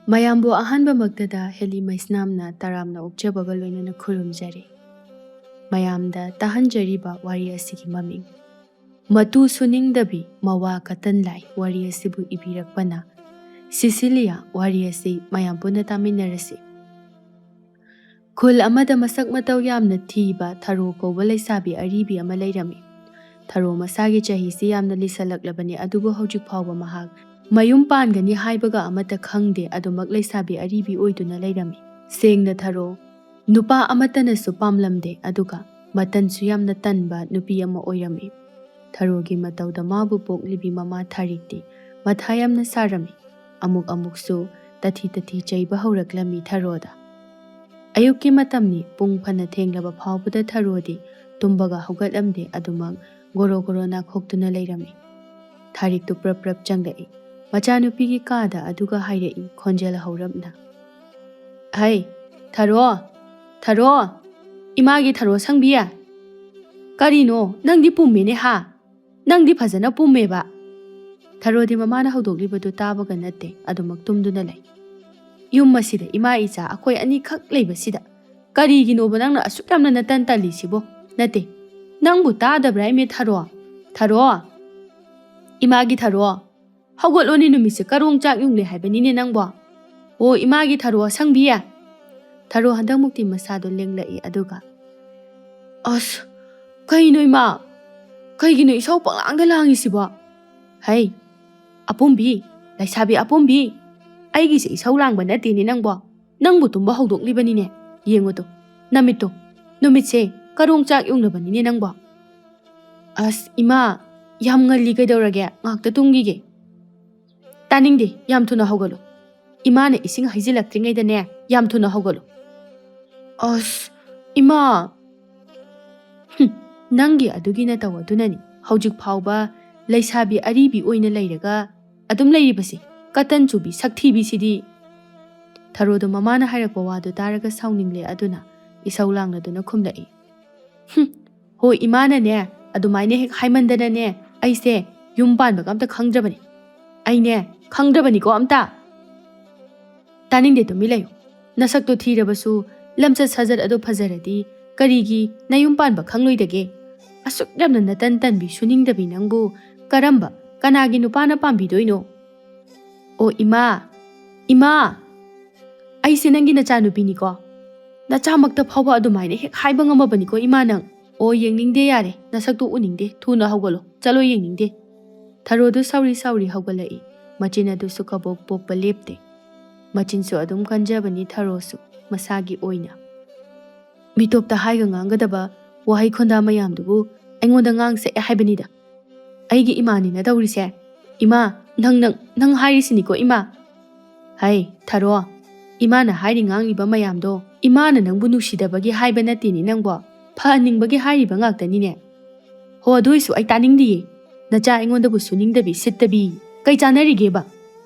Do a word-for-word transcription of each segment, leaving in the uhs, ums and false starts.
ꯃꯌꯥꯝꯕꯨ ꯑꯍꯥꯟꯕꯃꯛꯇꯗ ꯍꯦꯂꯤ ꯃꯩꯁꯅꯥꯝꯅ ꯇꯔꯥꯝꯅ ꯑꯣꯛꯆꯕꯒ ꯂꯣꯏꯅꯅ ꯈꯨꯔꯨꯝꯖꯔꯤ꯫ ꯃꯌꯥꯝꯗ ꯇꯥꯍꯟꯖꯔꯤꯕ ꯋꯥꯔꯤ ꯑꯁꯤꯒꯤ ꯃꯃꯤꯡ ꯃꯇꯨ ꯁꯨꯅꯤꯡꯗꯕꯤ ꯃꯋꯥ ꯀꯇꯟ ꯂꯥꯏ ꯋꯥꯔꯤ ꯑꯁꯤꯕꯨ ꯏꯕꯤꯔꯛꯄꯅ ꯁꯤꯁꯤꯂꯤꯌꯥ꯫ ꯋꯥꯔꯤ ꯑꯁꯤ ꯃꯌꯥꯝ ꯄꯨꯟꯅ ꯇꯥꯃꯤꯟꯅꯔꯁꯤ꯫ ꯈꯨꯜ ꯑꯃꯗ ꯃꯁꯛ ꯃꯇꯧ ꯌꯥꯝꯅ ꯊꯤꯕ ꯊꯔꯣ ꯀꯧꯕ ꯂꯩꯁꯥꯕꯤ ꯑꯔꯤꯕꯤ ꯑꯃ ꯂꯩꯔꯝꯃꯤ꯫ ꯊꯔꯣ ꯃꯁꯥꯒꯤ ꯆꯍꯤꯁꯤ ꯌꯥꯝꯅ ꯂꯤꯁꯜꯂꯛꯂꯕꯅꯤ, ꯑꯗꯨꯕꯨ ꯍꯧꯖꯤꯛ ꯐꯥꯎꯕ ꯃꯍꯥꯛ ꯃꯌꯨꯝ ꯄꯥꯟꯒꯅꯤ ꯍꯥꯏꯕꯒ ꯑꯃꯠꯇ ꯈꯪꯗꯦ꯫ ꯑꯗꯨꯃꯛ ꯂꯩꯁꯥꯕꯤ ꯑꯔꯤꯕꯤ ꯑꯣꯏꯗꯨꯅ ꯂꯩꯔꯝꯃꯤ꯫ ꯁꯦꯡꯅ ꯊꯔꯣ ꯅꯨꯄꯥ ꯑꯃꯠꯇꯅꯁꯨ ꯄꯥꯝꯂꯝꯗꯦ, ꯑꯗꯨꯒ ꯃꯇꯟꯁꯨ ꯌꯥꯝꯅ ꯇꯟꯕ ꯅꯨꯄꯤ ꯑꯃ ꯑꯣꯏꯔꯝꯃꯤ꯫ ꯊꯔꯣꯒꯤ ꯃꯇꯧꯗ ꯃꯥꯕꯨ ꯄꯣꯛꯂꯤꯕꯤ ꯃꯃꯥ ꯊꯥꯔꯤꯛꯇꯤ ꯃꯊꯥ ꯌꯥꯝꯅ ꯁꯥꯔꯝꯃꯤ꯫ ꯑꯃꯨꯛ ꯑꯃꯨꯛꯁꯨ ꯇꯊꯤ ꯇꯊꯤ ꯆꯩꯕ ꯍꯧꯔꯛꯂꯝꯃꯤ ꯊꯔꯣꯗ꯫ ꯑꯌꯨꯛꯀꯤ ꯃꯇꯝꯅꯤ, ꯄꯨꯡ ꯐꯅ ꯊꯦꯡꯂꯕ ꯐꯥꯎꯕꯗ ꯊꯔꯣꯗꯤ ꯇꯨꯝꯕꯒ ꯍꯧꯒꯠꯂꯝꯗꯦ, ꯑꯗꯨꯃꯛ ꯒꯣꯔꯣ ꯒꯣꯔꯣ ꯅꯥꯈꯣꯛꯇꯨꯅ ꯂꯩꯔꯝꯃꯤ꯫ ꯊꯥꯔꯤꯛꯇꯨ ꯄ꯭ꯔꯞ ꯄ꯭ꯔꯞ ꯆꯪꯂꯛꯏ꯫ ꯃꯆꯥꯅꯨꯄꯤꯒꯤ ꯀꯥꯗ ꯑꯗꯨꯒ ꯍꯥꯏꯔꯛꯏ, ꯈꯣꯟꯖꯦꯜ ꯍꯧꯔꯞꯅ, "ꯍꯩ, ꯊꯔꯣ, ꯊꯔꯣ, ꯏꯃꯥꯒꯤ ꯊꯔꯣ ꯁꯪꯕꯤ! ꯀꯔꯤꯅꯣ, ꯅꯪꯗꯤ ꯄꯨꯝꯃꯦꯅꯦ ꯍꯥ? ꯅꯪꯗꯤ ꯐꯖꯅ ꯄꯨꯝꯃꯦꯕ!" ꯊꯔꯣꯗꯤ ꯃꯃꯥꯅ ꯍꯧꯗꯣꯛꯂꯤꯕꯗꯨ ꯇꯥꯕꯒ ꯅꯠꯇꯦ, ꯑꯗꯨꯃꯛ ꯇꯨꯝꯗꯨꯅ ꯂꯩ꯫ ꯌꯨꯝ ꯑꯁꯤꯗ ꯏꯃꯥ ꯏꯆꯥ ꯑꯩꯈꯣꯏ ꯑꯅꯤꯈꯛ ꯂꯩꯕꯁꯤꯗ ꯀꯔꯤꯒꯤꯅꯣꯕ ꯅꯪꯅ ꯑꯁꯨꯛ ꯌꯥꯝꯅ ꯅꯇꯟ ꯇꯜꯂꯤꯁꯤꯕꯣ? ꯅꯠꯇꯦ, ꯅꯪꯕꯨ ꯇꯥꯗꯕ꯭ꯔꯥ ꯏꯃꯦ ꯊꯔꯣ? ꯊꯔꯣ! ꯏꯃꯥꯒꯤ ꯊꯔꯣ! ꯍꯧꯒꯠꯂꯣꯅꯦ, ꯅꯨꯃꯤꯠꯁꯦ ꯀꯔꯣꯡ ꯆꯥꯛ ꯌꯨꯡꯂꯦ ꯍꯥꯏꯕꯅꯤꯅꯦ ꯅꯪꯕꯣ꯫ ꯑꯣ ꯏꯃꯥꯒꯤ ꯊꯔꯣ ꯑꯁꯪꯕꯤ! ꯊꯔꯣ ꯍꯟꯗꯛꯃꯨꯛꯇꯤ ꯃꯁꯥꯗꯣ ꯂꯦꯡꯂꯛꯏ, ꯑꯗꯨꯒ, "ꯑꯁ, ꯀꯩꯅꯣ ꯏꯃꯥ? ꯀꯩꯒꯤꯅꯣ ꯏꯁꯧ ꯄꯪꯂꯥꯡꯗ ꯂꯥꯡꯉꯤꯁꯤꯕꯣ? ꯍꯩ, ꯑꯄꯨꯝꯕꯤ, ꯂꯩꯁꯥꯕꯤ ꯑꯄꯨꯝꯕꯤ, ꯑꯩꯒꯤꯁꯦ ꯏꯁꯧ ꯂꯥꯡꯕ ꯅꯠꯇꯦꯅꯦ ꯅꯪꯕꯣ꯫ ꯅꯪꯕꯨ ꯇꯨꯝꯕ ꯍꯧꯗꯣꯛꯂꯤꯕꯅꯤꯅꯦ꯫ ꯌꯦꯡꯉꯨ ꯇꯨ, ꯅꯃꯤꯠꯇꯣ, ꯅꯨꯃꯤꯠꯁꯦ ꯀꯔꯣꯡ ꯆꯥꯛ ꯌꯨꯡꯂꯕꯅꯤꯅꯦ ꯅꯪꯕꯣ꯫ ꯑꯁ ꯏꯃꯥ, ꯌꯥꯝ ꯉꯜꯂꯤ, ꯀꯩꯗꯧꯔꯒꯦ? ꯉꯥꯛꯇ ꯇꯨꯝꯈꯤꯒꯦ꯫" "ꯇꯥꯅꯤꯡꯗꯦ, ꯌꯥꯝ ꯊꯨꯅ ꯍꯧꯒꯠꯂꯨ꯫ ꯏꯃꯥꯅ ꯏꯁꯤꯡ ꯍꯩꯖꯤꯜꯂꯛꯇ꯭ꯔꯤꯉꯩꯗꯅꯦ, ꯌꯥꯝ ꯊꯨꯅ ꯍꯧꯒꯠꯂꯨ꯫" "ꯑꯁ, ꯏꯃꯥ!" "ꯍꯨꯝ, ꯅꯪꯒꯤ ꯑꯗꯨꯒꯤ ꯅꯇꯧ ꯑꯗꯨꯅꯅꯤ ꯍꯧꯖꯤꯛ ꯐꯥꯎꯕ ꯂꯩꯁꯥꯕꯤ ꯑꯔꯤꯕꯤ ꯑꯣꯏꯅ ꯂꯩꯔꯒ ꯑꯗꯨꯝ ꯂꯩꯔꯤꯕꯁꯦ, ꯀꯇꯟ ꯆꯨꯕꯤ ꯁꯛꯊꯤꯕꯤꯁꯤꯗꯤ!" ꯊꯔꯣꯗꯣ ꯃꯃꯥꯅ ꯍꯥꯏꯔꯛꯄ ꯋꯥꯗꯨ ꯇꯥꯔꯒ ꯁꯥꯎꯅꯤꯡꯂꯦ, ꯑꯗꯨꯅ ꯏꯁꯧ ꯂꯥꯡꯂꯗꯨꯅ ꯈꯨꯝꯂꯛꯏ꯫ "ꯍꯨꯝ, ꯍꯣꯏ, ꯏꯃꯥꯅꯅꯦ ꯑꯗꯨꯃꯥꯏꯅ ꯍꯦꯛ ꯍꯥꯏꯃꯟꯗꯅꯅꯦ, ꯑꯩꯁꯦ ꯌꯨꯝ ꯄꯥꯟꯕꯒ ꯑꯝꯇ ꯈꯪꯗ꯭ꯔꯕꯅꯤ꯫ ꯑꯩꯅꯦ ꯈꯪꯗ꯭ꯔꯕꯅꯤꯀꯣ ꯑꯝꯇ!" ꯇꯥꯅꯤꯡꯗꯦ, ꯇꯨꯃꯤꯟ ꯂꯩꯌꯨ꯫ ꯅꯁꯛꯇꯣ ꯊꯤꯔꯕꯁꯨ ꯂꯝꯆꯠ ꯁꯥꯖꯠ ꯑꯗꯣ ꯐꯖꯔꯗꯤ ꯀꯔꯤꯒꯤ ꯅꯌꯨꯝ ꯄꯥꯟꯕ ꯈꯪꯂꯣꯏꯗꯒꯦ? ꯑꯁꯨꯛ ꯌꯥꯝꯅ ꯅꯇꯟ ꯇꯟꯕꯤ ꯁꯨꯅꯤꯡꯗꯕꯤ ꯅꯪꯕꯨ ꯀꯔꯝꯕ, ꯀꯅꯥꯒꯤ ꯅꯨꯄꯥꯅ ꯄꯥꯝꯕꯤꯗꯣꯏꯅꯣ? ꯑꯣ ꯏꯃꯥ, ꯏꯃꯥ, ꯑꯩꯁꯦ ꯅꯪꯒꯤ ꯅꯆꯥꯅꯨꯄꯤꯅꯤꯀꯣ꯫ ꯅꯆꯥꯃꯛꯇ ꯐꯥꯎꯕ ꯑꯗꯨꯃꯥꯏꯅ ꯍꯦꯛ ꯍꯥꯏꯕ ꯉꯝꯃꯕꯅꯤꯀꯣ ꯏꯃꯥ ꯅꯪ꯫ ꯑꯣ ꯌꯦꯡꯅꯤꯡꯗꯦ, ꯌꯥꯔꯦ, ꯅꯁꯛꯇꯣ ꯎꯅꯤꯡꯗꯦ, ꯊꯨꯅ ꯍꯧꯒꯠꯂꯣ, ꯆꯠꯂꯣ ꯌꯦꯡꯅꯤꯡꯗꯦ꯫ ꯊꯔꯣꯗꯨ ꯁꯥꯎꯔꯤ ꯁꯥꯎꯔꯤ ꯍꯧꯒꯠꯂꯛꯏ꯫ ꯃꯆꯤꯟ ꯑꯗꯨꯁꯨ ꯀꯕꯣꯛ ꯄꯣꯛꯄ ꯂꯦꯞꯇꯦ꯫ ꯃꯆꯤꯟꯁꯨ ꯑꯗꯨꯝ ꯀꯟꯖꯕꯅꯤ ꯊꯔꯣꯁꯨ ꯃꯁꯥꯒꯤ ꯑꯣꯏꯅ꯫ ꯃꯤꯇꯣꯞꯇ ꯍꯥꯏꯒ ꯉꯥꯡꯒꯗꯕ ꯋꯥꯍꯩ ꯈꯣꯟꯗꯥ ꯃꯌꯥꯝꯗꯨꯕꯨ ꯑꯩꯉꯣꯟꯗ ꯉꯥꯡꯁꯛꯑꯦ ꯍꯥꯏꯕꯅꯤꯗ꯫ ꯑꯩꯒꯤ ꯏꯃꯥꯅꯤꯅ ꯇꯧꯔꯤꯁꯦ꯫ ꯏꯃꯥ, ꯅꯪ, ꯅꯪ, ꯅꯪ ꯍꯥꯏꯔꯤꯁꯤꯅꯤꯀꯣ ꯏꯃꯥ꯫ ꯍꯩ ꯊꯔꯣ, ꯏꯃꯥꯅ ꯍꯥꯏꯔꯤ ꯉꯥꯡꯂꯤꯕ ꯃꯌꯥꯝꯗꯣ ꯏꯃꯥꯅ ꯅꯪꯕꯨ ꯅꯨꯡꯁꯤꯗꯕꯒꯤ ꯍꯥꯏꯕ ꯅꯠꯇꯦꯅꯦ ꯅꯪꯕꯣ꯫ ꯐꯍꯟꯅꯤꯡꯕꯒꯤ ꯍꯥꯏꯔꯤꯕ ꯉꯥꯛꯇꯅꯤꯅꯦ꯫ ꯍꯣ, ꯑꯗꯨ ꯑꯣꯏꯁꯨ ꯑꯩ ꯇꯥꯅꯤꯡꯗꯤꯌꯦ꯫ ꯅꯆꯥ ꯑꯩꯉꯣꯟꯗꯕꯨ ꯁꯨꯅꯤꯡꯗꯕꯤ ꯁꯤꯠꯇꯕꯤ꯫ ꯀꯩ ꯆꯥꯟꯅꯔꯤꯒꯦꯕ?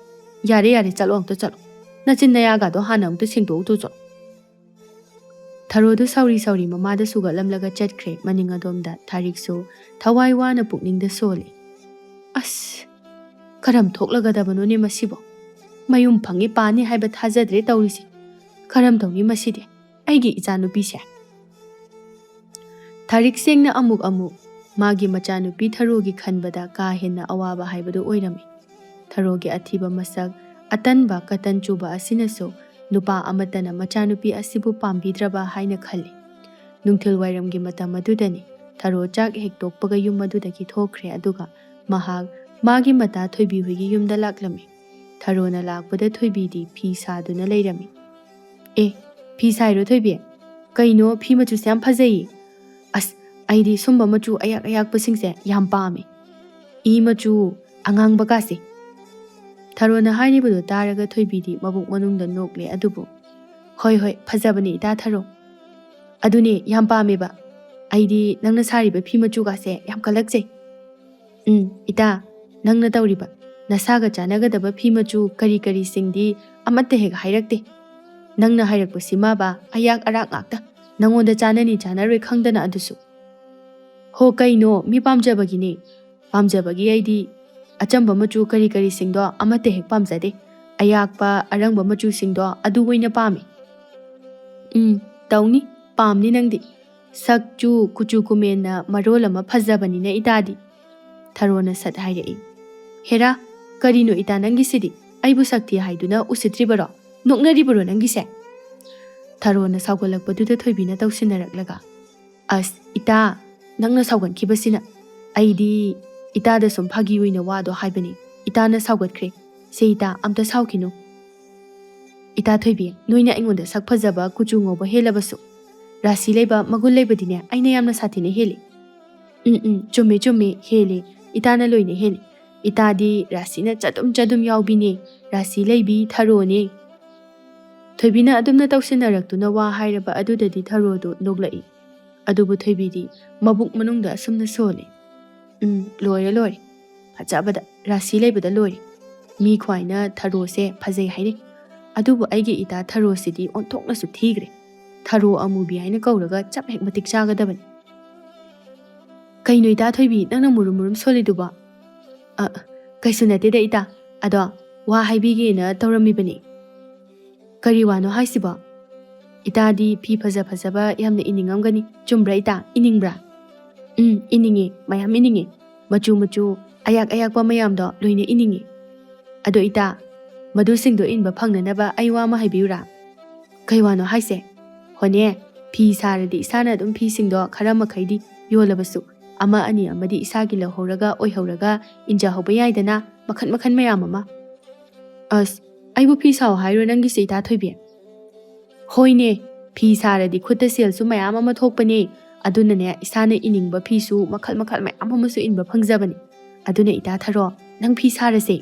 ꯌꯥꯔꯦ ꯌꯥꯔꯦ, ꯆꯠꯂꯣ, ꯑꯝꯇ ꯆꯠꯂꯣ꯫ ꯅꯆꯤꯟ ꯅꯌꯥꯒꯗꯣ ꯍꯥꯟꯅ ꯑꯃꯨꯛꯇ ꯁꯦꯡꯗꯣꯛꯎꯆꯣ, ꯆꯠꯂꯣ꯫ ꯊꯔꯣꯗꯨ ꯁꯥꯎꯔꯤ ꯁꯥꯎꯔꯤ ꯃꯃꯥꯗ ꯁꯨꯒꯠꯂꯝꯂꯒ ꯆꯠꯈ꯭ꯔꯦ꯫ ꯃꯅꯤꯡ ꯑꯗꯣꯝꯗ ꯊꯥꯔꯤꯛꯁꯨ ꯊꯋꯥꯏ ꯋꯥꯅ ꯄꯨꯛꯅꯤꯡꯗ ꯁꯣꯜꯂꯤ꯫ ꯑꯁ, ꯀꯔꯝ ꯊꯣꯛꯂꯒꯗꯕꯅꯣꯅꯦ ꯃꯁꯤꯕꯣ? ꯃꯌꯨꯝ ꯐꯪꯉꯤ ꯄꯥꯅꯤ ꯍꯥꯏꯕ ꯊꯥꯖꯗ꯭ꯔꯦ ꯇꯧꯔꯤꯁꯦ꯫ ꯀꯔꯝ ꯇꯧꯅꯤ ꯃꯁꯤꯗꯤ? ꯑꯩꯒꯤ ꯏꯆꯥꯅꯨꯄꯤꯁꯦ꯫ ꯊꯥꯔꯤꯛ ꯁꯦꯡꯅ ꯑꯃꯨꯛ ꯑꯃꯨꯛ ꯃꯥꯒꯤ ꯃꯆꯥꯅꯨꯄꯤ ꯊꯔꯣꯒꯤ ꯈꯟꯕꯗ ꯀꯥ ꯍꯦꯟꯅ ꯑꯋꯥꯕ ꯍꯥꯏꯕꯗꯨ ꯑꯣꯏꯔꯝꯃꯤ꯫ ꯊꯔꯣꯒꯤ ꯑꯊꯤꯕ ꯃꯁꯛ, ꯑꯇꯟꯕ ꯀꯇꯟ ꯆꯨꯕ ꯑꯁꯤꯅꯁꯨ ꯅꯨꯄꯥ ꯑꯃꯠꯇꯅ ꯃꯆꯥꯅꯨꯄꯤ ꯑꯁꯤꯕꯨ ꯄꯥꯝꯕꯤꯗ꯭ꯔꯕ ꯍꯥꯏꯅ ꯈꯜꯂꯤ꯫ ꯅꯨꯡꯊꯤꯜ ꯋꯥꯏꯔꯝꯒꯤ ꯃꯇꯝ ꯑꯗꯨꯗꯅꯤ꯫ ꯊꯔꯣ ꯆꯥꯛ ꯍꯦꯛ ꯇꯣꯛꯄꯒ ꯌꯨꯝ ꯑꯗꯨꯗꯒꯤ ꯊꯣꯛꯈ꯭ꯔꯦ, ꯑꯗꯨꯒ ꯃꯍꯥꯛ ꯃꯥꯒꯤ ꯃꯇꯥ ꯊꯣꯏꯕꯤ ꯍꯣꯏꯒꯤ ꯌꯨꯝꯗ ꯂꯥꯛꯂꯝꯃꯤ꯫ ꯊꯔꯣꯅ ꯂꯥꯛꯄꯗ ꯊꯣꯏꯕꯤꯗꯤ ꯐꯤ ꯁꯥꯗꯨꯅ ꯂꯩꯔꯝꯃꯤ꯫ "ꯑꯦ, ꯐꯤ ꯁꯥꯏꯔꯣ ꯊꯣꯏꯕꯤ? ꯀꯩꯅꯣ, ꯐꯤ ꯃꯆꯨꯁꯦ ꯌꯥꯝ ꯐꯖꯩꯌꯦ꯫ ꯑꯁ, ꯑꯩꯗꯤ ꯁꯨꯝꯕ ꯃꯆꯨ ꯑꯌꯥꯛ ꯑꯌꯥꯛꯄꯁꯤꯡꯁꯦ ꯌꯥꯝ ꯄꯥꯝꯃꯦ꯫ ꯏ ꯃꯆꯨ, ꯑꯉꯥꯡꯕ ꯀꯥꯁꯦ꯫" ꯊꯔꯣꯅ ꯍꯥꯏꯔꯤꯕꯗꯨ ꯇꯥꯔꯒ ꯊꯣꯏꯕꯤꯗꯤ ꯃꯕꯨꯛ ꯃꯅꯨꯡꯗ ꯅꯣꯛꯂꯦ, ꯑꯗꯨꯕꯨ, "ꯍꯣꯏ, ꯍꯣꯏ, ꯐꯖꯕꯅꯦ ꯏꯇꯥ ꯊꯔꯣ꯫ ꯑꯗꯨꯅꯦ, ꯌꯥꯝ ꯄꯥꯝꯃꯦꯕ꯫ ꯑꯩꯗꯤ ꯅꯪꯅ ꯁꯥꯔꯤꯕ ꯐꯤ ꯃꯆꯨꯒꯥꯁꯦ ꯌꯥꯝ ꯀꯜꯂꯛꯆꯩ꯫ ꯎꯝ, ꯏꯇꯥ, ꯅꯪꯅ ꯇꯧꯔꯤꯕ ꯅꯁꯥꯒ ꯆꯥꯟꯅꯒꯗꯕ ꯐꯤ ꯃꯆꯨ ꯀꯔꯤ ꯀꯔꯤꯁꯤꯡꯗꯤ ꯑꯃꯠꯇ ꯍꯦꯛ ꯍꯥꯏꯔꯛꯇꯦ꯫ ꯅꯪꯅ ꯍꯥꯏꯔꯛꯄꯁꯤꯃꯕ ꯑꯌꯥꯛ ꯑꯔꯥꯛ ꯉꯥꯛꯇ꯫ ꯅꯪꯉꯣꯟꯗ ꯆꯥꯟꯅꯅꯤ ꯆꯥꯟꯅꯔꯣꯏ ꯈꯪꯗꯅ ꯑꯗꯨꯁꯨ꯫" "ꯍꯣ, ꯀꯩꯅꯣ, ꯃꯤ ꯄꯥꯝꯖꯕꯒꯤꯅꯦ꯫ ꯄꯥꯝꯖꯕꯒꯤ ꯑꯩꯗꯤ ꯑꯆꯝꯕ ꯃꯆꯨ ꯀꯔꯤ ꯀꯔꯤꯁꯤꯡꯗꯣ ꯑꯃꯠꯇ ꯍꯦꯛ ꯄꯥꯝꯖꯗꯦ꯫ ꯑꯌꯥꯛꯄ ꯑꯔꯪꯕ ꯃꯆꯨꯁꯤꯡꯗꯣ ꯑꯗꯨ ꯑꯣꯏꯅ ꯄꯥꯝꯃꯤ꯫ "ꯎꯝ, ꯇꯧꯅꯤ, ꯄꯥꯝꯅꯤ ꯅꯪꯗꯤ꯫ ꯁꯛꯆꯨ ꯀꯨꯆꯨ ꯀꯨꯃꯦꯟꯅ ꯃꯔꯣꯜ ꯑꯃ ꯐꯖꯕꯅꯤꯅ ꯏꯇꯥꯗꯤ", ꯊꯔꯣꯅ ꯁꯠ ꯍꯥꯏꯔꯛꯏ꯫ "ꯍꯦꯔꯥ, ꯀꯔꯤꯅꯣ ꯏꯇꯥ ꯅꯪꯒꯤꯁꯤꯗꯤ? ꯑꯩꯕꯨ ꯁꯛꯊꯤ ꯍꯥꯏꯗꯨꯅ ꯎꯁꯤꯠꯇ꯭ꯔꯤꯕꯔꯣ? ꯅꯣꯛꯅꯔꯤꯕꯔꯣ ꯅꯪꯒꯤꯁꯦ?" ꯊꯔꯣꯅ ꯁꯥꯎꯒꯠꯂꯛꯄꯗꯨꯗ ꯊꯣꯏꯕꯤꯅ ꯇꯧꯁꯤꯟꯅꯔꯛꯂꯒ, "ꯑꯁ, ꯏꯇꯥ, ꯅꯪꯅ ꯁꯥꯎꯒꯠꯈꯤꯕꯁꯤꯅ꯫ ꯑꯩꯗꯤ ꯏꯇꯥꯗ ꯁꯨꯝ ꯐꯥꯒꯤ ꯑꯣꯏꯅ ꯋꯥꯗꯣ ꯍꯥꯏꯕꯅꯤ꯫ ꯏꯇꯥꯅ ꯁꯥꯎꯒꯠꯈ꯭ꯔꯦ꯫ ꯁꯦ ꯏꯇꯥ, ꯑꯝꯇ ꯁꯥꯎꯈꯤꯅꯨ꯫ ꯏꯇꯥ ꯊꯣꯏꯕꯤ, ꯅꯣꯏꯅ ꯑꯩꯉꯣꯟꯗ ꯁꯛ ꯐꯖꯕ, ꯀꯨꯆꯨ ꯉꯧꯕ ꯍꯦꯜꯂꯕꯁꯨ, ꯔꯥꯁꯤ ꯂꯩꯕ, ꯃꯒꯨꯟ ꯂꯩꯕꯗꯤꯅꯦ ꯑꯩꯅ ꯌꯥꯝꯅ ꯁꯥꯊꯤꯅ ꯍꯦꯜꯂꯤ꯫" "ꯎꯝ, ꯎꯝ, ꯆꯨꯝꯃꯦ, ꯆꯨꯝꯃꯦ, ꯍꯦꯜꯂꯤ꯫ ꯏꯇꯥꯅ ꯂꯣꯏꯅ ꯍꯦꯜꯂꯤ꯫ ꯏꯇꯥꯗꯤ ꯔꯥꯁꯤꯅ ꯆꯗꯨꯝ ꯆꯗꯨꯝ ꯌꯥꯎꯕꯤꯅꯦ꯫ ꯔꯥꯁꯤ ꯂꯩꯕꯤ ꯊꯔꯣꯅꯦ꯫" ꯊꯣꯏꯕꯤꯅ ꯑꯗꯨꯝꯅ ꯇꯧꯁꯤꯟꯅꯔꯛꯇꯨꯅ ꯋꯥ ꯍꯥꯏꯔꯕ ꯑꯗꯨꯗꯗꯤ ꯊꯔꯣꯗꯨ ꯅꯣꯛꯂꯛꯏ꯫ ꯑꯗꯨꯕꯨ ꯊꯣꯏꯕꯤꯗꯤ ꯃꯕꯨꯛ ꯃꯅꯨꯡꯗ ꯑꯁꯨꯝꯅ ꯁꯣꯜꯂꯤ꯫ "ꯎꯝ, ꯂꯣꯏꯔꯦ, ꯂꯣꯏꯔꯦ꯫ ꯐꯖꯕꯗ, ꯔꯥꯁꯤ ꯂꯩꯕꯗ ꯂꯣꯏꯔꯦ꯫ ꯃꯤ ꯈ꯭ꯋꯥꯏꯅ ꯊꯔꯣꯁꯦ ꯐꯖꯩ ꯍꯥꯏꯅꯩ꯫ ꯑꯗꯨꯕꯨ ꯑꯩꯒꯤ ꯏꯇꯥ ꯊꯔꯣꯁꯤꯗꯤ ꯑꯣꯟꯊꯣꯛꯅꯁꯨ ꯊꯤꯈ꯭ꯔꯦ꯫ ꯊꯔꯣ ꯑꯃꯨꯕꯤ ꯍꯥꯏꯅ ꯀꯧꯔꯒ ꯆꯞ ꯍꯦꯛ ꯃꯇꯤꯛ ꯆꯥꯒꯗꯕꯅꯤ꯫" "ꯀꯩꯅꯣ ꯏꯇꯥ ꯊꯣꯏꯕꯤ, ꯅꯪꯅ ꯃꯨꯔꯨꯝ ꯃꯨꯔꯨꯝ ꯁꯣꯜꯂꯤꯗꯨꯕꯣ?" "ꯑ, ꯀꯩꯁꯨ ꯅꯠꯇꯦꯗ ꯏꯇꯥ꯫ ꯑꯗꯣ ꯋꯥ ꯍꯥꯏꯕꯤꯒꯦꯅ ꯇꯧꯔꯝꯃꯤꯕꯅꯤ꯫" "ꯀꯔꯤ ꯋꯥꯅꯣ ꯍꯥꯏꯁꯤꯕꯣ? ꯏꯇꯥꯗꯤ ꯐꯤ ꯐꯖ ꯐꯖꯕ ꯌꯥꯝꯅ ꯏꯅꯤꯡꯉꯝꯒꯅꯤ꯫ ꯆꯨꯝꯕ꯭ꯔꯥ ꯏꯇꯥ? ꯏꯅꯤꯡꯕ꯭ꯔꯥ?" "ꯎꯝ, ꯏꯅꯤꯡꯉꯤ꯫ ꯃꯌꯥꯝ ꯏꯅꯤꯡꯉꯤ꯫ ꯃꯆꯨ ꯃꯆꯨ, ꯑꯌꯥꯛ ꯑꯌꯥꯛꯄ ꯃꯌꯥꯝꯗꯣ ꯂꯣꯏꯅ ꯏꯅꯤꯡꯉꯤ꯫ ꯑꯗꯣ ꯏꯇꯥ, ꯃꯗꯨꯁꯤꯡꯗꯣ ꯏꯟꯕ ꯐꯪꯅꯅꯕ ꯑꯩ ꯋꯥ ꯑꯃ ꯍꯥꯏꯕꯤꯌꯨꯔꯥ?" "ꯀꯩ ꯋꯥꯅꯣ ꯍꯥꯏꯁꯦ?" "ꯍꯣꯅꯦ, ꯐꯤ ꯁꯥꯔꯗꯤ ꯏꯁꯥꯅ ꯑꯗꯨꯝ ꯐꯤꯁꯤꯡꯗꯣ ꯈꯔ ꯃꯈꯩꯗꯤ ꯌꯣꯜꯂꯕꯁꯨ, ꯑꯃ ꯑꯅꯤ ꯑꯃꯗꯤ ꯏꯁꯥꯒꯤ ꯂꯧꯍꯧꯔꯒ ꯑꯣꯏꯍꯧꯔꯒ ꯏꯟꯖꯍꯧꯕ ꯌꯥꯏꯗꯅ, ꯃꯈꯟ ꯃꯈꯟ ꯃꯌꯥꯝ ꯑꯃ꯫" "ꯑꯁ, ꯑꯩꯕꯨ ꯐꯤ ꯁꯥꯎ ꯍꯥꯏꯔꯣ ꯅꯪꯒꯤꯁꯦ ꯏꯇꯥ ꯊꯣꯏꯕꯤ?" "ꯍꯣꯏꯅꯦ, ꯐꯤ ꯁꯥꯔꯗꯤ ꯈꯨꯠꯇ ꯁꯦꯜꯁꯨ ꯃꯌꯥꯝ ꯑꯃ ꯊꯣꯛꯄꯅꯦ꯫ ꯑꯗꯨꯅꯅꯦ, ꯏꯁꯥꯅ ꯏꯅꯤꯡꯕ ꯐꯤꯁꯨ ꯃꯈꯜ ꯃꯈꯜ ꯃꯌꯥꯝ ꯑꯃꯁꯨ ꯏꯟꯕ ꯐꯪꯖꯕꯅꯦ꯫ ꯑꯗꯨꯅ ꯏꯇꯥ ꯊꯔꯣ, ꯅꯪ ꯐꯤ ꯁꯥꯔꯁꯦ꯫"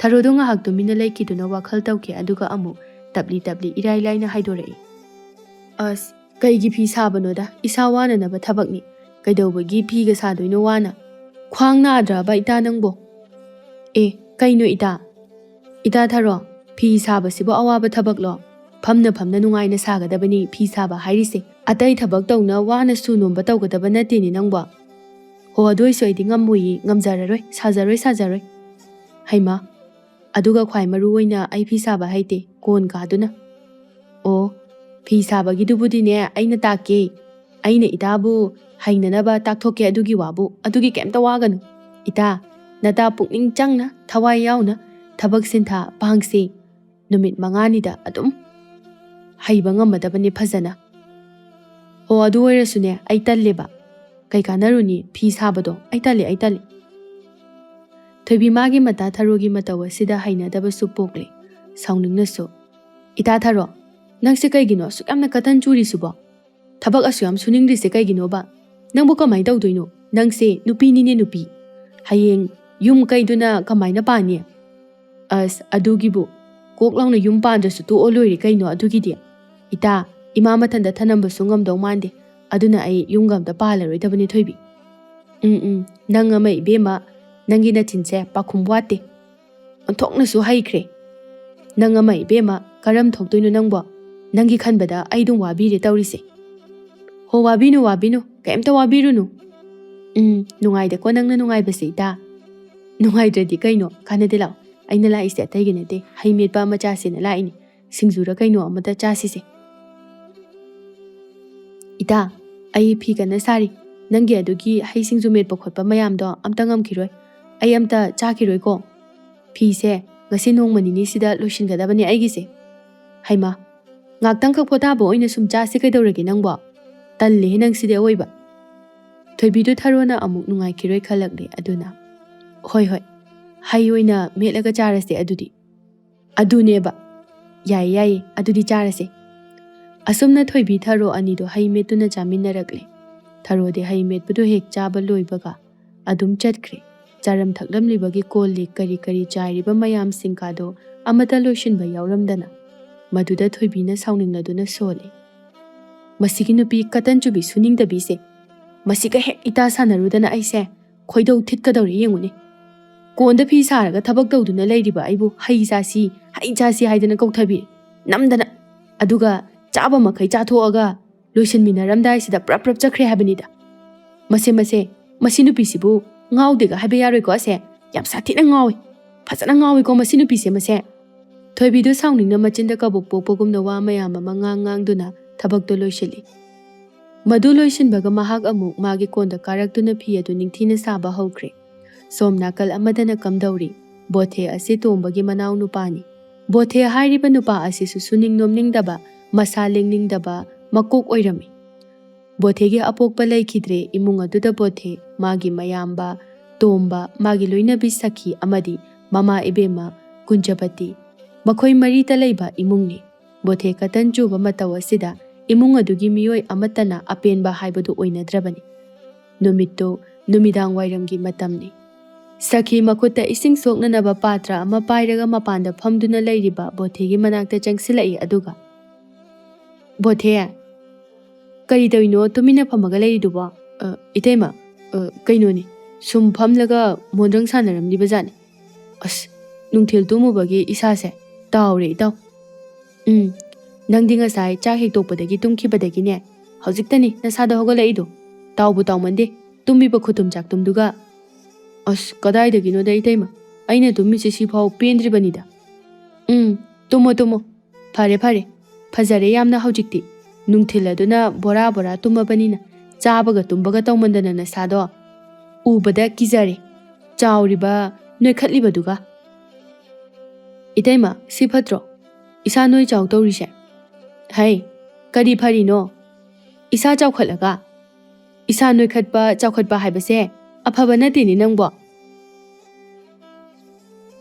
ꯊꯔꯣꯗꯣ ꯉꯥꯏꯍꯥꯛ ꯇꯨꯃꯤꯟꯅ ꯂꯩꯈꯤꯗꯨꯅ ꯋꯥꯈꯜ ꯇꯧꯈꯤ, ꯑꯗꯨꯒ ꯑꯃꯨꯛ ꯇꯞꯂꯤ ꯇꯞꯂꯤ ꯏꯔꯥꯏ ꯂꯥꯏꯅ ꯍꯥꯏꯗꯣꯔꯛꯏ꯫ "ꯑꯁ, ꯀꯩꯒꯤ ꯐꯤ ꯁꯥꯕꯅꯣꯗ? ꯏꯁꯥ ꯋꯥꯅꯅꯕ ꯊꯕꯛꯅꯤ꯫ ꯀꯩꯗꯧꯕꯒꯤ ꯐꯤꯒ ꯁꯥꯗꯣꯏꯅꯣ ꯋꯥꯅ? ꯈ꯭ꯋꯥꯡ ꯅꯥꯗ꯭ꯔꯕ ꯏꯇꯥ ꯅꯪꯕꯣ?" "ꯑꯦ, ꯀꯩꯅꯣ ꯏꯇꯥ? ꯏꯇꯥ ꯊꯔꯣ, ꯐꯤ ꯁꯥꯕꯁꯤꯕꯨ ꯑꯋꯥꯕ ꯊꯕꯛꯂꯣ? ꯐꯝꯅ ꯐꯝꯅ ꯅꯨꯡꯉꯥꯏꯅ ꯁꯥꯒꯗꯕꯅꯤ ꯐꯤ ꯁꯥꯕ ꯍꯥꯏꯔꯤꯁꯦ꯫ ꯑꯇꯩ ꯊꯕꯛ ꯇꯧꯅ ꯋꯥꯅ ꯁꯨ ꯅꯣꯝꯕ ꯇꯧꯒꯗꯕ ꯅꯠꯇꯦꯅꯦ ꯅꯪꯕꯣ꯫" "ꯍꯣ, ꯑꯗꯨ ꯑꯣꯏꯁꯨ ꯑꯩꯗꯤ ꯉꯝꯃꯣꯏꯌꯦ, ꯉꯝꯖꯔꯔꯣꯏ, ꯁꯥꯖꯔꯣꯏ, ꯁꯥꯖꯔꯣꯏ꯫" "ꯍꯩꯃꯥ, ꯑꯗꯨꯒ ꯈ꯭ꯋꯥꯏ ꯃꯔꯨ ꯑꯣꯏꯅ ꯑꯩ ꯐꯤ ꯁꯥꯕ ꯍꯩꯇꯦ, ꯀꯣꯟ ꯀꯥꯗꯨꯅ꯫ ꯑꯣ, ꯐꯤ ꯁꯥꯕꯒꯤꯗꯨꯕꯨꯗꯤꯅꯦ, ꯑꯩꯅ ꯇꯥꯛꯀꯦ꯫ ꯑꯩꯅ ꯏꯇꯥꯕꯨ ꯍꯩꯅꯅꯕ ꯇꯥꯛꯊꯣꯛꯀꯦ, ꯑꯗꯨꯒꯤ ꯋꯥꯕꯨ, ꯑꯗꯨꯒꯤ ꯀꯩꯝꯇ ꯋꯥꯒꯅꯨ꯫ ꯏꯇꯥ, ꯅꯇꯥ ꯄꯨꯛꯅꯤꯡ ꯆꯪꯅ, ꯊꯋꯥꯏ ꯌꯥꯎꯅ ꯊꯕꯛ ꯁꯤꯟꯊꯥ ꯄꯥꯡꯁꯤ꯫ ꯅꯨꯃꯤꯠ ꯃꯉꯥꯅꯤꯗ ꯑꯗꯨꯝ ꯍꯩꯕ ꯉꯝꯃꯗꯕꯅꯤ ꯐꯖꯅ꯫ ꯑꯣ, ꯑꯗꯨ ꯑꯣꯏꯔꯁꯨꯅꯦ, ꯑꯩ ꯇꯜꯂꯦꯕ꯫ ꯀꯩ ꯀꯥꯟꯅꯔꯨꯅꯤ ꯐꯤ ꯁꯥꯕꯗꯣ? ꯑꯩ ꯇꯜꯂꯦ, ꯑꯩ ꯇꯜꯂꯦ꯫ ꯊꯣꯏꯕꯤ ꯃꯥꯒꯤ ꯃꯇꯥ ꯊꯔꯣꯒꯤ ꯃꯇꯧ ꯑꯁꯤꯗ ꯍꯩꯅꯗꯕꯁꯨ ꯄꯣꯛꯂꯦ, ꯁꯥꯎꯅꯤꯡꯅꯁꯨ꯫ "ꯏꯇꯥ ꯊꯔꯣ, ꯅꯪꯁꯦ ꯀꯩꯒꯤꯅꯣ ꯑꯁꯨꯛ ꯌꯥꯝꯅ ꯀꯇꯟ ꯆꯨꯔꯤꯁꯤꯕꯣ? ꯊꯕꯛ ꯑꯁꯨꯛ ꯌꯥꯝ ꯁꯨꯅꯤꯡꯗ꯭ꯔꯤꯁꯦ ꯀꯩꯒꯤꯅꯣꯕ? ꯅꯪꯕꯨ ꯀꯃꯥꯏꯅ ꯇꯧꯗꯣꯏꯅꯣ? ꯅꯪꯁꯦ ꯅꯨꯄꯤꯅꯤꯅꯦ ꯅꯨꯄꯤ꯫ ꯍꯌꯦꯡ ꯌꯨꯝ ꯀꯩꯗꯨꯅ ꯀꯃꯥꯏꯅ ꯄꯥꯅꯤ?" "ꯑꯁ, ꯑꯗꯨꯒꯤꯕꯨ ꯀꯣꯛ ꯂꯥꯎꯅ ꯌꯨꯝ ꯄꯥꯟꯗ꯭ꯔꯁꯨ ꯇꯣꯛꯑ ꯂꯣꯏꯔꯦ ꯀꯩꯅꯣ ꯑꯗꯨꯒꯤꯗꯤ꯫ ꯏꯇꯥ, ꯏꯃꯥ ꯃꯊꯟꯇ ꯊꯅꯝꯕꯁꯨ ꯉꯝꯗꯧ ꯃꯥꯟꯗꯦ꯫ ꯑꯗꯨꯅ ꯑꯩ ꯌꯨꯝꯒ ꯑꯝꯇ ꯄꯥꯜꯂꯔꯣꯏꯗꯕꯅꯤ ꯊꯣꯏꯕꯤ꯫" "ꯎꯝ, ꯎꯝ, ꯅꯪ ꯑꯃ ꯏꯕꯦꯝꯃ, ꯅꯪꯒꯤ ꯅꯆꯤꯟꯁꯦ ꯄꯥꯈꯨꯝ ꯋꯥꯠꯇꯦ꯫ ꯑꯣꯟꯊꯣꯛꯅꯁꯨ ꯍꯩꯈ꯭ꯔꯦ꯫ ꯅꯪ ꯑꯃ ꯏꯕꯦꯝꯃ, ꯀꯔꯝ ꯊꯣꯛꯇꯣꯏꯅꯣ ꯅꯪꯕꯣ? ꯅꯪꯒꯤ ꯈꯟꯕꯗ ꯑꯩ ꯑꯗꯨꯝ ꯋꯥꯕꯤꯔꯦ ꯇꯧꯔꯤꯁꯦ꯫" "ꯍꯣ, ꯋꯥꯕꯤꯅꯨ, ꯋꯥꯕꯤꯅꯨ, ꯀꯩꯝꯇ ꯋꯥꯕꯤꯔꯨꯅꯨ꯫" "ꯎꯝ, ꯅꯨꯡꯉꯥꯏꯗꯀꯣ ꯅꯪꯅ ꯅꯨꯡꯉꯥꯏꯕꯁꯦ, ꯏꯇꯥ꯫" "ꯅꯨꯡꯉꯥꯏꯗ꯭ꯔꯗꯤ ꯀꯩꯅꯣ? ꯀꯥꯟꯅꯗꯦ, ꯂꯥꯛꯑꯣ꯫ ꯑꯩꯅ ꯂꯥꯛꯏꯁꯦ ꯑꯇꯩꯒꯤ ꯅꯠꯇꯦ, ꯍꯩ ꯃꯦꯠꯄ ꯑꯃ ꯆꯥꯁꯦꯅ ꯂꯥꯛꯏꯅꯦ꯫ ꯁꯤꯡꯖꯨꯔ ꯀꯩꯅꯣ ꯑꯃꯇ ꯆꯥꯁꯤꯁꯦ꯫" "ꯏꯇꯥ, ꯑꯩ ꯐꯤ ꯀꯟꯅ ꯁꯥꯔꯤ꯫ ꯅꯪꯒꯤ ꯑꯗꯨꯒꯤ ꯍꯩ ꯁꯤꯡꯖꯨ ꯃꯦꯠꯄ ꯈꯣꯠꯄ ꯃꯌꯥꯝꯗꯣ ꯑꯝꯇ ꯉꯝꯈꯤꯔꯣꯏ꯫ ꯑꯩ ꯑꯝꯇ ꯆꯥꯈꯤꯔꯣꯏꯀꯣ꯫ ꯐꯤꯁꯦ ꯉꯁꯤ ꯅꯣꯡꯃ ꯅꯤꯅꯤꯁꯤꯗ ꯂꯣꯏꯁꯤꯟꯒꯗꯕꯅꯦ ꯑꯩꯒꯤꯁꯦ꯫" "ꯍꯩꯃꯥ, ꯉꯥꯛꯇꯪꯈꯛ ꯄꯣꯊꯥꯕ ꯑꯣꯏꯅ ꯁꯨꯝ ꯆꯥꯁꯤ ꯀꯩꯗꯧꯔꯒꯦ ꯅꯪꯕꯣ? ꯇꯜꯂꯦꯍꯦ ꯅꯪꯁꯤꯗꯤ ꯑꯑꯣꯏꯕ꯫" ꯊꯣꯏꯕꯤꯗꯨ ꯊꯔꯣꯅ ꯑꯃꯨꯛ ꯅꯨꯡꯉꯥꯏꯈꯤꯔꯣꯏ ꯈꯜꯂꯛꯂꯦ꯫ ꯑꯗꯨꯅ, "ꯍꯣꯏ, ꯍꯣꯏ, ꯍꯩ ꯑꯣꯏꯅ ꯃꯦꯠꯂꯒ ꯆꯥꯔꯁꯦ ꯑꯗꯨꯗꯤ꯫" "ꯑꯗꯨꯅꯦꯕ꯫ ꯌꯥꯏꯌꯦ, ꯌꯥꯏꯌꯦ, ꯑꯗꯨꯗꯤ ꯆꯥꯔꯁꯦ꯫" ꯑꯁꯨꯝꯅ ꯊꯣꯏꯕꯤ ꯊꯔꯣ ꯑꯅꯤꯗꯣ ꯍꯩ ꯃꯦꯠꯇꯨꯅ ꯆꯥꯃꯤꯟꯅꯔꯛꯂꯦ꯫ ꯊꯔꯣꯗꯤ ꯍꯩ ꯃꯦꯠꯄꯗꯨ ꯍꯦꯛ ꯆꯥꯕ ꯂꯣꯏꯕꯒ ꯑꯗꯨꯝ ꯆꯠꯈ꯭ꯔꯦ꯫ ꯆꯥꯔꯝ ꯊꯛꯂꯝꯂꯤꯕꯒꯤ ꯀꯣꯜ ꯂꯤꯛ ꯀꯔꯤ ꯀꯔꯤ ꯆꯥꯏꯔꯤꯕ ꯃꯌꯥꯝꯁꯤꯡꯒꯗꯣ ꯑꯃꯠꯇ ꯂꯣꯏꯁꯤꯟꯕ ꯌꯥꯎꯔꯝꯗꯅ꯫ ꯃꯗꯨꯗ ꯊꯣꯏꯕꯤꯅ ꯁꯥꯎꯅꯤꯡꯂꯗꯨꯅ ꯁꯣꯜꯂꯦ꯫ "ꯃꯁꯤꯒꯤ ꯅꯨꯄꯤ ꯀꯇꯟ ꯆꯨꯕꯤ ꯁꯨꯅꯤꯡꯗꯕꯤꯁꯦ, ꯃꯁꯤꯒ ꯍꯦꯛ ꯏꯇꯥ ꯁꯥꯟꯅꯔꯨꯗꯅ ꯑꯩꯁꯦ ꯈꯣꯏꯗꯧ ꯊꯤꯠꯀꯗꯧꯔꯦ ꯌꯦꯡꯉꯨꯅꯦ꯫ ꯀꯣꯟꯗ ꯐꯤ ꯁꯥꯔꯒ ꯊꯕꯛ ꯇꯧꯗꯨꯅ ꯂꯩꯔꯤꯕ ꯑꯩꯕꯨ ꯍꯩ ꯆꯥꯁꯤ, ꯍꯩ ꯆꯥꯁꯤ ꯍꯥꯏꯗꯅ ꯀꯧꯊꯕꯤꯔꯦ, ꯅꯝꯗꯅ꯫ ꯑꯗꯨꯒ ꯆꯥꯕ ꯃꯈꯩ ꯆꯥꯊꯣꯛꯑꯒ ꯂꯣꯏꯁꯤꯟꯃꯤꯟꯅꯔꯝꯗꯥꯏꯁꯤꯗ ꯄ꯭ꯔꯞ ꯄ꯭ꯔꯞ ꯆꯠꯈ꯭ꯔꯦ ꯍꯥꯏꯕꯅꯤꯗ꯫ ꯃꯁꯦ, ꯃꯁꯦ, ꯃꯁꯤ ꯅꯨꯄꯤꯁꯤꯕꯨ ꯉꯥꯎꯗꯦꯒ ꯍꯥꯏꯕ ꯌꯥꯔꯣꯏꯀꯣ, ꯑꯁꯦ ꯌꯥꯝ ꯁꯥꯊꯤꯅ ꯉꯥꯎꯏ꯫ ꯐꯖꯅ ꯉꯥꯎꯏꯀꯣ ꯃꯁꯤ ꯅꯨꯄꯤꯁꯦ ꯃꯁꯦ꯫ ꯊꯣꯏꯕꯤꯗꯨ ꯁꯥꯎꯅꯤꯡꯅ ꯃꯆꯤꯟꯗ ꯀꯕꯨꯛ ꯄꯣꯛꯄꯒꯨꯝꯅ ꯋꯥ ꯃꯌꯥꯝ ꯑꯃ ꯉꯥꯡ ꯉꯥꯡꯗꯨꯅ ꯊꯕꯛꯇꯨ ꯂꯣꯏꯁꯤꯜꯂꯤ꯫ ꯃꯗꯨ ꯂꯣꯏꯁꯤꯟꯕꯒ ꯃꯍꯥꯛ ꯑꯃꯨꯛ ꯃꯥꯒꯤ ꯀꯣꯟꯗ ꯀꯥꯔꯛꯇꯨꯅ ꯐꯤ ꯑꯗꯨ ꯅꯤꯡꯊꯤꯅ ꯁꯥꯕ ꯍꯧꯈ꯭ꯔꯦ꯫ ꯁꯣꯝ ꯅꯥꯀꯜ ꯑꯃꯗꯅ ꯀꯝꯗꯧꯔꯤ? ꯕꯣꯊꯦ ꯑꯁꯤ ꯇꯣꯝꯕꯒꯤ ꯃꯅꯥꯎ ꯅꯨꯄꯥꯅꯤ꯫ ꯕꯣꯊꯦ ꯍꯥꯏꯔꯤꯕ ꯅꯨꯄꯥ ꯑꯁꯤꯁꯨ ꯁꯨꯅꯤꯡ ꯅꯣꯝꯅꯤꯡꯗꯕ, ꯃꯁꯥ ꯂꯦꯡꯅꯤꯡꯗꯕ ꯃꯀꯣꯛ ꯑꯣꯏꯔꯝꯃꯤ꯫ ꯕꯣꯊꯦꯒꯤ ꯑꯄꯣꯛꯄ ꯂꯩꯈꯤꯗ꯭ꯔꯦ꯫ ꯏꯃꯨꯡ ꯑꯗꯨꯗ ꯕꯣꯊꯦ, ꯃꯥꯒꯤ ꯃꯌꯥꯝꯕ, ꯇꯣꯝꯕ, ꯃꯥꯒꯤ ꯂꯣꯏꯅꯕꯤ ꯁꯈꯤ ꯑꯃꯗꯤ ꯃꯃꯥ ꯏꯕꯦꯝꯃ ꯀꯨꯟꯖꯕꯇꯤ, ꯃꯈꯣꯏ ꯃꯔꯤꯇ ꯂꯩꯕ ꯏꯃꯨꯡꯅꯤ꯫ ꯕꯣꯊꯦ ꯀꯇꯟ ꯆꯨꯕ ꯃꯇꯧ ꯑꯁꯤꯗ ꯏꯃꯨꯡ ꯑꯗꯨꯒꯤ ꯃꯤꯑꯣꯏ ꯑꯃꯠꯇꯅ ꯑꯄꯦꯟꯕ ꯍꯥꯏꯕꯗꯨ ꯑꯣꯏꯅꯗ꯭ꯔꯕꯅꯤ꯫ ꯅꯨꯃꯤꯠꯇꯨ ꯅꯨꯃꯤꯗꯥꯡ ꯋꯥꯏꯔꯝꯒꯤ ꯃꯇꯝꯅꯤ꯫ ꯁꯈꯤ ꯃꯈꯨꯠꯇ ꯏꯁꯤꯡ ꯁꯣꯛꯅꯅꯕ ꯄꯥꯇ꯭ꯔ ꯑꯃ ꯄꯥꯏꯔꯒ ꯃꯄꯥꯟꯗ ꯐꯝꯗꯨꯅ ꯂꯩꯔꯤꯕ ꯕꯣꯊꯦꯒꯤ ꯃꯅꯥꯛꯇ ꯆꯪꯁꯤꯜꯂꯛꯏ, ꯑꯗꯨꯒ, "ꯕꯣꯊꯦ, ꯀꯔꯤ ꯇꯧꯔꯤꯅꯣ ꯇꯨꯃꯤꯟꯅ ꯐꯝꯃꯒ ꯂꯩꯔꯤꯗꯨꯕꯣ?" "ꯑ, ꯏꯇꯩꯃ, ꯑ, ꯀꯩꯅꯣꯅꯦ, ꯁꯨꯝ ꯐꯝꯂꯒ ꯃꯣꯟꯗ꯭ꯔꯪ ꯁꯥꯟꯅꯔꯝꯂꯤꯕ ꯖꯥꯠꯅꯤ꯫ ꯑꯁ, ꯅꯨꯡꯊꯤꯜ ꯇꯨꯝꯃꯨꯕꯒꯤ ꯏꯁꯥꯁꯦ ꯇꯥꯎꯔꯦ ꯏꯇꯥꯎ꯫ ꯎꯝ, ꯅꯪꯗꯤ ꯉꯁꯥꯏ ꯆꯥꯛ ꯍꯦꯛ ꯇꯣꯛꯄꯗꯒꯤ ꯇꯨꯝꯈꯤꯕꯗꯒꯤꯅꯦ, ꯍꯧꯖꯤꯛꯇꯅꯤ ꯅꯁꯥꯗ ꯍꯧꯒꯠꯂꯛꯏꯗꯣ꯫ ꯇꯥꯎꯕꯨ ꯇꯥꯎꯃꯟꯗꯦ, ꯇꯨꯝꯃꯤꯕ ꯈꯨꯇꯨꯝ ꯆꯥꯛꯇꯨꯝꯗꯨꯒ꯫" "ꯑꯁ, ꯀꯗꯥꯏꯗꯒꯤꯅꯣꯗ ꯏꯇꯩꯃ, ꯑꯩꯅ ꯇꯨꯝꯃꯤꯁꯦ ꯁꯤꯐꯥꯎ ꯄꯦꯟꯗ꯭ꯔꯤꯕꯅꯤꯗ꯫" "ꯎꯝ, ꯇꯨꯝꯃꯣ ꯇꯨꯝꯃꯣ, ꯐꯔꯦ ꯐꯔꯦ, ꯐꯖꯔꯦ ꯌꯥꯝꯅ ꯍꯧꯖꯤꯛꯇꯤ꯫ ꯅꯨꯡꯊꯤꯜ ꯑꯗꯨꯅ ꯕꯣꯔꯥ ꯕꯣꯔꯥ ꯇꯨꯝꯃꯕꯅꯤꯅ ꯆꯥꯕꯒ ꯇꯨꯝꯕꯒ ꯇꯧꯃꯟꯗꯅ ꯅꯁꯥꯗꯣ ꯎꯕꯗ ꯀꯤꯖꯔꯦ, ꯆꯥꯎꯔꯤꯕ ꯅꯣꯏꯈꯠꯂꯤꯕꯗꯨꯒ꯫" "ꯏꯇꯩꯃ, ꯁꯤ ꯐꯠꯇ꯭ꯔꯣ? ꯏꯁꯥ ꯅꯣꯏ ꯆꯥꯎ ꯇꯧꯔꯤꯁꯦ?" "ꯍꯩ, ꯀꯔꯤ ꯐꯔꯤꯅꯣ? ꯏꯁꯥ ꯆꯥꯎꯈꯠꯂꯒ ꯏꯁꯥ ꯅꯣꯏꯈꯠꯄ, ꯆꯥꯎꯈꯠꯄ ꯍꯥꯏꯕꯁꯦ ꯑꯐꯕ ꯅꯠꯇꯦꯅꯦ ꯅꯪꯕꯣ꯫"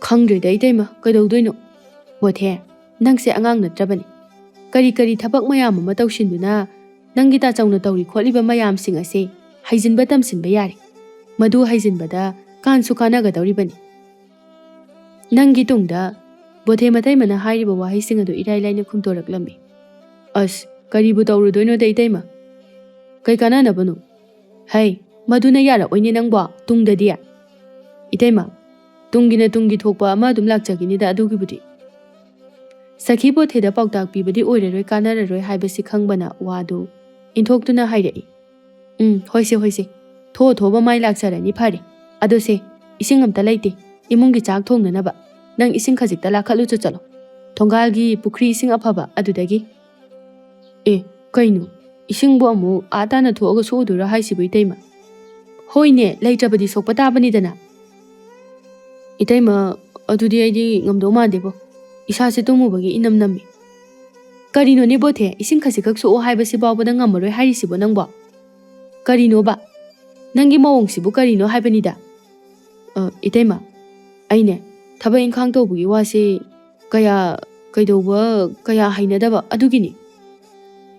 "ꯈꯪꯗ꯭ꯔꯦꯗ ꯏꯇꯩꯃ, ꯀꯩꯗꯧꯗꯣꯏꯅꯣ? ꯕꯣꯊꯦ, ꯅꯪꯁꯦ ꯑꯉꯥꯡ ꯅꯠꯇ꯭ꯔꯕꯅꯤ꯫ ꯀꯔꯤ ꯀꯔꯤ ꯊꯕꯛ ꯃꯌꯥꯝ ꯑꯃ ꯇꯧꯁꯤꯟꯗꯨꯅ ꯅꯪꯒꯤ ꯇꯥꯆꯧꯅ ꯇꯧꯔꯤ ꯈꯣꯠꯂꯤꯕ ꯃꯌꯥꯝꯁꯤꯡ ꯑꯁꯦ ꯍꯩꯖꯤꯟꯕ ꯇꯝꯁꯤꯟꯕ ꯌꯥꯔꯦ꯫ ꯃꯗꯨ ꯍꯩꯖꯤꯟꯕꯗ ꯀꯥꯟꯁꯨ ꯀꯥꯟꯅꯒꯗꯧꯔꯤꯕꯅꯤ꯫" ꯅꯪꯒꯤ ꯇꯨꯡꯗ ꯕꯣꯊꯦ ꯃꯇꯩꯃꯅ ꯍꯥꯏꯔꯤꯕ ꯋꯥꯍꯩꯁꯤꯡ ꯑꯗꯨ ꯏꯔꯥꯏ ꯂꯥꯏꯅ ꯈꯨꯝꯇꯣꯔꯛꯂꯝꯃꯤ꯫ "ꯑꯁ, ꯀꯔꯤꯕꯨ ꯇꯧꯔꯨꯗꯣꯏꯅꯣꯗ ꯏꯇꯩꯃ? ꯀꯩ ꯀꯥꯟꯅꯅꯕꯅꯣ? ꯍꯩ, ꯃꯗꯨꯅ ꯌꯥꯔꯛꯑꯣꯏꯅꯦ ꯅꯪꯕꯣ, ꯇꯨꯡꯗꯗꯤ꯫" "ꯏꯇꯩꯃ, ꯇꯨꯡꯒꯤꯅ ꯇꯨꯡꯒꯤ ꯊꯣꯛꯄ ꯑꯃ ꯑꯗꯨꯝ ꯂꯥꯛꯆꯒꯅꯤꯗ ꯑꯗꯨꯒꯤꯕꯨꯗꯤ꯫" ꯁꯈꯤ ꯕꯣꯊꯦꯗ ꯄꯥꯎꯇꯥꯛ ꯄꯤꯕꯗꯤ ꯑꯣꯏꯔꯔꯣꯏ, ꯀꯥꯟꯅꯔꯔꯣꯏ ꯍꯥꯏꯕꯁꯤ ꯈꯪꯕꯅ ꯋꯥꯗꯨ ꯏꯟꯊꯣꯛꯇꯨꯅ ꯍꯥꯏꯔꯛꯏ꯫ "ꯎꯝ, ꯍꯣꯏꯁꯦ, ꯍꯣꯏꯁꯦ꯫ ꯊꯣꯛꯑ ꯊꯣꯛꯑꯕ ꯃꯥꯏ ꯂꯥꯛꯆꯔꯅꯤ, ꯐꯔꯦ꯫ ꯑꯗꯣ ꯁꯦ, ꯏꯁꯤꯡ ꯑꯝꯇ ꯂꯩꯇꯦ꯫ ꯏꯃꯨꯡꯒꯤ ꯆꯥꯛ ꯊꯣꯡꯅꯅꯕ꯫ ꯅꯪ ꯏꯁꯤꯡ ꯈꯖꯤꯛꯇ ꯂꯥꯈꯠꯂꯨꯆꯣ ꯆꯠꯂꯣ꯫ ꯊꯣꯡꯒꯥꯜꯒꯤ ꯄꯨꯈ꯭ꯔꯤ ꯏꯁꯤꯡ ꯑꯐꯕ ꯑꯗꯨꯗꯒꯤ꯫ ꯑꯦ, ꯀꯩꯅꯣ? ꯏꯁꯤꯡꯕꯨ ꯑꯃꯨꯛ ꯑꯥ ꯇꯥꯅ ꯊꯣꯛꯑꯒ ꯁꯣꯛꯎꯗꯣꯏꯔꯣ ꯍꯥꯏꯁꯤꯕꯨ, ꯏꯇꯩꯃ? ꯍꯣꯏꯅꯦ, ꯂꯩꯇ꯭ꯔꯕꯗꯤ ꯁꯣꯛꯄ ꯇꯥꯕꯅꯤꯗꯅ꯫ ꯏꯇꯩꯃ, ꯑꯗꯨꯗꯤ ꯑꯩꯗꯤ ꯉꯝꯗꯧ ꯃꯥꯟꯗꯦꯕꯣ꯫ ꯏꯁꯥꯁꯦ ꯇꯨꯝꯃꯨꯕꯒꯤ ꯏꯅꯝ ꯅꯝꯃꯤ꯫ ꯀꯔꯤꯅꯣꯅꯦ ꯕꯣꯊꯦ, ꯏꯁꯤꯡ ꯈꯖꯤꯛꯈꯛ ꯁꯣꯛꯑꯣ ꯍꯥꯏꯕꯁꯤ ꯐꯥꯎꯕꯗ ꯉꯝꯃꯔꯣꯏ ꯍꯥꯏꯔꯤꯁꯤꯕꯣ ꯅꯪꯕꯣ? ꯀꯔꯤꯅꯣꯕ? ꯅꯪꯒꯤ ꯃꯑꯣꯡꯁꯤꯕꯨ ꯀꯔꯤꯅꯣ ꯍꯥꯏꯕꯅꯤꯗ? ꯑ, ꯏꯇꯩꯃ, ꯑꯩꯅꯦ, ꯊꯕꯛ ꯏꯪꯈꯥꯡ ꯇꯧꯕꯒꯤ ꯋꯥꯁꯦ ꯀꯌꯥ, ꯀꯩꯗꯧꯕ, ꯀꯌꯥ ꯍꯩꯅꯗꯕ ꯑꯗꯨꯒꯤꯅꯤ꯫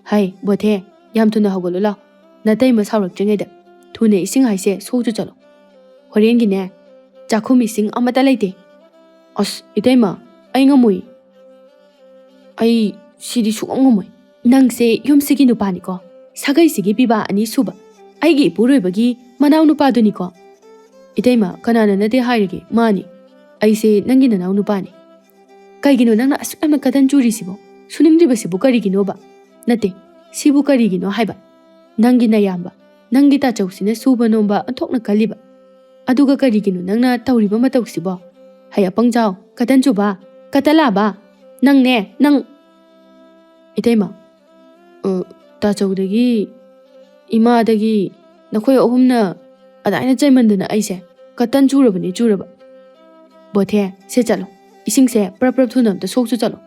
ꯍꯥꯏ, ꯕꯣꯊꯦ, ꯌꯥꯝ ꯊꯨꯅ ꯍꯧꯒꯠꯂꯨ ꯂꯥꯎ꯫ ꯅꯇꯩꯃ ꯁꯥꯎꯔꯛꯇ꯭ꯔꯤꯉꯩꯗ ꯊꯨꯅ ꯏꯁꯤꯡ ꯍꯥꯏꯁꯦ ꯁꯣꯛꯆꯨ ꯆꯠꯂꯣ꯫ ꯍꯣꯔꯦꯟꯒꯤꯅꯦ, ꯆꯥꯛꯈꯨꯝ ꯏꯁꯤꯡ ꯑꯃꯠꯇ ꯂꯩꯇꯦ꯫ ꯑꯁ, ꯏꯇꯩꯃ, ꯑꯩ ꯉꯝꯃꯣꯏ꯫ ꯑꯩ ꯁꯤꯗꯤ ꯁꯨꯡꯉꯝ ꯉꯝꯃꯣꯏ꯫ ꯅꯪꯁꯦ ꯌꯨꯝꯁꯤꯒꯤ ꯅꯨꯄꯥꯅꯤꯀꯣ, ꯁꯥꯒꯩꯁꯤꯒꯤ ꯄꯤꯕꯥ ꯑꯅꯤ ꯁꯨꯕ, ꯑꯩꯒꯤ ꯏꯄꯨꯔꯣꯏꯕꯒꯤ ꯃꯅꯥꯎ ꯅꯨꯄꯥꯗꯨꯅꯤꯀꯣ꯫ ꯏꯇꯩꯃ, ꯀꯅꯥꯅ ꯅꯠꯇꯦ ꯍꯥꯏꯔꯒꯦ? ꯃꯥꯅꯤ, ꯑꯩꯁꯦ ꯅꯪꯒꯤ ꯅꯅꯥꯎ ꯅꯨꯄꯥꯅꯤ꯫ ꯀꯩꯒꯤꯅꯣ ꯅꯪꯅ ꯑꯁꯨꯛ ꯌꯥꯝꯅ ꯀꯇꯟ ꯆꯨꯔꯤꯁꯤꯕꯣ? ꯁꯨꯅꯤꯡꯗ꯭ꯔꯤꯕꯁꯤꯕꯨ ꯀꯔꯤꯒꯤꯅꯣꯕ? ꯅꯠꯇꯦ, ꯁꯤꯕꯨ ꯀꯔꯤꯒꯤꯅꯣ ꯍꯥꯏꯕ? ꯅꯪꯒꯤ ꯅꯌꯥꯝꯕ, ꯅꯪꯒꯤ ꯇꯥꯆꯧꯁꯤꯅ ꯁꯨꯕ ꯅꯣꯝꯕ ꯑꯣꯟꯊꯣꯛꯅ ꯀꯜꯂꯤꯕ꯫ ꯑꯗꯨꯒ ꯀꯔꯤꯒꯤꯅꯣ ꯅꯪꯅ ꯇꯧꯔꯤꯕ ꯃꯇꯧꯁꯤꯕꯣ? ꯍꯩ ꯑꯄꯪꯖꯥꯎ, ꯀꯇꯟ ꯆꯨꯕ, ꯀꯇꯂꯥꯕ, ꯅꯪꯅꯦ, ꯅꯪ꯫ ꯏꯇꯩꯃ, ꯑ, ꯇꯥꯆꯧꯗꯒꯤ, ꯏꯃꯥꯗꯒꯤ, ꯅꯈꯣꯏ ꯑꯍꯨꯝꯅ ꯑꯗꯥꯏꯅ ꯆꯩꯃꯟꯗꯅ ꯑꯩꯁꯦ ꯀꯇꯟ ꯆꯨꯔꯕꯅꯤ ꯆꯨꯔꯕ꯫ ꯕꯣꯊꯦ, ꯁꯦ ꯆꯠꯂꯣ, ꯏꯁꯤꯡꯁꯦ ꯄ꯭ꯔꯞ ꯄ꯭ꯔꯞ ꯊꯨꯅ ꯑꯝꯇ ꯁꯣꯛꯆꯨ ꯆꯠꯂꯣ꯫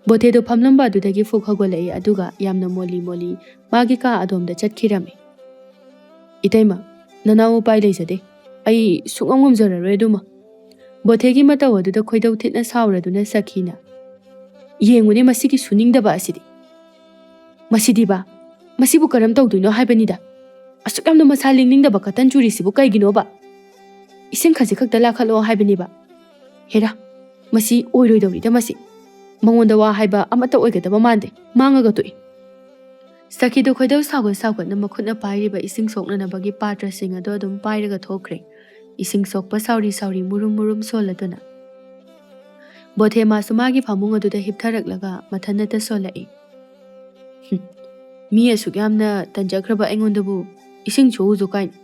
ꯕꯣꯊꯦꯗꯣ ꯐꯝꯂꯝꯕ ꯑꯗꯨꯗꯒꯤ ꯐꯨꯛ ꯍꯧꯒꯠꯂꯛꯏ, ꯑꯗꯨꯒ ꯌꯥꯝꯅ ꯃꯣꯜꯂꯤ ꯃꯣꯜꯂꯤ ꯃꯥꯒꯤ ꯀꯥ ꯑꯗꯣꯝꯗ ꯆꯠꯈꯤꯔꯝꯃꯤ꯫ ꯏꯇꯩꯃ, ꯅꯅꯥꯎ ꯎꯄꯥꯏ ꯂꯩꯖꯗꯦ, ꯑꯩ ꯁꯨꯡꯉꯝ ꯉꯝꯖꯔꯔꯣꯏ ꯑꯗꯨꯃ꯫ ꯕꯣꯊꯦꯒꯤ ꯃꯇꯧ ꯑꯗꯨꯗ ꯈꯣꯏꯗꯧ ꯊꯤꯠꯅ ꯁꯥꯎꯔꯗꯨꯅ ꯁꯈꯤꯅ, "ꯌꯦꯡꯉꯨꯅꯦ ꯃꯁꯤꯒꯤ ꯁꯨꯅꯤꯡꯗꯕ ꯑꯁꯤꯗꯤ꯫ ꯃꯁꯤꯗꯤꯕ, ꯃꯁꯤꯕꯨ ꯀꯔꯝ ꯇꯧꯗꯣꯏꯅꯣ ꯍꯥꯏꯕꯅꯤꯗ꯫ ꯑꯁꯨꯛ ꯌꯥꯝꯅ ꯃꯁꯥ ꯂꯦꯡꯅꯤꯡꯗꯕ ꯀꯇꯟ ꯆꯨꯔꯤꯁꯤꯕꯨ ꯀꯩꯒꯤꯅꯣꯕ? ꯏꯁꯤꯡ ꯈꯖꯤꯛ ꯈꯛꯇ ꯂꯥꯈꯠꯂꯣ ꯍꯥꯏꯕꯅꯦꯕ꯫ ꯍꯦꯔꯥ, ꯃꯁꯤ ꯑꯣꯏꯔꯣꯏꯗꯧꯔꯤꯗ ꯃꯁꯤ꯫ ꯃꯉꯣꯟꯗ ꯋꯥ ꯍꯥꯏꯕ ꯑꯃꯠꯇ ꯑꯣꯏꯒꯗꯕ ꯃꯥꯟꯗꯦ, ꯃꯥꯡꯉꯒ ꯇꯣꯛꯏ"꯫ ꯁꯈꯤꯗꯨ ꯈꯣꯏꯗꯧ ꯁꯥꯎꯒꯠ ꯁꯥꯎꯒꯠꯅ ꯃꯈꯨꯠꯅ ꯄꯥꯏꯔꯤꯕ ꯏꯁꯤꯡ ꯁꯣꯛꯅꯅꯕꯒꯤ ꯄꯥꯇ꯭ꯔꯁꯤꯡ ꯑꯗꯨ ꯑꯗꯨꯝ ꯄꯥꯏꯔꯒ ꯊꯣꯛꯈ꯭ꯔꯦ, ꯏꯁꯤꯡ ꯁꯣꯛꯄ ꯁꯥꯎꯔꯤ ꯁꯥꯎꯔꯤ ꯃꯨꯔꯨꯝ ꯃꯨꯔꯨꯝ ꯁꯣꯜꯂꯗꯨꯅ꯫ ꯕꯣꯊꯦ ꯃꯥꯁꯨ ꯃꯥꯒꯤ ꯐꯃꯨꯡ ꯑꯗꯨꯗ ꯍꯤꯞꯊꯔꯛꯂꯒ ꯃꯊꯟꯅꯇ ꯁꯣꯜꯂꯛꯏ꯫ "ꯍꯨꯝ, ꯃꯤ ꯑꯁꯨꯛ ꯌꯥꯝꯅ ꯇꯟꯖꯈ꯭ꯔꯕ ꯑꯩꯉꯣꯟꯗꯕꯨ ꯏꯁꯤꯡ ꯁꯣꯛꯎꯁꯨ ꯀꯥꯏꯅ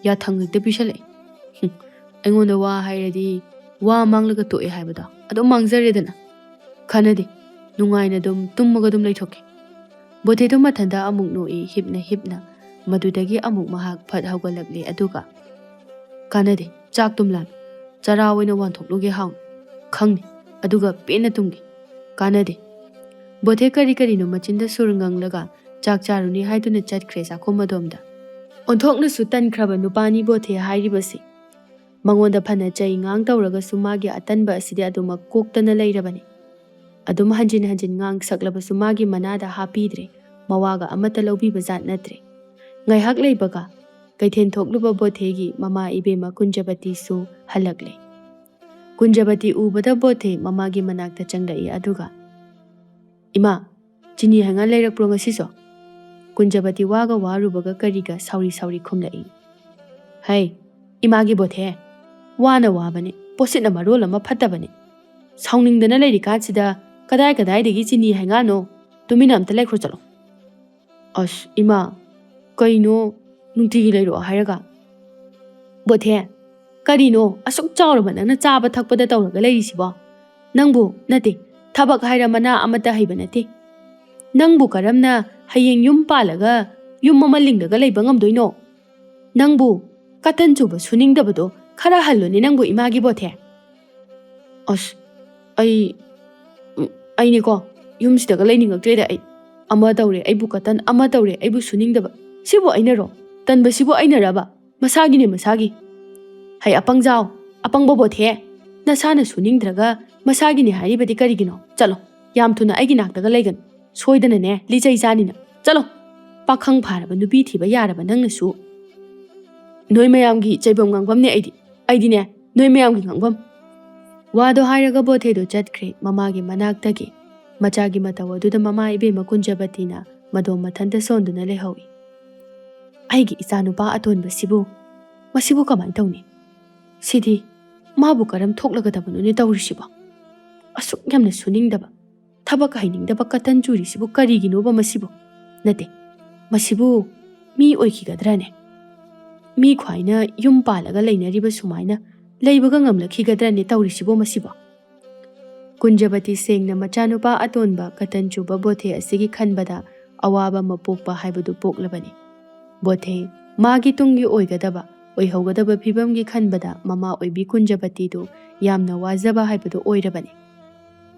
ꯌꯥꯊꯪ ꯍꯦꯛꯇ ꯄꯤꯁꯜꯂꯛꯏ꯫ ꯍꯨꯝ, ꯑꯩꯉꯣꯟꯗ ꯋꯥ ꯍꯥꯏꯔꯗꯤ ꯋꯥ ꯃꯥꯡꯂꯒ ꯇꯣꯛꯑꯦ ꯍꯥꯏꯕꯗꯣ ꯑꯗꯨꯝ ꯃꯥꯡꯖꯔꯦꯗꯅ꯫ ꯀꯥꯟꯅꯗꯦ, ꯅꯨꯡꯉꯥꯏꯅ ꯑꯗꯨꯝ ꯇꯨꯝꯃꯒ ꯑꯗꯨꯝ ꯂꯩꯊꯣꯛꯀꯦ꯫ ꯕꯣꯊꯦꯗꯣ ꯃꯊꯟꯇ ꯑꯃꯨꯛ ꯅꯣꯛꯏ, ꯍꯤꯞꯅ ꯍꯤꯞꯅ꯫ ꯃꯗꯨꯗꯒꯤ ꯑꯃꯨꯛ ꯃꯍꯥꯛ ꯐꯠ ꯍꯧꯒꯠꯂꯛꯂꯦ, ꯑꯗꯨꯒ, "ꯀꯥꯟꯅꯗꯦ, ꯆꯥꯛ ꯇꯨꯝ ꯂꯥꯝꯃꯤ꯫ ꯆꯔꯥ ꯑꯣꯏꯅ ꯋꯥꯟꯊꯣꯛꯂꯨꯒꯦ ꯍꯥꯎꯅ, ꯈꯪꯅꯤ, ꯑꯗꯨꯒ ꯄꯦꯟꯅ ꯇꯨꯝꯒꯦ꯫ ꯀꯥꯟꯅꯗꯦ꯫" ꯕꯣꯊꯦ ꯀꯔꯤ ꯀꯔꯤꯅꯣ ꯃꯆꯤꯟꯗ ꯁꯨꯔ ꯉꯪꯂꯒ ꯆꯥꯛ ꯆꯥꯔꯨꯅꯤ ꯍꯥꯏꯗꯨꯅ ꯆꯠꯈ꯭ꯔꯦ ꯆꯥꯛꯈꯨꯝ ꯑꯗꯣꯝꯗ꯫ ꯑꯣꯟꯊꯣꯛꯅꯁꯨ ꯇꯟꯈ꯭ꯔꯕ ꯅꯨꯄꯥꯅꯤ ꯕꯣꯊꯦ ꯍꯥꯏꯔꯤꯕꯁꯤ꯫ ꯃꯉꯣꯟꯗ ꯐꯅ ꯆꯩ ꯉꯥꯡ ꯇꯧꯔꯒꯁꯨ ꯃꯥꯒꯤ ꯑꯇꯟꯕ ꯑꯁꯤꯗꯤ ꯑꯗꯨꯃꯛ ꯀꯣꯛꯇꯅ ꯂꯩꯔꯕꯅꯤ꯫ ꯑꯗꯨꯝ ꯍꯟꯖꯤꯟ ꯍꯟꯖꯤꯟ ꯉꯥꯡ ꯁꯛꯂꯕꯁꯨ ꯃꯥꯒꯤ ꯃꯅꯥꯗ ꯍꯥꯞꯄꯤꯗ꯭ꯔꯦ, ꯃꯋꯥꯒ ꯑꯃꯠꯇ ꯂꯧꯕꯤꯕ ꯖꯥꯠ ꯅꯠꯇ꯭ꯔꯦ꯫ ꯉꯥꯏꯍꯥꯛ ꯂꯩꯕꯒ ꯀꯩꯊꯦꯜ ꯊꯣꯛꯂꯨꯕ ꯕꯣꯊꯦꯒꯤ ꯃꯃꯥ ꯏꯕꯦꯝꯃ ꯀꯨꯟꯖꯕꯇꯤꯁꯨ ꯍꯜꯂꯛꯂꯦ꯫ ꯀꯨꯟꯖꯕꯇꯤ ꯎꯕꯗ ꯕꯣꯊꯦ ꯃꯃꯥꯒꯤ ꯃꯅꯥꯛꯇ ꯆꯪꯂꯛꯏ, ꯑꯗꯨꯒ, "ꯏꯃꯥ, ꯆꯤꯅꯤ ꯍꯩꯉꯥꯟ ꯂꯩꯔꯛꯄ꯭ꯔꯣ ꯉꯁꯤꯁꯨ?" ꯀꯨꯟꯖꯕꯇꯤ ꯋꯥꯒ ꯋꯥꯔꯨꯕꯒ ꯀꯔꯤꯒ ꯁꯥꯎꯔꯤ ꯁꯥꯎꯔꯤ ꯈꯨꯝꯂꯛꯏ꯫ "ꯍꯩ, ꯏꯃꯥꯒꯤ ꯕꯣꯊꯦ, ꯋꯥꯅ ꯋꯥꯕꯅꯦ, ꯄꯣꯠꯁꯤꯠꯅ ꯃꯔꯣꯜ ꯑꯃ ꯐꯠꯇꯕꯅꯦ꯫ ꯁꯥꯎꯅꯤꯡꯗꯅ ꯂꯩꯔꯤꯀꯥꯟꯁꯤꯗ ꯀꯗꯥꯏ ꯀꯗꯥꯏꯗꯒꯤ ꯆꯤꯅꯤ ꯍꯩꯉꯥꯟꯅꯣ? ꯇꯨꯃꯤꯟꯅ ꯑꯝꯇ ꯂꯩꯈ꯭ꯔꯣ ꯆꯠꯂꯣ꯫" "ꯑꯁ, ꯏꯃꯥ, ꯀꯩꯅꯣ ꯅꯨꯡꯇꯤꯒꯤ ꯂꯩꯔꯛꯑꯣ ꯍꯥꯏꯔꯒ?" "ꯕꯣꯊꯦ, ꯀꯔꯤꯅꯣ ꯑꯁꯨꯛ ꯆꯥꯎꯔꯕ ꯅꯪꯅ ꯆꯥꯕ ꯊꯛꯄꯗ ꯇꯧꯔꯒ ꯂꯩꯔꯤꯁꯤꯕꯣ? ꯅꯪꯕꯨ, ꯅꯠꯇꯦ, ꯊꯕꯛ ꯍꯥꯏꯔ ꯃꯅꯥ ꯑꯃꯠꯇ ꯍꯩꯕ ꯅꯠꯇꯦ꯫ ꯅꯪꯕꯨ ꯀꯔꯝꯅ ꯍꯌꯦꯡ ꯌꯨꯝ ꯄꯥꯜꯂꯒ ꯌꯨꯝ ꯑꯃ ꯂꯤꯡꯂꯒ ꯂꯩꯕ ꯉꯝꯗꯣꯏꯅꯣ? ꯅꯪꯕꯨ ꯀꯇꯟ ꯆꯨꯕ ꯁꯨꯅꯤꯡꯗꯕꯗꯣ ꯈꯔ ꯍꯜꯂꯨꯅꯦ ꯅꯪꯕꯨ, ꯏꯃꯥꯒꯤ ꯕꯣꯊꯦ꯫" "ꯑꯁ, ꯑꯩ, ꯎꯝ, ꯑꯩꯅꯦꯀꯣ, ꯌꯨꯝꯁꯤꯗꯒ ꯂꯩꯅꯤꯡꯉꯛꯇ꯭ꯔꯦꯗ ꯑꯩ꯫ ꯑꯃ ꯇꯧꯔꯦ, ꯑꯩꯕꯨ ꯀꯇꯟ, ꯑꯃ ꯇꯧꯔꯦ, ꯑꯩꯕꯨ ꯁꯨꯅꯤꯡꯗꯕ꯫ ꯁꯤꯕꯨ ꯑꯩꯅꯔꯣ? ꯇꯟꯕꯁꯤꯕꯨ ꯑꯩꯅꯔꯕ? ꯃꯁꯥꯒꯤꯅꯦ, ꯃꯁꯥꯒꯤ꯫" "ꯍꯩ, ꯑꯄꯪꯖꯥꯎ, ꯑꯄꯪꯕ ꯕꯣꯊꯦ, ꯅꯁꯥꯅ ꯁꯨꯅꯤꯡꯗ꯭ꯔꯒ ꯃꯁꯥꯒꯤꯅꯦ ꯍꯥꯏꯔꯤꯕꯗꯤ ꯀꯔꯤꯒꯤꯅꯣ? ꯆꯠꯂꯣ, ꯌꯥꯝ ꯊꯨꯅ ꯑꯩꯒꯤ ꯅꯥꯛꯇꯒ ꯂꯩꯒꯅꯨ꯫ ꯁꯣꯏꯗꯅꯅꯦ, ꯂꯤꯆꯩ ꯆꯥꯅꯤ ꯅꯪ꯫ ꯆꯠꯂꯣ, ꯄꯥꯈꯪ ꯐꯥꯔꯕ ꯅꯨꯄꯤ ꯊꯤꯕ ꯌꯥꯔꯕ ꯅꯪꯅꯁꯨ꯫ ꯅꯣꯏ ꯃꯌꯥꯝꯒꯤ ꯆꯩꯕꯝ ꯉꯥꯡꯐꯝꯅꯦ ꯑꯩꯗꯤ꯫ ꯑꯩꯗꯤꯅꯦ, ꯅꯣꯏ ꯃꯌꯥꯝꯒꯤ ꯉꯥꯡꯐꯝ꯫" ꯋꯥꯗꯣ ꯍꯥꯏꯔꯒ ꯕꯣꯊꯦꯗꯣ ꯆꯠꯈ꯭ꯔꯦ ꯃꯃꯥꯒꯤ ꯃꯅꯥꯛꯇꯒꯤ꯫ ꯃꯆꯥꯒꯤ ꯃꯇꯧ ꯑꯗꯨꯗ ꯃꯃꯥ ꯏꯕꯦꯝꯃ ꯀꯨꯟꯖꯕꯇꯤꯅ ꯃꯗꯣꯝ ꯃꯊꯟꯇ ꯁꯣꯟꯗꯨꯅ ꯂꯩꯍꯧꯏ꯫ "ꯑꯩꯒꯤ ꯏꯆꯥꯅꯨꯄꯥ ꯑꯇꯣꯟꯕꯁꯤꯕꯨ, ꯃꯁꯤꯕꯨ ꯀꯃꯥꯏꯅ ꯇꯧꯅꯤ? ꯁꯤꯗꯤ ꯃꯥꯕꯨ ꯀꯔꯝ ꯊꯣꯛꯂꯒꯗꯕꯅꯣꯅꯦ ꯇꯧꯔꯤꯁꯤꯕꯣ? ꯑꯁꯨꯛ ꯌꯥꯝꯅ ꯁꯨꯅꯤꯡꯗꯕ, ꯊꯕꯛ ꯍꯩꯅꯤꯡꯗꯕ ꯀꯇꯟ ꯆꯨꯔꯤꯁꯤꯕꯨ ꯀꯔꯤꯒꯤꯅꯣꯕ ꯃꯁꯤꯕꯨ? ꯅꯠꯇꯦ, ꯃꯁꯤꯕꯨ ꯃꯤ ꯑꯣꯏꯈꯤꯒꯗ꯭ꯔꯅꯦ? ꯃꯤ ꯈ꯭ꯋꯥꯏꯅ ꯌꯨꯝ ꯄꯥꯜꯂꯒ ꯂꯩꯅꯔꯤꯕ ꯁꯨꯃꯥꯏꯅ ꯂꯩꯕꯒ ꯉꯝꯂꯛꯈꯤꯒꯗ꯭ꯔꯅꯦ ꯇꯧꯔꯤꯁꯤꯕꯣ ꯃꯁꯤꯕꯣ? ꯀꯨꯟꯖꯕꯇꯤ ꯁꯦꯡꯅ ꯃꯆꯥꯅꯨꯄꯥ ꯑꯇꯣꯟꯕ ꯀꯇꯟ ꯆꯨꯕ ꯕꯣꯊꯦ ꯑꯁꯤꯒꯤ ꯈꯟꯕꯗ ꯑꯋꯥꯕ ꯑꯃ ꯄꯣꯛꯄ ꯍꯥꯏꯕꯗꯨ ꯄꯣꯛꯂꯕꯅꯤ꯫ ꯕꯣꯊꯦ, ꯃꯥꯒꯤ ꯇꯨꯡꯒꯤ ꯑꯣꯏꯒꯗꯕ, ꯑꯣꯏꯍꯧꯒꯗꯕ ꯐꯤꯕꯝꯒꯤ ꯈꯟꯕꯗ ꯃꯃꯥ ꯑꯣꯏꯕꯤ ꯀꯨꯟꯖꯕꯇꯤꯗꯨ ꯌꯥꯝꯅ ꯋꯥꯖꯕ ꯍꯥꯏꯕꯗꯨ ꯑꯣꯏꯔꯕꯅꯤ꯫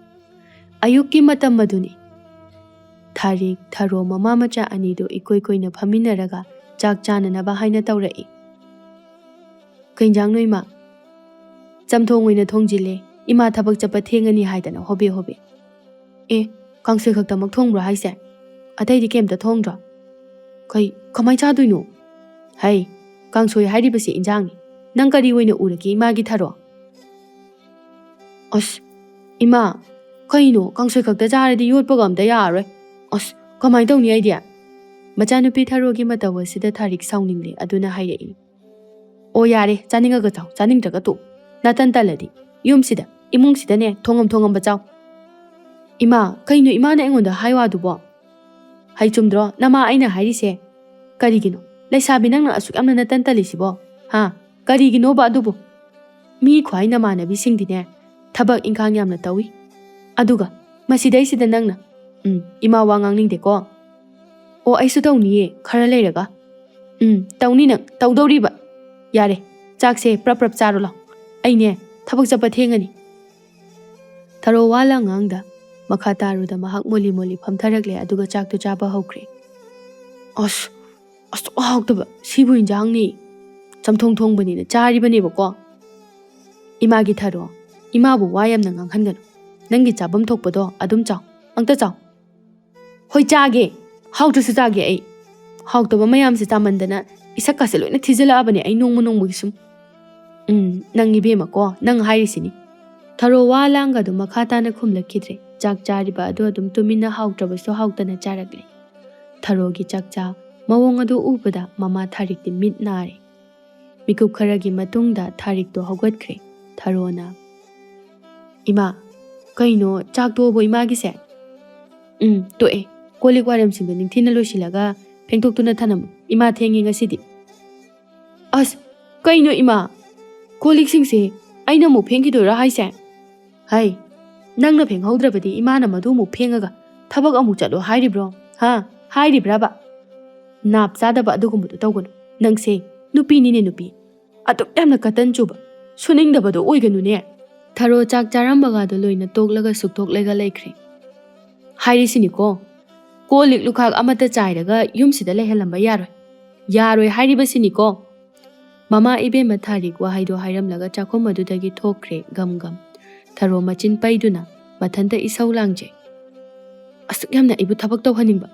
ꯑꯌꯨꯛꯀꯤ ꯃꯇꯝ ꯑꯗꯨꯅꯤ꯫ ꯊꯥꯔꯤꯛ, ꯊꯔꯣ ꯃꯃꯥ ꯃꯆꯥ ꯑꯅꯤꯗꯨ ꯏꯀꯣꯏ ꯀꯣꯏꯅ ꯐꯝꯃꯤꯟꯅꯔꯒ ꯆꯥꯛ ꯆꯥꯅꯅꯕ ꯍꯥꯏꯅ ꯇꯧꯔꯛꯏ꯫ "ꯀꯩ ꯏꯟꯖꯥꯡꯅꯣ, ꯏꯃꯥ?" "ꯆꯝꯊꯣꯡ ꯑꯣꯏꯅ ꯊꯣꯡꯖꯤꯜꯂꯦ꯫ ꯏꯃꯥ ꯊꯕꯛ ꯆꯠꯄ ꯊꯦꯡꯉꯅꯤ ꯍꯥꯏꯗꯅ ꯍꯣꯕꯦ ꯍꯣꯕꯦ꯫" "ꯑꯦ, ꯀꯥꯡꯁꯣꯏ ꯈꯛꯇꯃꯛ ꯊꯣꯡꯕ꯭ꯔꯣ ꯍꯥꯏꯁꯦ? ꯑꯇꯩꯗꯤ ꯀꯩꯝꯇ ꯊꯣꯡꯗ꯭ꯔꯣ?" "ꯀꯩ, ꯀꯃꯥꯏ ꯆꯥꯗꯣꯏꯅꯣ?" "ꯍꯩ, ꯀꯥꯡꯁꯣꯏ ꯍꯥꯏꯔꯤꯕꯁꯤ ꯏꯟꯖꯥꯡꯅꯤ꯫ ꯅꯪ ꯀꯔꯤ ꯑꯣꯏꯅ ꯎꯔꯒꯦ ꯏꯃꯥꯒꯤ ꯊꯔꯣ?" "ꯑꯁ, ꯏꯃꯥ, ꯀꯩꯅꯣ ꯀꯥꯡꯁꯣꯏ ꯈꯛꯇ ꯆꯥꯔꯗꯤ ꯌꯣꯠꯄꯒ ꯑꯝꯇ ꯌꯥꯔꯔꯣꯏ꯫ ꯑꯁ, ꯀꯃꯥꯏ ꯇꯧꯅꯤ ꯑꯩꯗꯤ?" ꯃꯆꯥꯅꯨꯄꯤ ꯊꯔꯣꯒꯤ ꯃꯇꯧ ꯑꯁꯤꯗ ꯊꯥꯔꯤꯛ ꯁꯥꯎꯅꯤꯡꯂꯦ꯫ ꯑꯗꯨꯅ ꯍꯥꯏꯔꯛꯏ, "ꯑꯣ, ꯌꯥꯔꯦ, ꯆꯥꯅꯤꯡꯉꯒ ꯆꯥꯎ, ꯆꯥꯅꯤꯡꯗ꯭ꯔꯒ ꯇꯣꯛꯎ꯫ ꯅꯥꯇꯟ ꯇꯜꯂꯗꯤ꯫ ꯌꯨꯝꯁꯤꯗ, ꯏꯃꯨꯡꯁꯤꯗꯅꯦ, ꯊꯣꯡꯉꯝ ꯊꯣꯡꯉꯝꯕ ꯆꯥꯎ꯫" "ꯏꯃꯥ, ꯀꯩꯅꯣ ꯏꯃꯥꯅ ꯑꯩꯉꯣꯟꯗ ꯍꯥꯏ ꯋꯥꯗꯨꯕꯣ?" "ꯍꯩ, ꯆꯨꯝꯗ꯭ꯔꯣ ꯅꯃꯥ ꯑꯩꯅ ꯍꯥꯏꯔꯤꯁꯦ?" "ꯀꯔꯤꯒꯤꯅꯣ ꯂꯩꯁꯥꯕꯤ ꯅꯪꯅ ꯑꯁꯨꯛ ꯌꯥꯝꯅ ꯅꯥꯇꯟ ꯇꯜꯂꯤꯁꯤꯕꯣ? ꯍꯥ? ꯀꯔꯤꯒꯤꯅꯣꯕ ꯑꯗꯨꯕꯨ? ꯃꯤ ꯈ꯭ꯋꯥꯏ ꯅꯃꯥꯟꯅꯕꯤꯁꯤꯡꯗꯤꯅꯦ ꯊꯕꯛ ꯏꯪꯈꯥꯡ ꯌꯥꯝꯅ ꯇꯧꯏ꯫ ꯑꯗꯨꯒ ꯃꯁꯤꯗꯩꯁꯤꯗ ꯅꯪꯅ, ꯎꯝ, ꯏꯃꯥ ꯋꯥ ꯉꯥꯡꯅꯤꯡꯗꯦꯀꯣ꯫ ꯑꯣ, ꯑꯩꯁꯨ ꯇꯧꯅꯤꯌꯦ ꯈꯔ ꯂꯩꯔꯒ꯫ ꯎꯝ, ꯇꯧꯅꯤ ꯅꯪ, ꯇꯧꯗꯧꯔꯤꯕ꯫ ꯌꯥꯔꯦ, ꯆꯥꯛꯁꯦ ꯄ꯭ꯔꯞ ꯄ꯭ꯔꯞ ꯆꯥꯔꯣ ꯂꯥꯎ꯫ ꯑꯩꯅꯦ ꯊꯕꯛ ꯆꯠꯄ ꯊꯦꯡꯉꯅꯤ꯫" ꯊꯔꯣ ꯋꯥ ꯂꯥꯡ ꯉꯥꯡꯗ ꯃꯈꯥ ꯇꯥꯔꯨꯗ ꯃꯍꯥꯛ ꯃꯣꯂꯤ ꯃꯣꯂꯤ ꯐꯝꯊꯔꯛꯂꯦ, ꯑꯗꯨꯒ ꯆꯥꯛꯇꯨ ꯆꯥꯕ ꯍꯧꯈ꯭ꯔꯦ꯫ "ꯑꯁ, ꯑꯁ, ꯍꯥꯎꯇꯕ, ꯁꯤꯕꯨ ꯏꯟꯖꯥꯡꯅꯤ꯫ ꯆꯝꯊꯣꯡ ꯊꯣꯡꯕꯅꯤꯅ ꯆꯥꯔꯤꯕꯅꯦꯕꯀꯣ꯫" "ꯏꯃꯥꯒꯤ ꯊꯔꯣ, ꯏꯃꯥꯕꯨ ꯋꯥ ꯌꯥꯝꯅ ꯉꯥꯡꯍꯟꯒꯅꯨ꯫ ꯅꯪꯒꯤ ꯆꯥꯐꯝ ꯊꯣꯛꯄꯗꯣ ꯑꯗꯨꯝ ꯆꯥꯎ, ꯑꯝꯇ ꯆꯥꯎ꯫" "ꯍꯣꯏ, ꯆꯥꯒꯦ꯫ ꯍꯥꯎꯇ꯭ꯔꯁꯨ ꯆꯥꯒꯦ ꯑꯩ꯫ ꯍꯥꯎꯇꯕ ꯃꯌꯥꯝꯁꯦ ꯆꯥꯃꯟꯗꯅ ꯏꯁꯛꯀꯁꯦ ꯂꯣꯏꯅ ꯊꯤꯖꯤꯜꯂꯛꯑꯕꯅꯦ ꯑꯩ ꯅꯣꯡꯃ ꯅꯣꯡꯃꯒꯤ ꯁꯨꯝ꯫" "ꯎꯝ, ꯅꯪ ꯏꯕꯦꯝꯃꯀꯣ, ꯅꯪ ꯍꯥꯏꯔꯤꯁꯤꯅꯤ꯫" ꯊꯔꯣ ꯋꯥ ꯂꯥꯡꯒꯗꯨ ꯃꯈꯥ ꯇꯥꯅ ꯈꯨꯝꯂꯛꯈꯤꯗ꯭ꯔꯦ꯫ ꯆꯥꯛ ꯆꯥꯔꯤꯕ ꯑꯗꯨ ꯑꯗꯨꯝ ꯇꯨꯃꯤꯟꯅ ꯍꯥꯎꯇ꯭ꯔꯕꯁꯨ ꯍꯥꯎꯇꯅ ꯆꯥꯔꯛꯂꯦ꯫ ꯊꯔꯣꯒꯤ ꯆꯥꯛꯆꯥ ꯃꯑꯣꯡ ꯑꯗꯨ ꯎꯕꯗ ꯃꯃꯥ ꯊꯥꯔꯤꯛꯇꯤ ꯃꯤꯠ ꯅꯥꯔꯦ꯫ ꯃꯤꯀꯨꯞ ꯈꯔꯒꯤ ꯃꯇꯨꯡꯗ ꯊꯥꯔꯤꯛꯇꯣ ꯍꯧꯒꯠꯈ꯭ꯔꯦ꯫ ꯊꯔꯣꯅ, "ꯏꯃꯥ, ꯀꯩꯅꯣ ꯆꯥꯛ ꯇꯣꯛꯑꯕꯣ ꯏꯃꯥꯒꯤꯁꯦ?" "ꯎꯝ, ꯇꯣꯛꯑꯦ꯫ ꯀꯣꯜ ꯂꯤꯛ ꯋꯥꯏꯔꯝꯁꯤꯡꯗꯣ ꯅꯤꯡꯊꯤꯅ ꯂꯣꯏꯁꯤꯜꯂꯒ ꯐꯦꯡꯗꯣꯛꯇꯨꯅ ꯊꯅꯝꯃꯨ꯫ ꯏꯃꯥ ꯊꯦꯡꯉꯦ ꯉꯁꯤꯗꯤ꯫" "ꯑꯁ, ꯀꯩꯅꯣ ꯏꯃꯥ? "ꯀꯣꯜ ꯂꯤꯛꯁꯤꯡꯁꯦ ꯑꯩꯅ ꯑꯃꯨꯛ ꯐꯦꯡꯈꯤꯗꯣꯏꯔꯥ ꯍꯥꯏꯁꯦ? ꯍꯩ, ꯅꯪꯅ ꯐꯦꯡꯍꯧꯗ꯭ꯔꯕꯗꯤ ꯏꯃꯥꯅ ꯃꯗꯨ ꯑꯃꯨꯛ ꯐꯦꯡꯉꯒ ꯊꯕꯛ ꯑꯃꯨꯛ ꯆꯠꯂꯣ ꯍꯥꯏꯔꯤꯕ꯭ꯔꯣ? ꯍꯥ? ꯍꯥꯏꯔꯤꯕ꯭ꯔꯕ? ꯅꯥꯞ ꯆꯥꯗꯕ ꯑꯗꯨꯒꯨꯝꯕꯗꯣ ꯇꯧꯒꯅꯨ꯫ ꯅꯪꯁꯦ ꯅꯨꯄꯤꯅꯤꯅꯦ ꯅꯨꯄꯤ꯫ ꯑꯗꯨꯛ ꯌꯥꯝꯅ ꯀꯇꯟ ꯆꯨꯕ, ꯁꯨꯅꯤꯡꯗꯕꯗꯣ ꯑꯣꯏꯒꯅꯨꯅꯦ"꯫ ꯊꯔꯣ ꯆꯥꯛ ꯆꯥꯔꯝꯕꯒꯗꯣ ꯂꯣꯏꯅ ꯇꯣꯛꯂꯒ ꯁꯨꯛꯇꯣꯛꯂꯒ ꯂꯩꯈ꯭ꯔꯦ꯫ "ꯍꯥꯏꯔꯤꯁꯤꯅꯤꯀꯣ, ꯀꯣꯜ ꯂꯤꯛ ꯂꯨꯈꯥꯛ ꯑꯃꯠꯇ ꯆꯥꯏꯔꯒ ꯌꯨꯝꯁꯤꯗ ꯂꯩꯍꯜꯂꯝꯕ ꯌꯥꯔꯣꯏ꯫ ꯌꯥꯔꯣꯏ ꯍꯥꯏꯔꯤꯕꯁꯤꯅꯤꯀꯣ"꯫ ꯃꯃꯥ ꯏꯕꯦꯝꯃ ꯊꯥꯔꯤꯛ ꯋꯥꯍꯩꯗꯣ ꯍꯥꯏꯔꯝꯂꯒ ꯆꯥꯛꯈꯨꯝ ꯑꯗꯨꯗꯒꯤ ꯊꯣꯛꯈ꯭ꯔꯦ ꯒꯝ ꯒꯝ꯫ ꯊꯔꯣ ꯃꯆꯤꯟ ꯄꯩꯗꯨꯅ ꯃꯊꯟꯇ ꯏꯁꯧ ꯂꯥꯡꯖꯩ꯫ "ꯑꯁꯨꯛ ꯌꯥꯝꯅ ꯑꯩꯕꯨ ꯊꯕꯛ ꯇꯧꯍꯟꯅꯤꯡꯕ,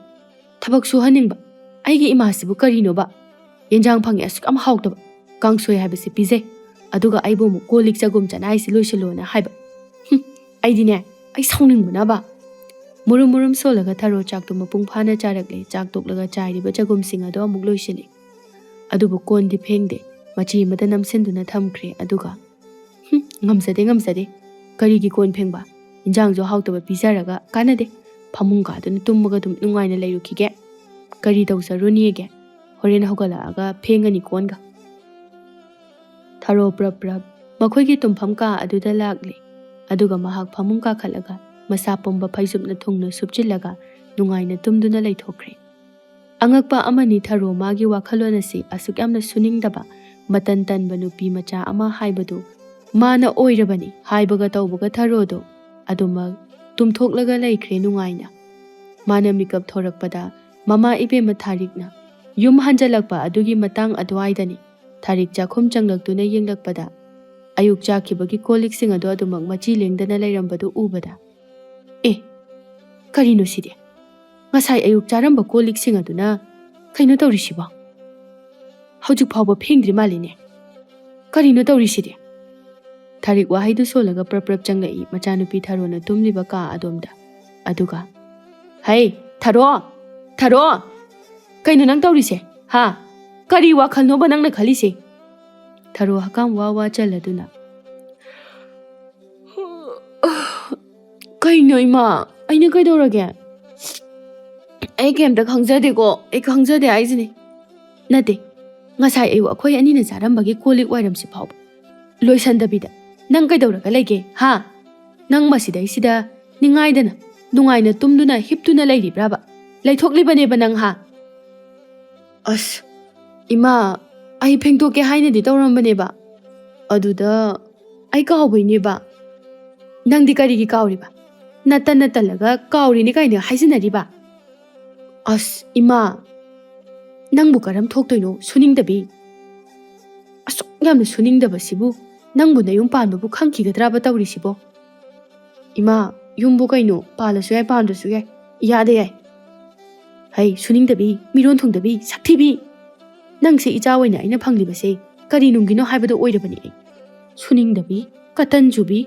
ꯊꯕꯛ ꯁꯨꯍꯟꯅꯤꯡꯕ, ꯑꯩꯒꯤ ꯏꯃꯥꯁꯤꯕꯨ ꯀꯔꯤꯅꯣꯕ? ꯌꯦꯟꯖꯥꯡ ꯐꯪꯉꯦ ꯑꯁꯨꯛ ꯌꯥꯝ ꯍꯥꯎꯇꯕ, ꯀꯥꯡꯁꯣꯏ ꯍꯥꯏꯕꯁꯤ ꯄꯤꯖꯩ, ꯑꯗꯨꯒ ꯑꯩꯕꯨ ꯑꯃꯨꯛ ꯀꯣꯜ ꯂꯤꯛ ꯆꯒꯨꯝ ꯆꯅꯥꯏꯁꯤ ꯂꯣꯏꯁꯤꯜꯂꯣꯅ ꯍꯥꯏꯕ꯫ ꯍꯨꯝ, ꯑꯩꯗꯤꯅꯦ, ꯑꯩ ꯁꯥꯎꯅꯤꯡꯕꯅꯕ"꯫ ꯃꯨꯔꯨꯝ ꯃꯨꯔꯨꯝ ꯁꯣꯜꯂꯒ ꯊꯔꯣ ꯆꯥꯛꯇꯨ ꯃꯄꯨꯡ ꯐꯥꯅ ꯆꯥꯔꯛꯂꯦ꯫ ꯆꯥꯛ ꯇꯣꯛꯂꯒ ꯆꯥꯏꯔꯤꯕ ꯆꯒꯨꯝꯁꯤꯡ ꯑꯗꯣ ꯑꯃꯨꯛ ꯂꯣꯏꯁꯤꯜꯂꯤ꯫ ꯑꯗꯨꯕꯨ ꯀꯣꯟꯗꯤ ꯐꯦꯡꯗꯦ, ꯃꯆꯤ ꯑꯃꯗ ꯅꯝꯁꯤꯟꯗꯨꯅ ꯊꯝꯈ꯭ꯔꯦ꯫ ꯑꯗꯨꯒ, "ꯍꯨꯝ, ꯉꯝꯖꯗꯦ, ꯉꯝꯖꯗꯦ꯫ ꯀꯔꯤꯒꯤ ꯀꯣꯟ ꯐꯦꯡꯕ? ꯏꯟꯖꯥꯡꯁꯨ ꯍꯥꯎꯇꯕ ꯄꯤꯖꯔꯒ ꯀꯥꯟꯅꯗꯦ꯫ ꯐꯃꯨꯡ ꯀꯥꯗꯨꯅ ꯇꯨꯝꯃꯒ ꯑꯗꯨꯝ ꯅꯨꯡꯉꯥꯏꯅ ꯂꯩꯔꯨꯈꯤꯒꯦ꯫ ꯀꯔꯤ ꯇꯧꯖꯔꯨꯅꯤꯒꯦ? ꯍꯣꯔꯦꯟ ꯍꯧꯒꯠꯂꯛꯑꯒ ꯐꯦꯡꯉꯅꯤ ꯀꯣꯟꯒ"꯫ ꯊꯔꯣ ꯄ꯭ꯔꯞ ꯄ꯭ꯔꯞ ꯃꯈꯣꯏꯒꯤ ꯇꯨꯝꯐꯝ ꯀꯥ ꯑꯗꯨꯗ ꯂꯥꯛꯂꯦ꯫ ꯑꯗꯨꯒ ꯃꯍꯥꯛ ꯐꯃꯨꯡ ꯀꯥꯈꯠꯂꯒ ꯃꯁꯥ ꯄꯨꯝꯕ ꯐꯩꯖꯨꯞꯅ ꯊꯨꯡꯅ ꯁꯨꯞꯆꯤꯜꯂꯒ ꯅꯨꯡꯉꯥꯏꯅ ꯇꯨꯝꯗꯨꯅ ꯂꯩꯊꯣꯛꯈ꯭ꯔꯦ꯫ ꯑꯉꯛꯄ ꯑꯃꯅꯤ, ꯊꯔꯣ ꯃꯥꯒꯤ ꯋꯥꯈꯜꯂꯣꯟ ꯑꯁꯤ ꯑꯁꯨꯛ ꯌꯥꯝꯅ ꯁꯨꯅꯤꯡꯗꯕ, ꯃꯇꯟ ꯇꯟꯕ ꯅꯨꯄꯤ ꯃꯆꯥ ꯑꯃ ꯍꯥꯏꯕꯗꯨ ꯃꯥꯅ ꯑꯣꯏꯔꯕꯅꯤ ꯍꯥꯏꯕꯒ ꯇꯧꯕꯒ ꯊꯔꯣꯗꯣ ꯑꯗꯨꯃꯛ ꯇꯨꯝꯊꯣꯛꯂꯒ ꯂꯩꯈ꯭ꯔꯦ ꯅꯨꯡꯉꯥꯏꯅ꯫ ꯃꯥꯅ ꯃꯤꯀꯞ ꯊꯣꯔꯛꯄꯗ ꯃꯃꯥ ꯏꯕꯦꯝꯃ ꯊꯥꯔꯤꯛꯅ ꯌꯨꯝ ꯍꯟꯖꯜꯂꯛꯄ ꯑꯗꯨꯒꯤ ꯃꯇꯥꯡ ꯑꯗꯨꯋꯥꯏꯗꯅꯤ꯫ ꯊꯥꯔꯤꯛ ꯆꯥꯛꯈꯨꯝ ꯆꯪꯂꯛꯇꯨꯅ ꯌꯦꯡꯂꯛꯄꯗ ꯑꯌꯨꯛ ꯆꯥꯈꯤꯕꯒꯤ ꯀꯣꯜ ꯂꯤꯛꯁꯤꯡ ꯑꯗꯨ ꯑꯗꯨꯃꯛ ꯃꯆꯤ ꯂꯦꯡꯗꯅ ꯂꯩꯔꯝꯕꯗꯨ ꯎꯕꯗ, "ꯑꯦ, ꯀꯔꯤꯅꯣ ꯁꯤꯗꯤ? ꯉꯁꯥꯏ ꯑꯌꯨꯛ ꯆꯥꯔꯝꯕ ꯀꯣꯜ ꯂꯤꯛꯁꯤꯡ ꯑꯗꯨꯅ ꯀꯩꯅꯣ ꯇꯧꯔꯤꯁꯤꯕꯣ? ꯍꯧꯖꯤꯛ ꯐꯥꯎꯕ ꯐꯦꯡꯗ꯭ꯔꯤ ꯃꯥꯜꯂꯤꯅꯦ꯫ ꯀꯔꯤꯅꯣ ꯇꯧꯔꯤꯁꯤꯗꯤ?" ꯊꯥꯔꯤꯛ ꯋꯥꯍꯩꯗꯨ ꯁꯣꯜꯂꯒ ꯄ꯭ꯔꯞ ꯄ꯭ꯔꯞ ꯆꯪꯂꯛꯏ ꯃꯆꯥꯅꯨꯄꯤ ꯊꯔꯣꯅ ꯇꯨꯝꯂꯤꯕ ꯀꯥ ꯑꯗꯣꯝꯗ꯫ ꯑꯗꯨꯒ, "ꯍꯩ, ꯊꯔꯣ! ꯊꯔꯣ! ꯀꯩꯅꯣ ꯅꯪ ꯇꯧꯔꯤꯁꯦ? ꯍꯥ? ꯀꯔꯤ ꯋꯥꯈꯜꯅꯣꯕ ꯅꯪꯅ ꯈꯜꯂꯤꯁꯦ?" ꯊꯔꯣ ꯍꯀꯥꯝ ꯋꯥ ꯋꯥ ꯆꯜꯂꯗꯨꯅ, "ꯀꯩꯅꯣ ꯏꯃꯥ? ꯑꯩꯅ ꯀꯩꯗꯧꯔꯒꯦ? ꯑꯩ ꯀꯩꯝꯇ ꯈꯪꯖꯗꯦꯀꯣ꯫ ꯑꯩ ꯈꯪꯖꯗꯦ ꯍꯥꯏꯁꯤꯅꯤ꯫ ꯅꯠꯇꯦ, ꯉꯁꯥꯏ ꯑꯌꯨꯛ ꯑꯩꯈꯣꯏ ꯑꯅꯤꯅ ꯆꯥꯔꯝꯕꯒꯤ ꯀꯣꯜ ꯂꯤꯛ ꯋꯥꯏꯔꯝꯁꯤ ꯐꯥꯎꯕ ꯂꯣꯏꯁꯟꯗꯕꯤꯗ ꯅꯪ ꯀꯩꯗꯧꯔꯒ ꯂꯩꯒꯦ, ꯍꯥ? ꯅꯪ ꯃꯁꯤꯗꯩꯁꯤꯗ ꯅꯤꯡꯉꯥꯏꯗꯅ ꯅꯨꯡꯉꯥꯏꯅ ꯇꯨꯝꯗꯨꯅ ꯍꯤꯞꯇꯨꯅ ꯂꯩꯔꯤꯕ꯭ꯔꯥꯕ? ꯂꯩꯊꯣꯛꯂꯤꯕꯅꯦꯕ ꯅꯪ, ꯍꯥ? ꯑꯁ, ꯏꯃꯥ, ꯑꯩ ꯐꯦꯡꯗꯣꯛꯀꯦ ꯍꯥꯏꯅꯗꯤ ꯇꯧꯔꯝꯕꯅꯦꯕ, ꯑꯗꯨꯗ ꯑꯩ ꯀꯥꯎꯕꯩꯅꯦꯕ꯫ ꯅꯪꯗꯤ ꯀꯔꯤꯒꯤ ꯀꯥꯎꯔꯤꯕ? ꯅꯇꯟ ꯅꯇꯜꯂꯒ ꯀꯥꯎꯔꯤꯅꯤ ꯀꯥꯏꯅ ꯍꯥꯏꯖꯤꯟꯅꯔꯤꯕ? ꯑꯁ, ꯏꯃꯥ, ꯅꯪꯕꯨ ꯀꯔꯝ ꯊꯣꯛꯇꯣꯏꯅꯣ, ꯁꯨꯅꯤꯡꯗꯕꯤ? ꯑꯁꯨꯛ ꯌꯥꯝꯅ ꯁꯨꯅꯤꯡꯗꯕꯁꯤꯕꯨ ꯅꯪꯕꯨ ꯅꯌꯨꯝ ꯄꯥꯟꯕꯕꯨ ꯈꯪꯈꯤꯒꯗ꯭ꯔꯕ ꯇꯧꯔꯤꯁꯤꯕꯣ? ꯏꯃꯥ, ꯌꯨꯝꯕꯨ ꯀꯩꯅꯣ, ꯄꯥꯜꯂꯁꯨ ꯌꯥꯏ, ꯄꯥꯟꯗ꯭ꯔꯁꯨ ꯌꯥꯏ, ꯏꯌꯥꯗ ꯌꯥꯏ꯫ ꯍꯩ, ꯁꯨꯅꯤꯡꯗꯕꯤ, ꯃꯤꯔꯣꯟ ꯊꯨꯡꯗꯕꯤ, ꯁꯛꯊꯤꯕꯤ! ꯅꯪꯁꯦ ꯏꯆꯥ ꯑꯣꯏꯅ ꯑꯩꯅ ꯐꯪꯂꯤꯕꯁꯦ ꯀꯔꯤ ꯅꯨꯡꯒꯤꯅꯣ ꯍꯥꯏꯕꯗꯣ ꯑꯣꯏꯔꯕꯅꯤ ꯑꯩ꯫ ꯁꯨꯅꯤꯡꯗꯕꯤ, ꯀꯇꯟ ꯆꯨꯕꯤ꯫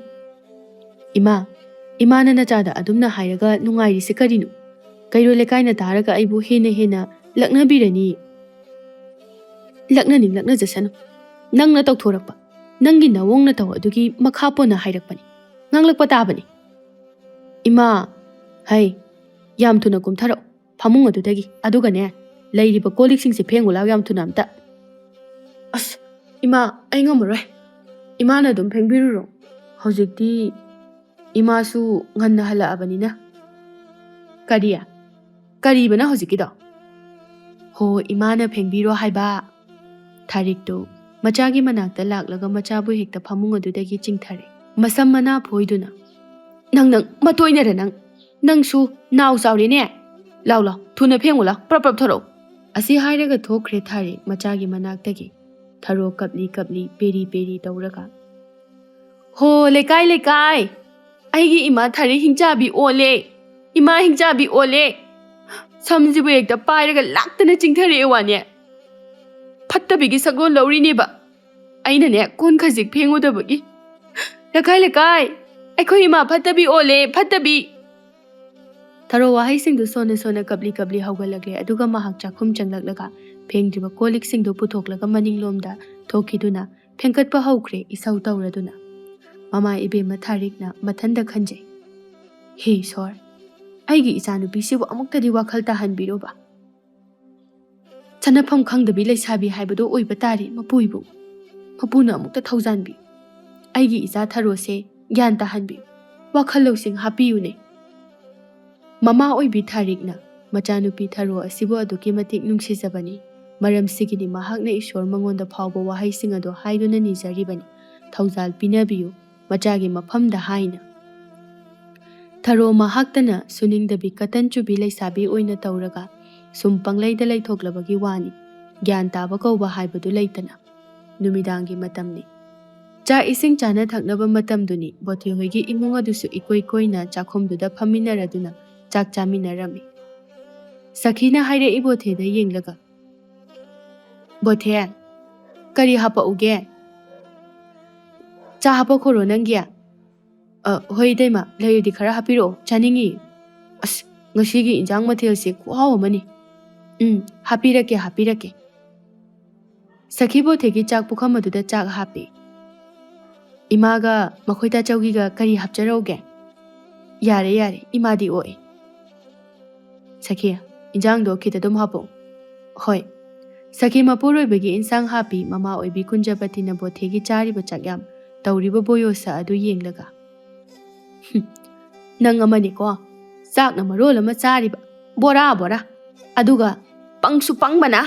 ꯏꯃꯥ, ꯏꯃꯥꯅ ꯅꯆꯥꯗ ꯑꯗꯨꯝꯅ ꯍꯥꯏꯔꯒ ꯅꯨꯡꯉꯥꯏꯔꯤꯁꯦ ꯀꯔꯤꯅꯣ? ꯀꯩꯔꯣꯜ ꯂꯩꯀꯥꯏꯅ ꯇꯥꯔꯒ ꯑꯩꯕꯨ ꯍꯦꯟꯅ ꯍꯦꯟꯅ ꯂꯛꯅꯕꯤꯔꯅꯤ꯫ ꯂꯛꯅꯅꯤꯡ ꯂꯛꯅꯖꯁꯅꯨ꯫ ꯅꯪꯅ ꯇꯧꯊꯣꯔꯛꯄ, ꯅꯪꯒꯤ ꯅꯋꯣꯡ ꯅꯇꯧ ꯑꯗꯨꯒꯤ ꯃꯈꯥ ꯄꯣꯟꯅ ꯍꯥꯏꯔꯛꯄꯅꯤ꯫ ꯉꯥꯡꯂꯛꯄ ꯇꯥꯕꯅꯤ꯫ ꯏꯃꯥ, ꯍꯩ, ꯌꯥꯝ ꯊꯨꯅ ꯀꯨꯝꯊꯔꯛꯎ ꯐꯃꯨꯡ ꯑꯗꯨꯗꯒꯤ꯫ ꯑꯗꯨꯒꯅꯦ, ꯂꯩꯔꯤꯕ ꯀꯣꯜ ꯂꯤꯛꯁꯤꯡꯁꯦ ꯐꯦꯡꯉꯨ ꯂꯥꯎ ꯌꯥꯝ ꯊꯨꯅ ꯑꯝꯇ꯫ ꯑꯁ, ꯏꯃꯥ, ꯑꯩ ꯉꯝꯃꯔꯣꯏ꯫ ꯏꯃꯥꯅ ꯑꯗꯨꯝ ꯐꯦꯡꯕꯤꯔꯨꯔꯣ꯫ ꯍꯧꯖꯤꯛꯇꯤ ꯏꯃꯥꯁꯨ ꯉꯟꯅ ꯍꯜꯂꯛꯑꯕꯅꯤꯅ꯫ ꯀꯔꯤ? ꯀꯔꯤꯕꯅ ꯍꯧꯖꯤꯛꯀꯤꯗꯣ? ꯍꯣ, ꯏꯃꯥꯅ ꯐꯦꯡꯕꯤꯔꯣ ꯍꯥꯏꯕ꯫ ꯊꯥꯔꯤꯛꯇꯨ ꯃꯆꯥꯒꯤ ꯃꯅꯥꯛꯇ ꯂꯥꯛꯂꯒ ꯃꯆꯥꯕꯨ ꯍꯦꯛꯇ ꯐꯃꯨꯡ ꯑꯗꯨꯗꯒꯤ ꯆꯤꯡꯊꯔꯦ꯫ ꯃꯁꯝ ꯃꯅꯥ ꯐꯣꯏꯗꯨꯅ, "ꯅꯪ, ꯅꯪ, ꯃꯇꯣꯏꯅꯔ ꯅꯪ? ꯅꯪꯁꯨ ꯅꯥꯎ ꯆꯥꯎꯔꯦꯅꯦ! ꯂꯥꯎ, ꯂꯥꯎ, ꯊꯨꯅ ꯐꯦꯡꯉꯨ ꯂꯥꯎ, ꯄ꯭ꯔꯞ ꯄ꯭ꯔꯞ ꯊꯣꯔꯛꯎ!" ꯑꯁꯤ ꯍꯥꯏꯔꯒ ꯊꯣꯛꯈ꯭ꯔꯦ ꯊꯥꯔꯤꯛ ꯃꯆꯥꯒꯤ ꯃꯅꯥꯛꯇꯒꯤ, ꯊꯔꯣ ꯀꯞꯂꯤ ꯀꯞꯂꯤ, ꯄꯦꯔꯤ ꯄꯦꯔꯤ ꯇꯧꯔꯒ꯫ "ꯍꯣ, ꯂꯩꯀꯥꯏ, ꯂꯩꯀꯥꯏ! ꯑꯩꯒꯤ ꯏꯃꯥ ꯊꯥꯔꯤꯛ ꯍꯤꯡꯆꯥꯕꯤ ꯑꯣꯜꯂꯦ! ꯏꯃꯥ ꯍꯤꯡꯆꯥꯕꯤ ꯑꯣꯜꯂꯦ! ꯁꯝꯁꯤꯕꯨ ꯍꯦꯛꯇ ꯄꯥꯏꯔꯒ ꯂꯥꯛꯇꯅ ꯆꯤꯡꯊꯔꯛꯑꯦ ꯋꯥꯅꯦ! ꯐꯠꯇꯕꯤꯒꯤ ꯁꯛꯂꯣꯟ ꯂꯧꯔꯤꯅꯦꯕ! ꯑꯩꯅꯅꯦ, ꯀꯣꯟ ꯈꯖꯤꯛ ꯐꯦꯡꯉꯨꯗꯕꯒꯤ꯫ ꯂꯩꯀꯥꯏ, ꯂꯩꯀꯥꯏ! ꯑꯩꯈꯣꯏ ꯏꯃꯥ ꯐꯠꯇꯕꯤ ꯑꯣꯜꯂꯦ, ꯐꯠꯇꯕꯤ!" ꯊꯔꯣ ꯋꯥꯍꯩꯁꯤꯡꯗꯨ ꯁꯣꯟꯅ ꯁꯣꯟꯅ ꯀꯞꯂꯤ ꯀꯞꯂꯤ ꯍꯧꯒꯠꯂꯛꯂꯦ, ꯑꯗꯨꯒ ꯃꯍꯥꯛ ꯆꯥꯛꯈꯨꯝ ꯆꯪꯂꯛꯂꯒ ꯐꯦꯡꯗ꯭ꯔꯤꯕ ꯀꯣꯜ ꯂꯤꯛꯁꯤꯡꯗꯨ ꯄꯨꯊꯣꯛꯂꯒ ꯃꯅꯤꯡꯂꯣꯝꯗ ꯊꯣꯛꯈꯤꯗꯨꯅ ꯐꯦꯡꯀꯠꯄ ꯍꯧꯈ꯭ꯔꯦ, ꯏꯁꯧ ꯇꯧꯔꯗꯨꯅ꯫ ꯃꯃꯥ ꯏꯕꯦꯝꯃ ꯊꯥꯔꯤꯛꯅ ꯃꯊꯟꯗ ꯈꯟꯖꯩ, "ꯍꯦ ꯏꯁꯣꯔ, ꯑꯩꯒꯤ ꯏꯆꯥꯅꯨꯄꯤꯁꯤꯕꯨ ꯑꯃꯨꯛꯇꯗꯤ ꯋꯥꯈꯜ ꯇꯥꯍꯟꯕꯤꯔꯣꯕ꯫ ꯆꯠꯅꯐꯝ ꯈꯪꯗꯕꯤ ꯂꯩꯁꯥꯕꯤ ꯍꯥꯏꯕꯗꯨ ꯑꯣꯏꯕ ꯇꯥꯔꯦ ꯃꯄꯨ ꯏꯕꯨꯡ꯫ ꯃꯄꯨꯅ ꯑꯃꯨꯛꯇ ꯊꯧꯖꯥꯟꯕꯤ"꯫ ꯑꯩꯒꯤ ꯏꯆꯥ ꯊꯔꯣꯁꯦ ꯒ꯭ꯌꯥꯟ ꯇꯥꯍꯟꯕꯤꯌꯨ, ꯋꯥꯈꯜ ꯂꯧꯁꯤꯡ ꯍꯥꯞꯄꯤꯌꯨꯅꯦ꯫ ꯃꯃꯥ ꯑꯣꯏꯕꯤ ꯊꯥꯔꯤꯛꯅ ꯃꯆꯥꯅꯨꯄꯤ ꯊꯔꯣ ꯑꯁꯤꯕꯨ ꯑꯗꯨꯛꯀꯤ ꯃꯇꯤꯛ ꯅꯨꯡꯁꯤꯖꯕꯅꯤ, ꯃꯔꯝꯁꯤꯒꯤꯅꯤ ꯃꯍꯥꯛꯅ ꯏꯁꯣꯔ ꯃꯉꯣꯟꯗ ꯐꯥꯎꯕ ꯋꯥꯍꯩꯁꯤꯡ ꯑꯗꯨ ꯍꯥꯏꯗꯨꯅ ꯅꯤꯖꯔꯤꯕꯅꯤ, "ꯊꯧꯖꯥꯜ ꯄꯤꯅꯕꯤꯌꯨ ꯃꯆꯥꯒꯤ ꯃꯐꯝꯗ" ꯍꯥꯏꯅ꯫ ꯊꯔꯣ ꯃꯍꯥꯛꯇꯅ ꯁꯨꯅꯤꯡꯗꯕꯤ ꯀꯇꯟ ꯆꯨꯕꯤ ꯂꯩꯁꯥꯕꯤ ꯑꯣꯏꯅ ꯇꯧꯔꯒ ꯁꯨꯝ ꯄꯪꯂꯩꯗ ꯂꯩꯊꯣꯛꯂꯕꯒꯤ ꯋꯥꯅꯤ꯫ ꯒ꯭ꯌꯥꯟ ꯇꯥꯕ ꯀꯧꯕ ꯍꯥꯏꯕꯗꯨ ꯂꯩꯇꯅ꯫ ꯅꯨꯃꯤꯗꯥꯡꯒꯤ ꯃꯇꯝꯅꯤ꯫ ꯆꯥꯛ ꯏꯁꯤꯡ ꯆꯥꯅ ꯊꯛꯅꯕ ꯃꯇꯝꯗꯨꯅꯤ꯫ ꯕꯣꯊꯦ ꯍꯣꯏꯒꯤ ꯏꯃꯨꯡ ꯑꯗꯨꯁꯨ ꯏꯀꯣꯏ ꯀꯣꯏꯅ ꯆꯥꯛꯈꯨꯝꯗꯨꯗ ꯐꯝꯃꯤꯟꯅꯔꯗꯨꯅ ꯆꯥꯛ ꯆꯥꯃꯤꯟꯅꯔꯝꯃꯤ꯫ ꯁꯈꯤꯅ ꯍꯥꯏꯔꯛꯏ ꯕꯣꯊꯦꯗ ꯌꯦꯡꯂꯒ, "ꯕꯣꯊꯦ, ꯀꯔꯤ ꯍꯥꯄꯛꯎꯒꯦ? ꯆꯥ ꯍꯥꯄꯛꯈꯣꯔꯣ ꯅꯪꯒꯤ?" "ꯑ, ꯍꯣꯏ ꯏꯇꯩꯃ, ꯂꯩꯔꯗꯤ ꯈꯔ ꯍꯥꯞꯄꯤꯔꯛꯑꯣ, ꯆꯥꯅꯤꯡꯉꯤ꯫ ꯑꯁ, ꯉꯁꯤꯒꯤ ꯏꯟꯖꯥꯡ ꯃꯊꯦꯜꯁꯦ ꯈꯨꯍꯥꯎ ꯑꯃꯅꯤ꯫" "ꯎꯝ, ꯍꯥꯞꯄꯤꯔꯛꯀꯦ, ꯍꯥꯞꯄꯤꯔꯛꯀꯦ꯫" ꯁꯈꯤ ꯕꯣꯊꯦꯒꯤ ꯆꯥꯛ ꯄꯨꯈꯝ ꯑꯗꯨꯗ ꯆꯥꯛ ꯍꯥꯞꯄꯤ꯫ "ꯏꯃꯥꯒ ꯃꯈꯣꯏ ꯇꯥꯆꯧꯒꯤꯒ ꯀꯔꯤ ꯍꯥꯞꯆꯔꯛꯎꯒꯦ?" "ꯌꯥꯔꯦ, ꯌꯥꯔꯦ, ꯏꯃꯥꯗꯤ ꯑꯣꯛꯑꯦ꯫" "ꯁꯈꯤ, ꯏꯟꯖꯥꯡꯗꯣ ꯈꯤꯇ ꯑꯗꯨꯝ ꯍꯥꯞꯄꯛꯑꯣ꯫" "ꯍꯣꯏ꯫" ꯁꯈꯤ ꯃꯄꯨꯔꯣꯏꯕꯒꯤ ꯏꯟꯁꯥꯡ ꯍꯥꯞꯄꯤ꯫ ꯃꯃꯥ ꯑꯣꯏꯕꯤ ꯀꯨꯟꯖꯕꯇꯤꯅ ꯕꯣꯊꯦꯒꯤ ꯆꯥꯔꯤꯕ ꯆꯥꯛꯌꯥꯝ ꯇꯧꯔꯤꯕ ꯕꯣꯌꯣꯁ ꯑꯗꯨ ꯌꯦꯡꯂꯒ, "ꯍꯨꯝ, ꯅꯪ ꯑꯃꯅꯤꯀꯣ, ꯆꯥꯛꯅ ꯃꯔꯣꯜ ꯑꯃ ꯆꯥꯔꯤꯕ, ꯕꯣꯔꯥ ꯕꯣꯔꯥ, ꯑꯗꯨꯒ ꯄꯪꯁꯨ ꯄꯪꯕꯅ,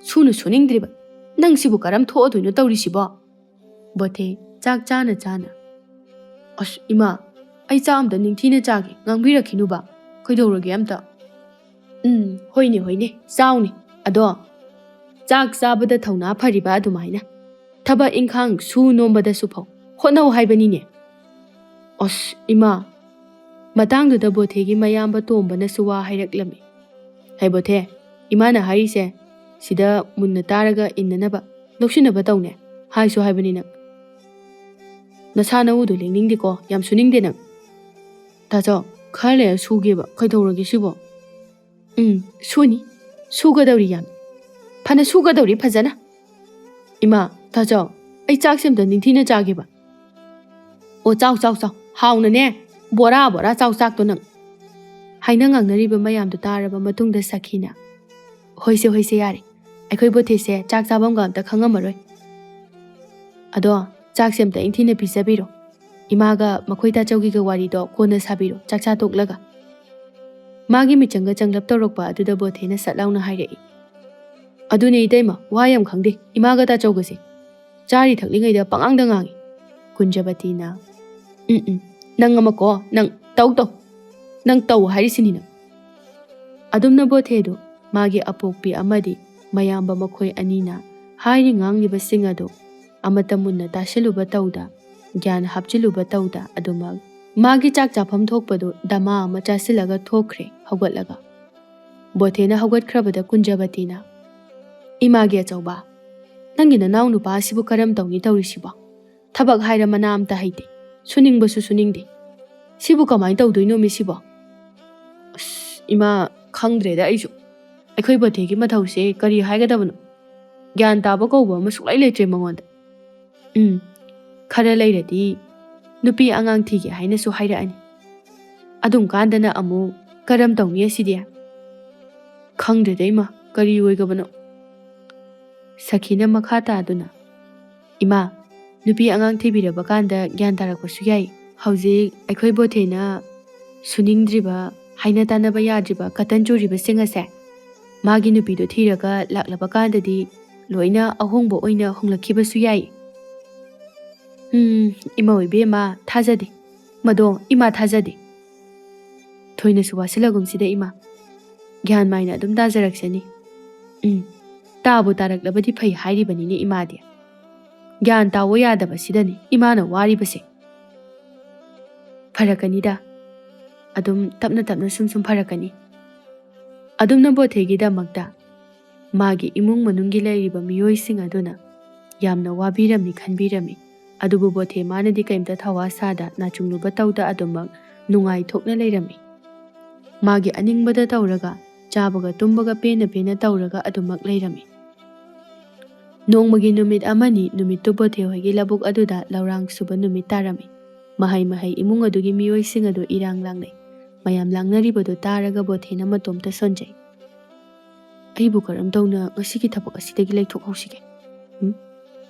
ꯁꯨꯅ ꯁꯨꯅꯤꯡꯗ꯭ꯔꯤꯕ, ꯅꯪ ꯁꯤꯕꯨ ꯀꯔꯝ ꯊꯣꯛꯑꯗꯣꯏꯅꯣ ꯇꯧꯔꯤꯁꯤꯕꯣ?" ꯕꯣꯊꯦ ꯆꯥꯛ ꯆꯥꯅ ꯆꯥꯅ, "ꯑꯁ ꯏꯃꯥ, ꯑꯩ ꯆꯥꯛ ꯑꯝꯇ ꯅꯤꯡꯊꯤꯅ ꯆꯥꯒꯦ, ꯉꯥꯡꯕꯤꯔꯛꯈꯤꯅꯨꯕ, ꯀꯩꯗꯧꯔꯒꯦ ꯑꯝꯇ?" "ꯎꯝ, ꯍꯣꯏꯅꯦ, ꯍꯣꯏꯅꯦ, ꯆꯥꯎꯅꯦ꯫ ꯑꯗꯣ ꯆꯥꯛ ꯆꯥꯕꯗ ꯊꯧꯅꯥ ꯐꯔꯤꯕ ꯑꯗꯨꯃꯥꯏꯅ ꯊꯕꯛ ꯏꯪꯈꯥꯡ ꯁꯨ ꯅꯣꯝꯕꯗꯁꯨ ꯐꯥꯎ ꯍꯣꯠꯅꯧ ꯍꯥꯏꯕꯅꯤꯅꯦ꯫" "ꯑꯁ ꯏꯃꯥ꯫" ꯃꯇꯥꯡꯗꯨꯗ ꯕꯣꯊꯦꯒꯤ ꯃꯌꯥꯝꯕ ꯇꯣꯝꯕꯅꯁꯨ ꯋꯥ ꯍꯥꯏꯔꯛꯂꯝꯃꯤ꯫ "ꯍꯦ ꯕꯣꯊꯦ, ꯏꯃꯥꯅ ꯍꯥꯏꯔꯤꯁꯦ ꯁꯤꯗ ꯃꯨꯟꯅ ꯇꯥꯔꯒ ꯏꯟꯅꯅꯕ, ꯂꯧꯁꯤꯟꯅꯕ ꯇꯧꯅꯦ꯫ ꯍꯥꯏꯁꯨ ꯍꯥꯏꯕꯅꯤ ꯅꯪ꯫ ꯅꯁꯥ ꯅꯎꯗꯣ ꯂꯦꯡꯅꯤꯡꯗꯦꯀꯣ, ꯌꯥꯝ ꯁꯨꯅꯤꯡꯗꯦ ꯅꯪ꯫" "ꯇꯥꯆꯧ, ꯈꯔ ꯂꯩꯔ ꯁꯨꯒꯦꯕ, ꯀꯩꯗꯧꯔꯒꯦ ꯁꯤꯕꯣ?" "ꯎꯝ, ꯁꯨꯅꯤ꯫ ꯁꯨꯒꯗꯧꯔꯤ ꯌꯥꯝ꯫ ꯐꯅ ꯁꯨꯒꯗꯧꯔꯤ, ꯐꯖꯅ꯫" "ꯏꯃꯥ, ꯇꯥꯆꯧ, ꯑꯩ ꯆꯥꯛꯁꯦ ꯑꯝꯇ ꯅꯤꯡꯊꯤꯅ ꯆꯥꯒꯦꯕ꯫" "ꯑꯣ, ꯆꯥꯎ, ꯆꯥꯎ, ꯆꯥꯎ꯫ ꯍꯥꯎꯅꯅꯦ꯫ ꯕꯣꯔꯥ, ꯕꯣꯔꯥ ꯆꯥꯎ ꯆꯥꯛꯇꯣ ꯅꯪ꯫" ꯍꯥꯏꯅ ꯉꯥꯡꯅꯔꯤꯕ ꯃꯌꯥꯝꯗꯨ ꯇꯥꯔꯕ ꯃꯇꯨꯡꯗ ꯁꯈꯤꯅ, "ꯍꯣꯏꯁꯦ, ꯍꯣꯏꯁꯦ, ꯌꯥꯔꯦ꯫ ꯑꯩꯈꯣꯏ ꯕꯣꯊꯦꯁꯦ ꯆꯥꯛ ꯆꯥꯐꯝꯒ ꯑꯝꯇ ꯈꯪꯉꯝꯃꯔꯣꯏ꯫ ꯑꯗꯣ ꯆꯥꯛꯁꯦ ꯑꯝꯇ ꯏꯪꯊꯤꯅ ꯄꯤꯖꯕꯤꯔꯣ꯫ ꯏꯃꯥꯒ ꯃꯈꯣꯏ ꯇꯥꯆꯧꯒꯤꯒ ꯋꯥꯔꯤꯗꯣ ꯀꯣꯟꯅ ꯁꯥꯕꯤꯔꯣ, ꯆꯥꯛ ꯆꯥ ꯇꯣꯛꯂꯒ꯫" ꯃꯥꯒꯤ ꯃꯤꯆꯪꯒ ꯆꯪꯂꯞ ꯇꯧꯔꯛꯄ ꯑꯗꯨꯗ ꯕꯣꯊꯦꯅ ꯁꯠ ꯂꯥꯎꯅ ꯍꯥꯏꯔꯛꯏ, "ꯑꯗꯨꯅꯦ ꯏꯇꯩꯃ, ꯋꯥ ꯌꯥꯝ ꯈꯪꯗꯦ ꯏꯃꯥꯒ ꯇꯥꯆꯧꯒꯁꯦ꯫ ꯆꯥꯔꯤ ꯊꯛꯂꯤꯉꯩꯗ ꯄꯉꯥꯡꯗ ꯉꯥꯡꯉꯤ꯫" ꯀꯨꯟꯖꯕꯇꯤꯅ, "ꯎꯝ ꯎꯝ, ꯅꯪ ꯑꯃꯀꯣ, ꯅꯪ ꯇꯧ ꯇꯧ, ꯅꯪ ꯇꯧ ꯍꯥꯏꯔꯤꯁꯤꯅꯤ ꯅꯪ꯫" ꯑꯗꯨꯝꯅ ꯕꯣꯊꯦꯗꯨ ꯃꯥꯒꯤ ꯑꯄꯣꯛꯄꯤ ꯑꯃꯗꯤ ꯃꯌꯥꯝꯕ ꯃꯈꯣꯏ ꯑꯅꯤꯅ ꯍꯥꯏꯔꯤ ꯉꯥꯡꯂꯤꯕꯁꯤꯡ ꯑꯗꯨ ꯑꯃꯠꯇ ꯃꯨꯟꯅ ꯇꯥꯁꯤꯜꯂꯨꯕ ꯇꯧꯗ, ꯒ꯭ꯌꯥꯟ ꯍꯥꯞꯆꯤꯜꯂꯨꯕ ꯇꯧꯗ ꯑꯗꯨꯃꯛ ꯃꯥꯒꯤ ꯆꯥꯛ ꯆꯥꯐꯝ ꯊꯣꯛꯄꯗꯨ ꯗꯃꯥ ꯑꯃ ꯆꯥꯁꯤꯜꯂꯒ ꯊꯣꯛꯈ꯭ꯔꯦ ꯍꯧꯒꯠꯂꯒ꯫ ꯕꯣꯊꯦꯅ ꯍꯧꯒꯠꯈ꯭ꯔꯕꯗ ꯀꯨꯟꯖꯕꯇꯤꯅ, "ꯏꯃꯥꯒꯤ ꯑꯆꯧꯕ, ꯅꯪꯒꯤ ꯅꯅꯥꯎ ꯅꯨꯄꯥ ꯑꯁꯤꯕꯨ ꯀꯔꯝ ꯇꯧꯅꯤ ꯇꯧꯔꯤꯁꯤꯕꯣ? ꯊꯕꯛ ꯍꯥꯏꯔ ꯃꯅꯥ ꯑꯝꯇ ꯍꯩꯇꯦ, ꯁꯨꯅꯤꯡꯕꯁꯨ ꯁꯨꯅꯤꯡꯗꯦ꯫ ꯁꯤꯕꯨ ꯀꯃꯥꯏꯅ ꯇꯧꯗꯣꯏꯅꯣ ꯃꯤ ꯁꯤꯕꯣ?" "ꯑꯁ ꯏꯃꯥ, ꯈꯪꯗ꯭ꯔꯦꯗ ꯑꯩꯁꯨ꯫ ꯑꯩꯈꯣꯏ ꯕꯣꯊꯦꯒꯤ ꯃꯊꯧꯁꯦ ꯀꯔꯤ ꯍꯥꯏꯒꯗꯕꯅꯣ? ꯒ꯭ꯌꯥꯟ ꯇꯥꯕ ꯀꯧꯕ ꯑꯃ ꯁꯨꯡꯂꯩ ꯂꯩꯇ꯭ꯔꯦ ꯃꯉꯣꯟꯗ꯫" "ꯎꯝ, ꯈꯔ ꯂꯩꯔꯗꯤ ꯅꯨꯄꯤ ꯑꯉꯥꯡ ꯊꯤꯒꯦ ꯍꯥꯏꯅꯁꯨ ꯍꯥꯏꯔꯛꯑꯅꯤ꯫ ꯑꯗꯨꯝ ꯀꯥꯟꯗꯅ ꯑꯃꯨꯛ ꯀꯔꯝ ꯇꯧꯅꯤ ꯑꯁꯤꯗꯤ?" "ꯈꯪꯗ꯭ꯔꯦꯗ ꯏꯃꯥ, ꯀꯔꯤ ꯑꯣꯏꯒꯕꯅꯣ?" ꯁꯈꯤꯅ ꯃꯈꯥ ꯇꯥꯗꯨꯅ, "ꯏꯃꯥ, ꯅꯨꯄꯤ ꯑꯉꯥꯡ ꯊꯤꯕꯤꯔꯕ ꯀꯥꯟꯗ ꯒ꯭ꯌꯥꯟ ꯇꯥꯔꯛꯄꯁꯨ ꯌꯥꯏ꯫ ꯍꯧꯖꯤꯛ ꯑꯩꯈꯣꯏ ꯕꯣꯊꯦꯅ ꯁꯨꯅꯤꯡꯗ꯭ꯔꯤꯕ, ꯍꯥꯏꯅ ꯇꯥꯅꯕ ꯌꯥꯗ꯭ꯔꯤꯕ ꯀꯇꯟ ꯆꯨꯔꯤꯕꯁꯤꯡ ꯑꯁꯦ ꯃꯥꯒꯤ ꯅꯨꯄꯤꯗꯣ ꯊꯤꯔꯒ ꯂꯥꯛꯂꯕ ꯀꯥꯟꯗꯗꯤ ꯂꯣꯏꯅ ꯑꯍꯣꯡꯕ ꯑꯣꯏꯅ ꯍꯣꯡꯂꯛꯈꯤꯕꯁꯨ ꯌꯥꯏ꯫" "ꯎꯝ, ꯏꯃꯧ ꯏꯕꯦꯝꯃ, ꯊꯥꯖꯗꯦ꯫ ꯃꯗꯣ ꯏꯃꯥ ꯊꯥꯖꯗꯦ꯫ ꯊꯣꯏꯅꯁꯨ ꯋꯥꯁꯤꯜꯂꯒꯨꯝꯁꯤꯗ ꯏꯃꯥ꯫ ꯒ꯭ꯌꯥꯟ ꯃꯥꯏꯅ ꯑꯗꯨꯝ ꯇꯥꯖꯔꯛꯁꯅꯤ꯫ ꯎꯝ, ꯇꯥꯕꯨ ꯇꯥꯔꯛꯂꯕꯗꯤ ꯐꯩ ꯍꯥꯏꯔꯤꯕꯅꯤꯅꯦ ꯏꯃꯥꯗꯤ꯫ ꯒ꯭ꯌꯥꯟ ꯇꯥꯑꯣ ꯌꯥꯗꯕꯁꯤꯗꯅꯤ ꯏꯃꯥꯅ ꯋꯥꯔꯤꯕꯁꯦ꯫" "ꯐꯔꯛꯀꯅꯤꯗ꯫ ꯑꯗꯨꯝ ꯇꯞꯅ ꯇꯞꯅ ꯁꯨꯝ ꯁꯨꯝ ꯐꯔꯛꯀꯅꯤ꯫" ꯑꯗꯨꯝꯅ ꯕꯣꯊꯦꯒꯤꯗꯃꯛꯇ ꯃꯥꯒꯤ ꯏꯃꯨꯡ ꯃꯅꯨꯡꯒꯤ ꯂꯩꯔꯤꯕ ꯃꯤꯑꯣꯏꯁꯤꯡ ꯑꯗꯨꯅ ꯌꯥꯝꯅ ꯋꯥꯕꯤꯔꯝꯃꯤ ꯈꯟꯕꯤꯔꯝꯃꯤ꯫ ꯑꯗꯨꯕꯨ ꯕꯣꯊꯦ ꯃꯥꯅꯗꯤ ꯀꯔꯤꯝꯇ ꯊꯋꯥ ꯁꯥꯗ, ꯅꯥꯆꯨꯡꯂꯨꯕ ꯇꯧꯗ ꯑꯗꯨꯃꯛ ꯅꯨꯡꯉꯥꯏꯊꯣꯛꯅ ꯂꯩꯔꯝꯃꯤ꯫ ꯃꯥꯒꯤ ꯑꯅꯤꯡꯕꯗ ꯇꯧꯔꯒ, ꯆꯥꯕꯒ ꯇꯨꯝꯕꯒ ꯄꯦꯟꯅ ꯄꯦꯟꯅ ꯇꯧꯔꯒ ꯑꯗꯨꯃꯛ ꯂꯩꯔꯝꯃꯤ꯫ ꯅꯣꯡꯃꯒꯤ ꯅꯨꯃꯤꯠ ꯑꯃꯅꯤ ꯅꯨꯃꯤꯠꯇꯨ ꯕꯣꯊꯦ ꯍꯣꯏꯒꯤ ꯂꯧꯕꯨꯛ ꯑꯗꯨꯗ ꯂꯧꯔꯥꯡ ꯁꯨꯕ ꯅꯨꯃꯤꯠ ꯇꯥꯔꯝꯃꯤ꯫ ꯃꯍꯩ ꯃꯍꯩ ꯏꯃꯨꯡ ꯑꯗꯨꯒꯤ ꯃꯤꯑꯣꯏꯁꯤꯡ ꯑꯗꯨ ꯏꯔꯥꯡ ꯂꯥꯡꯅꯩ꯫ ꯃꯌꯥꯝ ꯂꯥꯡꯅꯔꯤꯕꯗꯨ ꯇꯥꯔꯒ ꯕꯣꯊꯦꯅ ꯃꯇꯣꯝꯇ ꯁꯣꯟꯖꯩ꯫ "ꯑꯩꯕꯨ ꯀꯔꯝ ꯇꯧꯅ ꯉꯁꯤꯒꯤ ꯊꯕꯛ ꯑꯁꯤꯗꯒꯤ ꯂꯩꯊꯣꯛꯍꯧꯁꯤꯒꯦ? ꯎꯝ?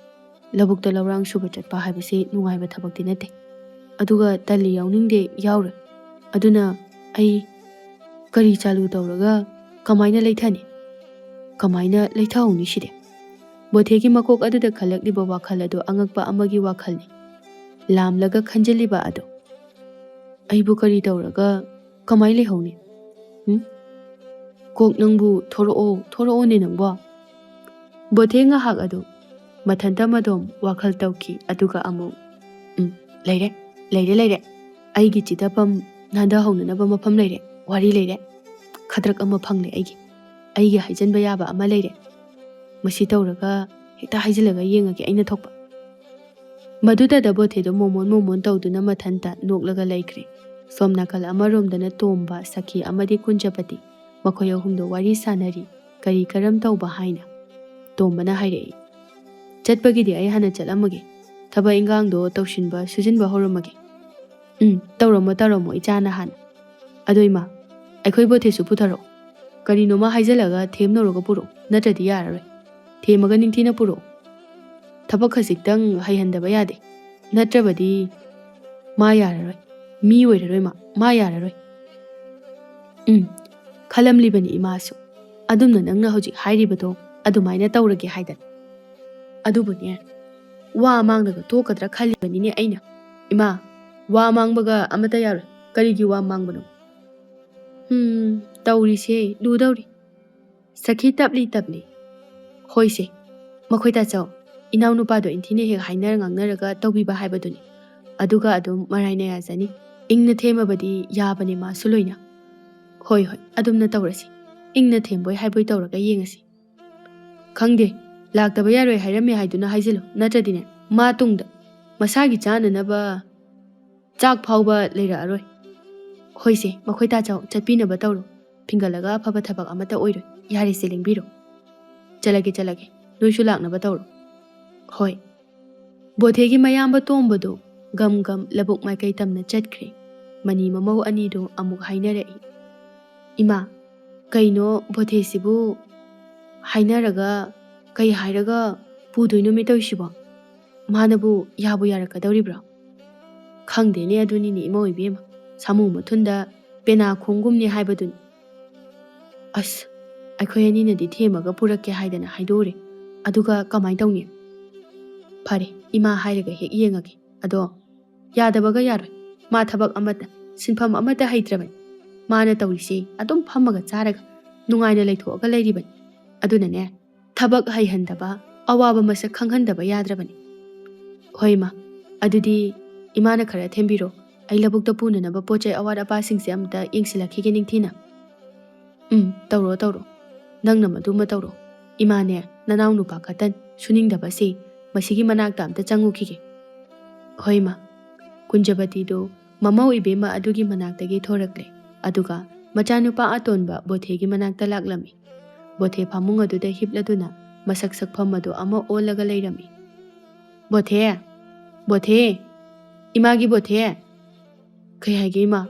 ꯂꯧꯕꯨꯛꯇ ꯂꯧꯔꯥꯡ ꯁꯨꯕ ꯆꯠꯄ ꯍꯥꯏꯕꯁꯤ ꯅꯨꯡꯉꯥꯏꯕ ꯊꯕꯛꯇꯤ ꯅꯠꯇꯦ꯫ ꯑꯗꯨꯒ ꯇꯜꯂꯤ, ꯌꯥꯎꯅꯤꯡꯗꯦ, ꯌꯥꯎꯔꯣꯏ꯫ ꯑꯗꯨꯅ ꯑꯩ ꯀꯔꯤ ꯆꯥꯂꯨ ꯇꯧꯔꯒ ꯀꯃꯥꯏꯅ ꯂꯩꯊꯅꯤ? ꯀꯃꯥꯏꯅ ꯂꯩꯊꯍꯧꯅꯤ ꯁꯤꯗꯤ? ꯕꯣꯊꯦꯒꯤ ꯃꯀꯣꯛ ꯑꯗꯨꯗ ꯈꯜꯂꯛꯂꯤꯕ ꯋꯥꯈꯜ ꯑꯗꯨ ꯑꯉꯛꯄ ꯑꯃꯒꯤ ꯋꯥꯈꯜꯅꯤ꯫ ꯂꯥꯝꯂꯒ ꯈꯟꯖꯤꯜꯂꯤꯕ ꯑꯗꯨ꯫ ꯑꯩꯕꯨ ꯀꯔꯤ ꯇꯧꯔꯒ ꯀꯃꯥꯏ ꯂꯩꯍꯧꯅꯤ? ꯎꯝ? ꯀꯣꯛ ꯅꯪꯕꯨ ꯊꯣꯔꯛꯑꯣ, ꯊꯣꯔꯛꯑꯣꯅꯦ ꯅꯪꯕꯣ꯫ ꯕꯣꯊꯦ ꯉꯥꯏꯍꯥꯛ ꯑꯗꯨ ꯃꯊꯟꯇ ꯃꯗꯣꯝ ꯋꯥꯈꯜ ꯇꯧꯈꯤ, ꯑꯗꯨꯒ ꯑꯃꯨꯛ, "ꯎꯝ, ꯂꯩꯔꯦ, ꯂꯩꯔꯦ, ꯂꯩꯔꯦ꯫ ꯑꯩꯒꯤ ꯆꯤꯊꯐꯝ ꯅꯥꯟꯊꯍꯧꯅꯅꯕ ꯃꯐꯝ ꯂꯩꯔꯦ, ꯋꯥꯔꯤ ꯂꯩꯔꯦ꯫ ꯈꯗ꯭ꯔꯛ ꯑꯃ ꯐꯪꯂꯦ ꯑꯩꯒꯤ꯫ ꯑꯩꯒꯤ ꯍꯥꯏꯖꯤꯟꯕ ꯌꯥꯕ ꯑꯃ ꯂꯩꯔꯦ꯫ ꯃꯁꯤ ꯇꯧꯔꯒ ꯍꯦꯛꯇ ꯍꯥꯏꯖꯤꯜꯂꯒ ꯌꯦꯡꯉꯒꯦ ꯑꯩꯅ ꯊꯣꯛꯄ"꯫ ꯃꯗꯨꯗ ꯕꯣꯊꯦꯗꯣ ꯃꯣꯃꯣꯟ ꯃꯣꯃꯣꯟ ꯇꯧꯗꯨꯅ ꯃꯊꯟꯇ ꯅꯣꯛꯂꯒ ꯂꯩꯈ꯭ꯔꯦ꯫ ꯁꯣꯝ ꯅꯥꯀꯜ ꯑꯃꯔꯣꯝꯗꯅ ꯇꯣꯝꯕ, ꯁꯈꯤ ꯑꯃꯗꯤ ꯀꯨꯟꯖꯄꯇꯤ, ꯃꯈꯣꯏ ꯑꯍꯨꯝꯗꯣ ꯋꯥꯔꯤ ꯁꯥꯟꯅꯔꯤ, ꯀꯔꯤ ꯀꯔꯝ ꯇꯧꯕ ꯍꯥꯏꯅ꯫ ꯇꯣꯝꯕꯅ ꯍꯥꯏꯔꯛꯏ, "ꯆꯠꯄꯒꯤꯗꯤ ꯑꯩ ꯍꯥꯟꯅ ꯆꯠꯂꯝꯃꯒꯦ, ꯊꯕꯛ ꯏꯟꯈꯥꯡꯗꯣ ꯇꯧꯁꯤꯟꯕ ꯁꯨꯖꯤꯟꯕ ꯍꯧꯔꯝꯃꯒꯦ"꯫ "ꯎꯝ, ꯇꯧꯔꯝꯃꯣ ꯇꯧꯔꯝꯃꯣ, ꯏꯆꯥꯅ ꯍꯥꯟꯅ"꯫ "ꯑꯗꯣ ꯏꯃꯥ, ꯑꯩꯈꯣꯏ ꯕꯣꯊꯦꯁꯨ ꯄꯨꯊꯔꯛꯑꯣ꯫ ꯀꯔꯤꯅꯣꯃ ꯍꯥꯏꯖꯤꯜꯂꯒ ꯊꯦꯝꯅꯧꯔꯒ ꯄꯨꯔꯛꯑꯣ, ꯅꯠꯇ꯭ꯔꯗꯤ ꯌꯥꯔꯔꯣꯏ꯫ ꯊꯦꯝꯃꯒ ꯅꯤꯡꯊꯤꯅ ꯄꯨꯔꯛꯑꯣ꯫ ꯊꯕꯛ ꯈꯖꯤꯛꯇꯪ ꯍꯩꯍꯟꯗꯕ ꯌꯥꯗꯦ, ꯅꯠꯇ꯭ꯔꯕꯗꯤ ꯃꯥ ꯌꯥꯔꯔꯣꯏ, ꯃꯤ ꯑꯣꯏꯔꯔꯣꯏ ꯃꯥ, ꯃꯥ ꯌꯥꯔꯔꯣꯏ"꯫ "ꯎꯝ, ꯈꯜꯂꯝꯂꯤꯕꯅꯤ ꯏꯃꯥꯁꯨ꯫ ꯑꯗꯨꯝꯅ ꯅꯪꯅ ꯍꯧꯖꯤꯛ ꯍꯥꯏꯔꯤꯕꯗꯣ ꯑꯗꯨꯃꯥꯏꯅ ꯇꯧꯔꯒꯦ ꯍꯥꯏꯗꯅ꯫ ꯑꯗꯨꯕꯨꯅꯦ, ꯋꯥ ꯃꯥꯡꯗꯒ ꯇꯣꯛꯀꯗ꯭ꯔꯥ ꯈꯜꯂꯤꯕꯅꯤꯅꯦ ꯑꯩꯅ꯫ ꯏꯃꯥ, ꯋꯥ ꯃꯥꯡꯕꯒ ꯑꯃꯠꯇ ꯌꯥꯔꯣꯏ꯫ ꯀꯔꯤꯒꯤ ꯋꯥ ꯃꯥꯡꯕꯅꯣ? ꯎꯝ, ꯇꯧꯔꯤꯁꯦ ꯂꯨꯗꯧꯔꯤ"꯫ ꯁꯈꯤ ꯇꯞꯂꯤ ꯇꯞꯂꯤ, "ꯍꯣꯏꯁꯦ, ꯃꯈꯣꯏ ꯇꯥꯆꯧ, ꯏꯅꯥꯎꯅꯨꯄꯥꯗꯣ ꯏꯟꯊꯤꯅ ꯍꯦꯛ ꯍꯥꯏꯅꯔ ꯉꯥꯡꯅꯔꯒ ꯇꯧꯕꯤꯕ ꯍꯥꯏꯕꯗꯨꯅꯤ꯫ ꯑꯗꯨꯒ ꯑꯗꯨꯝ ꯃꯔꯥꯏꯅ ꯌꯥꯖꯅꯤ꯫ ꯏꯪꯅ ꯊꯦꯝꯃꯕꯗꯤ ꯌꯥꯕꯅꯦ ꯃꯥꯁꯨ ꯂꯣꯏꯅ"꯫ "ꯍꯣꯏ, ꯍꯣꯏ, ꯑꯗꯨꯝꯅ ꯇꯧꯔꯁꯤ꯫ ꯏꯪꯅ ꯊꯦꯝꯕꯣꯏ ꯍꯥꯏꯕꯣꯏ ꯇꯧꯔꯒ ꯌꯦꯡꯉꯁꯤ"꯫ "ꯈꯪꯗꯦ, ꯂꯥꯛꯇꯕ ꯌꯥꯔꯣꯏ ꯍꯥꯏꯔꯝꯃꯦ ꯍꯥꯏꯗꯨꯅ ꯍꯥꯏꯖꯤꯜꯂꯨ, ꯅꯠꯇ꯭ꯔꯗꯤꯅꯦ, ꯃꯥ ꯇꯨꯡꯗ ꯃꯁꯥꯒꯤ ꯆꯥꯅꯅꯕ ꯆꯥꯛ ꯐꯥꯎꯕ ꯂꯩꯔꯛꯑꯔꯣꯏ"꯫ "ꯍꯣꯏꯁꯦ, ꯃꯈꯣꯏ ꯇꯥꯆꯧ, ꯆꯠꯄꯤꯅꯕ ꯇꯧꯔꯣ꯫ ꯐꯤꯡꯒꯠꯂꯒ ꯑꯐꯕ ꯊꯕꯛ ꯑꯃꯠꯇ ꯑꯣꯏꯔꯣꯏ꯫ ꯌꯥꯔꯦꯁꯦ, ꯂꯦꯡꯕꯤꯔꯣ꯫ ꯆꯠꯂꯒꯦ, ꯆꯠꯂꯒꯦ꯫ ꯅꯣꯏꯁꯨ ꯂꯥꯛꯅꯕ ꯇꯧꯔꯣ"꯫ "ꯍꯣꯏ"꯫ ꯕꯣꯊꯦꯒꯤ ꯃꯌꯥꯝꯕ ꯇꯣꯝꯕꯗꯨ ꯒꯝ ꯒꯝ ꯂꯧꯕꯨꯛ ꯃꯥꯏꯀꯩ ꯇꯝꯅ ꯆꯠꯈ꯭ꯔꯦ꯫ ꯃꯅꯤ ꯃꯃꯧ ꯑꯅꯤꯗꯨ ꯑꯃꯨꯛ ꯍꯥꯏꯅꯔꯛꯏ, "ꯏꯃꯥ, ꯀꯩꯅꯣ ꯕꯣꯊꯦꯁꯤꯕꯨ ꯍꯥꯏꯅꯔꯒ ꯀꯩ ꯍꯥꯏꯔꯒ ꯄꯨꯗꯣꯏꯅꯣꯃꯤ ꯇꯧꯔꯤꯁꯤꯕꯣ?" ꯃꯥꯅꯕꯨ ꯌꯥꯕꯨ ꯌꯥꯔꯛꯀꯗꯧꯔꯤꯕ꯭ꯔꯣ? ꯈꯪꯗꯦꯅꯦ, ꯑꯗꯨꯅꯤꯅꯦ ꯏꯃꯧ ꯏꯕꯦꯝꯃ, ꯁꯥꯃꯨ ꯃꯊꯨꯟꯗ ꯄꯦꯅꯥ ꯈꯣꯡꯒꯨꯝꯅꯤ ꯍꯥꯏꯕꯗꯨꯅꯤ꯫ ꯑꯁ, ꯑꯩꯈꯣꯏ ꯑꯅꯤꯅꯗꯤ ꯊꯦꯝꯃꯒ ꯄꯨꯔꯛꯀꯦ ꯍꯥꯏꯗꯅ ꯍꯥꯏꯗꯣꯛꯎꯔꯦ꯫ ꯑꯗꯨꯒ ꯀꯃꯥꯏꯅ ꯇꯧꯅꯤ? ꯐꯔꯦ, ꯏꯃꯥ ꯍꯥꯏꯔꯒ ꯍꯦꯛ ꯌꯦꯡꯉꯒꯦ꯫ ꯑꯗꯣ ꯌꯥꯗꯕꯒ ꯌꯥꯔꯣꯏ꯫ ꯃꯥ ꯊꯕꯛ ꯑꯃꯠꯇ, ꯁꯤꯟꯐꯝ ꯑꯃꯠꯇ ꯍꯩꯇ꯭ꯔꯕꯅꯤ꯫ ꯃꯥꯅ ꯇꯧꯔꯤꯁꯦ ꯑꯗꯨꯝ ꯐꯝꯃꯒ ꯆꯥꯔꯒ ꯅꯨꯡꯉꯥꯏꯅ ꯂꯩꯊꯣꯛꯑꯒ ꯂꯩꯔꯤꯕꯅꯤ꯫ ꯑꯗꯨꯅꯅꯦ, ꯊꯕꯛ ꯍꯩꯍꯟꯗꯕ, ꯑꯋꯥꯕ ꯃꯁꯛ ꯈꯪꯍꯟꯗꯕ ꯌꯥꯗ꯭ꯔꯕꯅꯤ꯫ ꯍꯣꯏ ꯏꯃꯥ, ꯑꯗꯨꯗꯤ ꯏꯃꯥꯅ ꯈꯔ ꯊꯦꯝꯕꯤꯔꯣ꯫ ꯑꯩ ꯂꯧꯕꯨꯛꯇ ꯄꯨꯅꯅꯕ ꯄꯣꯠ ꯆꯩ ꯑꯋꯥꯠ ꯑꯄꯥꯁꯤꯡꯁꯦ ꯑꯝꯇ ꯌꯦꯡꯁꯤꯜꯂꯛꯈꯤꯒꯦ ꯅꯤꯡꯊꯤꯅ꯫ ꯎꯝ, ꯇꯧꯔꯣ, ꯇꯧꯔꯣ꯫ ꯅꯪꯅ ꯃꯗꯨꯃ ꯇꯧꯔꯣ꯫ ꯏꯃꯥꯅꯦ, ꯅꯅꯥꯎ ꯅꯨꯄꯥ ꯀꯇꯟ ꯁꯨꯅꯤꯡꯗꯕꯁꯦ ꯃꯁꯤꯒꯤ ꯃꯅꯥꯛꯇ ꯑꯝꯇ ꯆꯪꯉꯨꯈꯤꯒꯦ꯫ ꯍꯣꯏ ꯏꯃꯥ꯫ ꯀꯨꯟꯖꯕꯇꯤꯗꯨ ꯃꯃꯧ ꯏꯕꯦꯝꯃ ꯑꯗꯨꯒꯤ ꯃꯅꯥꯛꯇꯒꯤ ꯊꯣꯔꯛꯂꯦ꯫ ꯑꯗꯨꯒ ꯃꯆꯥꯅꯨꯄꯥ ꯑꯇꯣꯟꯕ ꯕꯣꯊꯦꯒꯤ ꯃꯅꯥꯛꯇ ꯂꯥꯛꯂꯝꯃꯤ꯫ ꯕꯣꯊꯦ ꯐꯃꯨꯡ ꯑꯗꯨꯗ ꯍꯤꯞꯂꯗꯨꯅ ꯃꯁꯛ ꯁꯛꯐꯝ ꯑꯗꯨ ꯑꯃ ꯑꯣꯜꯂꯒ ꯂꯩꯔꯝꯃꯤ꯫ "ꯕꯣꯊꯦ! ꯕꯣꯊꯦ! ꯏꯃꯥꯒꯤ ꯕꯣꯊꯦ!" "ꯀꯩ ꯍꯥꯏꯒꯦ ꯏꯃꯥ?"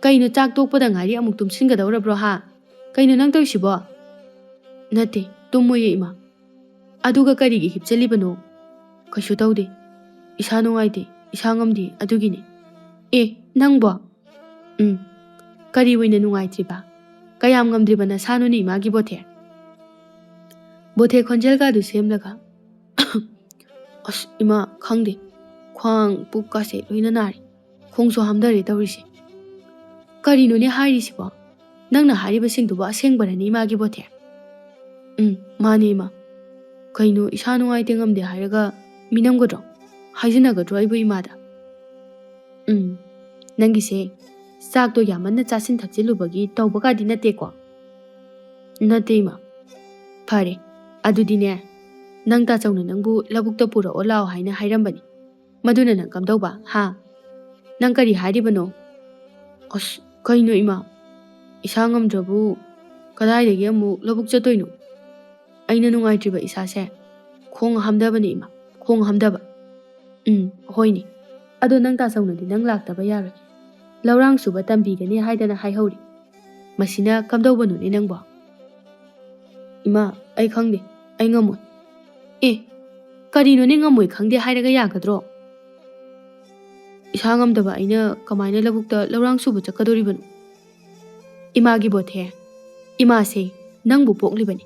"ꯀꯩꯅꯣ, ꯆꯥꯛ ꯇꯣꯛꯄꯗ ꯉꯥꯏꯔꯤ ꯑꯃꯨꯛ ꯇꯨꯝꯁꯤꯟꯒꯗꯧꯔꯕ꯭ꯔꯣ ꯍꯥ? ꯀꯩꯅꯣ ꯅꯪ ꯇꯧꯔꯤꯁꯤꯕꯣ?" "ꯅꯠꯇꯦ, ꯇꯨꯝꯃꯣꯏꯌꯦ ꯏꯃꯥ꯫" "ꯑꯗꯨꯒ ꯀꯔꯤꯒꯤ ꯍꯤꯞꯆꯜꯂꯤꯕꯅꯣ?" "ꯀꯩꯁꯨ ꯇꯧꯗꯦ꯫ ꯏꯁꯥ ꯅꯨꯡꯉꯥꯏꯇꯦ, ꯏꯁꯥ ꯉꯝꯗꯦ ꯑꯗꯨꯒꯤꯅꯦ꯫" "ꯑꯦ, ꯅꯪꯕꯣ?" "ꯎꯝ꯫ ꯀꯔꯤ ꯑꯣꯏꯅ ꯅꯨꯡꯉꯥꯏꯇ꯭ꯔꯤꯕ? ꯀꯌꯥꯝ ꯉꯝꯗ꯭ꯔꯤꯕ ꯅꯁꯥꯅꯣꯅꯦ ꯏꯃꯥꯒꯤ ꯕꯣꯊꯦ?" ꯕꯣꯊꯦ ꯈꯣꯟꯖꯦꯜꯒꯗꯨ ꯁꯦꯝꯂꯒ, "ꯑꯁ ꯏꯃꯥ, ꯈꯪꯗꯦ꯫ ꯈ꯭ꯋꯥꯡ ꯄꯨꯛꯀꯁꯦ ꯂꯣꯏꯅ ꯅꯥꯔꯦ꯫ ꯈꯣꯡꯁꯨ ꯍꯥꯝꯊꯔꯦ ꯇꯧꯔꯤꯁꯦ꯫" "ꯀꯔꯤꯅꯣꯅꯦ ꯍꯥꯏꯔꯤꯁꯤꯕꯣ? ꯅꯪꯅ ꯍꯥꯏꯔꯤꯕꯁꯤꯡꯗꯨꯕꯨ ꯑꯁꯦꯡꯕꯔꯅꯦ ꯏꯃꯥꯒꯤ ꯕꯣꯊꯦ?" "ꯎꯝ, ꯃꯥꯅꯦ ꯏꯃꯥ꯫ ꯀꯩꯅꯣ, ꯏꯁꯥ ꯅꯨꯡꯉꯥꯏꯇꯦ ꯉꯝꯗꯦ ꯍꯥꯏꯔꯒ ꯃꯤꯅꯝꯒꯗ꯭ꯔꯣ? ꯍꯥꯏꯖꯤꯟꯅꯒꯗ꯭ꯔꯣ ꯑꯩꯕꯨ ꯏꯃꯥꯗ?" "ꯎꯝ, ꯅꯪꯒꯤꯁꯦ ꯆꯥꯛꯇꯣ ꯌꯥꯝꯃꯟꯅ ꯆꯥꯁꯤꯟ ꯊꯛꯆꯤꯜꯂꯨꯕꯒꯤ ꯇꯧꯕꯒꯗꯤ ꯅꯠꯇꯦꯀꯣ?" "ꯅꯠꯇꯦ ꯏꯃꯥ꯫" "ꯐꯔꯦ, ꯑꯗꯨꯗꯤꯅꯦ, ꯅꯪ ꯇꯥꯆꯧꯅ ꯅꯪꯕꯨ ꯂꯧꯕꯨꯛꯇ ꯄꯨꯔꯛꯑꯣ ꯂꯥꯛꯑꯣ ꯍꯥꯏꯅ ꯍꯥꯏꯔꯝꯕꯅꯤ꯫ ꯃꯗꯨꯅ ꯅꯪ ꯀꯝꯗꯧꯕ, ꯍꯥ? ꯅꯪ ꯀꯔꯤ ꯍꯥꯏꯔꯤꯕꯅꯣ?" "ꯑꯁ, ꯀꯩꯅꯣ ꯏꯃꯥ? ꯏꯁꯥ ꯉꯝꯗ꯭ꯔꯕꯨ ꯀꯗꯥꯏꯗꯒꯤ ꯑꯃꯨꯛ ꯂꯧꯕꯨꯛ ꯆꯠꯇꯣꯏꯅꯣ? ꯑꯩꯅ ꯅꯨꯡꯉꯥꯏꯇ꯭ꯔꯤꯕ ꯏꯁꯥꯁꯦ ꯈꯣꯡ ꯍꯥꯝꯊꯕꯅꯦ ꯏꯃꯥ, ꯈꯣꯡ ꯍꯥꯝꯊꯕ꯫" "ꯎꯝ, ꯍꯣꯏꯅꯦ꯫ ꯑꯗꯣ ꯅꯪ ꯇꯥꯆꯧꯅꯗꯤ ꯅꯪ ꯂꯥꯛꯇꯕ ꯌꯥꯔꯣꯏ꯫ ꯂꯧꯔꯥꯡ ꯁꯨꯕ ꯇꯝꯕꯤꯒꯅꯤ ꯍꯥꯏꯗꯅ ꯍꯥꯏꯍꯧꯔꯤ꯫ ꯃꯁꯤꯅ ꯀꯝꯗꯧꯕꯅꯣꯅꯦ ꯅꯪꯕꯣ?" "ꯏꯃꯥ, ꯑꯩ ꯈꯪꯗꯦ꯫ ꯑꯩ ꯉꯝꯃꯣꯏ꯫" "ꯑꯦ, ꯀꯔꯤꯅꯣꯅꯦ ꯉꯝꯃꯣꯏ ꯈꯪꯗꯦ ꯍꯥꯏꯔꯒ ꯌꯥꯒꯗ꯭ꯔꯣ? ꯏꯁꯥ ꯉꯝꯗꯕ ꯑꯩꯅ ꯀꯃꯥꯏꯅ ꯂꯧꯕꯨꯛꯇ ꯂꯧꯔꯥꯡ ꯁꯨꯕ ꯆꯠꯀꯗꯣꯔꯤꯕꯅꯣ? ꯏꯃꯥꯒꯤ ꯕꯣꯊꯦ, ꯏꯃꯥꯁꯦ ꯅꯪꯕꯨ ꯄꯣꯛꯂꯤꯕꯅꯤ꯫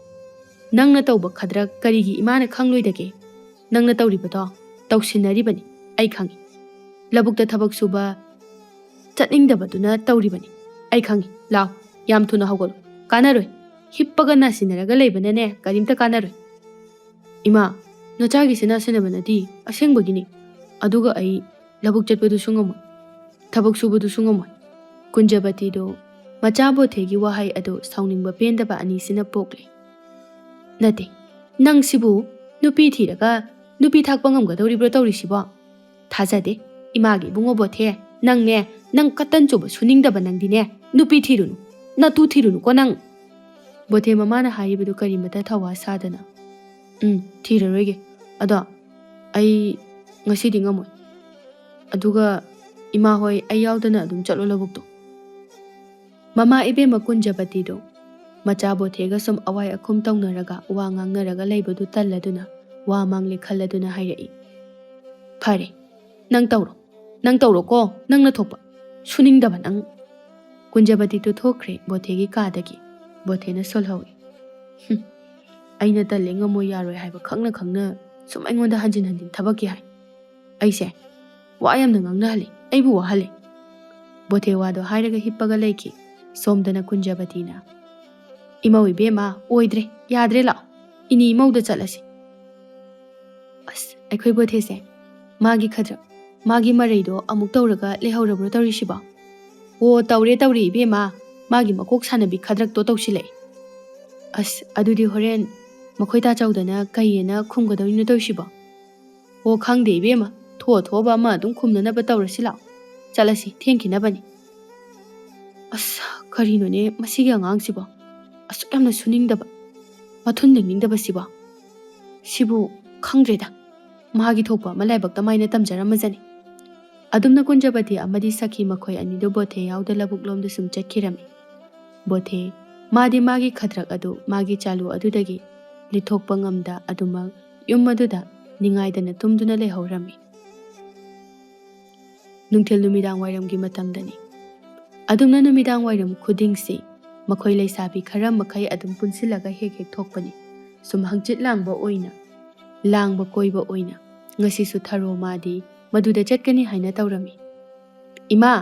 ꯅꯪꯅ ꯇꯧꯕ ꯈꯗ꯭ꯔꯛ ꯀꯔꯤꯒꯤ ꯏꯃꯥꯅ ꯈꯪꯂꯣꯏꯗꯒꯦ? ꯅꯪꯅ ꯇꯧꯔꯤꯕꯗꯣ ꯇꯧꯁꯤꯟꯅꯔꯤꯕꯅꯤ, ꯑꯩ ꯈꯪꯏ꯫ ꯂꯧꯕꯨꯛꯇ ꯊꯕꯛ ꯁꯨꯕ ꯆꯠꯅꯤꯡꯗꯕꯗꯨꯅ ꯇꯧꯔꯤꯕꯅꯤ, ꯑꯩ ꯈꯪꯏ꯫ ꯂꯥꯎ, ꯌꯥꯝ ꯊꯨꯅ ꯍꯧꯒꯠꯂꯨ꯫ ꯀꯥꯟꯅꯔꯣꯏ꯫ ꯍꯤꯞꯄꯒ ꯅꯥꯁꯤꯟꯅꯔꯒ ꯂꯩꯕꯅꯅꯦ ꯀꯔꯤꯝꯇ ꯀꯥꯟꯅꯔꯣꯏ꯫ ꯏꯃꯥ, ꯅꯆꯥꯒꯤꯁꯦ ꯅꯥꯁꯤꯟꯅꯕ ꯅꯠꯇꯦ, ꯑꯁꯦꯡꯕꯒꯤꯅꯤ꯫ ꯑꯗꯨꯒ ꯑꯩ ꯂꯧꯕꯨꯛ ꯆꯠꯄꯗꯨꯁꯨ ꯉꯝꯃꯣꯏ, ꯊꯕꯛ ꯁꯨꯕꯗꯨꯁꯨ ꯉꯝꯃꯣꯏ꯫ ꯀꯨꯟꯖꯕꯇꯤꯗꯨ ꯃꯆꯥ ꯕꯣꯊꯦꯒꯤ ꯋꯥꯍꯩ ꯑꯗꯨ ꯁꯥꯎꯅꯤꯡꯕ ꯄꯦꯟꯗꯕ ꯑꯅꯤꯁꯤꯅ ꯄꯣꯛꯂꯦ꯫ ꯅꯠꯇꯦ, ꯅꯪꯁꯤꯕꯨ ꯅꯨꯄꯤ ꯊꯤꯔꯒ ꯅꯨꯄꯤ ꯊꯥꯛꯄ ꯉꯝꯒꯗꯧꯔꯤꯕ꯭ꯔꯣ ꯇꯧꯔꯤꯁꯤꯕꯣ? ꯊꯥꯖꯗꯦ꯫ ꯏꯃꯥꯒꯤ ꯏꯕꯨꯡꯉꯣ ꯕꯣꯊꯦ, ꯅꯪꯅꯦ, ꯅꯪ ꯀꯇꯟ ꯆꯨꯕ ꯁꯨꯅꯤꯡꯗꯕ ꯅꯪꯗꯤꯅꯦ, ꯅꯨꯄꯤ ꯊꯤꯔꯨꯅꯨ, ꯅꯇꯨ ꯊꯤꯔꯨꯅꯨꯀꯣ ꯅꯪ꯫ ꯕꯣꯊꯦ ꯃꯃꯥꯅ ꯍꯥꯏꯔꯤꯕꯗꯨ ꯀꯔꯤꯃꯇ ꯊꯧꯋꯥ ꯁꯥꯗꯅ, "ꯎꯝ, ꯊꯤꯔꯔꯣꯏꯒꯦ꯫ ꯑꯗꯣ ꯑꯩ ꯉꯁꯤꯗꯤ ꯉꯝꯃꯣꯏ꯫ ꯑꯗꯨꯒ ꯏꯃꯥ ꯍꯣꯏ ꯑꯩ ꯌꯥꯎꯗꯅ ꯑꯗꯨꯝ ꯆꯠꯂꯣ ꯂꯧꯕꯨꯛꯇꯣ"꯫ ꯃꯃꯥ ꯏꯕꯦꯝꯃ ꯀꯨꯟꯖꯕꯇꯤꯗꯨ ꯃꯆꯥ ꯕꯣꯊꯦꯒ ꯁꯨꯝ ꯑꯋꯥꯏ ꯑꯈꯨꯝ ꯇꯧꯅꯔꯒ ꯋꯥ ꯉꯥꯡꯅꯔꯒ ꯂꯩꯕꯗꯨ ꯇꯜꯂꯗꯨꯅ ꯋꯥ ꯃꯥꯡꯂꯦ ꯈꯜꯂꯗꯨꯅ ꯍꯥꯏꯔꯛꯏ, "ꯐꯔꯦ, ꯅꯪ ꯇꯧꯔꯣ, ꯅꯪ ꯇꯧꯔꯣꯀꯣ, ꯅꯪꯅ ꯊꯣꯛꯄ꯫ ꯁꯨꯅꯤꯡꯗꯕ ꯅꯪ"꯫ ꯀꯨꯟꯖꯕꯇꯤꯗꯨ ꯊꯣꯛꯈ꯭ꯔꯦ ꯕꯣꯊꯦꯒꯤ ꯀꯥꯗꯒꯤ꯫ ꯕꯣꯊꯦꯅ ꯁꯣꯜꯍꯧꯏ, "ꯍꯨꯝ, ꯑꯩꯅ ꯇꯜꯂꯦ ꯉꯝꯃꯣꯏ ꯌꯥꯔꯣꯏ ꯍꯥꯏꯕ ꯈꯪꯅ ꯈꯪꯅ ꯁꯨꯝ ꯑꯩꯉꯣꯟꯗ ꯍꯟꯖꯤꯟ ꯍꯟꯖꯤꯟ ꯊꯕꯛꯀꯤ ꯍꯥꯏ꯫ ꯑꯩꯁꯦ ꯋꯥ ꯌꯥꯝꯅ ꯉꯥꯡꯅꯍꯜꯂꯤ, ꯑꯩꯕꯨ ꯋꯥꯍꯜꯂꯤ"꯫ ꯕꯣꯊꯦ ꯋꯥꯗꯣ ꯍꯥꯏꯔꯒ ꯍꯤꯞꯄꯒ ꯂꯩꯈꯤ꯫ ꯁꯣꯝꯗꯅ ꯀꯨꯟꯖꯕꯇꯤꯅ, "ꯏꯃꯧ ꯏꯕꯦꯝꯃ, ꯑꯣꯏꯗ꯭ꯔꯦ, ꯌꯥꯗ꯭ꯔꯦ, ꯂꯥꯛꯑꯣ, ꯏꯅꯤ ꯏꯃꯧꯗ ꯆꯠꯂꯁꯤ"꯫ ꯑꯁ, ꯑꯩꯈꯣꯏ ꯕꯣꯊꯦꯁꯦ ꯃꯥꯒꯤ ꯈꯗ꯭ꯔꯛ, ꯃꯥꯒꯤ ꯃꯔꯩꯗꯣ ꯑꯃꯨꯛ ꯇꯧꯔꯒ ꯂꯩꯍꯧꯔꯕ꯭ꯔꯣ ꯇꯧꯔꯤꯁꯤꯕꯣ? ꯑꯣ, ꯇꯧꯔꯦ, ꯇꯧꯔꯦ ꯏꯕꯦꯝꯃ, ꯃꯥꯒꯤ ꯃꯀꯣꯛ ꯁꯥꯟꯅꯕꯤ ꯈꯗ꯭ꯔꯛꯇꯣ ꯇꯧꯁꯤꯜꯂꯛꯑꯦ꯫ ꯑꯁ, ꯑꯗꯨꯗꯤ ꯍꯣꯔꯦꯟ ꯃꯈꯣꯏ ꯇꯥꯆꯧꯗꯅ ꯀꯩꯑꯅ ꯈꯨꯝꯒꯗꯧꯔꯤꯅꯣ ꯇꯧꯔꯤꯁꯤꯕꯣ? ꯑꯣ, ꯈꯪꯗꯦ ꯏꯕꯦꯝꯃ, ꯊꯣꯛꯑ ꯊꯣꯛꯑꯕ ꯑꯃ ꯑꯗꯨꯝ ꯈꯨꯝꯅꯅꯕ ꯇꯧꯔꯁꯤ ꯂꯥꯛꯑꯣ꯫ ꯆꯠꯂꯁꯤ, ꯊꯦꯡꯈꯤꯅꯕꯅꯤ꯫ ꯑꯁ, ꯀꯔꯤꯅꯣꯅꯦ ꯃꯁꯤꯒꯤ ꯑꯉꯥꯡꯁꯤꯕꯣ? ꯑꯁꯨꯛ ꯌꯥꯝꯅ ꯁꯨꯅꯤꯡꯗꯕ, ꯃꯊꯨꯟ ꯂꯦꯡꯅꯤꯡꯗꯕꯁꯤꯕꯣ? ꯁꯤꯕꯨ ꯈꯪꯗ꯭ꯔꯦꯗ, ꯃꯥꯒꯤ ꯊꯣꯛꯄ ꯑꯃ ꯂꯥꯏꯕꯛꯇ ꯃꯥꯏꯅ ꯇꯝꯖꯔꯝꯃꯖꯅꯤ꯫ ꯑꯗꯨꯝꯅ ꯀꯨꯟꯖꯕꯇꯤ ꯑꯃꯗꯤ ꯁꯈꯤ ꯃꯈꯣꯏ ꯑꯅꯤꯗꯨ ꯕꯣꯊꯦ ꯌꯥꯎꯗ ꯂꯧꯕꯨꯛꯂꯣꯝꯗ ꯁꯨꯝ ꯆꯠꯈꯤꯔꯝꯃꯤ꯫ ꯕꯣꯊꯦ, ꯃꯥꯗꯤ ꯃꯥꯒꯤ ꯈꯗ꯭ꯔꯛ ꯑꯗꯨ ꯃꯥꯒꯤ ꯆꯥꯂꯨ ꯑꯗꯨꯗꯒꯤ ꯂꯤꯊꯣꯛꯄ ꯉꯝꯗ ꯑꯗꯨꯃꯛ ꯌꯨꯝ ꯑꯗꯨꯗ ꯅꯤꯡꯉꯥꯏꯗꯅ ꯇꯨꯝꯗꯨꯅ ꯂꯩꯍꯧꯔꯝꯃꯤ꯫ ꯅꯨꯡꯊꯤꯜ ꯅꯨꯃꯤꯗꯥꯡ ꯋꯥꯏꯔꯝꯒꯤ ꯃꯇꯝꯗꯅꯤ꯫ ꯑꯗꯨꯝꯅ ꯅꯨꯃꯤꯗꯥꯡ ꯋꯥꯏꯔꯝ ꯈꯨꯗꯤꯡꯁꯤ ꯃꯈꯣꯏ ꯂꯩꯁꯥꯕꯤ ꯈꯔ ꯃꯈꯩ ꯑꯗꯨꯝ ꯄꯨꯟꯁꯤꯜꯂꯒ ꯍꯦꯛ ꯍꯦꯛ ꯊꯣꯛꯄꯅꯤ꯫ ꯁꯨꯝ ꯍꯪꯆꯤꯠ ꯂꯥꯡꯕ ꯑꯣꯏꯅ, ꯂꯥꯡꯕ ꯀꯣꯏꯕ ꯑꯣꯏꯅ꯫ ꯉꯁꯤꯁꯨ ꯊꯔꯣ ꯃꯥꯗꯤ ꯃꯗꯨꯗ ꯆꯠꯀꯅꯤ ꯍꯥꯏꯅ ꯇꯧꯔꯝꯃꯤ꯫ "ꯏꯃꯥ,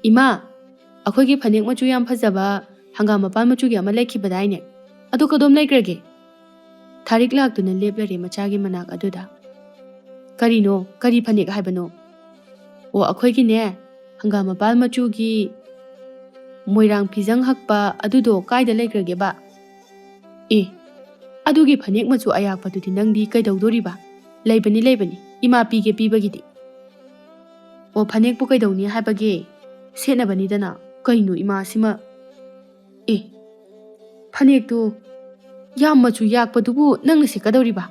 ꯏꯃꯥ, ꯑꯩꯈꯣꯏꯒꯤ ꯐꯅꯦꯛ ꯃꯆꯨ ꯌꯥꯝ ꯐꯖꯕ ꯍꯪꯒꯥꯝ ꯃꯄꯥꯟ ꯃꯆꯨꯒꯤ ꯑꯃ ꯂꯩꯈꯤꯕꯗꯥꯏꯅꯦ? ꯑꯗꯨ ꯀꯗꯣꯝ ꯂꯩꯈ꯭ꯔꯒꯦ?" ꯊꯥꯔꯤꯛ ꯂꯥꯛꯇꯨꯅ ꯂꯦꯞꯂꯔꯦ ꯃꯆꯥꯒꯤ ꯃꯅꯥꯛ ꯑꯗꯨꯗ꯫ "ꯀꯔꯤꯅꯣ? ꯀꯔꯤ ꯐꯅꯦꯛ ꯍꯥꯏꯕꯅꯣ?" "ꯑꯣ, ꯑꯩꯈꯣꯏꯒꯤꯅꯦ, ꯍꯪꯒꯥꯝ ꯃꯄꯥꯟ ꯃꯆꯨꯒꯤ ꯃꯣꯏꯔꯥꯡ ꯐꯤꯖꯪ ꯍꯛꯄ ꯑꯗꯨꯗꯣ ꯀꯥꯏꯗ ꯂꯩꯈ꯭ꯔꯒꯦꯕ?" "ꯑꯦ, ꯑꯗꯨꯒꯤ ꯐꯅꯦꯛ ꯃꯆꯨ ꯑꯌꯥꯛꯄꯗꯨꯗꯤ ꯅꯪꯗꯤ ꯀꯩꯗꯧꯗꯣꯔꯤꯕ?" "ꯂꯩꯕꯅꯤ, ꯂꯩꯕꯅꯤ, ꯏꯃꯥ ꯄꯤꯒꯦ ꯄꯤꯕꯒꯤꯗꯤ꯫" "ꯑꯣ, ꯐꯅꯦꯛꯄꯨ ꯀꯩꯗꯧꯅꯤ ꯍꯥꯏꯕꯒꯦ? ꯁꯦꯠꯅꯕꯅꯤꯗꯅ꯫ ꯀꯩꯅꯣ ꯏꯃꯥꯁꯤꯃ?" "ꯑꯦ, ꯐꯅꯦꯛꯇꯨ ꯌꯥꯝ ꯃꯆꯨ ꯌꯥꯛꯄꯗꯨꯕꯨ ꯅꯪꯅ ꯁꯦꯠꯀꯗꯧꯔꯤꯕ?"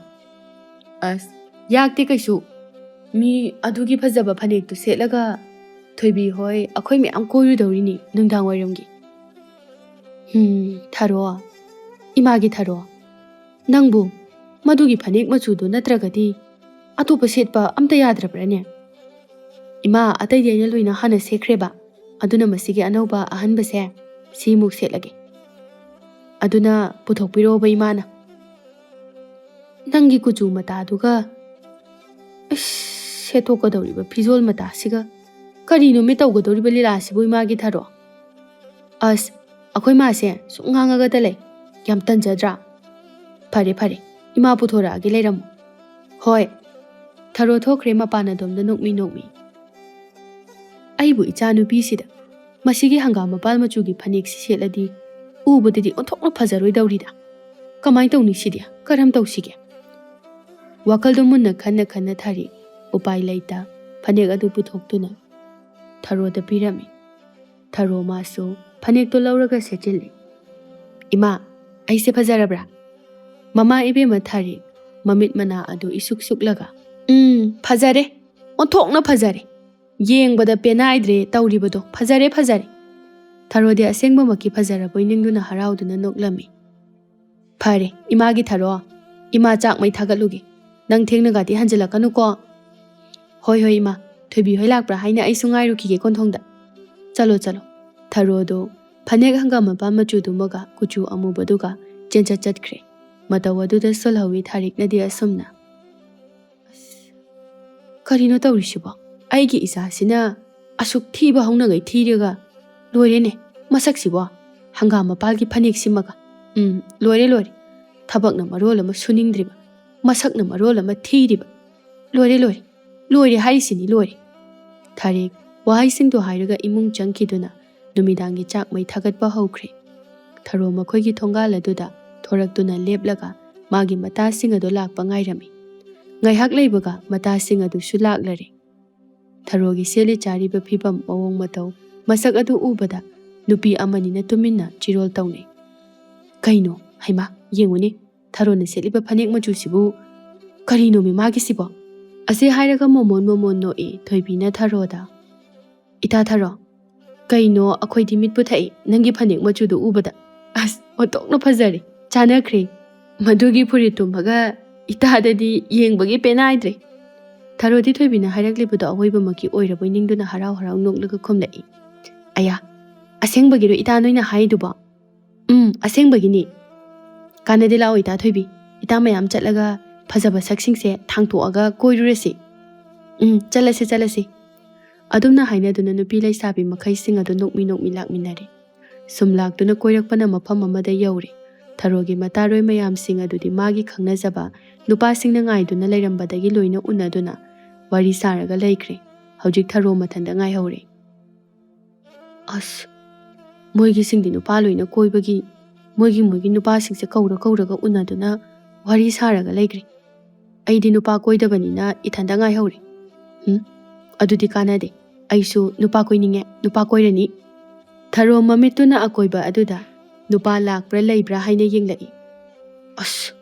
"ꯑꯁ, ꯌꯥꯛꯇꯦ ꯀꯩꯁꯨ꯫ ꯃꯤ ꯑꯗꯨꯒꯤ ꯐꯖꯕ ꯐꯅꯦꯛꯇꯨ ꯁꯦꯠꯂꯒ ꯊꯣꯏꯕꯤ ꯍꯣꯏ ꯑꯩꯈꯣꯏ ꯃꯌꯥꯝ ꯀꯣꯏꯔꯨꯗꯧꯔꯤꯅꯤ ꯅꯨꯡꯗꯥꯡ ꯋꯥꯏꯔꯝꯒꯤ꯫" "ꯍꯝ, ꯊꯔꯣ, ꯏꯃꯥꯒꯤ ꯊꯔꯣ, ꯅꯪꯕꯨ ꯃꯗꯨꯒꯤ ꯐꯅꯦꯛ ꯃꯆꯨꯗꯨ ꯅꯠꯇ꯭ꯔꯒꯗꯤ ꯑꯇꯣꯞꯄ ꯁꯦꯠꯄ ꯑꯝꯇ ꯌꯥꯗ꯭ꯔꯕ꯭ꯔꯥꯅꯦ?" "ꯏꯃꯥ, ꯑꯇꯩꯗꯤ ꯑꯩꯅ ꯂꯣꯏꯅ ꯍꯥꯟꯅ ꯁꯦꯠꯈ꯭ꯔꯦꯕ꯫ ꯑꯗꯨꯅ ꯃꯁꯤꯒꯤ ꯑꯅꯧꯕ ꯑꯍꯟꯕꯁꯦ ꯁꯤꯃꯨꯛ ꯁꯦꯠꯂꯒꯦ꯫ ꯑꯗꯨꯅ ꯄꯨꯊꯣꯛꯄꯤꯔꯛꯑꯣꯕ ꯏꯃꯥꯅ꯫" "ꯅꯪꯒꯤ ꯀꯨꯆꯨ ꯃꯇꯥꯗꯨꯒ, ꯏꯁ, ꯁꯦꯠꯊꯣꯛꯀꯗꯧꯔꯤꯕ ꯐꯤꯖꯣꯜ ꯃꯇꯥꯁꯤꯒ, ꯀꯔꯤꯅꯣꯃꯦ ꯇꯧꯒꯗꯧꯔꯤꯕ ꯂꯤꯂꯥꯁꯤꯕꯨ ꯏꯃꯥꯒꯤ ꯊꯔꯣ?" "ꯑꯁ, ꯑꯩꯈꯣꯏ ꯃꯥꯁꯦ ꯁꯨꯝ ꯉꯥꯡꯉꯒꯇ ꯂꯩ꯫ ꯌꯥꯝ ꯇꯟꯖꯗ꯭ꯔꯥ? ꯐꯔꯦ, ꯐꯔꯦ, ꯏꯃꯥ ꯄꯨꯊꯣꯔꯛꯑꯒꯦ, ꯂꯩꯔꯝꯃꯣ꯫" "ꯍꯣꯏ꯫" ꯊꯔꯣ ꯊꯣꯛꯈ꯭ꯔꯦ ꯃꯄꯥꯟ ꯑꯗꯣꯝꯗ ꯅꯣꯛꯃꯤ ꯅꯣꯛꯃꯤ꯫ "ꯑꯩꯕꯨ ꯏꯆꯥ ꯅꯨꯄꯤꯁꯤꯗ ꯃꯁꯤꯒꯤ ꯍꯪꯒꯥꯝ ꯃꯄꯥꯜ ꯃꯆꯨꯒꯤ ꯐꯅꯦꯛꯁꯤ ꯁꯦꯠꯂꯗꯤ ꯎꯕꯗꯗꯤ ꯑꯣꯟꯊꯣꯛꯅ ꯐꯖꯔꯣꯏꯗꯧꯔꯤꯗ꯫ ꯀꯃꯥꯏ ꯇꯧꯅꯤ ꯁꯤꯗꯤ? ꯀꯔꯝ ꯇꯧꯁꯤꯒꯦ?" ꯋꯥꯈꯜꯗꯣ ꯃꯨꯟꯅ ꯈꯟꯅ ꯈꯟꯅ ꯊꯥꯔꯤ꯫ ꯎꯄꯥꯏ ꯂꯩꯇ ꯐꯅꯦꯛ ꯑꯗꯨ ꯄꯨꯊꯣꯛꯇꯨꯅ ꯊꯔꯣꯗ ꯄꯤꯔꯝꯃꯤ꯫ ꯊꯔꯣ ꯃꯥꯁꯨ ꯐꯅꯦꯛꯇꯣ ꯂꯧꯔꯒ ꯁꯦꯠꯆꯤꯜꯂꯤ꯫ "ꯏꯃꯥ, ꯑꯩꯁꯦ ꯐꯖꯔꯕ꯭ꯔꯥ?" ꯃꯃꯥ ꯏꯕꯦꯝꯃ ꯊꯥꯔꯤ ꯃꯃꯤꯠ ꯃꯅꯥ ꯑꯗꯨ ꯏꯁꯨꯛ ꯁꯨꯛꯂꯒ, "ꯎꯝ, ꯐꯖꯔꯦ, ꯑꯣꯟꯊꯣꯛꯅ ꯐꯖꯔꯦ꯫ ꯌꯦꯡꯕꯗ ꯄꯦꯟꯅꯥꯏꯗ꯭ꯔꯦ ꯇꯧꯔꯤꯕꯗꯣ꯫ ꯐꯖꯔꯦ, ꯐꯖꯔꯦ꯫" ꯊꯔꯣꯗꯤ ꯑꯁꯦꯡꯕꯃꯛꯀꯤ ꯐꯖꯔꯕꯣꯏ ꯅꯤꯡꯗꯨꯅ ꯍꯔꯥꯎꯗꯨꯅ ꯅꯣꯛꯂꯝꯃꯤ꯫ "ꯐꯔꯦ, ꯏꯃꯥꯒꯤ ꯊꯔꯣ, ꯏꯃꯥ ꯆꯥꯛ ꯃꯩ ꯊꯥꯒꯠꯂꯨꯒꯦ꯫ ꯅꯪ ꯊꯦꯡꯅꯒꯗꯤ ꯍꯟꯖꯤꯜꯂꯛꯀꯅꯨꯀꯣ꯫ "ꯍꯣꯏ, ꯍꯣꯏ, ꯏꯃꯥ꯫ ꯊꯣꯏꯕꯤ ꯍꯣꯏ ꯂꯥꯛꯄ꯭ꯔꯥ ꯍꯥꯏꯅ ꯑꯩꯁꯨ ꯉꯥꯏꯔꯨꯈꯤꯒꯦ ꯀꯣꯟꯊꯣꯡꯗ꯫ ꯆꯠꯂꯣ, ꯆꯠꯂꯣ꯫" ꯊꯔꯣꯗꯣ ꯐꯅꯦꯛ ꯍꯪꯒꯥꯝ ꯃꯄꯥꯟ ꯃꯆꯨꯗꯨꯃꯒ ꯀꯨꯆꯨ ꯑꯃꯨꯕꯗꯨꯒ ꯆꯦꯟꯆꯠ ꯆꯠꯈ꯭ꯔꯦ꯫ ꯃꯇꯧ ꯑꯗꯨꯗ ꯁꯣꯜꯍꯧꯋꯤ ꯊꯥꯔꯤꯛꯅꯗꯤ ꯑꯁꯨꯝꯅ, "ꯑꯁ, ꯀꯔꯤꯅꯣ ꯇꯧꯔꯤꯁꯤꯕꯣ? ꯑꯩꯒꯤ ꯏꯆꯥꯁꯤꯅ ꯑꯁꯨꯛ ꯊꯤꯕ ꯍꯧꯅꯉꯩ ꯊꯤꯔꯒ ꯂꯣꯏꯔꯦꯅꯦ ꯃꯁꯛꯁꯤꯕꯣ꯫ ꯍꯪꯒꯥꯝ ꯃꯄꯥꯜꯒꯤ ꯐꯅꯦꯛꯁꯤꯃꯒ꯫ ꯎꯝ, ꯂꯣꯏꯔꯦ, ꯂꯣꯏꯔꯦ꯫ ꯊꯕꯛꯅ ꯃꯔꯣꯜ ꯑꯃ ꯁꯨꯅꯤꯡꯗ꯭ꯔꯤꯕ, ꯃꯁꯛꯅ ꯃꯔꯣꯜ ꯑꯃ ꯊꯤꯔꯤꯕ꯫ ꯂꯣꯏꯔꯦ, ꯂꯣꯏꯔꯦ꯫ ꯂꯣꯏꯔꯦ ꯍꯥꯏꯔꯤꯁꯤꯅꯤ, ꯂꯣꯏꯔꯦ꯫" ꯊꯥꯔꯤꯛ ꯋꯥꯍꯩꯁꯤꯡꯗꯣ ꯍꯥꯏꯔꯒ ꯏꯃꯨꯡ ꯆꯪꯈꯤꯗꯨꯅ ꯅꯨꯃꯤꯗꯥꯡꯒꯤ ꯆꯥꯛ ꯃꯩ ꯊꯥꯒꯠꯄ ꯍꯧꯈ꯭ꯔꯦ꯫ ꯊꯔꯣ ꯃꯈꯣꯏꯒꯤ ꯊꯣꯡꯒꯥꯜ ꯑꯗꯨꯗ ꯊꯣꯔꯛꯇꯨꯅ ꯂꯦꯞꯂꯒ ꯃꯥꯒꯤ ꯃꯇꯥꯁꯤꯡ ꯑꯗꯨ ꯂꯥꯛꯄ ꯉꯥꯏꯔꯝꯃꯤ꯫ ꯉꯥꯏꯍꯥꯛ ꯂꯩꯕꯒ ꯃꯇꯥꯁꯤꯡ ꯑꯗꯨꯁꯨ ꯂꯥꯛꯂꯔꯦ꯫ ꯊꯔꯣꯒꯤ ꯁꯦꯠꯂꯤ ꯆꯥꯔꯤꯕ ꯐꯤꯕꯝ, ꯃꯑꯣꯡ ꯃꯇꯧ, ꯃꯁꯛ ꯑꯗꯨ ꯎꯕꯗ ꯅꯨꯄꯤ ꯑꯃꯅꯤꯅ ꯇꯨꯃꯤꯟꯅ ꯆꯤꯔꯣꯜ ꯇꯧꯅꯩ꯫ "ꯀꯩꯅꯣ? ꯍꯩꯃꯥ, ꯌꯦꯡꯉꯨꯅꯦ, ꯊꯔꯣꯅ ꯁꯦꯠꯂꯤꯕ ꯐꯅꯦꯛ ꯃꯆꯨꯁꯤꯕꯨ ꯀꯔꯤꯅꯣꯃꯤ ꯃꯥꯒꯤꯁꯤꯕꯣ?" ꯑꯁꯤ ꯍꯥꯏꯔꯒ ꯃꯣꯃꯣꯟ ꯃꯣꯃꯣꯟ ꯅꯣꯛꯏ ꯊꯣꯏꯕꯤꯅ ꯊꯔꯣꯗ꯫ "ꯏꯇꯥ ꯊꯔꯣ, ꯀꯩꯅꯣ ꯑꯩꯈꯣꯏꯗꯤ ꯃꯤꯠꯄꯨ ꯊꯛꯏ ꯅꯪꯒꯤ ꯐꯅꯦꯛ ꯃꯆꯨꯗꯨ ꯎꯕꯗ꯫ ꯑꯁ, ꯑꯣꯟꯊꯣꯛꯅ ꯐꯖꯔꯦ, ꯆꯥꯟꯅꯈ꯭ꯔꯦ꯫ ꯃꯗꯨꯒꯤ ꯐꯨꯔꯤꯠꯇꯨꯃꯒ ꯏꯇꯥꯗꯗꯤ ꯌꯦꯡꯕꯒꯤ ꯄꯦꯟꯅꯥꯏꯗ꯭ꯔꯦ꯫" ꯊꯔꯣꯗꯤ ꯊꯣꯏꯕꯤꯅ ꯍꯥꯏꯔꯛꯂꯤꯕꯗꯣ ꯑꯋꯣꯏꯕꯃꯛꯀꯤ ꯑꯣꯏꯔꯕꯣꯏ ꯅꯤꯡꯗꯨꯅ ꯍꯔꯥꯎ ꯍꯔꯥꯎ ꯅꯣꯛꯂꯒ ꯈꯨꯝꯂꯛꯏ꯫ "ꯑꯌꯥ, ꯑꯁꯦꯡꯕꯒꯤꯔꯣ ꯏꯇꯥ ꯅꯣꯏꯅ ꯍꯥꯏꯗꯨꯕꯣ?" "ꯎꯝ, ꯑꯁꯦꯡꯕꯒꯤꯅꯤ꯫" "ꯀꯥꯟꯅꯗꯦ, ꯂꯥꯛꯑꯣ ꯏꯇꯥ ꯊꯣꯏꯕꯤ, ꯏꯇꯥ ꯃꯌꯥꯝ ꯆꯠꯂꯒ ꯐꯖꯕ ꯁꯛꯁꯤꯡꯁꯦ ꯊꯥꯡꯇꯣꯛꯑꯒ ꯀꯣꯏꯔꯨꯔꯁꯤ꯫" "ꯎꯝ, ꯆꯠꯂꯁꯤ, ꯆꯠꯂꯁꯤ꯫" ꯑꯗꯨꯝꯅ ꯍꯥꯏꯅꯗꯨꯅ ꯅꯨꯄꯤ ꯂꯩꯁꯥꯕꯤ ꯃꯈꯩꯁꯤꯡ ꯑꯗꯨ ꯅꯣꯛꯃꯤ ꯅꯣꯛꯃꯤ ꯂꯥꯛꯃꯤꯟꯅꯔꯦ꯫ ꯁꯨꯝ ꯂꯥꯛꯇꯨꯅ ꯀꯣꯏꯔꯛꯄꯅ ꯃꯐꯝ ꯑꯃꯗ ꯌꯧꯔꯦ꯫ ꯊꯔꯣꯒꯤ ꯃꯇꯥꯔꯣꯏ ꯃꯌꯥꯝꯁꯤꯡ ꯑꯗꯨꯗꯤ ꯃꯥꯒꯤ ꯈꯪꯅꯖꯕ ꯅꯨꯄꯥꯁꯤꯡꯅ ꯉꯥꯏꯗꯨꯅ ꯂꯩꯔꯝꯕꯗꯒꯤ ꯂꯣꯏꯅ ꯎꯅꯗꯨꯅ ꯋꯥꯔꯤ ꯁꯥꯔꯒ ꯂꯩꯈ꯭ꯔꯦ꯫ ꯍꯧꯖꯤꯛ ꯊꯔꯣ ꯃꯊꯟꯇ ꯉꯥꯏꯍꯧꯔꯦ꯫ "ꯑꯁ, ꯃꯣꯏꯒꯤꯁꯤꯡꯗꯤ ꯅꯨꯄꯥ ꯂꯣꯏꯅ ꯀꯣꯏꯕꯒꯤ ꯃꯣꯏꯒꯤ ꯃꯣꯏꯒꯤ ꯅꯨꯄꯥꯁꯤꯡꯁꯦ ꯀꯧꯔ ꯀꯧꯔꯒ ꯎꯅꯗꯨꯅ ꯋꯥꯔꯤ ꯁꯥꯔꯒ ꯂꯩꯈ꯭ꯔꯦ꯫ ꯑꯩꯗꯤ ꯅꯨꯄꯥ ꯀꯣꯏꯗꯕꯅꯤꯅ ꯏꯊꯟꯇ ꯉꯥꯏꯍꯧꯔꯦ꯫ ꯎꯝ, ꯑꯗꯨꯗꯤ ꯀꯥꯟꯅꯗꯦ꯫ ꯑꯩꯁꯨ ꯅꯨꯄꯥ ꯀꯣꯏꯅꯤꯡꯉꯦ, ꯅꯨꯄꯥ ꯀꯣꯏꯔꯅꯤ꯫" ꯊꯔꯣ ꯃꯃꯤꯠꯇꯨꯅ ꯑꯀꯣꯏꯕ ꯑꯗꯨꯗ ꯅꯨꯄꯥ ꯂꯥꯛꯄ꯭ꯔꯥ ꯂꯩꯕ꯭ꯔꯥ ꯍꯥꯏꯅ ꯌꯦꯡꯂꯛꯏ꯫ "ꯑꯁ,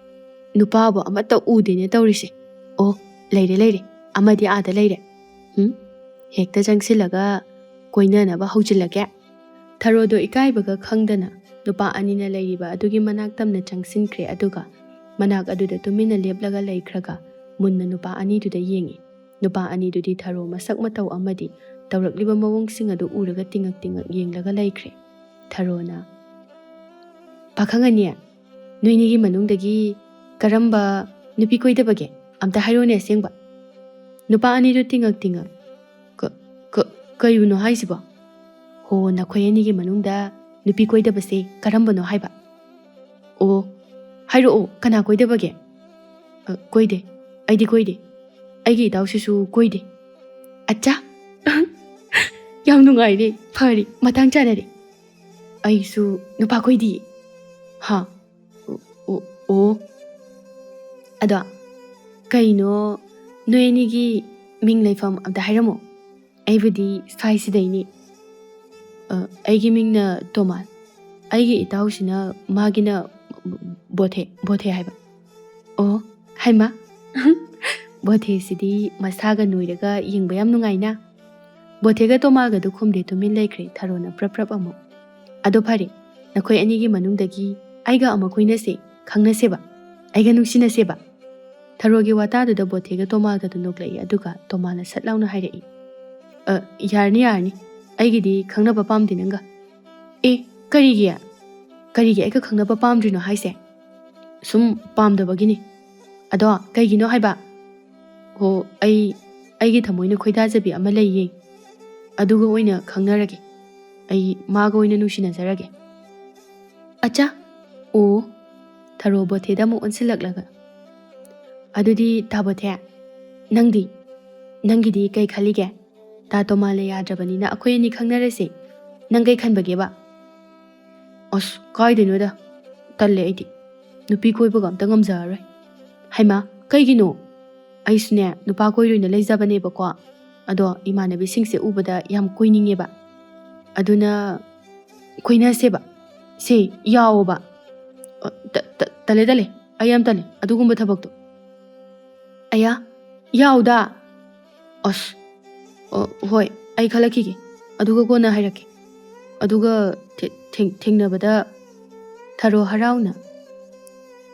ꯅꯨꯄꯥꯕꯨ ꯑꯃꯠꯇ ꯎꯗꯦꯅꯦ ꯇꯧꯔꯤꯁꯦ꯫ ꯑꯣ, ꯂꯩꯔꯦ, ꯂꯩꯔꯦ꯫ ꯑꯃꯗꯤ ꯑꯥꯗ ꯂꯩꯔꯦ꯫ ꯎꯝ?" ꯍꯦꯛꯇ ꯆꯪꯁꯤꯜꯂꯒ ꯀꯣꯏꯅꯅꯕ ꯍꯧꯖꯤꯜꯂꯒꯦ꯫ ꯊꯔꯣꯗꯣ ꯏꯀꯥꯏꯕꯒ ꯈꯪꯗꯅ ꯅꯨꯄꯥ ꯑꯅꯤꯅ ꯂꯩꯔꯤꯕ ꯑꯗꯨꯒꯤ ꯃꯅꯥꯛ ꯇꯝꯅ ꯆꯪꯁꯤꯟꯈ꯭ꯔꯦ, ꯑꯗꯨꯒ ꯃꯅꯥꯛ ꯑꯗꯨꯗ ꯇꯨꯃꯤꯟꯅ ꯂꯦꯞꯂꯒ ꯂꯩꯈ꯭ꯔꯒ ꯃꯨꯟꯅ ꯅꯨꯄꯥ ꯑꯅꯤꯗꯨꯗ ꯌꯦꯡꯉꯤ꯫ ꯅꯨꯄꯥ ꯑꯅꯤꯗꯨꯗꯤ ꯊꯔꯣ ꯃꯁꯛ ꯃꯇꯧ ꯑꯃꯗꯤ ꯇꯧꯔꯛꯂꯤꯕ ꯃꯑꯣꯡꯁꯤꯡ ꯑꯗꯨ ꯎꯔꯒ ꯇꯤꯡꯉꯛ ꯇꯤꯡꯉꯛ ꯌꯦꯡꯂꯒ ꯂꯩꯈ꯭ꯔꯦ꯫ ꯊꯔꯣꯅ, "ꯄꯥꯈꯪ ꯑꯅꯤ, ꯅꯣꯏꯅꯤꯒꯤ ꯃꯅꯨꯡꯗꯒꯤ ꯀꯔꯝꯕ ꯅꯨꯄꯤ ꯀꯣꯏꯗꯕꯒꯦ? ꯑꯝꯇ ꯍꯥꯏꯔꯣꯅꯦ ꯑꯁꯦꯡꯕ?" ꯅꯨꯄꯥ ꯑꯅꯤꯗꯨ ꯇꯤꯡꯉꯛ ꯇꯤꯡꯉꯛ, "ꯀ-, ꯀ-, ꯀꯩꯕꯨꯅꯣ ꯍꯥꯏꯁꯤꯕꯣ? ꯍꯣ, ꯅꯈꯣꯏ ꯑꯅꯤꯒꯤ ꯃꯅꯨꯡꯗ ꯅꯨꯄꯤ ꯀꯣꯏꯗꯕꯁꯦ ꯀꯔꯝꯕꯅꯣ ꯍꯥꯏꯕ? ꯑꯣ, ꯍꯥꯏꯔꯛꯑꯣ, ꯀꯅꯥ ꯀꯣꯏꯗꯕꯒꯦ?" "ꯑ, ꯀꯣꯏꯗꯦ꯫ ꯑꯩꯗꯤ ꯀꯣꯏꯗꯦ꯫ ꯑꯩꯒꯤ ꯏꯇꯥꯎꯁꯤꯁꯨ ꯀꯣꯏꯗꯦ꯫" "ꯑꯠꯆꯥ!" "ꯌꯥꯝ ꯅꯨꯡꯉꯥꯏꯔꯦ, ꯐꯔꯦ, ꯃꯇꯥꯡ ꯆꯥꯅꯔꯦ꯫ ꯑꯩꯁꯨ ꯅꯨꯄꯥ ꯀꯣꯏꯗꯤꯌꯦ꯫" "ꯍꯥ? ꯑꯣ, ꯑꯣ, ꯑꯣ꯫ ꯑꯗꯣ ꯀꯩꯅꯣ, ꯅꯣꯏ ꯑꯅꯤꯒꯤ ꯃꯤꯡ ꯂꯩꯐꯝ ꯑꯝꯇ ꯍꯥꯏꯔꯝꯃꯣ꯫ ꯑꯩꯕꯨꯗꯤ ꯁ꯭ꯋꯥꯏꯁꯤꯗꯩꯅꯤ꯫" "ꯑ, ꯑꯩꯒꯤ ꯃꯤꯡꯅ ꯇꯣꯃꯥꯟ꯫ ꯑꯩꯒꯤ ꯏꯇꯥꯎꯁꯤꯅ, ꯃꯥꯒꯤꯅ ꯕꯣꯊꯦ, ꯕꯣꯊꯦ ꯍꯥꯏꯕ꯫" "ꯑꯣ, ꯍꯩꯃꯥ꯫" ꯕꯣꯊꯦꯁꯤꯗꯤ ꯃꯁꯥꯒ ꯅꯣꯏꯔꯒ ꯌꯦꯡꯕ ꯌꯥꯝ ꯅꯨꯡꯉꯥꯏꯅ꯫ ꯕꯣꯊꯦꯒ ꯇꯣꯃꯥꯒꯗꯨ ꯈꯨꯝꯗꯦ, ꯇꯨꯃꯤꯟ ꯂꯩꯈ꯭ꯔꯦ꯫ ꯊꯔꯣꯅ ꯄ꯭ꯔꯞ ꯄ꯭ꯔꯞ ꯑꯃꯨꯛ, "ꯑꯗꯣ ꯐꯔꯦ, ꯅꯈꯣꯏ ꯑꯅꯤꯒꯤ ꯃꯅꯨꯡꯗꯒꯤ ꯑꯩꯒ ꯑꯃ ꯀꯣꯏꯅꯁꯦ, ꯈꯪꯅꯁꯦꯕ, ꯑꯩꯒ ꯅꯨꯡꯁꯤꯅꯁꯦꯕ꯫" ꯊꯔꯣꯒꯤ ꯋꯥꯇꯥꯗꯨꯗ ꯕꯣꯊꯦꯒ ꯇꯣꯃꯥꯒꯗꯨ ꯅꯣꯛꯂꯛꯏ, ꯑꯗꯨꯒ ꯇꯣꯃꯥꯅ ꯁꯠ ꯂꯥꯎꯅ ꯍꯥꯏꯔꯛꯏ, "ꯑ, ꯌꯥꯔꯅꯤ, ꯌꯥꯔꯅꯤ꯫ ꯑꯩꯒꯤꯗꯤ ꯈꯪꯅꯕ ꯄꯥꯝꯗꯦ ꯅꯪꯒ꯫" "ꯑꯦ, ꯀꯔꯤꯒꯤ? ꯀꯔꯤꯒꯤ ꯑꯩꯒ ꯈꯪꯅꯕ ꯄꯥꯝꯗ꯭ꯔꯤꯅꯣ ꯍꯥꯏꯁꯦ?" "ꯁꯨꯝ ꯄꯥꯝꯗꯕꯒꯤꯅꯤ꯫" "ꯑꯗꯣ ꯀꯩꯒꯤꯅꯣ ꯍꯥꯏꯕ?" "ꯍꯣ, ꯑꯩ, ꯑꯩꯒꯤ ꯊꯃꯣꯏꯅ ꯈꯣꯏꯗꯥꯖꯕꯤ ꯑꯃ ꯂꯩꯌꯦ꯫ ꯑꯗꯨꯒ ꯑꯣꯏꯅ ꯈꯪꯅꯔꯒꯦ꯫ ꯑꯩ ꯃꯥꯒ ꯑꯣꯏꯅ ꯅꯨꯡꯁꯤꯅꯖꯔꯒꯦ꯫" "ꯑꯠꯆꯥ꯫ ꯑꯣ꯫" ꯊꯔꯣ ꯕꯣꯊꯦꯗ ꯑꯃꯨꯛ ꯑꯣꯟꯁꯤꯜꯂꯛꯂꯒ, "ꯑꯗꯨꯗꯤ ꯇꯥ ꯕꯣꯊꯦ, ꯅꯪꯗꯤ? ꯅꯪꯒꯤꯗꯤ ꯀꯩ ꯈꯜꯂꯤꯒꯦ? ꯇꯥ ꯇꯣꯃꯥꯟꯅ ꯌꯥꯗ꯭ꯔꯕꯅꯤꯅ ꯑꯩꯈꯣꯏ ꯑꯅꯤ ꯈꯪꯅꯔꯁꯦ꯫ ꯅꯪ ꯀꯩ ꯈꯟꯕꯒꯦꯕ?" "ꯑꯁ, ꯀꯥꯏꯗꯩꯅꯣꯗ꯫ ꯇꯜꯂꯦ ꯑꯩꯗꯤ꯫ ꯅꯨꯄꯤ ꯀꯣꯏꯕꯒ ꯑꯝꯇ ꯉꯝꯖꯔꯔꯣꯏ꯫" "ꯍꯩꯃꯥ, ꯀꯩꯒꯤꯅꯣ?" "ꯑꯩꯁꯨꯅꯦ, ꯅꯨꯄꯥ ꯀꯣꯏꯔꯣꯏꯅ ꯂꯩꯖꯕꯅꯦꯕꯀꯣ꯫ ꯑꯗꯣ ꯏꯃꯥꯟꯅꯕꯤꯁꯤꯡꯁꯦ ꯎꯕꯗ ꯌꯥꯝ ꯀꯣꯏꯅꯤꯡꯉꯦꯕ꯫ ꯑꯗꯨꯅ ꯀꯣꯏꯅꯁꯦꯕ꯫ ꯁꯦ, ꯌꯥꯎꯑꯣꯕ꯫" "ꯑ, ꯇ-, ꯇ-, ꯇꯜꯂꯦ, ꯇꯜꯂꯦ꯫ ꯑꯩ ꯌꯥꯝ ꯇꯜꯂꯦ ꯑꯗꯨꯒꯨꯝꯕ ꯊꯕꯛꯇꯣ꯫" "ꯑꯌꯥ, ꯌꯥꯎꯗ꯫" "ꯑꯁ, ꯑ, ꯍꯣꯏ, ꯑꯩ ꯈꯜꯂꯛꯈꯤꯒꯦ꯫ ꯑꯗꯨꯒ ꯀꯣꯟꯅ ꯍꯥꯏꯔꯛꯀꯦ꯫" ꯑꯗꯨꯒ ꯊꯦ-, ꯊꯦꯡ-, ꯊꯦꯡꯅꯕꯗ ꯊꯔꯣ ꯍꯔꯥꯎꯅ,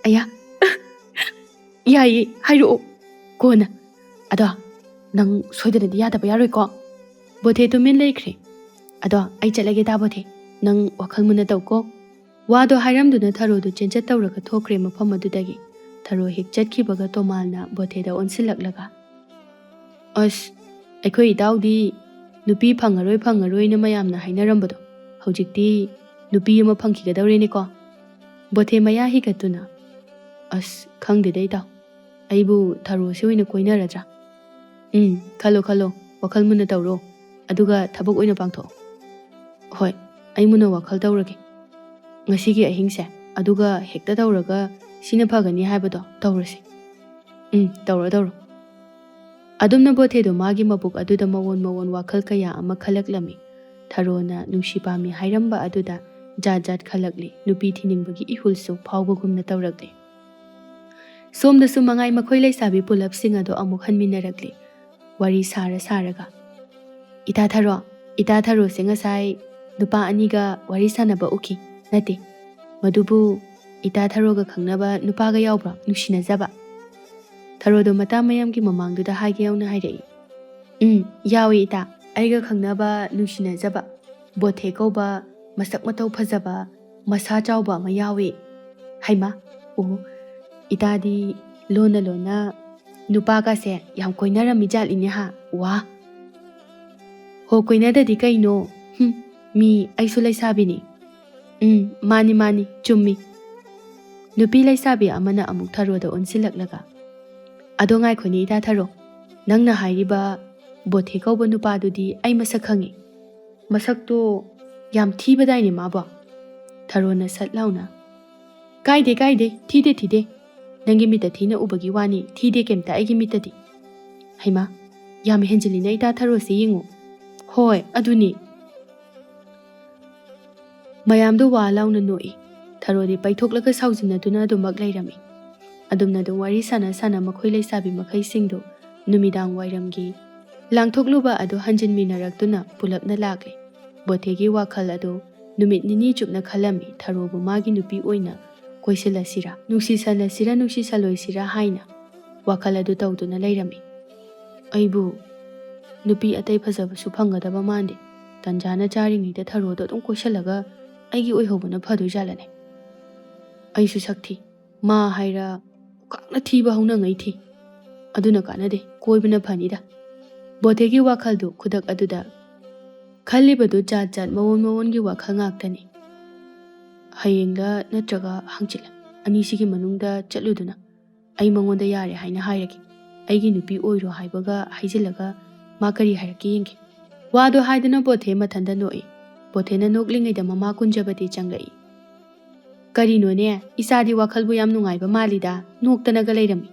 "ꯑꯌꯥ, ꯌꯥꯏꯌꯦ, ꯍꯥꯏꯔꯛꯑꯣ꯫" "ꯀꯣꯟꯅ꯫ ꯑꯗꯣ ꯅꯪ ꯁꯣꯏꯗꯅꯗꯤ ꯌꯥꯗꯕ ꯌꯥꯔꯣꯏꯀꯣ?" ꯕꯣꯊꯦ ꯇꯨꯃꯤꯟ ꯂꯩꯈ꯭ꯔꯦ꯫ "ꯑꯗꯣ ꯑꯩ ꯆꯠꯂꯒꯦ ꯗꯥ ꯕꯣꯊꯦ, ꯅꯪ ꯋꯥꯈꯜ ꯃꯨꯟꯅ ꯇꯧꯀꯣ꯫" ꯋꯥꯗꯣ ꯍꯥꯏꯔꯝꯗꯨꯅ ꯊꯔꯣꯗꯨ ꯆꯦꯟꯆꯠ ꯇꯧꯔꯒ ꯊꯣꯛꯈ꯭ꯔꯦ ꯃꯐꯝ ꯑꯗꯨꯗꯒꯤ꯫ ꯊꯔꯣ ꯍꯦꯛ ꯆꯠꯈꯤꯕꯒ ꯇꯣꯃꯥꯜꯅ ꯕꯣꯊꯦꯗ ꯑꯣꯟꯁꯤꯜꯂꯛꯂꯒ, "ꯑꯁ, ꯑꯩꯈꯣꯏ ꯏꯇꯥꯎꯗꯤ ꯅꯨꯄꯤ ꯐꯪꯉꯔꯣꯏ ꯐꯪꯉꯔꯣꯏꯅ ꯃꯌꯥꯝꯅ ꯍꯥꯏꯅꯔꯝꯕꯗꯣ ꯍꯧꯖꯤꯛꯇꯤ ꯅꯨꯄꯤ ꯑꯃ ꯐꯪꯈꯤꯒꯗꯧꯔꯦꯅꯦꯀꯣ?" ꯕꯣꯊꯦ ꯃꯌꯥ ꯍꯤꯒꯠꯇꯨꯅ, "ꯑꯁ, ꯈꯪꯗꯦꯗ ꯏꯇꯥꯎ, ꯑꯩꯕꯨ ꯊꯔꯣꯁꯤ ꯑꯣꯏꯅ ꯀꯣꯏꯅꯔꯗ꯭ꯔꯥ? ꯎꯝ, ꯈꯜꯂꯣ ꯈꯜꯂꯣ, ꯋꯥꯈꯜ ꯃꯨꯟꯅ ꯇꯧꯔꯣ, ꯑꯗꯨꯒ ꯊꯕꯛ ꯑꯣꯏꯅ ꯄꯥꯡꯊꯣꯛꯑꯣ꯫" "ꯍꯣꯏ, ꯑꯩ ꯃꯨꯟꯅ ꯋꯥꯈꯜ ꯇꯧꯔꯒꯦ꯫ ꯉꯁꯤꯒꯤ ꯑꯍꯤꯡꯁꯦ, ꯑꯗꯨꯒ ꯍꯦꯛꯇ ꯇꯧꯔꯒ ꯁꯤꯅ ꯐꯒꯅꯤ ꯍꯥꯏꯕꯗꯣ ꯇꯧꯔꯁꯤ꯫ ꯎꯝ, ꯇꯧꯔꯣ ꯇꯧꯔꯣ꯫" ꯑꯗꯨꯝꯅ ꯕꯣꯊꯦꯗꯣ ꯃꯥꯒꯤ ꯃꯕꯨꯛ ꯑꯗꯨꯗ ꯃꯑꯣꯟ ꯃꯑꯣꯟ ꯋꯥꯈꯜ ꯀꯌꯥ ꯑꯃ ꯈꯜꯂꯛꯂꯝꯃꯤ꯫ ꯊꯔꯣꯅ ꯅꯨꯡꯁꯤ ꯄꯥꯝꯃꯤ ꯍꯥꯏꯔꯝꯕ ꯑꯗꯨꯗ ꯖꯥꯠ ꯖꯥꯠ ꯈꯜꯂꯛꯂꯤ꯫ ꯅꯨꯄꯤ ꯊꯤꯅꯤꯡꯕꯒꯤ ꯏꯍꯨꯜꯁꯨ ꯐꯥꯎꯕꯒꯨꯝꯅ ꯇꯧꯔꯛꯂꯤ꯫ ꯁꯣꯝꯗꯁꯨ ꯃꯉꯥꯏ ꯃꯈꯣꯏ ꯂꯩꯁꯥꯕꯤ ꯄꯨꯂꯞꯁꯤꯡ ꯑꯗꯨ ꯑꯃꯨꯛ ꯍꯟꯃꯤꯟꯅꯔꯛꯂꯤ꯫ ꯋꯥꯔꯤ ꯁꯥꯔ ꯁꯥꯔꯒ, "ꯏꯇꯥ ꯊꯔꯣ, ꯏꯇꯥ ꯊꯔꯣꯁꯦ ꯉꯁꯥꯏ ꯅꯨꯄꯥ ꯑꯅꯤꯒ ꯋꯥꯔꯤ ꯁꯥꯟꯅꯕ ꯎꯈꯤ꯫ ꯅꯠꯇꯦ, ꯃꯗꯨꯕꯨ ꯏꯇꯥ ꯊꯔꯣꯒ ꯈꯪꯅꯕ ꯅꯨꯄꯥꯒ ꯌꯥꯎꯕ꯭ꯔꯣ, ꯅꯨꯡꯁꯤꯅꯖꯕ?" ꯊꯔꯣꯗꯣ ꯃꯇꯥ ꯃꯌꯥꯝꯒꯤ ꯃꯃꯥꯡꯗꯨꯗ ꯍꯥꯏꯒꯦ ꯌꯥꯎꯅ ꯍꯥꯏꯔꯛꯏ꯫ "ꯎꯝ, ꯌꯥꯎꯏ ꯏꯇꯥ, ꯑꯩꯒ ꯈꯪꯅꯕ ꯅꯨꯡꯁꯤꯅꯖꯕ ꯕꯣꯊꯦ ꯀꯧꯕ ꯃꯁꯛ ꯃꯇꯧ ꯐꯖꯕ ꯃꯁꯥ ꯆꯥꯎꯕ ꯑꯃ ꯌꯥꯎꯏ꯫" "ꯍꯩꯃꯥ, ꯑꯣ, ꯏꯇꯥꯗꯤ ꯂꯣꯟꯅ ꯂꯣꯟꯅ ꯅꯨꯄꯥꯒꯁꯦ ꯌꯥꯝ ꯀꯣꯏꯅꯔꯝꯃꯤ ꯖꯥꯠꯂꯤꯅꯦ ꯍꯥ? ꯋꯥ!" "ꯍꯣ, ꯀꯣꯏꯅꯗꯗꯤ ꯀꯩꯅꯣ? ꯍꯨꯝ, ꯃꯤ ꯑꯩꯁꯨ ꯂꯩꯁꯥꯕꯤꯅꯤ꯫" "ꯎꯝ, ꯃꯥꯅꯤ ꯃꯥꯅꯤ, ꯆꯨꯝꯃꯤ꯫" ꯅꯨꯄꯤ ꯂꯩꯁꯥꯕꯤ ꯑꯃꯅ ꯑꯃꯨꯛ ꯊꯔꯣꯗ ꯑꯣꯟꯁꯤꯜꯂꯛꯂꯒ, "ꯑꯗꯣ ꯉꯥꯏꯈꯣꯅꯦ ꯏꯇꯥ ꯊꯔꯣ, ꯅꯪꯅ ꯍꯥꯏꯔꯤꯕ ꯕꯣꯊꯦ ꯀꯧꯕ ꯅꯨꯄꯥꯗꯨꯗꯤ ꯑꯩ ꯃꯁꯛ ꯈꯪꯉꯤ꯫ ꯃꯁꯛꯇꯣ ꯌꯥꯝ ꯊꯤꯕꯗꯥꯏꯅꯦ ꯃꯥꯕꯣ?" ꯊꯔꯣꯅ ꯁꯠ ꯂꯥꯎꯅ, "ꯀꯥꯏꯗꯦ ꯀꯥꯏꯗꯦ, ꯊꯤꯗꯦ ꯊꯤꯗꯦ꯫ ꯅꯪꯒꯤ ꯃꯤꯠꯇ ꯊꯤꯅ ꯎꯕꯒꯤ ꯋꯥꯅꯤ, ꯊꯤꯗꯦ ꯀꯩꯝꯇ ꯑꯩꯒꯤ ꯃꯤꯠꯇꯗꯤ꯫" "ꯍꯩꯃꯥ, ꯌꯥꯝ ꯍꯦꯟꯖꯤꯜꯂꯤꯅ ꯏꯇꯥ ꯊꯔꯣꯁꯦ ꯌꯦꯡꯉꯨ꯫" "ꯍꯣꯏ, ꯑꯗꯨꯅꯤ꯫" ꯃꯌꯥꯝꯗꯨ ꯋꯥ ꯂꯥꯎꯅ ꯅꯣꯛꯏ꯫ ꯊꯔꯣꯗꯤ ꯄꯩꯊꯣꯛꯂꯒ ꯁꯥꯎꯖꯤꯟꯅꯗꯨꯅ ꯑꯗꯨꯃꯛ ꯂꯩꯔꯝꯃꯤ꯫ ꯑꯗꯨꯝꯅ ꯑꯗꯨꯝ ꯋꯥꯔꯤ ꯁꯥꯟꯅ ꯁꯥꯟꯅ ꯃꯈꯣꯏ ꯂꯩꯁꯥꯕꯤ ꯃꯈꯩꯁꯤꯡꯗꯨ ꯅꯨꯃꯤꯗꯥꯡ ꯋꯥꯏꯔꯝꯒꯤ ꯂꯥꯡꯊꯣꯛꯂꯨꯕ ꯑꯗꯨ ꯍꯟꯖꯤꯟꯃꯤꯟꯅꯔꯛꯇꯨꯅ ꯄꯨꯂꯞꯅ ꯂꯥꯛꯂꯦ꯫ ꯕꯣꯊꯦꯒꯤ ꯋꯥꯈꯜ ꯑꯗꯨ ꯅꯨꯃꯤꯠ ꯅꯤꯅꯤ ꯆꯨꯞꯅ ꯈꯜꯂꯝꯃꯤ, ꯊꯔꯣꯕꯨ ꯃꯥꯒꯤ ꯅꯨꯄꯤ ꯑꯣꯏꯅ ꯀꯣꯏꯁꯤꯜꯂꯁꯤꯔꯥ, ꯅꯨꯡꯁꯤꯁꯜꯂꯁꯤꯔꯥ, ꯅꯨꯡꯁꯤꯁꯜꯂꯣꯏꯁꯤꯔꯥ ꯍꯥꯏꯅ꯫ ꯋꯥꯈꯜ ꯑꯗꯨ ꯇꯧꯗꯨꯅ ꯂꯩꯔꯝꯃꯤ꯫ ꯑꯩꯕꯨ ꯅꯨꯄꯤ ꯑꯇꯩ ꯐꯖꯕꯁꯨ ꯐꯪꯒꯗꯕ ꯃꯥꯟꯗꯦ꯫ ꯇꯟꯖꯥꯅ ꯆꯥꯔꯤꯉꯩꯗ ꯊꯔꯣꯗꯣ ꯑꯗꯨꯝ ꯀꯣꯏꯁꯜꯂꯒ ꯑꯩꯒꯤ ꯑꯣꯏꯍꯧꯕꯅ ꯐꯗꯣꯏꯖꯥꯠꯂꯅꯦ꯫ ꯑꯩꯁꯨ ꯁꯛ ꯊꯤ꯫ ꯃꯥ ꯍꯥꯏꯔ ꯈꯨꯈꯥꯛꯅ ꯊꯤꯕ ꯍꯧꯅꯉꯩ ꯊꯤ꯫ ꯑꯗꯨꯅ ꯀꯥꯟꯅꯗꯦ, ꯀꯣꯏꯕꯅ ꯐꯅꯤꯗ꯫ ꯕꯣꯊꯦꯒꯤ ꯋꯥꯈꯜꯗꯨ ꯈꯨꯗꯛ ꯑꯗꯨꯗ ꯈꯜꯂꯤꯕꯗꯨ ꯖꯥꯠ ꯖꯥꯠ, ꯃꯑꯣꯟ ꯃꯑꯣꯟꯒꯤ ꯋꯥꯈꯜ ꯉꯥꯛꯇꯅꯤ꯫ ꯍꯌꯦꯡꯂ ꯅꯠꯇ꯭ꯔꯒ ꯍꯪꯆꯤꯠꯂ ꯑꯅꯤꯁꯤꯒꯤ ꯃꯅꯨꯡꯗ ꯆꯠꯂꯨꯗꯨꯅ ꯑꯩ ꯃꯉꯣꯟꯗ ꯌꯥꯔꯦ ꯍꯥꯏꯅ ꯍꯥꯏꯔꯒꯦ꯫ ꯑꯩꯒꯤ ꯅꯨꯄꯤ ꯑꯣꯏꯔꯣ ꯍꯥꯏꯕꯒ ꯍꯥꯏꯖꯤꯜꯂꯒ ꯃꯥ ꯀꯔꯤ ꯍꯥꯏꯔꯛꯀꯦ ꯌꯦꯡꯒꯦ꯫ ꯋꯥꯗꯣ ꯍꯥꯏꯗꯨꯅ ꯕꯣꯊꯦ ꯃꯊꯟꯇ ꯅꯣꯛꯏ꯫ ꯕꯣꯊꯦꯅ ꯅꯣꯛꯂꯤꯉꯩꯗ ꯃꯃꯥ ꯀꯨꯟꯖꯕꯇꯤ ꯆꯪꯂꯛꯏ꯫ "ꯀꯔꯤꯅꯣꯅꯦ, ꯏꯆꯥꯗꯤ ꯋꯥꯈꯜꯕꯨ ꯌꯥꯝ ꯅꯨꯡꯉꯥꯏꯕ ꯃꯥꯜꯂꯤꯗ, ꯅꯣꯛꯇꯅꯒ ꯂꯩꯔꯝꯃꯤ꯫"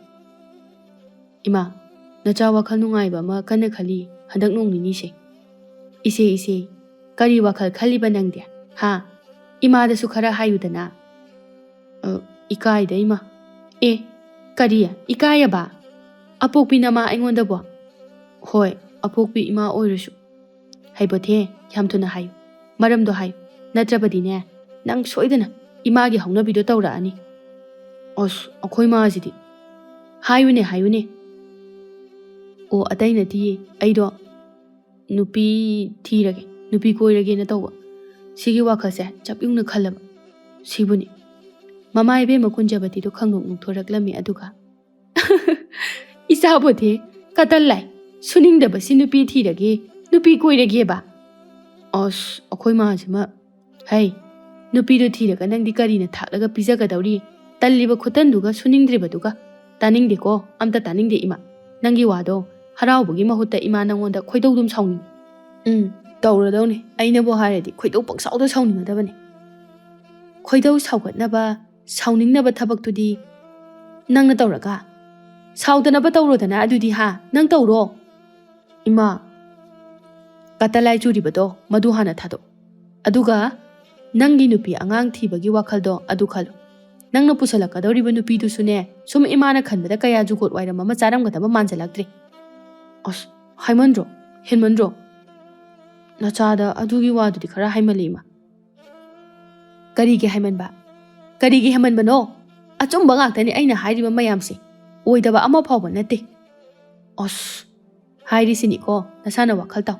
"ꯏꯃꯥ, ꯅꯆꯥ ꯋꯥꯈꯜ ꯅꯨꯡꯉꯥꯏꯕ ꯑꯃ ꯀꯟꯅ ꯈꯜꯂꯤ ꯍꯟꯗꯛ ꯅꯣꯡ ꯅꯤꯅꯤꯁꯦ꯫" "ꯏꯆꯦ, ꯏꯆꯦ, ꯀꯔꯤ ꯋꯥꯈꯜ ꯈꯜꯂꯤꯕ ꯅꯪꯗꯤ? ꯍꯥ? ꯏꯃꯥꯗꯁꯨ ꯈꯔ ꯍꯥꯏꯌꯨꯗꯅ꯫" "ꯑ, ꯏꯀꯥꯏꯗ ꯏꯃꯥ꯫" "ꯑꯦ, ꯀꯔꯤ? ꯏꯀꯥꯏꯌꯦꯕ? ꯑꯄꯣꯛꯄꯤ ꯅꯃꯥ ꯑꯩꯉꯣꯟꯗꯕꯣ?" "ꯍꯣꯏ, ꯑꯄꯣꯛꯄꯤ ꯏꯃꯥ ꯑꯣꯏꯔꯁꯨ꯫" "ꯍꯩꯕꯣꯊꯦ, ꯌꯥꯝ ꯊꯨꯅ ꯍꯥꯏꯌꯨ, ꯃꯔꯝꯗꯣ ꯍꯥꯏꯌꯨ, ꯅꯠꯇ꯭ꯔꯕꯗꯤꯅꯦ ꯅꯪ ꯁꯣꯏꯗꯅ ꯏꯃꯥꯒꯤ ꯍꯧꯅꯕꯤꯗꯣ ꯇꯧꯔꯛꯑꯅꯤ꯫" "ꯑꯁ, ꯑꯩꯈꯣꯏ ꯃꯥꯁꯤꯗꯤ꯫" "ꯍꯥꯏꯌꯨꯅꯦ, ꯍꯥꯏꯌꯨꯅꯦ꯫" "ꯑꯣ, ꯑꯇꯩ ꯅꯠꯇꯤꯌꯦ, ꯑꯩꯗꯣ ꯅꯨꯄꯤ ꯊꯤꯔꯒꯦ, ꯅꯨꯄꯤ ꯀꯣꯏꯔꯒꯦꯅ ꯇꯧꯕ꯫ ꯁꯤꯒꯤ ꯋꯥꯈꯜꯁꯦ ꯆꯞ ꯌꯨꯡꯅ ꯈꯜꯂꯕ꯫ ꯁꯤꯕꯨꯅꯤ꯫" ꯃꯃꯥ ꯏꯕꯦꯝꯃ ꯀꯨꯟꯖꯕꯇꯤꯗꯣ ꯈꯪꯅꯣꯛ ꯅꯣꯛꯊꯣꯔꯛꯂꯝꯃꯤ, ꯑꯗꯨꯒ, "ꯏꯆꯥꯕꯣꯊꯦ, ꯀꯇꯜ ꯂꯥꯏ, ꯁꯨꯅꯤꯡꯗꯕꯁꯤ ꯅꯨꯄꯤ ꯊꯤꯔꯒꯦ, ꯅꯨꯄꯤ ꯀꯣꯏꯔꯒꯦꯕ꯫ ꯑꯁ, ꯑꯩꯈꯣꯏ ꯃꯥꯁꯤꯃ꯫ ꯍꯩ, ꯅꯨꯄꯤꯗꯣ ꯊꯤꯔꯒ ꯅꯪꯗꯤ ꯀꯔꯤꯅ ꯊꯥꯛꯂꯒ ꯄꯤꯖꯒꯗꯧꯔꯤ? ꯇꯜꯂꯤꯕ ꯈꯨꯇꯟꯗꯨꯒ ꯁꯨꯅꯤꯡꯗ꯭ꯔꯤꯕꯗꯨꯒ꯫ ꯇꯥꯅꯤꯡꯗꯦꯀꯣ, ꯑꯝꯇ ꯇꯥꯅꯤꯡꯗꯦ ꯏꯃꯥ꯫ ꯅꯪꯒꯤ ꯋꯥꯗꯣ ꯍꯔꯥꯎꯕꯒꯤ ꯃꯍꯨꯠꯇ ꯏꯃꯥ ꯅꯪꯉꯣꯟꯗ ꯈꯣꯏꯗꯧꯗꯨꯝ ꯁꯥꯎꯅꯤꯡꯉꯤ꯫" "ꯎꯝ, ꯇꯧꯔꯗꯧꯅꯦ꯫ ꯑꯩꯅꯕꯨ ꯍꯥꯏꯔꯗꯤ ꯈꯣꯏꯗꯧ ꯄꯪꯁꯥꯎꯗ ꯁꯥꯎꯅꯤꯡꯒꯗꯕꯅꯦ꯫" "ꯈꯣꯏꯗꯧ ꯁꯥꯎꯒꯠꯅꯕ, ꯁꯥꯎꯅꯤꯡꯅꯕ ꯊꯕꯛꯇꯨꯗꯤ ꯅꯪꯅ ꯇꯧꯔꯒ, ꯁꯥꯎꯗꯅꯕ ꯇꯧꯔꯣꯗꯅ ꯑꯗꯨꯗꯤ, ꯍꯥ? ꯅꯪ ꯇꯧꯔꯣ꯫" "ꯏꯃꯥ, ꯀꯇꯂꯥꯏ ꯆꯨꯔꯤꯕꯗꯣ ꯃꯗꯨ ꯍꯥꯟꯅ ꯊꯥꯗꯣꯛ꯫ ꯑꯗꯨꯒ ꯅꯪꯒꯤ ꯅꯨꯄꯤ ꯑꯉꯥꯡ ꯊꯤꯕꯒꯤ ꯋꯥꯈꯜꯗꯣ ꯑꯗꯨ ꯈꯜꯂꯨ꯫ ꯅꯪꯅ ꯄꯨꯁꯜꯂꯛꯀꯗꯧꯔꯤꯕ ꯅꯨꯄꯤꯗꯨꯁꯨꯅꯦ, ꯁꯨꯝ ꯏꯃꯥꯅ ꯈꯟꯕꯗ ꯀꯌꯥ ꯖꯨꯒꯣꯠ ꯋꯥꯏꯔꯝ ꯑꯃ ꯆꯥꯔꯝꯒꯗꯕ ꯃꯥꯟꯁꯤꯜꯂꯛꯇ꯭ꯔꯦ꯫" "ꯑꯁ, ꯍꯥꯏꯃꯟꯗ꯭ꯔꯣ? ꯍꯦꯟꯃꯟꯗ꯭ꯔꯣ? ꯅꯆꯥꯗ ꯑꯗꯨꯒꯤ ꯋꯥꯗꯨꯗꯤ ꯈꯔ ꯍꯥꯏꯃꯜꯂꯤ, ꯏꯃꯥ꯫" "ꯀꯔꯤꯒꯤ ꯍꯥꯏꯃꯟꯕ? ꯀꯔꯤꯒꯤ ꯍꯦꯟꯃꯟꯕꯅꯣ? ꯑꯆꯨꯝꯕ ꯉꯥꯛꯇꯅꯤ ꯑꯩꯅ ꯍꯥꯏꯔꯤꯕ ꯃꯌꯥꯝꯁꯦ꯫ ꯑꯣꯏꯗꯕ ꯑꯃ ꯐꯥꯎꯕ ꯅꯠꯇꯦ꯫ ꯑꯁ, ꯍꯥꯏꯔꯤꯁꯤꯅꯤꯀꯣ, ꯅꯁꯥꯅ ꯋꯥꯈꯜ ꯇꯥꯎ꯫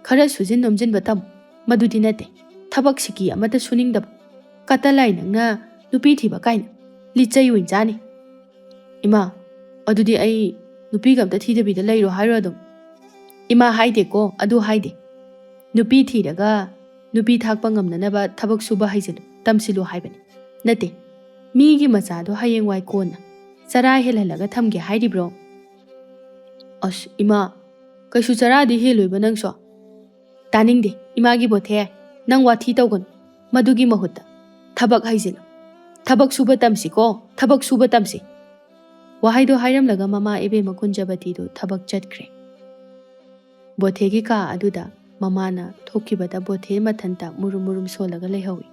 ꯈꯔ ꯁꯨꯖꯤꯟ ꯅꯣꯝꯖꯤꯟꯕ ꯇꯝꯃꯨ꯫ ꯃꯗꯨꯗꯤ ꯅꯠꯇꯦ꯫ ꯊꯕꯛ ꯁꯤꯀꯤ ꯑꯃꯠꯇ ꯁꯨꯅꯤꯡꯗꯕ꯫ ꯀꯇꯂꯥꯏ ꯅꯪꯅ ꯅꯨꯄꯤ ꯊꯤꯕ ꯀꯥꯏꯅ꯫ ꯂꯤꯆꯩ ꯑꯣꯏꯅ ꯆꯥꯅꯤ꯫ ꯏꯃꯥ, ꯑꯗꯨꯗꯤ ꯑꯩ ꯅꯨꯄꯤꯒ ꯑꯝꯇ ꯊꯤꯗꯕꯤꯗ ꯂꯩꯔꯣ ꯍꯥꯏꯔꯣ ꯑꯗꯨꯝ? ꯏꯃꯥ ꯍꯥꯏꯗꯦꯀꯣ, ꯑꯗꯨ ꯍꯥꯏꯗꯦ꯫ ꯅꯨꯄꯤ ꯊꯤꯔꯒ ꯅꯨꯄꯤ ꯊꯥꯛꯄ ꯉꯝꯅꯅꯕ ꯊꯕꯛ ꯁꯨꯕ ꯍꯩꯖꯤꯜꯂꯨ, ꯇꯝꯁꯤꯜꯂꯨ ꯍꯥꯏꯕꯅꯤ꯫ ꯅꯠꯇꯦ, ꯃꯤꯒꯤ ꯃꯆꯥꯗꯣ ꯍꯌꯦꯡꯋꯥꯏ ꯀꯣꯟꯅ ꯆꯔꯥ ꯍꯦꯜꯍꯜꯂꯒ ꯊꯝꯒꯦ ꯍꯥꯏꯔꯤꯕ꯭ꯔꯣ? ꯑꯁ, ꯏꯃꯥ, ꯀꯩꯁꯨ ꯆꯔꯥꯗꯤ ꯍꯦꯜꯂꯣꯏꯕ ꯅꯪꯁꯨ꯫ ꯇꯥꯅꯤꯡꯗꯦ, ꯏꯃꯥꯒꯤ ꯕꯣꯊꯦ, ꯅꯪ ꯋꯥꯊꯤ ꯇꯧꯒꯅꯨ꯫ ꯃꯗꯨꯒꯤ ꯃꯍꯨꯠꯇ ꯊꯕꯛ ꯍꯩꯖꯤꯜꯂꯨ꯫ ꯊꯕꯛ ꯁꯨꯕ ꯇꯝꯁꯤꯀꯣ, ꯊꯕꯛ ꯁꯨꯕ ꯇꯝꯁꯤ꯫ ꯋꯥꯍꯩꯗꯣ ꯍꯥꯏꯔꯝꯂꯒ ꯃꯃꯥ ꯏꯕꯦꯝꯃ ꯀꯨꯟꯖꯕꯇꯤꯗꯨ ꯊꯕꯛ ꯆꯠꯈ꯭ꯔꯦ꯫ ꯕꯣꯊꯦꯒꯤ ꯀꯥ ꯑꯗꯨꯗ ꯃꯃꯥꯅ ꯊꯣꯛꯈꯤꯕꯗ ꯕꯣꯊꯦ ꯃꯊꯟꯇ ꯃꯨꯔꯨꯝ ꯃꯨꯔꯨꯝ ꯁꯣꯜꯂꯒ ꯂꯩꯍꯧꯏ꯫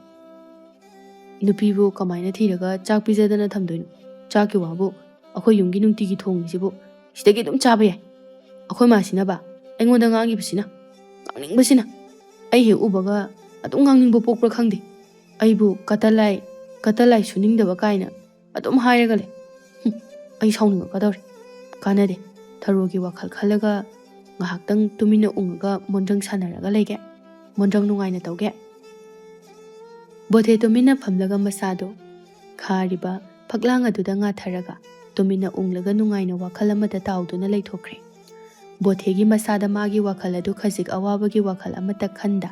ꯅꯨꯄꯤꯕꯨ ꯀꯃꯥꯏꯅ ꯊꯤꯔꯒ ꯆꯥꯛ ꯄꯤꯖꯗꯅ ꯊꯝꯗꯣꯏꯅꯣ? ꯆꯥꯛꯀꯤ ꯋꯥꯕꯨ, ꯑꯩꯈꯣꯏ ꯌꯨꯝꯒꯤ ꯅꯨꯡꯇꯤꯒꯤ ꯊꯣꯡꯉꯤꯁꯤꯕꯨ ꯁꯤꯗꯒꯤ ꯑꯗꯨꯝ ꯆꯥꯕ ꯌꯥꯏ꯫ ꯑꯩꯈꯣꯏ ꯃꯥꯁꯤꯅꯕ ꯑꯩꯉꯣꯟꯗ ꯉꯥꯡꯉꯤꯕꯁꯤꯅ, ꯉꯥꯡꯅꯤꯡꯕꯁꯤꯅ꯫ ꯑꯩ ꯍꯦꯛ ꯎꯕꯒ ꯑꯗꯨꯝ ꯉꯥꯡꯅꯤꯡꯕ ꯄꯣꯛꯄ꯭ꯔꯥ ꯈꯪꯗꯦ꯫ ꯑꯩꯕꯨ ꯀꯇꯂꯥꯏ, ꯀꯇꯂꯥꯏ ꯁꯨꯅꯤꯡꯗꯕ ꯀꯥꯏꯅ ꯑꯗꯨꯝ ꯍꯥꯏꯔꯒ ꯂꯩ꯫ ꯍꯨꯝ, ꯑꯩ ꯁꯥꯎꯅꯤꯡꯉꯛꯀꯗꯧꯔꯦ꯫ ꯀꯥꯟꯅꯗꯦ꯫ ꯊꯔꯣꯒꯤ ꯋꯥꯈꯜ ꯈꯜꯂꯒ ꯉꯥꯏꯍꯥꯛꯇꯪ ꯇꯨꯃꯤꯟꯅ ꯎꯪꯉꯒ ꯃꯣꯟꯗ꯭ꯔꯪ ꯁꯥꯟꯅꯔꯒ ꯂꯩꯒꯦ꯫ ꯃꯣꯟꯗ꯭ꯔꯪ ꯅꯨꯡꯉꯥꯏꯅ ꯇꯧꯒꯦ꯫ ꯕꯣꯊꯦ ꯇꯨꯃꯤꯟꯅ ꯐꯝꯂꯒ ꯃꯁꯥꯗꯣ ꯈꯥꯔꯤꯕ ꯐꯛꯂꯥꯡ ꯑꯗꯨꯗ ꯉꯥꯊꯔꯒ ꯇꯨꯃꯤꯟꯅ ꯎꯪꯂꯒ ꯅꯨꯡꯉꯥꯏꯅ ꯋꯥꯈꯜ ꯑꯃꯗ ꯇꯥꯎꯗꯨꯅ ꯂꯩꯊꯣꯛꯈ꯭ꯔꯦ꯫ ꯕꯣꯊꯦꯒꯤ ꯃꯁꯥꯗ ꯃꯥꯒꯤ ꯋꯥꯈꯜ ꯑꯗꯨ ꯈꯖꯤꯛ ꯑꯋꯥꯕꯒꯤ ꯋꯥꯈꯜ ꯑꯃꯠꯇ ꯈꯟꯗ,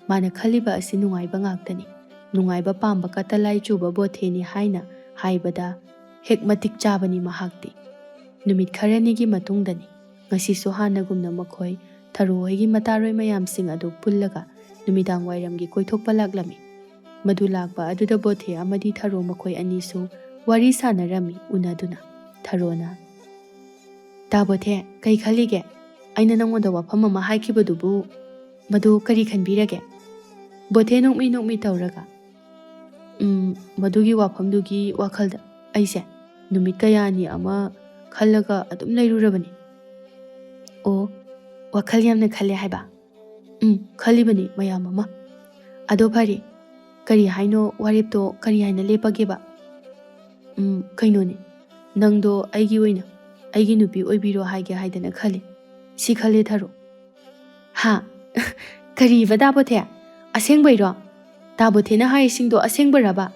ꯃꯥꯅ ꯈꯜꯂꯤꯕ ꯑꯁꯤ ꯅꯨꯡꯉꯥꯏꯕ ꯉꯥꯛꯇꯅꯤ꯫ ꯅꯨꯡꯉꯥꯏꯕ ꯄꯥꯝꯕ ꯀꯇꯂꯥꯏ ꯆꯨꯕ ꯕꯣꯊꯦꯅꯤ ꯍꯥꯏꯅ ꯍꯥꯏꯕꯗ ꯍꯦꯛ ꯃꯇꯤꯛ ꯆꯥꯕꯅꯤ ꯃꯍꯥꯛꯇꯤ꯫ ꯅꯨꯃꯤꯠ ꯈꯔꯅꯤꯒꯤ ꯃꯇꯨꯡꯗꯅꯤ꯫ ꯉꯁꯤꯁꯨ ꯍꯥꯟꯅꯒꯨꯝꯅ ꯃꯈꯣꯏ ꯊꯔꯣ ꯍꯣꯏꯒꯤ ꯃꯇꯥꯔꯣꯏ ꯃꯌꯥꯝꯁꯤꯡ ꯑꯗꯨ ꯄꯨꯜꯂꯒ ꯅꯨꯃꯤꯗꯥꯡ ꯋꯥꯏꯔꯝꯒꯤ ꯀꯣꯏꯊꯣꯛꯄ ꯂꯥꯛꯂꯝꯃꯤ꯫ ꯃꯗꯨ ꯂꯥꯛꯄ ꯑꯗꯨꯗ ꯕꯣꯊꯦ ꯑꯃꯗꯤ ꯊꯔꯣ ꯃꯈꯣꯏ ꯑꯅꯤꯁꯨ ꯋꯥꯔꯤ ꯁꯥꯟꯅꯔꯝꯃꯤ ꯎꯅꯗꯨꯅ꯫ ꯊꯔꯣꯅ, "ꯇꯥ ꯕꯣꯊꯦ, ꯀꯩ ꯈꯜꯂꯤꯒꯦ? ꯑꯩꯅ ꯅꯪꯉꯣꯟꯗ ꯋꯥꯐꯝ ꯑꯃ ꯍꯥꯏꯈꯤꯕꯗꯨꯕꯨ ꯃꯗꯨ ꯀꯔꯤ ꯈꯟꯕꯤꯔꯒꯦ?" ꯕꯣꯊꯦ ꯅꯣꯛꯃꯤ ꯅꯣꯛꯃꯤ ꯇꯧꯔꯒ, "ꯎꯝ, ꯃꯗꯨꯒꯤ ꯋꯥꯐꯝꯗꯨꯒꯤ ꯋꯥꯈꯜꯗ ꯑꯩꯁꯦ ꯅꯨꯃꯤꯠ ꯀꯌꯥꯅꯤ ꯑꯃ ꯈꯜꯂꯒ ꯑꯗꯨꯝ ꯂꯩꯔꯨꯔꯕꯅꯤ꯫" "ꯑꯣ, ꯋꯥꯈꯜ ꯌꯥꯝꯅ ꯈꯜꯂꯦ ꯍꯥꯏꯕ?" "ꯎꯝ, ꯈꯜꯂꯤꯕꯅꯤ ꯃꯌꯥꯝ ꯑꯃ꯫" "ꯑꯗꯣ ꯐꯔꯦ, ꯀꯔꯤ ꯍꯥꯏꯅꯣ ꯋꯥꯔꯦꯞꯇꯣ, ꯀꯔꯤ ꯍꯥꯏꯅ ꯂꯦꯞꯄꯒꯦꯕ?" "ꯎꯝ, ꯀꯩꯅꯣꯅꯦ, ꯅꯪꯗꯣ ꯑꯩꯒꯤ ꯑꯣꯏꯅ ꯑꯩꯒꯤ ꯅꯨꯄꯤ ꯑꯣꯏꯕꯤꯔꯣ ꯍꯥꯏꯒꯦ ꯍꯥꯏꯗꯅ ꯈꯜꯂꯤ꯫ ꯁꯤ ꯈꯜꯂꯦ ꯊꯔꯣ꯫ ꯍꯥ? ꯀꯔꯤꯕ ꯗꯥ ꯕꯣꯊꯦ? ꯑꯁꯦꯡꯕꯩꯔꯣ? ꯗꯥ ꯕꯣꯊꯦꯅ ꯍꯥꯏꯔꯤꯁꯤꯡꯗꯣ ꯑꯁꯦꯡꯕꯔꯕ?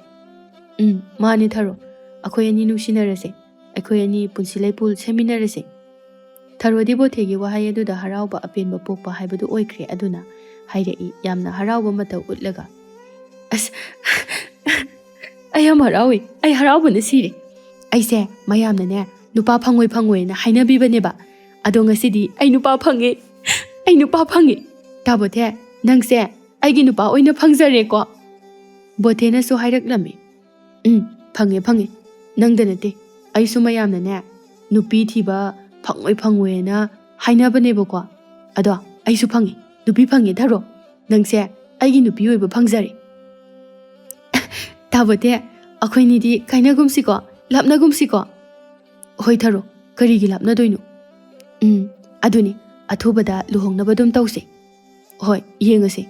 ꯎꯝ, ꯃꯥꯅꯦ ꯊꯔꯣ꯫ ꯑꯩꯈꯣꯏ ꯑꯅꯤ ꯅꯨꯡꯁꯤꯅꯔꯁꯦ꯫ ꯑꯩꯈꯣꯏ ꯑꯅꯤ ꯄꯨꯟꯁꯤ ꯂꯩꯄꯨꯜ ꯁꯦꯝꯃꯤꯟꯅꯔꯁꯦ꯫ ꯊꯔꯣꯗꯤ ꯕꯣꯊꯦꯒꯤ ꯋꯥꯍꯩ ꯑꯗꯨꯗ ꯍꯔꯥꯎꯕ ꯑꯄꯦꯟꯕ ꯄꯣꯛꯄ ꯍꯥꯏꯕꯗꯨ ꯑꯣꯏꯈ꯭ꯔꯦ꯫ ꯑꯗꯨꯅ ꯍꯥꯏꯔꯛꯏ, ꯌꯥꯝꯅ ꯍꯔꯥꯎꯕ ꯃꯇꯧ ꯎꯠꯂꯒ, "ꯑꯁ, ꯑꯩ ꯌꯥꯝ ꯍꯔꯥꯎꯏ꯫ ꯑꯩ ꯍꯔꯥꯎꯕꯅ ꯁꯤꯔꯦ꯫ ꯑꯩꯁꯦ ꯃꯌꯥꯝꯅꯅꯦ ꯅꯨꯄꯥ ꯐꯪꯉꯣꯏ ꯐꯪꯉꯣꯏꯅ ꯍꯥꯏꯅꯕꯤꯕꯅꯦꯕ꯫ ꯑꯗꯣ ꯉꯁꯤꯗꯤ ꯑꯩ ꯅꯨꯄꯥ ꯐꯪꯉꯦ꯫ ꯑꯩ ꯅꯨꯄꯥ ꯐꯪꯉꯦ꯫ ꯗꯥ ꯕꯣꯊꯦ, ꯅꯪꯁꯦ ꯑꯩꯒꯤ ꯅꯨꯄꯥ ꯑꯣꯏꯅ ꯐꯪꯖꯔꯦꯀꯣ?" ꯕꯣꯊꯦꯅꯁꯨ ꯍꯥꯏꯔꯛꯂꯝꯃꯤ꯫ "ꯎꯝ, ꯐꯪꯉꯦ, ꯐꯪꯉꯦ꯫ ꯅꯪꯗ ꯅꯠꯇꯦ, ꯑꯩꯁꯨ ꯃꯌꯥꯝꯅꯅꯦ ꯅꯨꯄꯤ ꯊꯤꯕ ꯐꯪꯉꯣꯏ ꯐꯪꯉꯣꯏꯅ ꯍꯥꯏꯅꯕꯅꯦꯕꯀꯣ꯫ ꯑꯗꯣ ꯑꯩꯁꯨ ꯐꯪꯉꯦ, ꯅꯨꯄꯤ ꯐꯪꯉꯦ ꯊꯔꯣ꯫ ꯅꯪꯁꯦ ꯑꯩꯒꯤ ꯅꯨꯄꯤ ꯑꯣꯏꯕ ꯐꯪꯖꯔꯦ꯫" "ꯗꯥ ꯕꯣꯊꯦ, ꯑꯩꯈꯣꯏꯅꯤꯗꯤ ꯀꯥꯏꯅꯒꯨꯝꯁꯤꯀꯣ, ꯂꯥꯞꯅꯒꯨꯝꯁꯤꯀꯣ꯫" "ꯍꯣꯏ ꯊꯔꯣ, ꯀꯔꯤꯒꯤ ꯂꯥꯞꯅꯗꯣꯏꯅꯣ?" "ꯎꯝ, ꯑꯗꯨꯅꯤ, ꯑꯊꯨꯕꯗ ꯂꯨꯍꯣꯡꯅꯕ ꯑꯗꯨꯝ ꯇꯧꯁꯦ꯫" "ꯍꯣꯏ, ꯌꯦꯡꯉꯁꯤ꯫"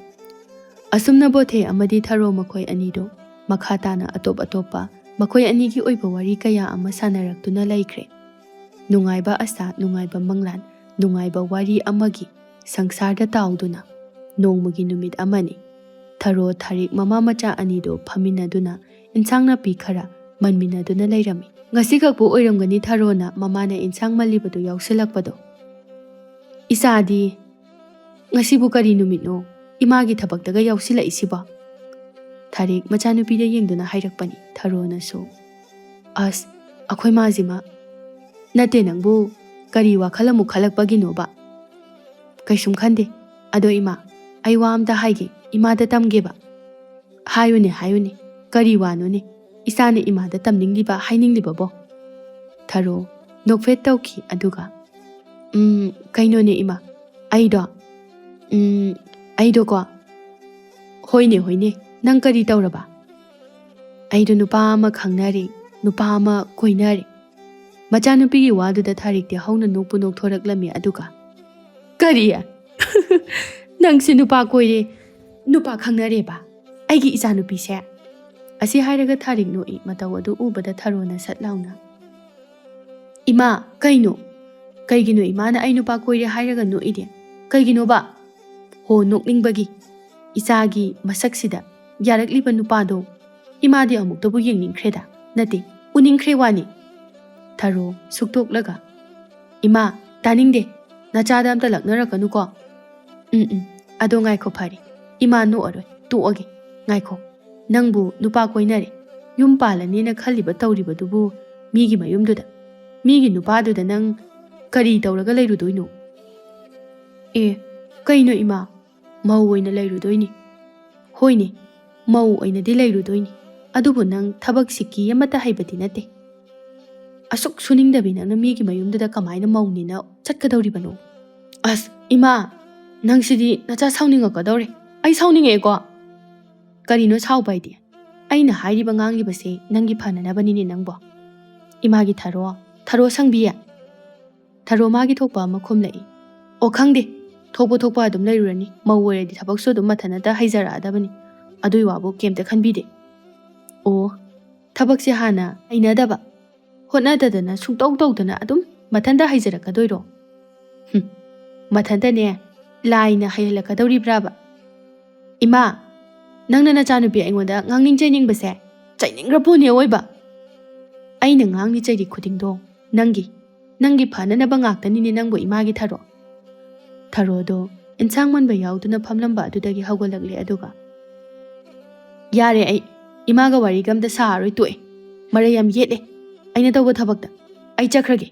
ꯑꯁꯨꯝꯅ ꯕꯣꯊꯦ ꯑꯃꯗꯤ ꯊꯔꯣ ꯃꯈꯣꯏ ꯑꯅꯤꯗꯨ ꯃꯈꯥ ꯇꯥꯅ ꯑꯇꯣꯞ ꯑꯇꯣꯞꯄ ꯃꯈꯣꯏ ꯑꯅꯤꯒꯤ ꯑꯣꯏꯕ ꯋꯥꯔꯤ ꯀꯌꯥ ꯑꯃ ꯁꯥꯟꯅꯔꯛꯇꯨꯅ ꯂꯩꯈ꯭ꯔꯦ꯫ ꯅꯨꯡꯉꯥꯏꯕ ꯑꯁꯥ, ꯅꯨꯡꯉꯥꯏꯕ ꯃꯪꯂꯥꯟ, ꯅꯨꯡꯉꯥꯏꯕ ꯋꯥꯔꯤ ꯑꯃꯒꯤ ꯁꯪꯁꯥꯔꯗ ꯇꯥꯎꯗꯨꯅ ꯅꯣꯡꯃꯒꯤ ꯅꯨꯃꯤꯠ ꯑꯃꯅꯤ꯫ ꯊꯔꯣ ꯊꯥꯔꯤꯛ ꯃꯃꯥ ꯃꯆꯥ ꯑꯅꯤꯗꯨ ꯐꯝꯃꯤꯟꯅꯗꯨꯅ ꯏꯟꯁꯥꯡ ꯅꯥꯄꯤ ꯈꯔ ꯃꯟꯃꯤꯟꯅꯗꯨꯅ ꯂꯩꯔꯝꯃꯤ꯫ ꯉꯁꯤꯈꯛꯄꯨ ꯑꯣꯏꯔꯝꯒꯅꯤ ꯊꯔꯣꯅ ꯃꯃꯥꯅ ꯏꯟꯁꯥꯡ ꯃꯜꯂꯤꯕꯗꯨ ꯌꯥꯎꯁꯤꯜꯂꯛꯄꯗꯣ꯫ "ꯏꯆꯥꯗꯤ ꯉꯁꯤꯕꯨ ꯀꯔꯤ ꯅꯨꯃꯤꯠꯅꯣ ꯏꯃꯥꯒꯤ ꯊꯕꯛꯇꯒ ꯌꯥꯎꯁꯤꯜꯂꯛꯏꯁꯤꯕꯣ?" ꯊꯥꯔꯤꯛ ꯃꯆꯥꯅꯨꯄꯤꯗ ꯌꯦꯡꯗꯨꯅ ꯍꯥꯏꯔꯛꯄꯅꯤ꯫ ꯊꯔꯣꯅꯁꯨ, "ꯑꯁ, ꯑꯩꯈꯣꯏ ꯃꯥꯁꯤꯃ ꯅꯠꯇꯦ, ꯅꯪꯕꯨ ꯀꯔꯤ ꯋꯥꯈꯜ ꯑꯃꯨꯛ ꯈꯜꯂꯛꯄꯒꯤꯅꯣꯕ?" "ꯀꯩꯁꯨꯝ ꯈꯟꯗꯦ꯫ ꯑꯗꯣ ꯏꯃꯥ, ꯑꯩ ꯋꯥ ꯑꯝꯇ ꯍꯥꯏꯒꯦ, ꯏꯃꯥꯗ ꯇꯝꯒꯦꯕ꯫" "ꯍꯥꯏꯌꯨꯅꯦ, ꯍꯥꯏꯌꯨꯅꯦ꯫ ꯀꯔꯤ ꯋꯥꯅꯣꯅꯦ ꯏꯆꯥꯅ ꯏꯃꯥꯗ ꯇꯝꯅꯤꯡꯂꯤꯕ, ꯍꯥꯏꯅꯤꯡꯂꯤꯕꯕꯣ?" ꯊꯔꯣ ꯅꯣꯛꯐꯦꯠ ꯇꯧꯈꯤ꯫ ꯑꯗꯨꯒ, "ꯎꯝ, ꯀꯩꯅꯣꯅꯦ ꯏꯃꯥ, ꯑꯩꯗꯣ, ꯎꯝ, ꯑꯩꯗꯣꯀꯣ꯫" "ꯍꯣꯏꯅꯦ, ꯍꯣꯏꯅꯦ, ꯅꯪ ꯀꯔꯤ ꯇꯧꯔꯕ?" "ꯑꯩꯗꯣ ꯅꯨꯄꯥ ꯑꯃ ꯈꯪꯅꯔꯦ, ꯅꯨꯄꯥ ꯑꯃ ꯀꯣꯏꯅꯔꯦ꯫" ꯃꯆꯥꯅꯨꯄꯤꯒꯤ ꯋꯥꯗꯨꯗ ꯊꯥꯔꯤꯛꯇꯤ ꯍꯧꯅ ꯅꯣꯛꯄꯨ ꯅꯣꯛꯊꯣꯔꯛꯂꯝꯃꯤ꯫ ꯑꯗꯨꯒ, "ꯀꯔꯤ? ꯅꯪꯁꯦ ꯅꯨꯄꯥ ꯀꯣꯏꯔꯦ, ꯅꯨꯄꯥ ꯈꯪꯅꯔꯦꯕ? ꯑꯩꯒꯤ ꯏꯆꯥꯅꯨꯄꯤꯁꯦ?" ꯑꯁꯤ ꯍꯥꯏꯔꯒ ꯊꯥꯔꯤꯛ ꯅꯣꯛꯏ꯫ ꯃꯇꯧ ꯑꯗꯨ ꯎꯕꯗ ꯊꯔꯣꯅ ꯁꯠ ꯂꯥꯎꯅ, "ꯏꯃꯥ, ꯀꯩꯅꯣ? ꯀꯩꯒꯤꯅꯣ ꯏꯃꯥꯅ ꯑꯩ ꯅꯨꯄꯥ ꯀꯣꯏꯔꯦ ꯍꯥꯏꯔꯒ ꯅꯣꯛꯏꯗꯤ? ꯀꯩꯒꯤꯅꯣꯕ?" "ꯍꯣ, ꯅꯣꯛꯅꯤꯡꯕꯒꯤ꯫ ꯏꯆꯥꯒꯤ ꯃꯁꯛꯁꯤꯗ ꯌꯥꯔꯛꯂꯤꯕ ꯅꯨꯄꯥꯗꯣ ꯏꯃꯥꯗꯤ ꯑꯃꯨꯛꯇꯕꯨ ꯌꯦꯡꯅꯤꯡꯈ꯭ꯔꯦꯗ, ꯅꯠꯇꯦ, ꯎꯅꯤꯡꯈ꯭ꯔꯦ ꯋꯥꯅꯤ꯫" ꯊꯔꯣ ꯁꯨꯛꯇꯣꯛꯂꯒ, "ꯏꯃꯥ, ꯇꯥꯅꯤꯡꯗꯦ꯫ ꯅꯆꯥꯗ ꯑꯝꯇ ꯂꯛꯅꯔꯛꯀꯅꯨꯀꯣ꯫" "ꯎꯝ, ꯎꯝ, ꯑꯗꯣ ꯉꯥꯏꯈꯣ, ꯐꯔꯦ꯫ ꯏꯃꯥ ꯅꯣꯛꯑꯔꯣꯏ, ꯇꯣꯛꯑꯒꯦ꯫ ꯉꯥꯏꯈꯣ, ꯅꯪꯕꯨ ꯅꯨꯄꯥ ꯀꯣꯏꯅꯔꯦ, ꯌꯨꯝ ꯄꯥꯜꯂꯅꯤꯅ ꯈꯜꯂꯤꯕ ꯇꯧꯔꯤꯕꯗꯨꯕꯨ ꯃꯤꯒꯤ ꯃꯌꯨꯝꯗꯨꯗ, ꯃꯤꯒꯤ ꯅꯨꯄꯥꯗꯨꯗ ꯅꯪ ꯀꯔꯤ ꯇꯧꯔꯒ ꯂꯩꯔꯨꯗꯣꯏꯅꯣ?" "ꯑꯦ, ꯀꯩꯅꯣ ꯏꯃꯥ? ꯃꯧ ꯑꯣꯏꯅ ꯂꯩꯔꯨꯗꯣꯏꯅꯤ꯫" "ꯍꯣꯏꯅꯦ, ꯃꯧ ꯑꯣꯏꯅꯗꯤ ꯂꯩꯔꯨꯗꯣꯏꯅꯤ꯫ ꯑꯗꯨꯕꯨ ꯅꯪ ꯊꯕꯛ ꯁꯤꯀꯤ ꯑꯃꯠꯇ ꯍꯩꯕꯗꯤ ꯅꯠꯇꯦ꯫ ꯑꯁꯨꯛ ꯁꯨꯅꯤꯡꯗꯕꯤ ꯅꯪꯅ ꯃꯤꯒꯤ ꯃꯌꯨꯝꯗꯨꯗ ꯀꯃꯥꯏꯅ ꯃꯧꯅꯦꯅ ꯆꯠꯀꯗꯧꯔꯤꯕꯅꯣ?" "ꯑꯁ, ꯏꯃꯥ, ꯅꯪꯁꯤꯗꯤ ꯅꯆꯥ ꯁꯥꯎꯅꯤꯡꯉꯛꯀꯗꯧꯔꯦ꯫ ꯑꯩ ꯁꯥꯎꯅꯤꯡꯉꯛꯑꯦꯀꯣ꯫" "ꯀꯔꯤꯅꯣ ꯁꯥꯎꯕ ꯍꯥꯏꯗꯤ? ꯑꯩꯅ ꯍꯥꯏꯔꯤꯕ ꯉꯥꯡꯂꯤꯕꯁꯦ ꯅꯪꯒꯤ ꯐꯅꯅꯕꯅꯤꯅꯦ ꯅꯪꯕꯣ꯫" "ꯏꯃꯥꯒꯤ ꯊꯔꯣ, ꯊꯔꯣ ꯁꯪꯕꯤ꯫" ꯊꯔꯣ ꯃꯥꯒꯤ ꯊꯣꯛꯄ ꯑꯃ ꯈꯨꯝꯂꯛꯏ꯫ "ꯑꯣ, ꯈꯪꯗꯦ, ꯊꯣꯛꯄ ꯊꯣꯛꯄ ꯑꯗꯨꯝ ꯂꯩꯔꯨꯔꯅꯤ꯫ ꯃꯧ ꯑꯣꯏꯔꯗꯤ ꯊꯕꯛꯁꯨ ꯑꯗꯨꯝ ꯃꯊꯟꯇ ꯍꯩꯖꯔꯛꯑꯗꯕꯅꯤ꯫ ꯑꯗꯨꯏ ꯋꯥꯕꯨ ꯀꯩꯝꯇ ꯈꯟꯕꯤꯗꯦ꯫" "ꯑꯣ, ꯊꯕꯛꯁꯦ ꯍꯥꯟꯅ ꯍꯩꯅꯗꯕ, ꯍꯣꯠꯅꯗꯗꯅ ꯁꯨꯡꯇꯧ ꯇꯧꯗꯅ ꯑꯗꯨꯝ ꯃꯊꯟꯇ ꯍꯩꯖꯔꯛꯀꯗꯣꯏꯔꯣ?" "ꯍꯨꯝ, ꯃꯊꯟꯇꯅꯦ, ꯂꯥꯏꯅ ꯍꯩꯍꯜꯂꯛꯀꯗꯧꯔꯤꯕ꯭ꯔꯥꯕ?" "ꯏꯃꯥ, ꯅꯪꯅ ꯅꯆꯥꯅꯨꯄꯤ ꯑꯩꯉꯣꯟꯗ ꯉꯥꯡꯅꯤꯡ ꯆꯩꯅꯤꯡꯕꯁꯦ ꯆꯩꯅꯤꯡꯈ꯭ꯔ ꯄꯣꯠꯅꯤ ꯑꯋꯣꯏꯕ꯫ ꯑꯩꯅ ꯉꯥꯡꯂꯤ ꯆꯩꯔꯤ ꯈꯨꯗꯤꯡꯗꯣ ꯅꯪꯒꯤ, ꯅꯪꯒꯤ ꯐꯅꯅꯕ ꯉꯥꯛꯇꯅꯤꯅꯦ ꯅꯪꯕꯨ ꯏꯃꯥꯒꯤ ꯊꯔꯣ꯫" ꯊꯔꯣꯗꯣ ꯏꯟꯁꯥꯡ ꯃꯟꯕ ꯌꯥꯎꯗꯨꯅ ꯐꯝꯂꯝꯕ ꯑꯗꯨꯗꯒꯤ ꯍꯧꯒꯠꯂꯛꯂꯦ, ꯑꯗꯨꯒ, "ꯌꯥꯔꯦ, ꯑꯩ ꯏꯃꯥꯒ ꯋꯥꯔꯤꯒ ꯑꯝꯇ ꯁꯥꯔꯔꯣꯏ, ꯇꯣꯛꯑꯦ꯫ ꯃꯔꯩ ꯌꯥꯝ ꯌꯦꯠꯂꯦ ꯑꯩꯅ ꯇꯧꯕ ꯊꯕꯛꯇ꯫ ꯑꯩ ꯆꯠꯈ꯭ꯔꯒꯦ꯫"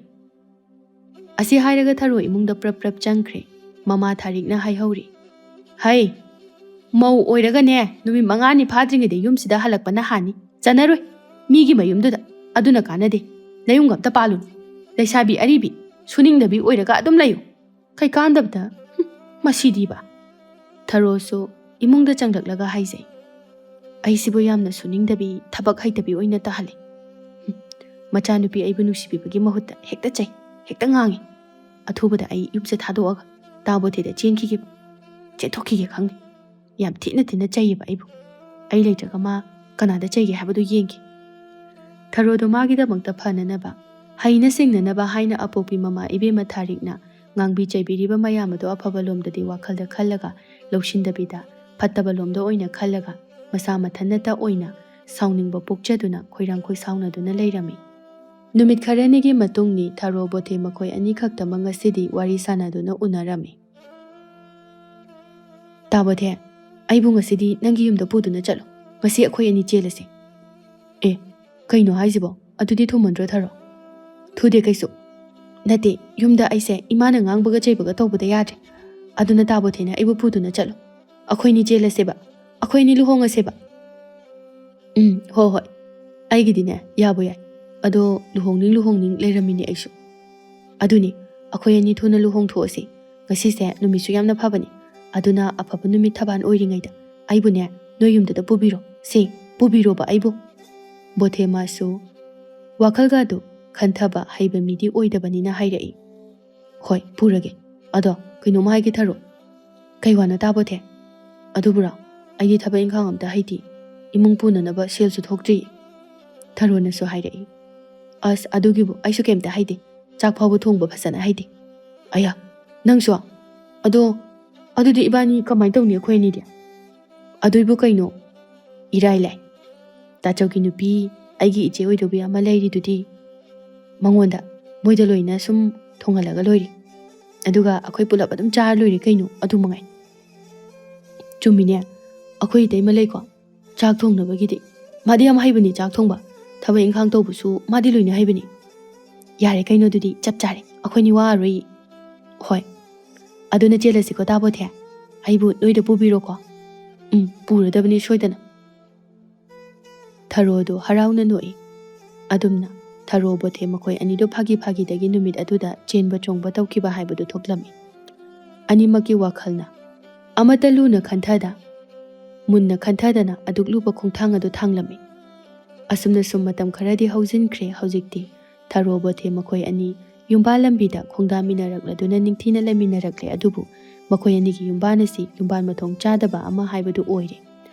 ꯑꯁꯤ ꯍꯥꯏꯔꯒ ꯊꯔꯣ ꯏꯃꯨꯡꯗ ꯄ꯭ꯔꯞ ꯄ꯭ꯔꯞ ꯆꯪꯈ꯭ꯔꯦ꯫ ꯃꯃꯥ ꯊꯥꯔꯤꯛꯅ ꯍꯥꯏꯍꯧꯔꯤ, "ꯍꯩ, ꯃꯧ ꯑꯣꯏꯔꯒꯅꯦ, ꯅꯨꯃꯤꯠ ꯃꯉꯥꯅꯤ ꯐꯥꯗ꯭ꯔꯤꯉꯩꯗ ꯌꯨꯝꯁꯤꯗ ꯍꯜꯂꯛꯄꯅ ꯍꯥꯟꯅꯤ꯫ ꯆꯠꯅꯔꯣꯏ ꯃꯤꯒꯤ ꯃꯌꯨꯝꯗꯨꯗ꯫ ꯑꯗꯨꯅ ꯀꯥꯟꯅꯗꯦ꯫ ꯅꯌꯨꯝꯒ ꯑꯝꯇ ꯄꯥꯜꯂꯨꯅꯨ꯫ ꯂꯩꯁꯥꯕꯤ ꯑꯔꯤꯕꯤ, ꯁꯨꯅꯤꯡꯗꯕꯤ ꯑꯣꯏꯔꯒ ꯑꯗꯨꯝ ꯂꯩꯌꯨ꯫ ꯀꯩꯀꯥꯟꯗꯕꯗ, ꯍꯨꯝ, ꯃꯁꯤꯗꯤꯕ꯫" ꯊꯔꯣꯁꯨ ꯏꯃꯨꯡꯗ ꯆꯪꯂꯛꯂꯒ ꯍꯥꯏꯖꯩ, "ꯑꯩꯁꯤꯕꯨ ꯌꯥꯝꯅ ꯁꯨꯅꯤꯡꯗꯕꯤ, ꯊꯕꯛ ꯍꯩꯇꯕꯤ ꯑꯣꯏꯅ ꯇꯥꯍꯜꯂꯤ꯫ ꯍꯨꯝ, ꯃꯆꯥꯅꯨꯄꯤ ꯑꯩꯕꯨ ꯅꯨꯡꯁꯤꯕꯤꯕꯒꯤ ꯃꯍꯨꯠꯇ ꯍꯦꯛꯇ ꯆꯩ, ꯍꯦꯛꯇ ꯉꯥꯡꯉꯤ꯫ ꯑꯊꯨꯕꯗ ꯑꯩ ꯌꯨꯝꯁꯦ ꯊꯥꯗꯣꯛꯑꯒ ꯇꯥꯕꯣꯊꯦꯗ ꯆꯦꯟꯈꯤꯒꯦꯕ, ꯆꯦꯟꯊꯣꯛꯈꯤꯒꯦ ꯈꯪꯗꯦ꯫ ꯌꯥꯝ ꯊꯤꯅ ꯊꯤꯅ ꯆꯩꯌꯦꯕ ꯑꯩꯕꯨ꯫ ꯑꯩ ꯂꯩꯇ꯭ꯔꯒ ꯃꯥ ꯀꯅꯥꯗ ꯆꯩꯒꯦ ꯍꯥꯏꯕꯗꯨ ꯌꯦꯡꯒꯦ꯫" ꯊꯔꯣꯗꯣ ꯃꯥꯒꯤꯗꯃꯛꯇ ꯐꯅꯅꯕ ꯍꯩꯅ ꯁꯤꯡꯅꯅꯕ ꯍꯥꯏꯅ ꯑꯄꯣꯛꯄꯤ ꯃꯃꯥ ꯏꯕꯦꯝꯃ ꯊꯥꯔꯤꯛꯅ ꯉꯥꯡꯕꯤ ꯆꯩꯕꯤꯔꯤꯕ ꯃꯌꯥꯝ ꯑꯗꯣ ꯑꯐꯕ ꯂꯣꯝꯗꯗꯤ ꯋꯥꯈꯜꯗ ꯈꯜꯂꯒ ꯂꯧꯁꯤꯟꯗꯕꯤꯗ, ꯐꯠꯇꯕ ꯂꯣꯝꯗ ꯑꯣꯏꯅ ꯈꯜꯂꯒ, ꯃꯁꯥ ꯃꯊꯟꯇꯇ ꯑꯣꯏꯅ ꯁꯥꯎꯅꯤꯡꯕ ꯄꯣꯛꯆꯗꯨꯅ ꯈꯣꯏꯔꯥꯡ ꯈꯣꯏꯁꯥꯎꯅꯗꯨꯅ ꯂꯩꯔꯝꯃꯤ꯫ ꯅꯨꯃꯤꯠ ꯈꯔꯅꯤꯒꯤ ꯃꯇꯨꯡꯅꯤ ꯊꯥꯔꯣ ꯕꯣꯊꯦ ꯃꯈꯣꯏ ꯑꯅꯤꯈꯛꯇꯃꯛ ꯉꯁꯤꯗꯤ ꯋꯥꯔꯤ ꯁꯥꯟꯅꯗꯨꯅ ꯎꯅꯔꯝꯃꯤ꯫ "ꯇꯥ ꯕꯣꯊꯦ, ꯑꯩꯕꯨ ꯉꯁꯤꯗꯤ ꯅꯪꯒꯤ ꯌꯨꯝꯗ ꯄꯨꯗꯨꯅ ꯆꯠꯂꯣ꯫ ꯉꯁꯤ ꯑꯩꯈꯣꯏ ꯑꯅꯤ ꯆꯦꯜꯂꯁꯦ꯫" "ꯑꯦ, ꯀꯩꯅꯣ ꯍꯥꯏꯁꯤꯕꯣ? ꯑꯗꯨꯗꯤ ꯊꯨꯃꯟꯗ꯭ꯔꯣ ꯊꯥꯔꯣ?" "ꯊꯨꯗꯦ ꯀꯩꯁꯨ꯫ ꯅꯠꯇꯦ, ꯌꯨꯝꯗ ꯑꯩꯁꯦ ꯏꯃꯥꯅ ꯉꯥꯡꯕꯒ ꯆꯩꯕꯒ ꯇꯧꯕꯗ ꯌꯥꯗ꯭ꯔꯦ꯫ ꯑꯗꯨꯅ ꯇꯥ ꯕꯣꯊꯦꯅ ꯑꯩꯕꯨ ꯄꯨꯗꯨꯅ ꯆꯠꯂꯣ꯫ ꯑꯩꯈꯣꯏꯅꯤ ꯆꯦꯜꯂꯁꯦꯕ꯫ ꯑꯩꯈꯣꯏꯅꯤ ꯂꯨꯍꯣꯡꯉꯁꯦꯕ꯫" "ꯎꯝ, ꯍꯣ ꯍꯣꯏ꯫ ꯑꯩꯒꯤꯗꯤꯅꯦ ꯌꯥꯕꯨ ꯌꯥꯏ꯫ ꯑꯗꯣ ꯂꯨꯍꯣꯡꯅꯤꯡ ꯂꯨꯍꯣꯡꯅꯤꯡ ꯂꯩꯔꯝꯃꯤꯅꯦ ꯑꯩꯁꯨ꯫ ꯑꯗꯨꯅꯤ, ꯑꯩꯈꯣꯏ ꯑꯅꯤ ꯊꯨꯅ ꯂꯨꯍꯣꯡꯊꯣꯛꯑꯁꯤ꯫ ꯉꯁꯤꯁꯦ ꯅꯨꯃꯤꯠꯁꯨ ꯌꯥꯝꯅ ꯐꯕꯅꯤ꯫ ꯑꯗꯨꯅ ꯑꯐꯕ ꯅꯨꯃꯤꯠ ꯊꯕꯥꯟ ꯑꯣꯏꯔꯤꯉꯩꯗ ꯑꯩꯕꯨꯅꯦ ꯅꯣꯏ ꯌꯨꯝꯗꯨꯗ ꯄꯨꯕꯤꯔꯣ꯫ ꯁꯦ, ꯄꯨꯕꯤꯔꯣꯕ ꯑꯩꯕꯨ꯫" ꯕꯣꯊꯦ ꯃꯥꯁꯨ ꯋꯥꯈꯜꯒꯗꯨ ꯈꯟꯊꯕ ꯍꯩꯕ ꯃꯤꯗꯤ ꯑꯣꯏꯗꯕꯅꯤꯅ ꯍꯥꯏꯔꯛꯏ꯫ "ꯍꯣꯏ, ꯄꯨꯔꯒꯦ꯫ ꯑꯗꯣ ꯀꯩꯅꯣꯝ ꯍꯥꯏꯒꯦ ꯊꯥꯔꯣ꯫" "ꯀꯩ ꯋꯥꯅꯣ ꯇꯥ ꯕꯣꯊꯦ?" "ꯑꯗꯨꯕꯨꯔꯣ, ꯑꯩꯗꯤ ꯊꯕꯛ ꯏꯪꯈꯥꯡ ꯑꯝꯇ ꯍꯩꯇꯦ꯫ ꯏꯃꯨꯡ ꯄꯨꯅꯅꯕ ꯁꯦꯜꯁꯨ ꯊꯣꯛꯇ꯭ꯔꯤ꯫" ꯊꯥꯔꯣꯅꯁꯨ ꯍꯥꯏꯔꯛꯏ꯫ "ꯑꯁ, ꯑꯗꯨꯒꯤꯕꯨ ꯑꯩꯁꯨ ꯀꯩꯝꯇ ꯍꯩꯇꯦ꯫ ꯆꯥꯛ ꯐꯥꯎꯕ ꯊꯣꯡꯕ ꯐꯖꯅ ꯍꯩꯇꯦ꯫" "ꯑꯌꯥ, ꯅꯪꯁꯨ? ꯑꯗꯣ, ꯑꯗꯨꯗꯤ ꯏꯕꯥꯅꯤ ꯀꯃꯥꯏꯅ ꯇꯧꯅꯤ ꯑꯩꯈꯣꯏ ꯑꯅꯤꯗꯤ?" "ꯑꯗꯨꯏꯕꯨ ꯀꯩꯅꯣ? ꯏꯔꯥꯏ ꯂꯥꯏ꯫ ꯇꯥꯆꯧꯒꯤ ꯅꯨꯄꯤ, ꯑꯩꯒꯤ ꯏꯆꯦ ꯑꯣꯏꯗꯧꯕꯤ ꯑꯃ ꯂꯩꯔꯤꯗꯨꯗꯤ, ꯃꯉꯣꯟꯗ, ꯃꯣꯏꯗ ꯂꯣꯏꯅ ꯁꯨꯝ ꯊꯣꯡꯍꯜꯂꯒ ꯂꯣꯏꯔꯦ꯫ ꯑꯗꯨꯒ ꯑꯩꯈꯣꯏ ꯄꯨꯂꯞ ꯑꯗꯨꯝ ꯆꯥꯔ ꯂꯣꯏꯔꯦ ꯀꯩꯅꯣ, ꯑꯗꯨ ꯃꯉꯥꯏ꯫" "ꯆꯨꯝꯃꯤꯅꯦ, ꯑꯩꯈꯣꯏ ꯏꯇꯩꯃ ꯂꯩꯀꯣ, ꯆꯥꯛ ꯊꯣꯡꯅꯕꯒꯤꯗꯤ꯫ ꯃꯥꯗꯤ ꯌꯥꯝ ꯍꯩꯕꯅꯤ ꯆꯥꯛ ꯊꯣꯡꯕ, ꯊꯕꯛ ꯏꯪꯈꯥꯡ ꯇꯧꯕꯁꯨ ꯃꯥꯗꯤ ꯂꯣꯏꯅ ꯍꯩꯕꯅꯤ꯫" "ꯌꯥꯔꯦ ꯀꯩꯅꯣ, ꯑꯗꯨꯗꯤ ꯆꯞ ꯆꯥꯔꯦ, ꯑꯩꯈꯣꯏꯅꯤ ꯋꯥꯔꯔꯣꯏ꯫" "ꯍꯣꯏ, ꯑꯗꯨꯅ ꯆꯦꯜꯂꯁꯤꯀꯣ ꯇꯥ ꯕꯣꯊꯦ꯫ ꯑꯩꯕꯨ ꯅꯣꯏꯗ ꯄꯨꯕꯤꯔꯣꯀꯣ꯫" "ꯎꯝ, ꯄꯨꯔꯗꯕꯅꯤ ꯁꯣꯏꯗꯅ꯫" ꯊꯥꯔꯣꯗꯣ ꯍꯔꯥꯎꯅ ꯅꯣꯛꯏ꯫ ꯑꯗꯨꯝꯅ ꯊꯥꯔꯣ ꯕꯣꯊꯦ ꯃꯈꯣꯏ ꯑꯅꯤꯗꯣ ꯐꯥꯒꯤ ꯐꯥꯒꯤꯗꯒꯤ ꯅꯨꯃꯤꯠ ꯑꯗꯨꯗ ꯆꯦꯟꯕ ꯆꯣꯡꯕ ꯇꯧꯈꯤꯕ ꯍꯥꯏꯕꯗꯨ ꯊꯣꯛꯂꯝꯃꯤ꯫ ꯑꯅꯤꯃꯛꯀꯤ ꯋꯥꯈꯜꯅ ꯑꯃꯠꯇ ꯂꯨꯅ ꯈꯟꯊꯗ, ꯃꯨꯟꯅ ꯈꯟꯊꯗꯅ ꯑꯗꯨꯛ ꯂꯨꯕ ꯈꯣꯡꯊꯥꯡ ꯑꯗꯨ ꯊꯥꯡꯂꯝꯃꯤ꯫ ꯑꯁꯨꯝꯅ ꯁꯨꯝ ꯃꯇꯝ ꯈꯔꯗꯤ ꯍꯧꯖꯤꯟꯈ꯭ꯔꯦ꯫ ꯍꯧꯖꯤꯛꯇꯤ ꯊꯥꯔꯣ ꯕꯣꯊꯦ ꯃꯈꯣꯏ ꯑꯅꯤ ꯌꯨꯝꯕꯥꯜ ꯂꯝꯕꯤꯗ ꯈꯣꯡꯗꯥꯃꯤꯟꯅꯔꯛꯂꯗꯨꯅ ꯅꯤꯡꯊꯤꯅ ꯂꯩꯃꯤꯟꯅꯔꯛꯂꯦ꯫ ꯑꯗꯨꯕꯨ ꯃꯈꯣꯏ ꯑꯅꯤꯒꯤ ꯌꯨꯝꯕꯥꯟ ꯑꯁꯤ ꯌꯨꯝꯕꯥꯟ ꯃꯊꯣꯡ ꯆꯥꯗꯕ ꯑꯃ ꯍꯥꯏꯕꯗꯨ ꯑꯣꯏꯔꯦ꯫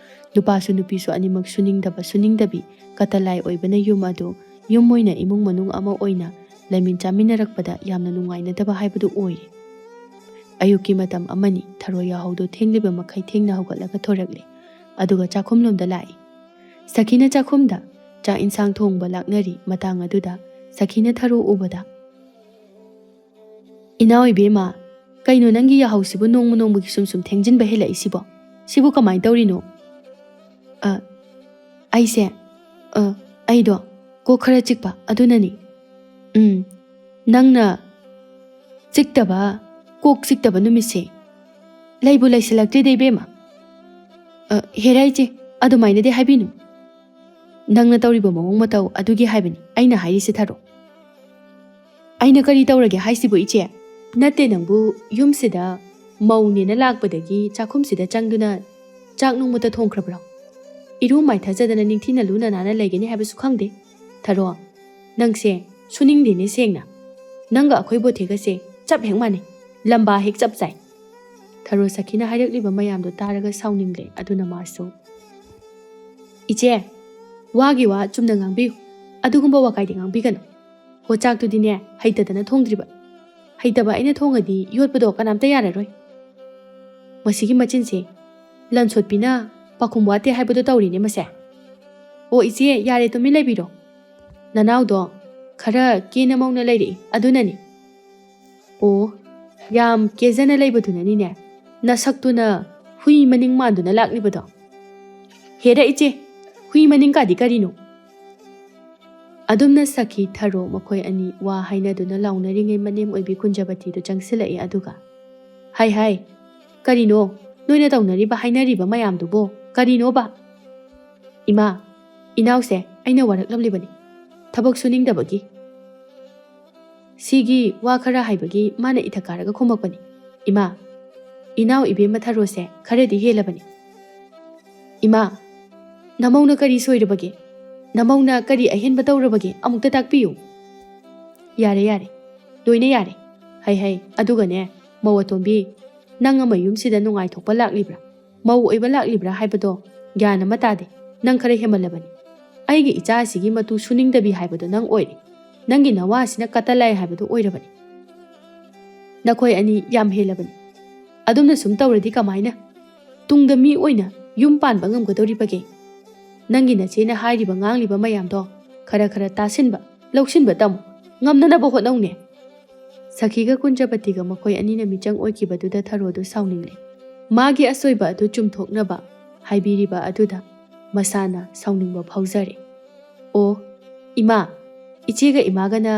ꯅꯨꯄꯥꯁꯨ ꯅꯨꯄꯤꯁꯨ ꯑꯅꯤꯃꯛ ꯁꯨꯅꯤꯡꯗꯕ ꯁꯨꯅꯤꯡꯗꯕꯤ ꯀꯇꯂꯥꯏ ꯑꯣꯏꯕꯅ ꯌꯨꯝ ꯑꯗꯨ ꯌꯨꯝ ꯑꯣꯏꯅ ꯏꯃꯨꯡ ꯃꯅꯨꯡ ꯑꯃ ꯑꯣꯏꯅ ꯂꯩꯃꯤꯟ ꯆꯥꯃꯤꯟꯅꯔꯛꯄꯗ ꯌꯥꯝꯅ ꯅꯨꯡꯉꯥꯏꯅꯗꯕ ꯍꯥꯏꯕꯗꯨ ꯑꯣꯏꯔꯦ꯫ ꯑꯌꯨꯛꯀꯤ ꯃꯇꯝ ꯑꯃꯅꯤ ꯊꯔꯣ ꯌꯥꯍꯧꯗꯣ ꯊꯦꯡꯂꯤꯕ ꯃꯈꯩ ꯊꯦꯡꯅ ꯍꯧꯒꯠꯂꯒ ꯊꯣꯔꯛꯂꯦ꯫ ꯑꯗꯨꯒ ꯆꯥꯛꯈꯨꯝꯂꯣꯝꯗ ꯂꯥꯛꯏ꯫ ꯁꯈꯤꯅ ꯆꯥꯛꯈꯨꯝꯗ ꯆꯥꯛ ꯏꯟꯁꯥꯡ ꯊꯣꯡꯕ ꯂꯥꯛꯅꯔꯤ꯫ ꯃꯇꯥꯡ ꯑꯗꯨꯗ ꯁꯈꯤꯅ ꯊꯔꯣ ꯎꯕꯗ, "ꯏꯅꯥꯎ ꯏꯕꯦꯝꯃ, ꯀꯩꯅꯣ ꯅꯪꯒꯤ ꯌꯥꯍꯧꯁꯤꯕꯨ ꯅꯣꯡꯃ ꯅꯣꯡꯃꯒꯤ ꯁꯨꯝ ꯁꯨꯝ ꯊꯦꯡꯖꯤꯟꯕ ꯍꯦꯜꯂꯛꯏꯁꯤꯕꯣ? ꯁꯤꯕꯨ ꯀꯃꯥꯏꯅ ꯇꯧꯔꯤꯅꯣ?" "ꯑ, ꯑꯩꯁꯦ, ꯑ, ꯑꯩꯗꯣ ꯀꯣꯛ ꯈꯔ ꯆꯤꯛꯄ ꯑꯗꯨꯅꯅꯤ꯫ ꯎꯝ, ꯅꯪꯅ ꯆꯤꯛꯇꯕ, ꯀꯣꯛ ꯆꯤꯛꯇꯕ ꯅꯨꯃꯤꯠꯁꯦ ꯂꯩꯕꯨ ꯂꯩꯁꯤꯜꯂꯛꯇ꯭ꯔꯦꯗ ꯏꯕꯦꯝꯃ꯫ ꯑ, ꯍꯦꯔꯥ ꯏꯆꯦ, ꯑꯗꯨꯃꯥꯏꯅꯗꯤ ꯍꯥꯏꯕꯤꯅꯨ꯫ ꯅꯪꯅ ꯇꯧꯔꯤꯕ ꯃꯑꯣꯡ ꯃꯇꯧ ꯑꯗꯨꯒꯤ ꯍꯥꯏꯕꯅꯤ ꯑꯩꯅ ꯍꯥꯏꯔꯤꯁꯦ ꯊꯔꯣ꯫ ꯑꯩꯅ ꯀꯔꯤ ꯇꯧꯔꯒꯦ ꯍꯥꯏꯁꯤꯕꯨ ꯏꯆꯦ? ꯅꯠꯇꯦ, ꯅꯪꯕꯨ ꯌꯨꯝꯁꯤꯗ ꯃꯧꯅꯦꯅ ꯂꯥꯛꯄꯗꯒꯤ ꯆꯥꯛꯈꯨꯝꯁꯤꯗ ꯆꯪꯗꯨꯅ ꯆꯥꯛ ꯅꯣꯡꯃꯇ ꯊꯣꯡꯈ꯭ꯔꯕ꯭ꯔꯣ? ꯏꯔꯨ ꯃꯥꯏꯊꯖꯗꯅ ꯅꯤꯡꯊꯤꯅ ꯂꯨꯅ ꯅꯥꯟꯅ ꯂꯩꯒꯅꯤ ꯍꯥꯏꯕꯁꯨ ꯈꯪꯗꯦ꯫ ꯊꯔꯣ, ꯅꯪꯁꯦ ꯁꯨꯅꯤꯡꯗꯦꯅꯦ ꯁꯦꯡꯅ꯫ ꯅꯪꯒ ꯑꯩꯈꯣꯏ ꯕꯣꯊꯦꯒꯁꯦ ꯆꯞ ꯍꯦꯛ ꯃꯥꯟꯅꯩ꯫ ꯂꯝꯕꯥ ꯍꯦꯛ ꯆꯞ ꯆꯥꯏ꯫" ꯊꯔꯣ ꯁꯈꯤꯅ ꯍꯥꯏꯔꯛꯂꯤꯕ ꯃꯌꯥꯝꯗꯣ ꯇꯥꯔꯒ ꯁꯥꯎꯅꯤꯡꯂꯦ꯫ ꯑꯗꯨꯅ ꯃꯥꯁꯨ, "ꯏꯆꯦ, ꯋꯥꯒꯤ ꯋꯥ ꯆꯨꯝꯅ ꯉꯥꯡꯕꯤꯌꯨ꯫ ꯑꯗꯨꯒꯨꯝꯕ ꯋꯥꯀꯥꯏꯗꯤ ꯉꯥꯡꯕꯤꯒꯅꯨ꯫ ꯍꯣ, ꯆꯥꯛꯇꯨꯗꯤꯅꯦ ꯍꯩꯇꯗꯅ ꯊꯣꯡꯗ꯭ꯔꯤꯕ꯫ ꯍꯩꯇꯕ ꯑꯩꯅ ꯊꯣꯡꯉꯗꯤ ꯌꯣꯠꯄꯗꯣ ꯀꯅꯥꯝꯇ ꯌꯥꯔꯔꯣꯏ꯫ ꯃꯁꯤꯒꯤ ꯃꯆꯤꯟꯁꯦ ꯂꯟꯁꯣꯠꯄꯤꯅ ꯄꯥꯈꯨꯝ ꯋꯥꯠꯇꯦ ꯍꯥꯏꯕꯗꯣ ꯇꯧꯔꯤꯅꯦ ꯃꯁꯦ꯫ ꯑꯣ ꯏꯆꯦ, ꯌꯥꯔꯦ, ꯇꯨꯃꯤꯟ ꯂꯩꯕꯤꯔꯣ꯫ ꯅꯅꯥꯎꯗꯣ ꯈꯔ ꯀꯦꯅ ꯃꯧꯅ ꯂꯩꯔꯛꯏ ꯑꯗꯨꯅꯅꯤ꯫" "ꯑꯣ, ꯌꯥꯝ ꯀꯦꯖꯅ ꯂꯩꯕꯗꯨꯅꯅꯤꯅꯦ ꯅꯁꯛꯇꯨꯅ ꯍꯨꯏ ꯃꯅꯤꯡ ꯃꯥꯟꯗꯨꯅ ꯂꯥꯛꯂꯤꯕꯗꯣ꯫ ꯍꯦꯔꯥ ꯏꯆꯦ, ꯍꯨꯏ ꯃꯅꯤꯡ ꯀꯥꯗꯤ ꯀꯔꯤꯅꯣ?" ꯑꯗꯨꯝꯅ ꯁꯈꯤ ꯊꯔꯣ ꯃꯈꯣꯏ ꯑꯅꯤ ꯋꯥ ꯍꯥꯏꯅꯗꯨꯅ ꯂꯥꯎꯅꯔꯤꯉꯩ ꯃꯅꯦꯝ ꯑꯣꯏꯕꯤ ꯀꯨꯟꯖꯕꯇꯤꯗꯨ ꯆꯪꯁꯤꯜꯂꯛꯏ꯫ ꯑꯗꯨꯒ, "ꯍꯥꯏ ꯍꯥꯏ, ꯀꯔꯤꯅꯣ ꯅꯣꯏꯅ ꯇꯧꯅꯔꯤꯕ ꯍꯥꯏꯅꯔꯤꯕ ꯃꯌꯥꯝꯗꯨꯕꯣ? ꯀꯔꯤꯅꯣꯕ?" "ꯏꯃꯥ, ꯏꯅꯥꯎꯁꯦ ꯑꯩꯅ ꯋꯥꯔꯛꯂꯝꯂꯤꯕꯅꯤ ꯊꯕꯛ ꯁꯨꯅꯤꯡꯗꯕꯒꯤ꯫" ꯁꯤꯒꯤ ꯋꯥ ꯈꯔ ꯍꯥꯏꯕꯒꯤ ꯃꯥꯅ ꯏꯊꯛ ꯀꯥꯔꯒ ꯈꯨꯝꯃꯛꯄꯅꯤ꯫ "ꯏꯃꯥ, ꯏꯅꯥꯎ ꯏꯕꯦꯝꯃ ꯊꯔꯣꯁꯦ ꯈꯔꯗꯤ ꯍꯦꯜꯂꯕꯅꯤ꯫" "ꯏꯃꯥ, ꯅꯃꯧꯅ ꯀꯔꯤ ꯁꯣꯏꯔꯕꯒꯦ? ꯅꯃꯧꯅ ꯀꯔꯤ ꯑꯍꯦꯟꯕ ꯇꯧꯔꯕꯒꯦ? ꯑꯃꯨꯛꯇ ꯇꯥꯛꯄꯤꯌꯨ꯫" "ꯌꯥꯔꯦ, ꯌꯥꯔꯦ, ꯂꯣꯏꯅ ꯌꯥꯔꯦ꯫ ꯍꯩ ꯍꯩ, ꯑꯗꯨꯒꯅꯦ, ꯃꯧ ꯑꯇꯣꯝꯕꯤ, ꯅꯪ ꯑꯃ ꯌꯨꯝꯁꯤꯗ ꯅꯨꯡꯉꯥꯏꯊꯣꯛꯄ ꯂꯥꯛꯂꯤꯕ꯭ꯔꯥ? ꯃꯧ ꯑꯣꯏꯕ ꯂꯥꯛꯂꯤꯕ꯭ꯔꯥ ꯍꯥꯏꯕꯗꯣ ꯒ꯭ꯌꯥꯟ ꯑꯃ ꯇꯥꯗꯦ꯫ ꯅꯪ ꯈꯔ ꯍꯦꯟꯃꯜꯂꯕꯅꯤ꯫ ꯑꯩꯒꯤ ꯏꯆꯥ ꯑꯁꯤꯒꯤ ꯃꯇꯨ ꯁꯨꯅꯤꯡꯗꯕꯤ ꯍꯥꯏꯕꯗꯣ ꯅꯪ ꯑꯣꯏꯔꯦ꯫ ꯅꯪꯒꯤ ꯅꯋꯥꯁꯤꯅ ꯀꯇꯂꯥꯏ ꯍꯥꯏꯕꯗꯨ ꯑꯣꯏꯔꯕꯅꯤ꯫ ꯅꯈꯣꯏ ꯑꯅꯤ ꯌꯥꯝ ꯍꯦꯜꯂꯕꯅꯤ꯫ ꯑꯗꯨꯝꯅ ꯁꯨꯝ ꯇꯧꯔꯗꯤ ꯀꯃꯥꯏꯅ ꯇꯨꯡꯗ ꯃꯤ ꯑꯣꯏꯅ ꯌꯨꯝ ꯄꯥꯟꯕ ꯉꯝꯒꯗꯧꯔꯤꯕꯒꯦ? ꯅꯪꯒꯤ ꯅꯆꯦꯅ ꯍꯥꯏꯔꯤꯕ ꯉꯥꯡꯂꯤꯕ ꯃꯌꯥꯝꯗꯣ ꯈꯔ ꯈꯔ ꯇꯥꯁꯤꯟꯕ, ꯂꯧꯁꯤꯟꯕ ꯇꯝꯃꯨ꯫ ꯉꯝꯅꯅꯕ ꯍꯣꯠꯅꯧꯅꯦ꯫ ꯁꯈꯤꯒ ꯀꯨꯟꯖꯕꯇꯤꯒ ꯃꯈꯣꯏ ꯑꯅꯤꯅ ꯃꯤꯆꯪ ꯑꯣꯏꯈꯤꯕꯗꯨꯗ ꯊꯔꯣꯗꯨ ꯁꯥꯎꯅꯤꯡꯂꯦ꯫ ꯃꯥꯒꯤ ꯑꯁꯣꯏꯕ ꯑꯗꯨ ꯆꯨꯝꯊꯣꯛꯅꯕ ꯍꯥꯏꯕꯤꯔꯤꯕ ꯑꯗꯨꯗ ꯃꯁꯥꯅ ꯁꯥꯎꯅꯤꯡꯕ ꯐꯥꯎꯖꯔꯦ꯫ "ꯑꯣ, ꯏꯃꯥ, ꯏꯆꯦꯒ ꯏꯃꯥꯒꯅ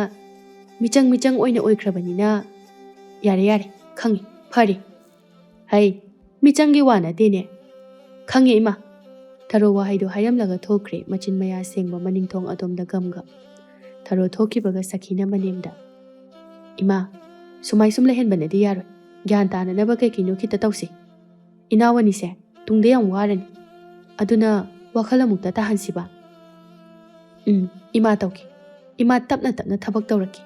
ꯃꯤꯆꯪ ꯃꯤꯆꯪ ꯑꯣꯏꯅ ꯑꯣꯏꯈ꯭ꯔꯕꯅꯤꯅ ꯌꯥꯔꯦ, ꯌꯥꯔꯦ, ꯈꯪꯉꯤ, ꯐꯔꯦ꯫ ꯍꯩ, ꯃꯤꯆꯪꯒꯤ ꯋꯥ ꯅꯠꯇꯦꯅꯦ꯫ ꯈꯪꯉꯦ, ꯏꯃꯥ꯫" ꯊꯔꯣ ꯋꯥꯍꯩꯗꯨ ꯍꯥꯏꯔꯝꯂꯒ ꯊꯣꯛꯈ꯭ꯔꯦ, ꯃꯆꯤꯟ ꯃꯌꯥ ꯁꯦꯡꯕ ꯃꯅꯤꯡꯊꯣꯡ ꯑꯗꯣꯝꯗ ꯒꯝꯒ꯫ ꯊꯔꯣ ꯊꯣꯛꯈꯤꯕꯒ ꯁꯈꯤꯅ ꯃꯅꯦꯝꯗ, "ꯏꯃꯥ, ꯁꯨꯃꯥꯏ ꯁꯨꯝ ꯂꯩꯍꯟꯕꯅꯗꯤ ꯌꯥꯔꯣꯏ꯫ ꯒ꯭ꯌꯥꯟ ꯇꯥꯅꯅꯕ ꯀꯩ ꯀꯩꯅꯣ ꯈꯤꯇ ꯇꯧꯁꯤ꯫ ꯏꯅꯥꯎ ꯑꯅꯤꯁꯦ ꯇꯨꯡꯗ ꯌꯥꯝ ꯋꯥꯔꯅꯤ꯫ ꯑꯗꯨꯅ ꯋꯥꯈꯜ ꯑꯃꯨꯛꯇ ꯇꯥꯍꯟꯁꯤꯕ?" "ꯎꯝ, ꯏꯃꯥ ꯇꯧꯒꯦ꯫ ꯏꯃꯥ ꯇꯞꯅ ꯇꯞꯅ ꯊꯕꯛ ꯇꯧꯔꯛꯀꯦ꯫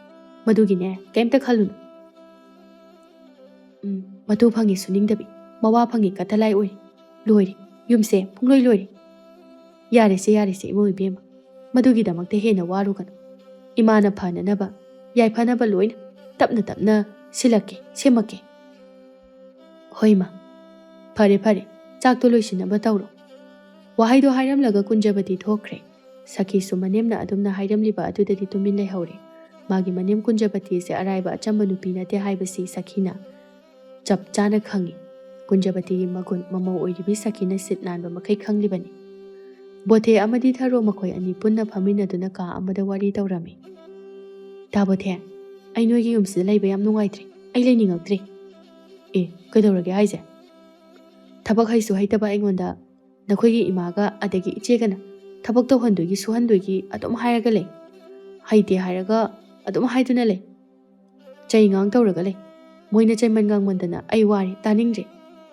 ꯃꯗꯨꯒꯤꯅꯦ ꯀꯩꯝꯇ ꯈꯜꯂꯨꯅꯨ꯫" ꯎꯝ, ꯃꯇꯨ ꯐꯪꯉꯤ ꯁꯨꯅꯤꯡꯗꯕꯤ, ꯃꯋꯥ ꯐꯪꯉꯤ ꯀꯇꯂꯥꯏ ꯑꯣꯏꯔꯤ꯫ ꯂꯣꯏꯔꯦ, ꯌꯨꯝꯁꯦ ꯄꯨꯡꯂꯣꯏ ꯂꯣꯏꯔꯦ꯫ ꯌꯥꯔꯦꯁꯦ, ꯌꯥꯔꯦꯁꯦ, ꯏꯃꯧ ꯏꯕꯦꯝꯃ, ꯃꯗꯨꯒꯤꯗꯃꯛꯇ ꯍꯦꯟꯅ ꯋꯥꯔꯨꯒꯅꯨ꯫ ꯏꯃꯥꯅ ꯐꯅꯅꯕ, ꯌꯥꯏꯐꯅꯕ ꯂꯣꯏꯅ ꯇꯞꯅ ꯇꯞꯅ ꯁꯤꯜꯂꯛꯀꯦ, ꯁꯦꯝꯃꯛꯀꯦ꯫ ꯍꯣꯏ, ꯏꯃꯥ꯫ ꯐꯔꯦ, ꯐꯔꯦ, ꯆꯥꯛꯇꯣ ꯂꯣꯏꯁꯤꯟꯅꯕ ꯇꯧꯔꯣ꯫ ꯋꯥꯍꯩꯗꯣ ꯍꯥꯏꯔꯝꯂꯒ ꯀꯨꯟꯖꯕꯇꯤ ꯊꯣꯛꯈ꯭ꯔꯦ꯫ ꯁꯈꯤꯁꯨ ꯃꯅꯦꯝꯅ ꯑꯗꯨꯝꯅ ꯍꯥꯏꯔꯝꯂꯤꯕ ꯑꯗꯨꯗꯗꯤ ꯇꯨꯃꯤꯟ ꯂꯩꯍꯧꯔꯦ꯫ ꯃꯥꯒꯤ ꯃꯅꯦꯝ ꯀꯨꯟꯖꯕꯇꯤꯁꯦ ꯑꯔꯥꯏꯕ ꯑꯆꯝꯕ ꯅꯨꯄꯤ ꯅꯠꯇꯦ ꯍꯥꯏꯕꯁꯤ ꯁꯈꯤꯅ ꯆꯞ ꯆꯥꯅ ꯈꯪꯉꯤ꯫ ꯀꯨꯟꯖꯕꯇꯤꯒꯤ ꯃꯒꯨꯟ ꯃꯃꯧ ꯑꯣꯏꯔꯤꯕꯤ ꯁꯈꯤꯅ ꯁꯤꯠ ꯅꯥꯟꯕ ꯃꯈꯩ ꯈꯪꯂꯤꯕꯅꯤ꯫ ꯕꯣꯊꯦ ꯑꯃꯗꯤ ꯊꯔꯣ ꯃꯈꯣꯏ ꯑꯅꯤ ꯄꯨꯟꯅ ꯐꯝꯃꯤꯟꯅꯗꯨꯅ ꯀꯥ ꯑꯃꯗ ꯋꯥꯔꯤ ꯇꯧꯔꯝꯃꯤ꯫ "ꯇꯥ ꯕꯣꯊꯦ, ꯑꯩ ꯅꯣꯏꯒꯤ ꯌꯨꯝꯁꯤꯗ ꯂꯩꯕ ꯌꯥꯝ ꯅꯨꯡꯉꯥꯏꯇ꯭ꯔꯦ꯫ ꯑꯩ ꯂꯩꯅꯤꯡꯉꯛꯇ꯭ꯔꯦ꯫" "ꯑꯦ, ꯀꯩꯗꯧꯔꯒꯦ ꯍꯥꯏꯁꯦ?" "ꯊꯕꯛ ꯍꯩꯁꯨ ꯍꯩꯇꯕ ꯑꯩꯉꯣꯟꯗ ꯅꯈꯣꯏꯒꯤ ꯏꯃꯥꯒ ꯑꯗꯒꯤ ꯏꯆꯦꯒꯅ ꯊꯕꯛ ꯇꯧꯍꯟꯗꯣꯏꯒꯤ ꯁꯨꯍꯟꯗꯣꯏꯒꯤ ꯑꯗꯨꯝ ꯍꯥꯏꯔꯒ ꯂꯩ꯫ ꯍꯩꯇꯦ ꯍꯥꯏꯔꯒ ꯑꯗꯨꯝ ꯍꯥꯏꯗꯨꯅ ꯂꯩ꯫ ꯆꯩ ꯉꯥꯡ ꯇꯧꯔꯒ ꯂꯩ꯫ ꯃꯣꯏꯅ ꯆꯩꯃꯟ ꯉꯥꯡꯃꯟꯗꯅ ꯑꯩ ꯋꯥꯔꯦ, ꯇꯥꯅꯤꯡꯗ꯭ꯔꯦ꯫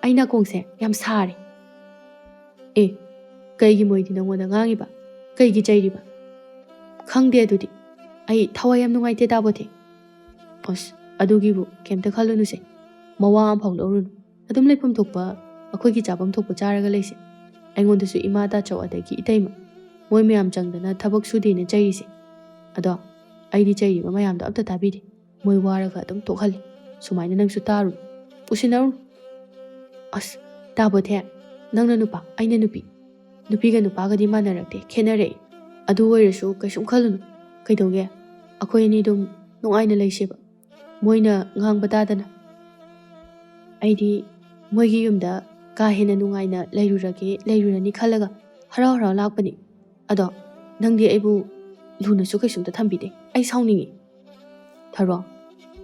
ꯑꯩ ꯅꯥꯀꯣꯡꯁꯦ ꯌꯥꯝ ꯁꯥꯔꯦ꯫" "ꯑꯦ, ꯀꯩꯒꯤ ꯃꯣꯏꯗꯤ ꯅꯉꯣꯟꯗ ꯉꯥꯡꯉꯤꯕ? ꯀꯩꯒꯤ ꯆꯩꯔꯤꯕ?" "ꯈꯪꯗꯦ ꯑꯗꯨꯗꯤ꯫ ꯑꯩ ꯊꯋꯥꯏ ꯌꯥꯝ ꯅꯨꯡꯉꯥꯏꯇꯦ ꯇꯥꯕꯣꯊꯦ꯫" "ꯑꯁ, ꯑꯗꯨꯒꯤꯕꯨ ꯀꯩꯝꯇ ꯈꯜꯂꯨꯅꯨꯁꯦ꯫ ꯃꯋꯥ ꯑꯃꯐꯥꯎ ꯂꯧꯔꯨꯅꯨ꯫ ꯑꯗꯨꯝ ꯂꯩꯐꯝ ꯊꯣꯛꯄ, ꯑꯩꯈꯣꯏꯒꯤ ꯆꯥꯐꯝ ꯊꯣꯛꯄ ꯆꯥꯔꯒ ꯂꯩꯁꯦ꯫ ꯑꯩꯉꯣꯟꯗꯁꯨ ꯏꯃꯥ ꯇꯥꯆꯧ ꯑꯗꯒꯤ ꯏꯇꯩꯃ, ꯃꯣꯏ ꯃꯌꯥꯝ ꯆꯪꯗꯅ ꯊꯕꯛ ꯁꯨꯗꯦꯅ ꯆꯩꯔꯤꯁꯦ꯫ ꯑꯗꯣ ꯑꯩꯗꯤ ꯆꯩꯔꯤꯕ ꯃꯌꯥꯝꯗꯣ ꯑꯝꯇ ꯇꯥꯕꯤꯗꯦ꯫ ꯃꯣꯏ ꯋꯥꯔꯒ ꯑꯗꯨꯝ ꯇꯣꯛꯍꯜꯂꯤ꯫ ꯁꯨꯃꯥꯏꯅ ꯅꯪꯁꯨ ꯇꯥꯔꯨꯅꯨ, ꯎꯁꯤꯟꯅꯔꯨꯅꯨ꯫ ꯑꯁ, ꯇꯥꯕꯣꯊꯦ, ꯅꯪꯅ ꯅꯨꯄꯥ, ꯑꯩꯅ ꯅꯨꯄꯤ꯫ ꯅꯨꯄꯤꯒ ꯅꯨꯄꯥꯒꯗꯤ ꯃꯥꯟꯅꯔꯛꯇꯦ, ꯈꯦꯠꯅꯔꯛꯏ꯫ ꯑꯗꯨ ꯑꯣꯏꯔꯁꯨ ꯀꯩꯁꯨꯝ ꯈꯜꯂꯨꯅꯨ꯫ ꯀꯩꯗꯧꯒꯦ? ꯑꯩꯈꯣꯏ ꯑꯅꯤ ꯑꯗꯨꯝ ꯅꯨꯡꯉꯥꯏꯅ ꯂꯩꯁꯦꯕ꯫ ꯃꯣꯏꯅ ꯉꯥꯡꯕ ꯇꯥꯗꯅ꯫ ꯑꯩꯗꯤ ꯃꯣꯏꯒꯤ ꯌꯨꯝꯗ ꯀꯥ ꯍꯦꯟꯅ ꯅꯨꯡꯉꯥꯏꯅ ꯂꯩꯔꯨꯔꯒꯦ, ꯂꯩꯔꯨꯔꯅꯤ ꯈꯜꯂꯒ ꯍꯔꯥꯎ ꯍꯔꯥꯎ ꯂꯥꯛꯄꯅꯤ꯫ ꯑꯗꯣ ꯅꯪꯗꯤ ꯑꯩꯕꯨ ꯂꯨꯅꯁꯨ ꯀꯩꯁꯨꯝꯇ ꯊꯝꯕꯤꯗꯦ꯫ ꯑꯩ ꯁꯥꯎꯅꯤꯡꯉꯤ꯫ ꯊꯔꯣ,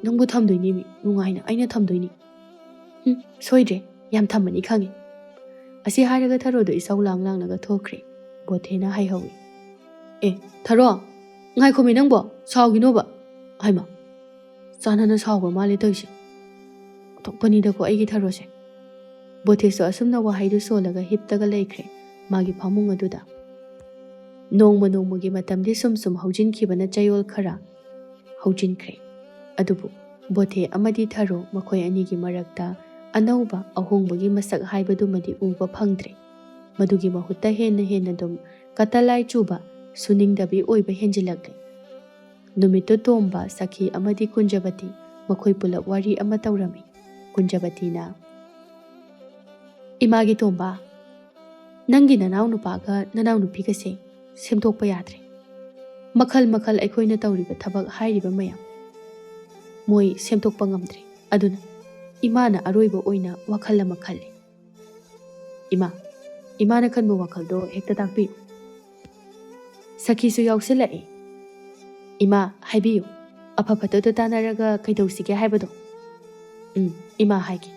ꯅꯪꯕꯨ ꯊꯝꯗꯣꯏꯅꯦꯃꯤ, ꯅꯨꯡꯉꯥꯏꯅ ꯑꯩꯅ ꯊꯝꯗꯣꯏꯅꯤ꯫ ꯎꯝ, ꯁꯣꯏꯗ꯭ꯔꯦ, ꯌꯥꯝ ꯊꯝꯃꯅꯤ ꯈꯪꯉꯤ꯫ ꯑꯁꯤ ꯍꯥꯏꯔꯒ ꯊꯔꯣꯗꯣ ꯏꯁꯧ ꯂꯥꯡ ꯂꯥꯡꯂꯒ ꯊꯣꯛꯈ꯭ꯔꯦ꯫ ꯕꯣꯊꯦꯅ ꯍꯥꯏꯍꯧꯏ꯫ ꯑꯦ, ꯊꯔꯣ, ꯉꯥꯏꯈꯣꯃꯤ ꯅꯪꯕꯣ, ꯁꯥꯎꯒꯤꯅꯣꯕ꯫ ꯍꯥꯏꯃ, ꯆꯥꯟꯅꯅ ꯁꯥꯎꯕ ꯃꯥꯜꯂꯦ ꯇꯧꯔꯤꯁꯦ꯫ ꯑꯣꯟꯊꯣꯛꯄꯅꯤꯗꯀꯣ ꯑꯩꯒꯤ ꯊꯔꯣꯁꯦ꯫ ꯕꯣꯊꯦꯁꯨ ꯑꯁꯨꯝꯅ ꯋꯥꯍꯩꯗꯨ ꯁꯣꯜꯂꯒ ꯍꯤꯞꯇꯒ ꯂꯩꯈ꯭ꯔꯦ ꯃꯥꯒꯤ ꯐꯃꯨꯡ ꯑꯗꯨꯗ꯫ ꯅꯣꯡꯃ ꯅꯣꯡꯃꯒꯤ ꯃꯇꯝꯗꯤ ꯁꯨꯝ ꯁꯨꯝ ꯍꯧꯖꯤꯟꯈꯤꯕꯅ ꯆꯌꯣꯜ ꯈꯔ ꯍꯧꯖꯤꯟꯈ꯭ꯔꯦ꯫ ꯑꯗꯨꯕꯨ ꯕꯣꯊꯦ ꯑꯃꯗꯤ ꯊꯔꯣ ꯃꯈꯣꯏ ꯑꯅꯤꯒꯤ ꯃꯔꯛꯇ ꯑꯅꯧꯕ ꯑꯍꯣꯡꯕꯒꯤ ꯃꯁꯛ ꯍꯥꯏꯕꯗꯨꯃꯗꯤ ꯎꯕ ꯐꯪꯗ꯭ꯔꯦ꯫ ꯃꯗꯨꯒꯤ ꯃꯍꯨꯠꯇ ꯍꯦꯟꯅ ꯍꯦꯟꯅ ꯑꯗꯨꯝ ꯀꯇꯂꯥꯏ ꯆꯨꯕ, ꯁꯨꯅꯤꯡꯗꯕꯤ ꯑꯣꯏꯕ ꯍꯦꯟꯖꯤꯜꯂꯛꯂꯦ꯫ ꯅꯨꯃꯤꯠꯇꯨ ꯇꯣꯝꯕ, ꯁꯈꯤ ꯑꯃꯗꯤ ꯀꯨꯟꯖꯕꯇꯤ ꯃꯈꯣꯏ ꯄꯨꯂꯞ ꯋꯥꯔꯤ ꯑꯃ ꯇꯧꯔꯝꯃꯤ꯫ ꯀꯨꯟꯖꯕꯇꯤꯅ, "ꯏꯃꯥꯒꯤ ꯇꯣꯝꯕ, ꯅꯪꯒꯤ ꯅꯅꯥꯎ ꯅꯨꯄꯥꯒ ꯅꯅꯥꯎ ꯅꯨꯄꯤꯒꯁꯦ ꯁꯦꯝꯗꯣꯛꯄ ꯌꯥꯗ꯭ꯔꯦ꯫ ꯃꯈꯜ ꯃꯈꯜ ꯑꯩꯈꯣꯏꯅ ꯇꯧꯔꯤꯕ ꯊꯕꯛ ꯍꯥꯏꯔꯤꯕ ꯃꯌꯥꯝ, ꯃꯣꯏ ꯁꯦꯝꯗꯣꯛꯄ ꯉꯝꯗ꯭ꯔꯦ꯫ ꯑꯗꯨꯅ ꯏꯃꯥꯅ ꯑꯔꯣꯏꯕ ꯑꯣꯏꯅ ꯋꯥꯈꯜ ꯑꯃ ꯈꯜꯂꯦ꯫ ꯏꯃꯥ, ꯏꯃꯥꯅ ꯈꯟꯕ ꯋꯥꯈꯜꯗꯣ ꯍꯦꯛꯇ ꯇꯥꯛꯄꯤꯌꯨ꯫" ꯁꯈꯤꯁꯨ ꯌꯥꯎꯁꯤꯜꯂꯛꯏ꯫ "ꯏꯃꯥ, ꯍꯥꯏꯕꯤꯌꯨ, ꯑꯐ ꯐꯠꯇꯗꯣ ꯇꯥꯟꯅꯔꯒ ꯀꯩꯗꯧꯁꯤꯒꯦ ꯍꯥꯏꯕꯗꯣ?" "ꯎꯝ, ꯏꯃꯥ ꯍꯥꯏꯒꯦ,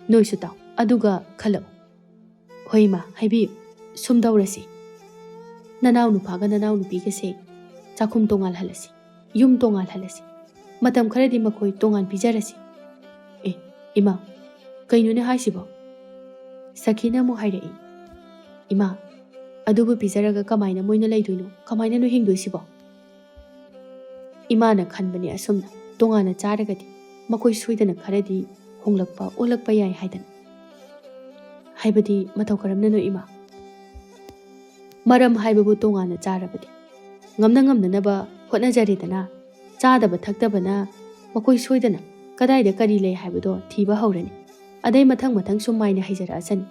ꯅꯣꯏꯁꯨ ꯇꯥꯎ, ꯑꯗꯨꯒ ꯈꯜꯂꯛꯎ꯫" "ꯍꯣꯏ ꯏꯃꯥ, ꯍꯥꯏꯕꯤꯌꯨ꯫" "ꯁꯨꯝ ꯇꯧꯔꯁꯤ, ꯅꯅꯥꯎ ꯅꯨꯄꯥꯒ ꯅꯅꯥꯎ ꯅꯨꯄꯤꯒꯁꯦ ꯆꯥꯛꯈꯨꯝ ꯇꯣꯉꯥꯜꯍꯜꯂꯁꯤ, ꯌꯨꯝ ꯇꯣꯉꯥꯜꯍꯜꯂꯁꯤ, ꯃꯇꯝ ꯈꯔꯗꯤ ꯃꯈꯣꯏ ꯇꯣꯉꯥꯟ ꯄꯤꯖꯔꯁꯤ꯫" "ꯑꯦ, ꯏꯃꯥ, ꯀꯩꯅꯣꯅꯦ ꯍꯥꯏꯁꯤꯕꯣ?" ꯁꯈꯤꯅ ꯑꯃꯨꯛ ꯍꯥꯏꯔꯛꯏ꯫ "ꯏꯃꯥ, ꯑꯗꯨꯕꯨ ꯄꯤꯖꯔꯒ ꯀꯃꯥꯏꯅ ꯃꯣꯏꯅ ꯂꯩꯗꯣꯏꯅꯣ? ꯀꯃꯥꯏꯅꯅꯣ ꯍꯤꯡꯗꯣꯏꯁꯤꯕꯣ?" ꯏꯃꯥꯅ ꯈꯟꯕꯅꯦ ꯑꯁꯨꯝꯅ, ꯇꯣꯉꯥꯟꯅ ꯆꯥꯔꯒꯗꯤ ꯃꯈꯣꯏ ꯁꯣꯏꯗꯅ ꯈꯔꯗꯤ ꯍꯣꯡꯂꯛꯄ, ꯑꯣꯜꯂꯛꯄ ꯌꯥꯏ ꯍꯥꯏꯗꯅ꯫ "ꯍꯥꯏꯕꯗꯤ ꯃꯇꯧ ꯀꯔꯝꯅꯅꯣ ꯏꯃꯥ?" "ꯃꯔꯝ ꯍꯥꯏꯕꯕꯨ ꯇꯣꯉꯥꯟꯅ ꯆꯥꯔꯕꯗꯤ ꯉꯝꯅ ꯉꯝꯅꯅꯕ ꯍꯣꯠꯅꯖꯔꯦꯗꯅ꯫ ꯆꯥꯗꯕ ꯊꯛꯇꯕꯅ ꯃꯈꯣꯏ ꯁꯣꯏꯗꯅ ꯀꯗꯥꯏꯗ ꯀꯔꯤ ꯂꯩ ꯍꯥꯏꯕꯗꯣ ꯊꯤꯕ ꯍꯧꯔꯅꯤ꯫ ꯑꯗꯩ ꯃꯊꯪ ꯃꯊꯪ ꯁꯨꯝ ꯃꯥꯏꯅ ꯍꯩꯖꯔꯛꯑꯁꯅꯤ꯫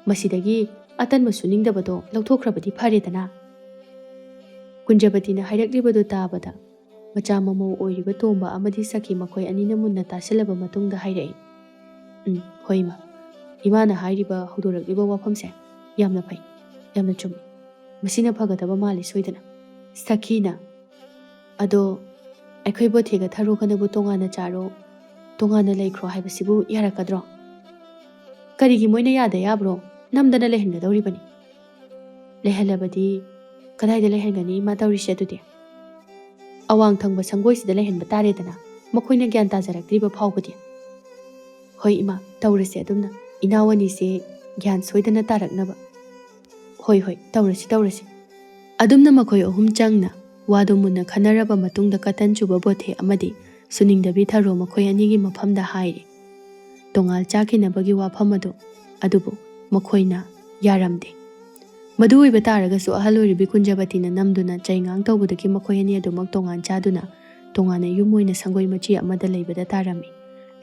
ꯃꯁꯤꯗꯒꯤ ꯑꯇꯟꯕ ꯁꯨꯅꯤꯡꯗꯕꯗꯣ ꯂꯧꯊꯣꯛꯈ꯭ꯔꯕꯗꯤ ꯐꯔꯦꯗꯅ꯫ ꯀꯨꯟꯖꯕꯇꯤꯅ ꯍꯥꯏꯔꯛꯂꯤꯕꯗꯨ ꯇꯥꯕꯗ ꯃꯆꯥ ꯃꯃꯧ ꯑꯣꯏꯔꯤꯕ ꯇꯣꯝꯕ ꯑꯃꯗꯤ ꯁꯈꯤ ꯃꯈꯣꯏ ꯑꯅꯤꯅ ꯃꯨꯟꯅ ꯇꯥꯁꯤꯜꯂꯕ ꯃꯇꯨꯡꯗ ꯍꯥꯏꯔꯛꯏ, "ꯎꯝ, ꯍꯣꯏ ꯏꯃꯥ꯫ ꯏꯃꯥꯅ ꯍꯥꯏꯔꯤꯕ, ꯍꯧꯗꯣꯔꯛꯂꯤꯕ ꯋꯥꯐꯝꯁꯦ ꯌꯥꯝꯅ ꯐꯩ, ꯌꯥꯝꯅ ꯆꯨꯝꯃꯤ꯫ ꯃꯁꯤꯅ ꯐꯒꯗꯕ ꯃꯥꯜꯂꯤ ꯁꯣꯏꯗꯅ꯫" ꯁꯈꯤꯅ, "ꯑꯗꯣ ꯑꯩꯈꯣꯏ ꯕꯣꯊꯦꯒ ꯊꯔꯣꯒꯅꯕꯨ ꯇꯣꯉꯥꯟꯅ ꯆꯥꯔꯣ, ꯇꯣꯉꯥꯟꯅ ꯂꯩꯈ꯭ꯔꯣ ꯍꯥꯏꯕꯁꯤꯕꯨ ꯌꯥꯔꯛꯀꯗ꯭ꯔꯣ?" "ꯀꯔꯤꯒꯤ ꯃꯣꯏꯅ ꯌꯥꯗ ꯌꯥꯕ꯭ꯔꯣ? ꯅꯝꯗꯅ ꯂꯩꯍꯟꯒꯗꯧꯔꯤꯕꯅꯤ꯫" "ꯂꯩꯍꯜꯂꯕꯗꯤ ꯀꯗꯥꯏꯗ ꯂꯩꯍꯟꯒꯅꯤ ꯏꯃꯥ ꯇꯧꯔꯤꯁꯦ ꯑꯗꯨꯗꯤ?" "ꯑꯋꯥꯡ ꯊꯪꯕ ꯁꯪꯒꯣꯏꯁꯤꯗ ꯂꯩꯍꯟꯕ ꯇꯥꯔꯦꯗꯅ, ꯃꯈꯣꯏꯅ ꯒ꯭ꯌꯥꯟ ꯇꯥꯖꯔꯛꯇ꯭ꯔꯤꯕ ꯐꯥꯎꯕꯗꯤ꯫" "ꯍꯣꯏ ꯏꯃꯥ, ꯇꯧꯔꯁꯦ ꯑꯗꯨꯝꯅ꯫ ꯏꯅꯥꯎ ꯑꯅꯤꯁꯦ ꯒ꯭ꯌꯥꯟ ꯁꯣꯏꯗꯅ ꯇꯥꯔꯛꯅꯕ꯫" "ꯍꯣꯏ, ꯍꯣꯏ, ꯇꯧꯔꯁꯤ, ꯇꯧꯔꯁꯤ꯫" ꯑꯗꯨꯝꯅ ꯃꯈꯣꯏ ꯑꯍꯨꯝ ꯆꯪꯅ ꯋꯥꯗꯨ ꯃꯨꯟꯅ ꯈꯟꯅꯔꯕ ꯃꯇꯨꯡꯗ ꯀꯇꯟ ꯆꯨꯕ ꯕꯣꯊꯦ ꯑꯃꯗꯤ ꯁꯨꯅꯤꯡꯗꯕꯤ ꯊꯔꯣ ꯃꯈꯣꯏ ꯑꯅꯤꯒꯤ ꯃꯐꯝꯗ ꯍꯥꯏꯔꯦ꯫ ꯇꯣꯉꯥꯟ ꯆꯥꯈꯤꯅꯕꯒꯤ ꯋꯥꯐꯝ ꯑꯗꯨ, ꯑꯗꯨꯕꯨ ꯃꯈꯣꯏꯅ ꯌꯥꯔꯝꯗꯦ꯫ ꯃꯗꯨ ꯑꯣꯏꯕ ꯇꯥꯔꯒꯁꯨ ꯑꯍꯜ ꯑꯣꯏꯔꯤꯕꯤ ꯀꯨꯟꯖꯕꯇꯤꯅ ꯅꯝꯗꯨꯅ ꯆꯩꯉꯥꯡ ꯇꯧꯕꯗꯒꯤ ꯃꯈꯣꯏ ꯑꯅꯤ ꯑꯗꯨꯃꯛ ꯇꯣꯉꯥꯟ ꯆꯥꯗꯨꯅ ꯇꯣꯉꯥꯟꯅ ꯌꯨꯝ ꯑꯣꯏꯅ ꯁꯪꯒꯣꯏ ꯃꯆꯤ ꯑꯃꯗ ꯂꯩꯕꯗ ꯇꯥꯔꯝꯃꯤ꯫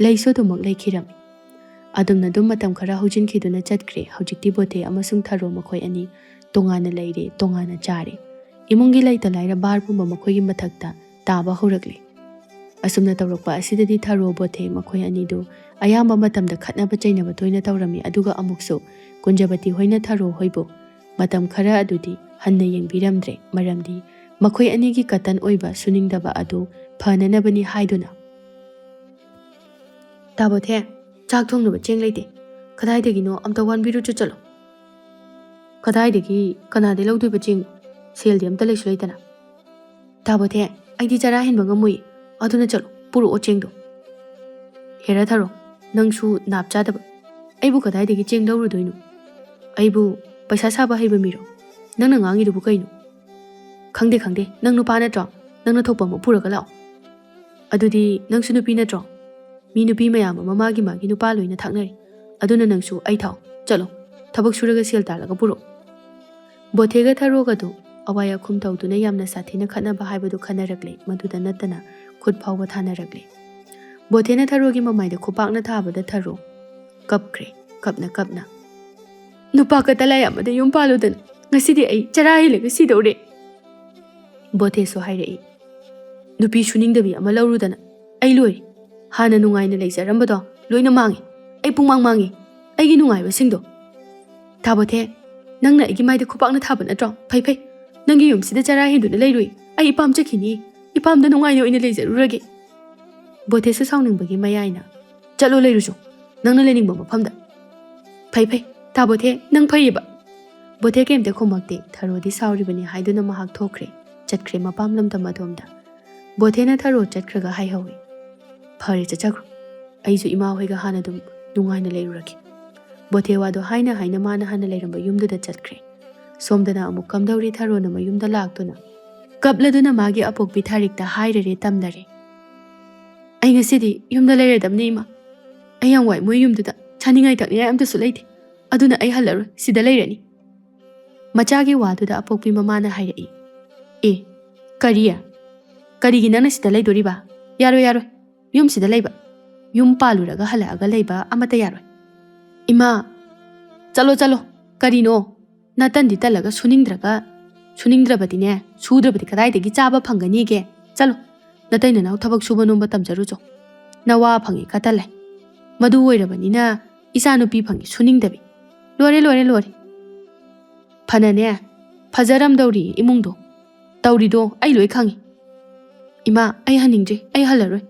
ꯂꯩꯁꯨ ꯑꯗꯨꯃꯛ ꯂꯩꯈꯤꯔꯝꯃꯤ꯫ ꯑꯗꯨꯝꯅ ꯑꯗꯨꯝ ꯃꯇꯝ ꯈꯔ ꯍꯧꯖꯤꯟꯈꯤꯗꯨꯅ ꯆꯠꯈ꯭ꯔꯦ꯫ ꯍꯧꯖꯤꯛꯇꯤ ꯕꯣꯊꯦ ꯑꯃꯁꯨꯡ ꯊꯔꯣ ꯃꯈꯣꯏ ꯑꯅꯤ ꯇꯣꯉꯥꯟꯅ ꯂꯩꯔꯦ, ꯇꯣꯉꯥꯟꯅ ꯆꯥꯔꯦ꯫ ꯏꯃꯨꯡꯒꯤ ꯂꯩꯇ ꯂꯥꯏꯔ ꯚꯥꯔ ꯄꯨꯝꯕ ꯃꯈꯣꯏꯒꯤ ꯃꯊꯛꯇ ꯇꯥꯕ ꯍꯧꯔꯛꯂꯦ꯫ ꯑꯁꯨꯝꯅ ꯇꯧꯔꯛꯄ ꯑꯁꯤꯗꯗꯤ ꯊꯔꯣ ꯕꯣꯊꯦ ꯃꯈꯣꯏ ꯑꯅꯤꯗꯨ ꯑꯌꯥꯝꯕ ꯃꯇꯝꯗ ꯈꯠꯅꯕ ꯆꯩꯅꯕ ꯇꯣꯏꯅ ꯇꯧꯔꯝꯃꯤ꯫ ꯑꯗꯨꯒ ꯑꯃꯨꯛꯁꯨ ꯀꯨꯟꯖꯕꯇꯤ ꯍꯣꯏꯅ ꯊꯔꯣ ꯍꯣꯏꯕꯨ ꯃꯇꯝ ꯈꯔ ꯑꯗꯨꯗꯤ ꯍꯟꯅ ꯌꯦꯡꯕꯤꯔꯝꯗ꯭ꯔꯦ, ꯃꯔꯝꯗꯤ ꯃꯈꯣꯏ ꯑꯅꯤꯒꯤ ꯀꯇꯟ ꯑꯣꯏꯕ ꯁꯨꯅꯤꯡꯗꯕ ꯑꯗꯨ ꯐꯅꯅꯕꯅꯤ ꯍꯥꯏꯗꯨꯅ꯫ "ꯇꯥ ꯕꯣꯊꯦ, ꯆꯥꯛ ꯊꯣꯡꯅꯕ ꯆꯦꯡ ꯂꯩꯇꯦ꯫ ꯀꯗꯥꯏꯗꯒꯤꯅꯣ ꯑꯝꯇ ꯋꯥꯟꯕꯤꯔꯨꯆꯣ ꯆꯠꯂꯣ꯫" "ꯀꯗꯥꯏꯗꯒꯤ, ꯀꯅꯥꯗꯩ ꯂꯧꯗꯣꯏꯕ ꯆꯦꯡ? ꯁꯦꯜꯗꯤ ꯑꯝꯇ ꯂꯩꯁꯨ ꯂꯩꯇꯅ꯫" "ꯇꯥ ꯕꯣꯊꯦ, ꯑꯩꯗꯤ ꯆꯔꯥ ꯍꯦꯟꯕ ꯉꯝꯃꯣꯏ꯫ ꯑꯗꯨꯅ ꯆꯠꯂꯣ, ꯄꯨꯔꯛꯑꯣ ꯆꯦꯡꯗꯣ꯫" "ꯍꯦꯔꯥ ꯊꯔꯣ, ꯅꯪꯁꯨ ꯅꯥꯞ ꯆꯥꯗꯕ꯫ ꯑꯩꯕꯨ ꯀꯗꯥꯏꯗꯒꯤ ꯆꯦꯡ ꯂꯧꯔꯨꯗꯣꯏꯅꯣ? ꯑꯩꯕꯨ ꯄꯩꯁꯥ ꯁꯥꯕ ꯍꯩꯕ ꯃꯤꯔꯣ? ꯅꯪꯅ ꯉꯥꯡꯉꯤꯗꯨꯕꯨ ꯀꯩꯅꯣ?" "ꯈꯪꯗꯦ, ꯈꯪꯗꯦ꯫ ꯅꯪ ꯅꯨꯄꯥ ꯅꯠꯇ꯭ꯔꯣ? ꯅꯪꯅ ꯊꯣꯛꯄ ꯑꯃ ꯄꯨꯔꯒ ꯂꯥꯛꯑꯣ꯫" "ꯑꯗꯨꯗꯤ ꯅꯪꯁꯨ ꯅꯨꯄꯤ ꯅꯠꯇ꯭ꯔꯣ? ꯃꯤ ꯅꯨꯄꯤ ꯃꯌꯥꯝ ꯑꯃ ꯃꯥꯒꯤ ꯃꯥꯒꯤ ꯅꯨꯄꯥ ꯂꯣꯏꯅ ꯊꯥꯛꯅꯔꯤ꯫ ꯑꯗꯨꯅ ꯅꯪꯁꯨ ꯑꯩ ꯊꯥꯎ꯫ ꯆꯠꯂꯣ, ꯊꯕꯛ ꯁꯨꯔꯒ ꯁꯦꯜ ꯇꯥꯜꯂꯒ ꯄꯨꯔꯛꯑꯣ꯫" ꯕꯣꯊꯦꯒ ꯊꯔꯣꯒꯗꯨ ꯑꯋꯥꯏ ꯑꯈꯨꯝ ꯇꯧꯗꯨꯅ ꯌꯥꯝꯅ ꯁꯥꯊꯤꯅ ꯈꯠꯅꯕ ꯍꯥꯏꯕꯗꯨ ꯈꯠꯅꯔꯛꯂꯦ꯫ ꯃꯗꯨꯗ ꯅꯠꯇꯅ ꯈꯨꯠ ꯐꯥꯎꯕ ꯊꯥꯅꯔꯛꯂꯦ꯫ ꯕꯣꯊꯦꯅ ꯊꯔꯣꯒꯤ ꯃꯃꯥꯏꯗ ꯈꯨꯄꯥꯛꯅ ꯊꯥꯕꯗ ꯊꯔꯣ ꯀꯞꯈ꯭ꯔꯦ, ꯀꯞꯅ ꯀꯞꯅ꯫ "ꯅꯨꯄꯥ ꯀꯇꯂꯥꯏ ꯑꯃꯗ ꯌꯨꯝ ꯄꯥꯜꯂꯨꯗꯅ ꯉꯁꯤꯗꯤ ꯑꯩ ꯆꯔꯥ ꯍꯦꯜꯂꯒ ꯁꯤꯗꯧꯔꯦ꯫" ꯕꯣꯊꯦꯁꯨ ꯍꯥꯏꯔꯛꯏ, "ꯅꯨꯄꯤ ꯁꯨꯅꯤꯡꯗꯕꯤ ꯑꯃ ꯂꯧꯔꯨꯗꯅ ꯑꯩ ꯂꯣꯏꯔꯦ꯫ ꯍꯥꯟꯅ ꯅꯨꯡꯉꯥꯏꯅ ꯂꯩꯖꯔꯝꯕꯗꯣ ꯂꯣꯏꯅ ꯃꯥꯡꯉꯦ꯫ ꯑꯩ ꯄꯨꯡꯃꯥꯡ ꯃꯥꯡꯉꯦ꯫ ꯑꯩꯒꯤ ꯅꯨꯡꯉꯥꯏꯕꯁꯤꯡꯗꯣ꯫ ꯇꯥꯕꯣꯊꯦ, ꯅꯪꯅ ꯑꯩꯒꯤ ꯃꯥꯏꯗ ꯈꯨꯄꯥꯛꯅ ꯊꯥꯕ ꯅꯠꯇ꯭ꯔꯣ? ꯐꯩ ꯐꯩ꯫ ꯅꯪꯒꯤ ꯌꯨꯝꯁꯤꯗ ꯆꯔꯥ ꯍꯦꯟꯗꯨꯅ ꯂꯩꯔꯨꯏ꯫ ꯑꯩ ꯏꯄꯥꯝ ꯆꯠꯈꯤꯅꯤ꯫ ꯏꯄꯥꯝꯗ ꯅꯨꯡꯉꯥꯏꯅ ꯑꯣꯏꯅ ꯂꯩꯖꯔꯨꯔꯒꯦ꯫" ꯕꯣꯊꯦꯁꯨ ꯁꯥꯎꯅꯤꯡꯕꯒꯤ ꯃꯌꯥꯏꯅ, "ꯆꯠꯂꯣ ꯂꯩꯔꯨꯆꯣ꯫ ꯅꯪꯅ ꯂꯩꯅꯤꯡꯕ ꯃꯐꯝꯗ꯫ ꯐꯩ ꯐꯩ꯫ ꯇꯥꯕꯣꯊꯦ, ꯅꯪ ꯐꯩꯌꯦꯕ꯫" ꯕꯣꯊꯦ ꯀꯩꯝꯇ ꯈꯨꯝꯃꯛꯇꯦ꯫ ꯊꯔꯣꯗꯤ ꯁꯥꯎꯔꯤꯕꯅꯤ ꯍꯥꯏꯗꯨꯅ ꯃꯍꯥꯛ ꯊꯣꯛꯈ꯭ꯔꯦ꯫ ꯆꯠꯈ꯭ꯔꯦ ꯃꯄꯥꯝ ꯂꯝꯗꯝ ꯑꯗꯣꯝꯗ꯫ ꯕꯣꯊꯦꯅ ꯊꯔꯣ ꯆꯠꯈ꯭ꯔꯒ ꯍꯥꯏꯍꯧꯏ, "ꯐꯔꯦ, ꯆꯠꯆꯈ꯭ꯔꯣ꯫ ꯑꯩꯁꯨ ꯏꯃꯥ ꯍꯣꯏꯒ ꯍꯥꯟꯅ ꯑꯗꯨꯝ ꯅꯨꯡꯉꯥꯏꯅ ꯂꯩꯔꯨꯔꯒꯦ꯫" ꯕꯣꯊꯦ ꯋꯥꯗꯣ ꯍꯥꯏꯅ ꯍꯥꯏꯅ ꯃꯥꯅ ꯍꯥꯟꯅ ꯂꯩꯔꯝꯕ ꯌꯨꯝꯗꯨꯗ ꯆꯠꯈ꯭ꯔꯦ꯫ ꯁꯣꯝꯗꯅ ꯑꯃꯨꯛ ꯀꯝꯗꯧꯔꯤ ꯊꯔꯣꯅ ꯃꯌꯨꯝꯗ ꯂꯥꯛꯇꯨꯅ ꯀꯞꯂꯗꯨꯅ ꯃꯥꯒꯤ ꯑꯄꯣꯛꯄꯤ ꯊꯥꯔꯤꯛꯇ ꯍꯥꯏꯔꯔꯦ ꯇꯝꯅꯔꯦ꯫ "ꯑꯩ ꯉꯁꯤꯗꯤ ꯌꯨꯝꯗ ꯂꯩꯔꯗꯕꯅꯤ ꯏꯃꯥ꯫ ꯑꯩ ꯌꯥꯝ ꯋꯥꯏ ꯃꯣꯏ ꯌꯨꯝꯗꯨꯗ꯫ ꯆꯥꯅꯤꯡꯉꯥꯏ ꯊꯛꯅꯤꯡꯉꯥꯏ ꯑꯝꯇꯁꯨ ꯂꯩꯇꯦ꯫ ꯑꯗꯨꯅ ꯑꯩ ꯍꯜꯂꯔꯣꯏ, ꯁꯤꯗ ꯂꯩꯔꯅꯤ꯫" ꯃꯆꯥꯒꯤ ꯋꯥꯗꯨꯗ ꯑꯄꯣꯛꯄꯤ ꯃꯃꯥꯅ ꯍꯥꯏꯔꯛꯏ, "ꯑꯦ, ꯀꯔꯤ? ꯀꯔꯤꯒꯤ ꯅꯪꯅ ꯁꯤꯗ ꯂꯩꯗꯣꯔꯤꯕ? ꯌꯥꯔꯣꯏ, ꯌꯥꯔꯣꯏ꯫ ꯌꯨꯝꯁꯤꯗ ꯂꯩꯕ, ꯌꯨꯝ ꯄꯥꯜꯂꯨꯔꯒ ꯍꯜꯂꯛꯑꯒ ꯂꯩꯕ ꯑꯃꯠꯇ ꯌꯥꯔꯣꯏ꯫" "ꯏꯃꯥ, ꯆꯠꯂꯣ, ꯆꯠꯂꯣ꯫ ꯀꯔꯤꯅꯣ? ꯅꯇꯟꯗꯤ ꯇꯜꯂꯒ ꯁꯨꯅꯤꯡꯗ꯭ꯔꯒ, ꯁꯨꯅꯤꯡꯗ꯭ꯔꯕꯗꯤꯅꯦ, ꯁꯨꯗ꯭ꯔꯕꯗꯤ ꯀꯗꯥꯏꯗꯒꯤ ꯆꯥꯕ ꯐꯪꯒꯅꯤꯒꯦ? ꯆꯠꯂꯣ, ꯅꯇꯩ ꯅꯅꯥꯎ ꯊꯕꯛ ꯁꯨꯕ ꯅꯣꯝꯕ ꯇꯝꯖꯔꯨꯆꯣ꯫ ꯅꯋꯥ ꯐꯪꯉꯤ ꯀꯇꯜꯂꯦ꯫ ꯃꯗꯨ ꯑꯣꯏꯔꯕꯅꯤꯅ ꯏꯆꯥꯅꯨꯄꯤ ꯐꯪꯉꯤ ꯁꯨꯅꯤꯡꯗꯕꯤ꯫ ꯂꯣꯏꯔꯦ, ꯂꯣꯏꯔꯦ, ꯂꯣꯏꯔꯦ꯫ ꯐꯅꯅꯦ, ꯐꯖꯔꯝꯗꯧꯔꯤ ꯏꯃꯨꯡꯗꯣ꯫ ꯇꯧꯔꯤꯗꯣ ꯑꯩ ꯂꯣꯏ ꯈꯪꯉꯤ꯫ ꯏꯃꯥ, ꯑꯩ ꯍꯟꯅꯤꯡꯗ꯭ꯔꯤ, ꯑꯩ ꯍꯜꯂꯔꯣꯏ꯫"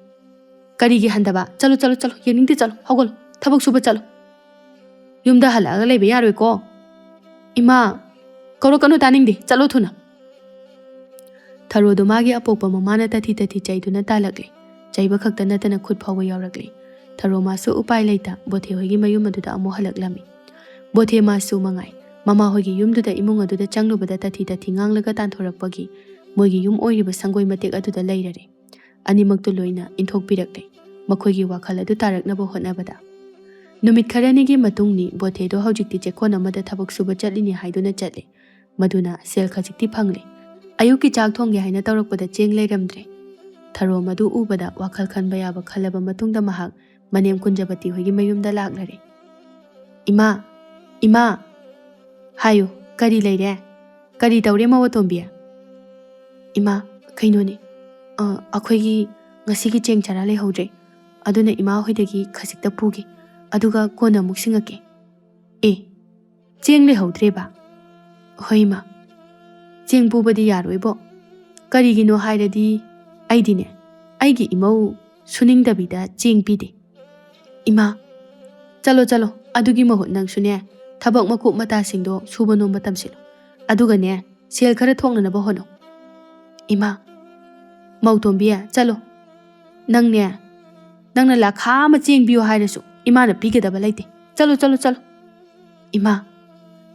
"ꯀꯔꯤꯒꯤ ꯍꯟꯗꯕ? ꯆꯠꯂꯣ, ꯆꯠꯂꯣ, ꯆꯠꯂꯣ, ꯌꯦꯡꯅꯤꯡꯗꯦ, ꯆꯠꯂꯣ, ꯍꯧꯒꯠꯂꯣ, ꯊꯕꯛ ꯁꯨꯕ ꯆꯠꯂꯣ꯫ ꯌꯨꯝꯗ ꯍꯜꯂꯛꯑꯒ ꯂꯩꯕ ꯌꯥꯔꯣꯏꯀꯣ꯫" "ꯏꯃꯥ, ꯀꯧꯔꯛꯀꯅꯨ, ꯇꯥꯅꯤꯡꯗꯦ, ꯆꯠꯂꯣ ꯊꯨꯅ꯫" ꯊꯔꯣꯗꯣ ꯃꯥꯒꯤ ꯑꯄꯣꯛꯄ ꯃꯃꯥꯅ ꯇꯊꯤ ꯇꯊꯤ ꯆꯩꯗꯨꯅ ꯇꯥꯜꯂꯛꯂꯦ꯫ ꯆꯩꯕ ꯈꯛꯇ ꯅꯠꯇꯅ ꯈꯨꯠ ꯐꯥꯎꯕ ꯌꯥꯎꯔꯛꯂꯦ꯫ ꯊꯔꯣ ꯃꯥꯁꯨ ꯎꯄꯥꯏ ꯂꯩꯇ ꯕꯣꯊꯦ ꯍꯣꯏꯒꯤ ꯃꯌꯨꯝ ꯑꯗꯨꯗ ꯑꯃꯨꯛ ꯍꯜꯂꯛꯂꯝꯃꯤ꯫ ꯕꯣꯊꯦ ꯃꯥꯁꯨ ꯃꯉꯥꯏ꯫ ꯃꯃꯥ ꯍꯣꯏꯒꯤ ꯌꯨꯝꯗꯨꯗ ꯏꯃꯨꯡ ꯑꯗꯨꯗ ꯆꯪꯂꯨꯕꯗ ꯇꯊꯤ ꯇꯊꯤ ꯉꯥꯡꯂꯒ ꯇꯥꯟꯊꯣꯔꯛꯄꯒꯤ ꯃꯣꯏꯒꯤ ꯌꯨꯝ ꯑꯣꯏꯔꯤꯕ ꯁꯪꯒꯣꯏ ꯃꯇꯦꯛ ꯑꯗꯨꯗ ꯂꯩꯔꯔꯦ꯫ ꯑꯅꯤꯃꯛꯇꯨ ꯂꯣꯏꯅ ꯏꯟꯊꯣꯛꯄꯤꯔꯛꯂꯦ, ꯃꯈꯣꯏꯒꯤ ꯋꯥꯈꯜ ꯑꯗꯨ ꯇꯥꯔꯛꯅꯕ ꯍꯣꯠꯅꯕꯗ꯫ ꯅꯨꯃꯤꯠ ꯈꯔꯅꯤꯒꯤ ꯃꯇꯨꯡꯅꯤ꯫ ꯕꯣꯊꯦꯗꯣ ꯍꯧꯖꯤꯛꯇꯤ ꯆꯦꯛꯀꯣꯟ ꯑꯃꯗ ꯊꯕꯛ ꯁꯨꯕ ꯆꯠꯂꯤꯅꯤ ꯍꯥꯏꯗꯨꯅ ꯆꯠꯂꯦ꯫ ꯃꯗꯨꯅ ꯁꯦꯜ ꯈꯖꯤꯛꯇꯤ ꯐꯪꯂꯦ꯫ ꯑꯌꯨꯛꯀꯤ ꯆꯥꯛ ꯊꯣꯡꯒꯦ ꯍꯥꯏꯅ ꯇꯧꯔꯛꯄꯗ ꯆꯦꯡ ꯂꯩꯔꯝꯗ꯭ꯔꯦ꯫ ꯊꯔꯣ ꯃꯗꯨ ꯎꯕꯗ ꯋꯥꯈꯜ ꯈꯟꯕ ꯌꯥꯕ ꯈꯜꯂꯕ ꯃꯇꯨꯡꯗ ꯃꯍꯥꯛ ꯃꯅꯦꯝ ꯀꯨꯟꯖꯕꯇꯤ ꯍꯣꯏꯒꯤ ꯃꯌꯨꯝꯗ ꯂꯥꯛꯂꯔꯦ꯫ "ꯏꯃꯥ, ꯏꯃꯥ!" "ꯍꯥꯏꯌꯨ, ꯀꯔꯤ ꯂꯩꯔꯦ? ꯀꯔꯤ ꯇꯧꯔꯦ ꯃꯧ ꯑꯇꯣꯝꯕꯤ?" "ꯏꯃꯥ, ꯀꯩꯅꯣꯅꯦ, ꯑ, ꯑꯩꯈꯣꯏꯒꯤ ꯉꯁꯤꯒꯤ ꯆꯦꯡ ꯆꯔꯥ ꯂꯩꯍꯧꯗ꯭ꯔꯦ, ꯑꯗꯨꯅ ꯏꯃꯥ ꯍꯣꯏꯗꯒꯤ ꯈꯖꯤꯛꯇ ꯄꯨꯒꯦ, ꯑꯗꯨꯒ ꯀꯣꯟꯅ ꯑꯃꯨꯛ ꯁꯤꯡꯉꯛꯀꯦ꯫" "ꯑꯦ, ꯆꯦꯡ ꯂꯩꯍꯧꯗ꯭ꯔꯦꯕ?" "ꯍꯣꯏ ꯏꯃꯥ, ꯆꯦꯡ ꯄꯨꯕꯗꯤ ꯌꯥꯔꯣꯏꯕꯣ꯫ ꯀꯔꯤꯒꯤꯅꯣ ꯍꯥꯏꯔꯗꯤ ꯑꯩꯗꯤꯅꯦ, ꯑꯩꯒꯤ ꯏꯃꯧ ꯁꯨꯅꯤꯡꯗꯕꯤꯗ ꯆꯦꯡ ꯄꯤꯗꯦ꯫" "ꯏꯃꯥ, ꯆꯠꯂꯣ, ꯆꯠꯂꯣ, ꯑꯗꯨꯒꯤ ꯃꯍꯨꯠ ꯅꯪꯁꯨꯅꯦ, ꯊꯕꯛ ꯃꯀꯨꯞ ꯃꯇꯥꯁꯤꯡꯗꯣ ꯁꯨꯕ ꯅꯣꯝꯕ ꯇꯝꯁꯤꯜꯂꯣ꯫ ꯑꯗꯨꯒꯅꯦ, ꯁꯦꯜ ꯈꯔ ꯊꯣꯛꯅꯅꯕ ꯍꯣꯠꯅꯧ꯫" "ꯏꯃꯥ, ꯃꯧꯇꯣꯝꯕꯤ, ꯆꯠꯂꯣ꯫ ꯅꯪꯅꯦ, ꯅꯪꯅ ꯂꯥꯈꯥ ꯑꯃ ꯆꯦꯡ ꯄꯤꯌꯨ ꯍꯥꯏꯔꯁꯨ ꯏꯃꯥꯅ ꯄꯤꯒꯗꯕ ꯂꯩꯇꯦ꯫ ꯆꯠꯂꯣ, ꯆꯠꯂꯣ, ꯆꯠꯂꯣ꯫" "ꯏꯃꯥ!"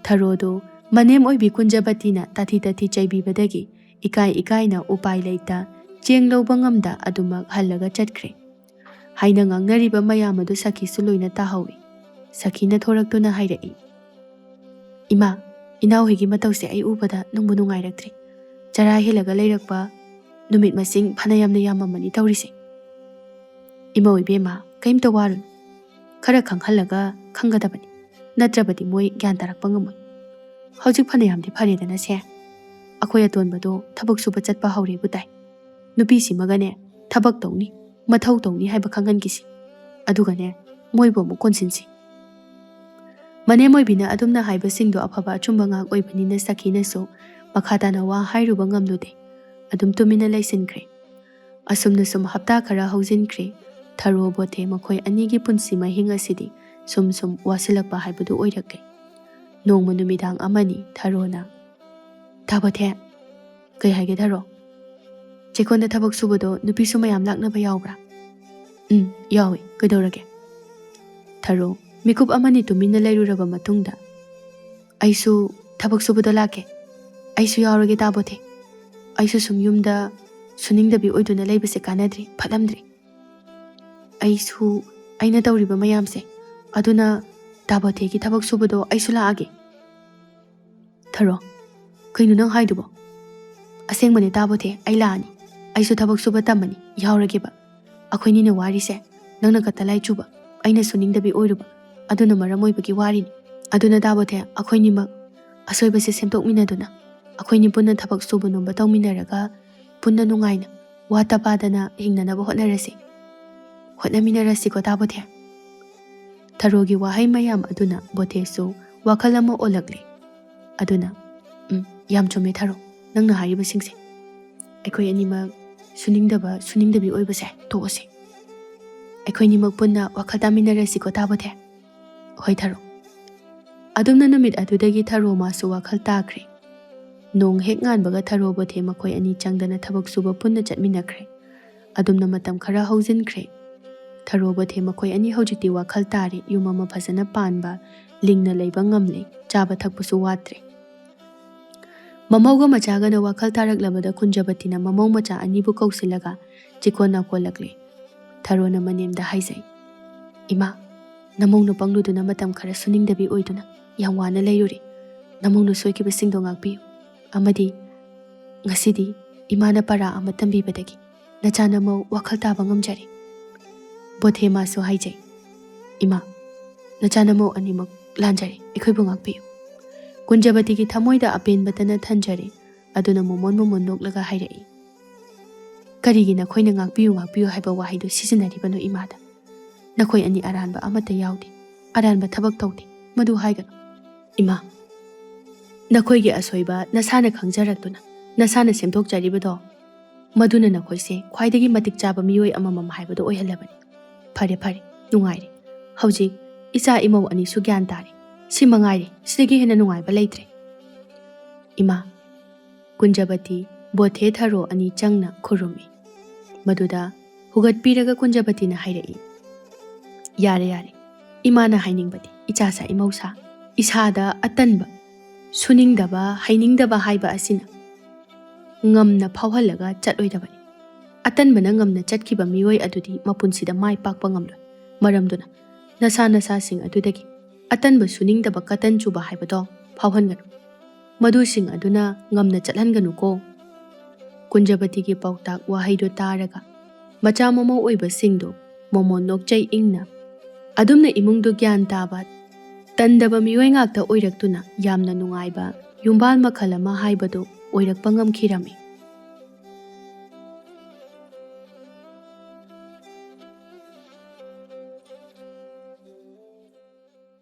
ꯊꯔꯣꯗꯨ ꯃꯅꯦꯝ ꯑꯣꯏꯕꯤ ꯀꯨꯟꯖꯕꯇꯤꯅ ꯇꯥꯊꯤ ꯇꯥꯊꯤ ꯆꯩꯕꯤꯕꯗꯒꯤ ꯏꯀꯥꯏ ꯏꯀꯥꯏꯅ ꯎꯄꯥꯏ ꯂꯩꯇ ꯆꯦꯡ ꯂꯧꯕ ꯉꯝꯗ ꯑꯗꯨꯃꯛ ꯍꯜꯂꯒ ꯆꯠꯈ꯭ꯔꯦ꯫ ꯍꯥꯏꯅ ꯉꯥꯡꯅꯔꯤꯕ ꯃꯌꯥꯝ ꯑꯗꯨ ꯁꯈꯤꯁꯨ ꯂꯣꯏꯅ ꯇꯥꯍꯧꯏ꯫ ꯁꯈꯤꯅ ꯊꯣꯔꯛꯇꯨꯅ ꯍꯥꯏꯔꯛꯏ, "ꯏꯃꯥ, ꯏꯅꯥꯎꯍꯣꯏꯒꯤ ꯃꯇꯧꯁꯦ ꯑꯩ ꯎꯕꯗ ꯅꯨꯡꯕꯨ ꯅꯨꯡꯉꯥꯏꯔꯛꯇ꯭ꯔꯦ꯫ ꯆꯔꯥ ꯍꯦꯜꯂꯒ ꯂꯩꯔꯛꯄ ꯅꯨꯃꯤꯠ ꯃꯁꯤꯡ ꯐꯅ ꯌꯥꯝꯅ ꯌꯥꯝꯃꯝꯃꯅꯤ ꯇꯧꯔꯤꯁꯦ꯫" "ꯏꯃꯧ ꯏꯕꯦꯝꯃ, ꯀꯩꯝꯇ ꯋꯥꯔꯨꯅꯨ꯫ ꯈꯔ ꯈꯪꯍꯜꯂꯒ ꯈꯪꯒꯗꯕꯅꯤ꯫ ꯅꯠꯇ꯭ꯔꯕꯗꯤ ꯃꯣꯏ ꯒ꯭ꯌꯥꯟ ꯇꯥꯔꯛꯄ ꯉꯝꯃꯣꯏ꯫ ꯍꯧꯖꯤꯛ ꯐꯅꯌꯥꯝꯗꯤ ꯐꯔꯦꯗꯅ ꯁꯦ꯫ ꯑꯩꯈꯣꯏ ꯑꯇꯣꯟꯕꯗꯣ ꯊꯕꯛ ꯁꯨꯕ ꯆꯠꯄ ꯍꯧꯔꯦꯕꯨ ꯇꯥꯏ꯫ ꯅꯨꯄꯤꯁꯤꯃꯒꯅꯦ, ꯊꯕꯛ ꯇꯧꯅꯤ, ꯃꯊꯧ ꯇꯧꯅꯤ ꯍꯥꯏꯕ ꯈꯪꯍꯟꯈꯤꯁꯤ꯫ ꯑꯗꯨꯒꯅꯦ, ꯃꯣꯏꯕꯨ ꯑꯃꯨꯛ ꯀꯣꯟꯁꯤꯟꯁꯤ꯫" ꯃꯅꯦꯝ ꯑꯣꯏꯕꯤꯅ ꯑꯗꯨꯝꯅ ꯍꯥꯏꯕꯁꯤꯡꯗꯣ ꯑꯐꯕ ꯑꯆꯨꯝꯕ ꯉꯥꯛ ꯑꯣꯏꯕꯅꯤꯅ ꯁꯈꯤꯅꯁꯨ ꯃꯈꯥ ꯇꯥꯅ ꯋꯥ ꯍꯥꯏꯔꯨꯕ ꯉꯝꯂꯨꯗꯦ꯫ ꯑꯗꯨꯝ ꯇꯨꯃꯤꯟꯅ ꯂꯩꯁꯤꯟꯈ꯭ꯔꯦ꯫ ꯑꯁꯨꯝꯅ ꯁꯨꯝ ꯍꯞꯇꯥ ꯈꯔ ꯍꯧꯖꯤꯟꯈ꯭ꯔꯦ꯫ ꯊꯔꯣ ꯕꯣꯊꯦ ꯃꯈꯣꯏ ꯑꯅꯤꯒꯤ ꯄꯨꯟꯁꯤ ꯃꯍꯤꯡ ꯑꯁꯤꯗꯤ ꯁꯨꯝ ꯁꯨꯝ ꯋꯥꯁꯤꯜꯂꯛꯄ ꯍꯥꯏꯕꯗꯨ ꯑꯣꯏꯔꯛꯂꯦ꯫ ꯅꯣꯡꯃ ꯅꯨꯃꯤꯗꯥꯡ ꯑꯃꯅꯤ ꯊꯔꯣꯅ, "ꯇꯥ ꯕꯣꯊꯦ꯫" "ꯀꯩ ꯍꯥꯏꯒꯦ ꯊꯔꯣ?" "ꯆꯦꯛꯀꯣꯟꯗ ꯊꯕꯛ ꯁꯨꯕꯗꯣ ꯅꯨꯄꯤꯁꯨ ꯃꯌꯥꯝ ꯂꯥꯛꯅꯕ ꯌꯥꯎꯕ꯭ꯔꯥ?" "ꯎꯝ, ꯌꯥꯎꯏ꯫ ꯀꯩꯗꯧꯔꯒꯦ?" ꯊꯔꯣ ꯃꯤꯀꯨꯞ ꯑꯃꯅꯤ ꯇꯨꯃꯤꯟꯅ ꯂꯩꯔꯨꯔꯕ ꯃꯇꯨꯡꯗ, "ꯑꯩꯁꯨ ꯊꯕꯛ ꯁꯨꯕꯗ ꯂꯥꯛꯀꯦ꯫ ꯑꯩꯁꯨ ꯌꯥꯎꯔꯒꯦ ꯇꯥ ꯕꯣꯊꯦ꯫ ꯑꯩꯁꯨ ꯁꯨꯝ ꯌꯨꯝꯗ ꯁꯨꯅꯤꯡꯗꯕꯤ ꯑꯣꯏꯗꯨꯅ ꯂꯩꯕꯁꯦ ꯀꯥꯟꯅꯗ꯭ꯔꯦ, ꯐꯠꯂꯝꯗ꯭ꯔꯦ꯫ ꯑꯩꯁꯨ, ꯑꯩꯅ ꯇꯧꯔꯤꯕ ꯃꯌꯥꯝꯁꯦ, ꯑꯗꯨꯅ ꯇꯥ ꯕꯣꯊꯦꯒꯤ ꯊꯕꯛ ꯁꯨꯕꯗꯣ ꯑꯩꯁꯨ ꯂꯥꯛꯑꯒꯦ꯫" "ꯊꯔꯣ, "ꯀꯩꯅꯣ ꯅꯪ ꯍꯥꯏꯗꯨꯕꯣ?" "ꯑꯁꯦꯡꯕꯅꯦ ꯇꯥꯕꯣꯊꯦ, ꯑꯩ ꯂꯥꯛꯑꯅꯤ꯫ ꯑꯩꯁꯨ ꯊꯕꯛ ꯁꯨꯕ ꯇꯝꯕꯅꯤ, ꯌꯥꯎꯔꯒꯦꯕ꯫ ꯑꯩꯈꯣꯏꯅꯤꯅ ꯋꯥꯔꯤꯁꯦ, ꯅꯪꯅ ꯀꯇꯂꯥꯏ ꯆꯨꯕ, ꯑꯩꯅ ꯁꯨꯅꯤꯡꯗꯕꯤ ꯑꯣꯏꯔꯨꯕ, ꯑꯗꯨꯅ ꯃꯔꯝ ꯑꯣꯏꯕꯒꯤ ꯋꯥꯔꯤꯅꯤ꯫ ꯑꯗꯨꯅ ꯇꯥꯕꯣꯊꯦ, ꯑꯩꯈꯣꯏꯅꯤꯃꯛ ꯑꯁꯣꯏꯕꯁꯦ ꯁꯦꯝꯗꯣꯛꯃꯤꯟꯅꯗꯨꯅ, ꯑꯩꯈꯣꯏꯅꯤ ꯄꯨꯟꯅ ꯊꯕꯛ ꯁꯨꯕ ꯅꯣꯝꯕ ꯇꯧꯃꯤꯟꯅꯔꯒ, ꯄꯨꯟꯅ ꯅꯨꯡꯉꯥꯏꯅ, ꯋꯥ ꯇꯄꯥꯗꯅ ꯍꯤꯡꯅꯅꯕ ꯍꯣꯠꯅꯔꯁꯤ꯫ ꯍꯣꯠꯅꯃꯤꯟꯅꯔꯁꯤꯀꯣ ꯇꯥꯕꯣꯊꯦ?" ꯊꯔꯣꯒꯤ ꯋꯥꯍꯩ ꯃꯌꯥꯝ ꯑꯗꯨꯅ ꯕꯣꯊꯦꯁꯨ ꯋꯥꯈꯜ ꯑꯃ ꯑꯣꯜꯂꯛꯂꯦ꯫ ꯑꯗꯨꯅ, "ꯎꯝ, ꯌꯥꯝ ꯆꯨꯝꯃꯦ ꯊꯔꯣ, ꯅꯪꯅ ꯍꯥꯏꯔꯤꯕꯁꯤꯡꯁꯦ꯫ ꯑꯩꯈꯣꯏ ꯑꯅꯤꯃꯛ ꯁꯨꯅꯤꯡꯗꯕ, ꯁꯨꯅꯤꯡꯗꯕꯤ ꯑꯣꯏꯕꯁꯦ ꯇꯣꯛꯑꯁꯤ꯫ ꯑꯩꯈꯣꯏꯅꯤꯃꯛ ꯄꯨꯟꯅ ꯋꯥꯈꯜ ꯇꯥꯃꯤꯟꯅꯔꯁꯤꯀꯣ ꯇꯥꯕꯣꯊꯦ?" "ꯍꯣꯏ ꯊꯔꯣ꯫" ꯑꯗꯨꯝꯅ ꯅꯨꯃꯤꯠ ꯑꯗꯨꯗꯒꯤ ꯊꯔꯣ ꯃꯥꯁꯨ ꯋꯥꯈꯜ ꯇꯥꯈ꯭ꯔꯦ꯫ ꯅꯣꯡ ꯍꯦꯛ ꯉꯥꯟꯕꯒ ꯊꯔꯣ ꯕꯣꯊꯦ ꯃꯈꯣꯏ ꯑꯅꯤ ꯆꯪꯗꯅ ꯊꯕꯛ ꯁꯨꯕ ꯄꯨꯟꯅ ꯆꯠꯃꯤꯟꯅꯈ꯭ꯔꯦ꯫ ꯑꯗꯨꯝꯅ ꯃꯇꯝ ꯈꯔ ꯍꯧꯖꯤꯟꯈ꯭ꯔꯦ꯫ ꯊꯔꯣ ꯕꯣꯊꯦ ꯃꯈꯣꯏ ꯑꯅꯤ ꯍꯧꯖꯤꯛꯇꯤ ꯋꯥꯈꯜ ꯇꯥꯔꯦ, ꯌꯨꯝ ꯑꯃ ꯐꯖꯅ ꯄꯥꯟꯕ, ꯂꯤꯡꯅ ꯂꯩꯕ ꯉꯝꯂꯦ, ꯆꯥꯕ ꯊꯛꯄꯁꯨ ꯋꯥꯠꯇ꯭ꯔꯦ꯫ ꯃꯃꯧꯒ ꯃꯆꯥꯒꯅ ꯋꯥꯈꯜ ꯇꯥꯔꯛꯂꯕꯗ ꯀꯨꯟꯖꯕꯇꯤꯅ ꯃꯃꯧ ꯃꯆꯥ ꯑꯅꯤꯕꯨ ꯀꯧꯁꯤꯜꯂꯒ ꯆꯤꯀꯣꯟ ꯅꯥꯀꯣꯜꯂꯛꯂꯦ꯫ ꯊꯔꯣꯅ ꯃꯅꯦꯝꯗ ꯍꯥꯏꯖꯩ, "ꯏꯃꯥ, ꯅꯃꯧꯅ ꯄꯪꯂꯨꯗꯨꯅ ꯃꯇꯝ ꯈꯔ ꯁꯨꯅꯤꯡꯗꯕꯤ ꯑꯣꯏꯗꯨꯅ ꯌꯥꯝ ꯋꯥꯅ ꯂꯩꯔꯨꯔꯦ꯫ ꯅꯃꯧꯅ ꯁꯣꯏꯈꯤꯕꯁꯤꯡꯗꯣ ꯉꯥꯛꯄꯤꯌꯨ꯫ ꯑꯃꯗꯤ ꯉꯁꯤꯗꯤ ꯏꯃꯥꯅ ꯄꯔꯥ ꯑꯃ ꯇꯝꯕꯤꯕꯗꯒꯤ ꯅꯆꯥꯅꯃꯧ ꯋꯥꯈꯜ ꯇꯥꯕ ꯉꯝꯖꯔꯦ꯫" ꯕꯣꯊꯦ ꯃꯥꯁꯨ ꯍꯥꯏꯖꯩ, "ꯏꯃꯥ, ꯅꯆꯥꯅꯃꯧ ꯑꯅꯤꯃꯛ ꯂꯥꯟꯖꯔꯦ, ꯑꯩꯈꯣꯏꯕꯨ ꯉꯥꯛꯄꯤꯌꯨ꯫" ꯀꯨꯟꯖꯕꯇꯤꯒꯤ ꯊꯃꯣꯏꯗ ꯑꯄꯦꯟꯕꯇꯅ ꯊꯟꯖꯔꯦ꯫ ꯑꯗꯨꯅ ꯃꯣꯃꯣꯟ ꯃꯣꯃꯣꯟ ꯅꯣꯛꯂꯒ ꯍꯥꯏꯔꯛꯏ, "ꯀꯔꯤꯒꯤ ꯅꯈꯣꯏꯅ ꯉꯥꯛꯄꯤꯌꯨ, ꯉꯥꯛꯄꯤꯌꯨ ꯍꯥꯏꯕ ꯋꯥꯍꯩꯗꯨ ꯁꯤꯖꯤꯟꯅꯔꯤꯕꯅꯣ ꯏꯃꯥꯗ? ꯅꯈꯣꯏ ꯑꯅꯤ ꯑꯔꯥꯟꯕ ꯑꯃꯠꯇ ꯌꯥꯎꯗꯦ꯫ ꯑꯔꯥꯟꯕ ꯊꯕꯛ ꯇꯧꯗꯦ꯫ ꯃꯗꯨ ꯍꯥꯏꯒꯅꯨ꯫ ꯏꯃꯥ, ꯅꯈꯣꯏꯒꯤ ꯑꯁꯣꯏꯕ ꯅꯁꯥꯅ ꯈꯪꯖꯔꯛꯇꯨꯅ ꯅꯁꯥꯅ ꯁꯦꯝꯗꯣꯛꯆꯔꯤꯕꯗꯣ, ꯃꯗꯨꯅ ꯅꯈꯣꯏꯁꯦ ꯈ꯭ꯋꯥꯏꯗꯒꯤ ꯃꯇꯤꯛ ꯆꯥꯕ ꯃꯤꯑꯣꯏ ꯑꯃꯃꯝ ꯍꯥꯏꯕꯗꯨ ꯑꯣꯏꯍꯜꯂꯕꯅꯤ꯫ ꯐꯔꯦ, ꯐꯔꯦ, ꯅꯨꯡꯉꯥꯏꯔꯦ꯫ ꯍꯧꯖꯤꯛ ꯏꯆꯥ ꯏꯃꯧ ꯑꯅꯤꯁꯨ ꯒ꯭ꯌꯥꯟ ꯇꯥꯔꯦ꯫ ꯁꯤ ꯃꯉꯥꯏꯔꯦ, ꯁꯤꯗꯒꯤ ꯍꯦꯟꯅ ꯅꯨꯡꯉꯥꯏꯕ ꯂꯩꯇ꯭ꯔꯦ꯫" ꯏꯃꯥ, ꯀꯨꯟꯖꯕꯇꯤ, ꯕꯣꯊꯦ ꯊꯔꯣ ꯑꯅꯤ ꯆꯪꯅ ꯈꯨꯔꯨꯝꯃꯤ꯫ ꯃꯗꯨꯗ ꯍꯨꯒꯠꯄꯤꯔꯒ ꯀꯨꯟꯖꯕꯇꯤꯅ ꯍꯥꯏꯔꯛꯏ, "ꯌꯥꯔꯦ, ꯌꯥꯔꯦ꯫ ꯏꯃꯥꯅ ꯍꯥꯏꯅꯤꯡꯕꯗꯤ ꯏꯆꯥꯁꯥ ꯏꯃꯧꯁꯥ, ꯏꯁꯥꯗ ꯑꯇꯟꯕ, ꯁꯨꯅꯤꯡꯗꯕ, ꯍꯩꯅꯤꯡꯗꯕ ꯍꯥꯏꯕ ꯑꯁꯤꯅ ꯉꯝꯅ ꯐꯥꯎꯍꯜꯂꯒ ꯆꯠꯂꯣꯏꯗꯕꯅꯤ꯫ ꯑꯇꯟꯕꯅ ꯉꯝꯅ ꯆꯠꯈꯤꯕ ꯃꯤꯑꯣꯏ ꯑꯗꯨꯗꯤ ꯃꯄꯨꯟꯁꯤꯗ ꯃꯥꯏ ꯄꯥꯛꯄ ꯉꯝꯂꯣꯏ꯫ ꯃꯔꯝꯗꯨꯅ ꯅꯁꯥ ꯅꯁꯥꯁꯤꯡ ꯑꯗꯨꯗꯒꯤ ꯑꯇꯟꯕ, ꯁꯨꯅꯤꯡꯗꯕ, ꯀꯇꯟ ꯆꯨꯕ ꯍꯥꯏꯕꯗꯣ ꯐꯥꯎꯍꯟꯒꯅꯨ꯫" ꯃꯗꯨꯁꯤꯡ ꯑꯗꯨꯅ ꯉꯝꯅ ꯆꯠꯍꯟꯒꯅꯨꯀꯣ꯫ ꯀꯨꯟꯖꯕꯇꯤꯒꯤ ꯄꯥꯎꯇꯥꯛ ꯋꯥꯍꯩꯗꯨ ꯇꯥꯔꯒ ꯃꯆꯥ ꯃꯃꯧ ꯑꯣꯏꯕꯁꯤꯡꯗꯨ ꯃꯣꯃꯣꯟ ꯅꯣꯛꯆꯩ ꯏꯪꯅ꯫ ꯑꯗꯨꯝꯅ ꯏꯃꯨꯡꯗꯨ ꯒ꯭ꯌꯥꯟ ꯇꯥꯕ, ꯇꯟꯗꯕ ꯃꯤꯑꯣꯏ ꯉꯥꯛꯇ ꯑꯣꯏꯔꯛꯇꯨꯅ ꯌꯥꯝꯅ ꯅꯨꯡꯉꯥꯏꯕ ꯌꯨꯝꯕꯥꯜ ꯃꯈꯜ ꯑꯃ ꯍꯥꯏꯕꯗꯨ ꯑꯣꯏꯔꯛꯄ ꯉꯝꯈꯤꯔꯝꯃꯤ꯫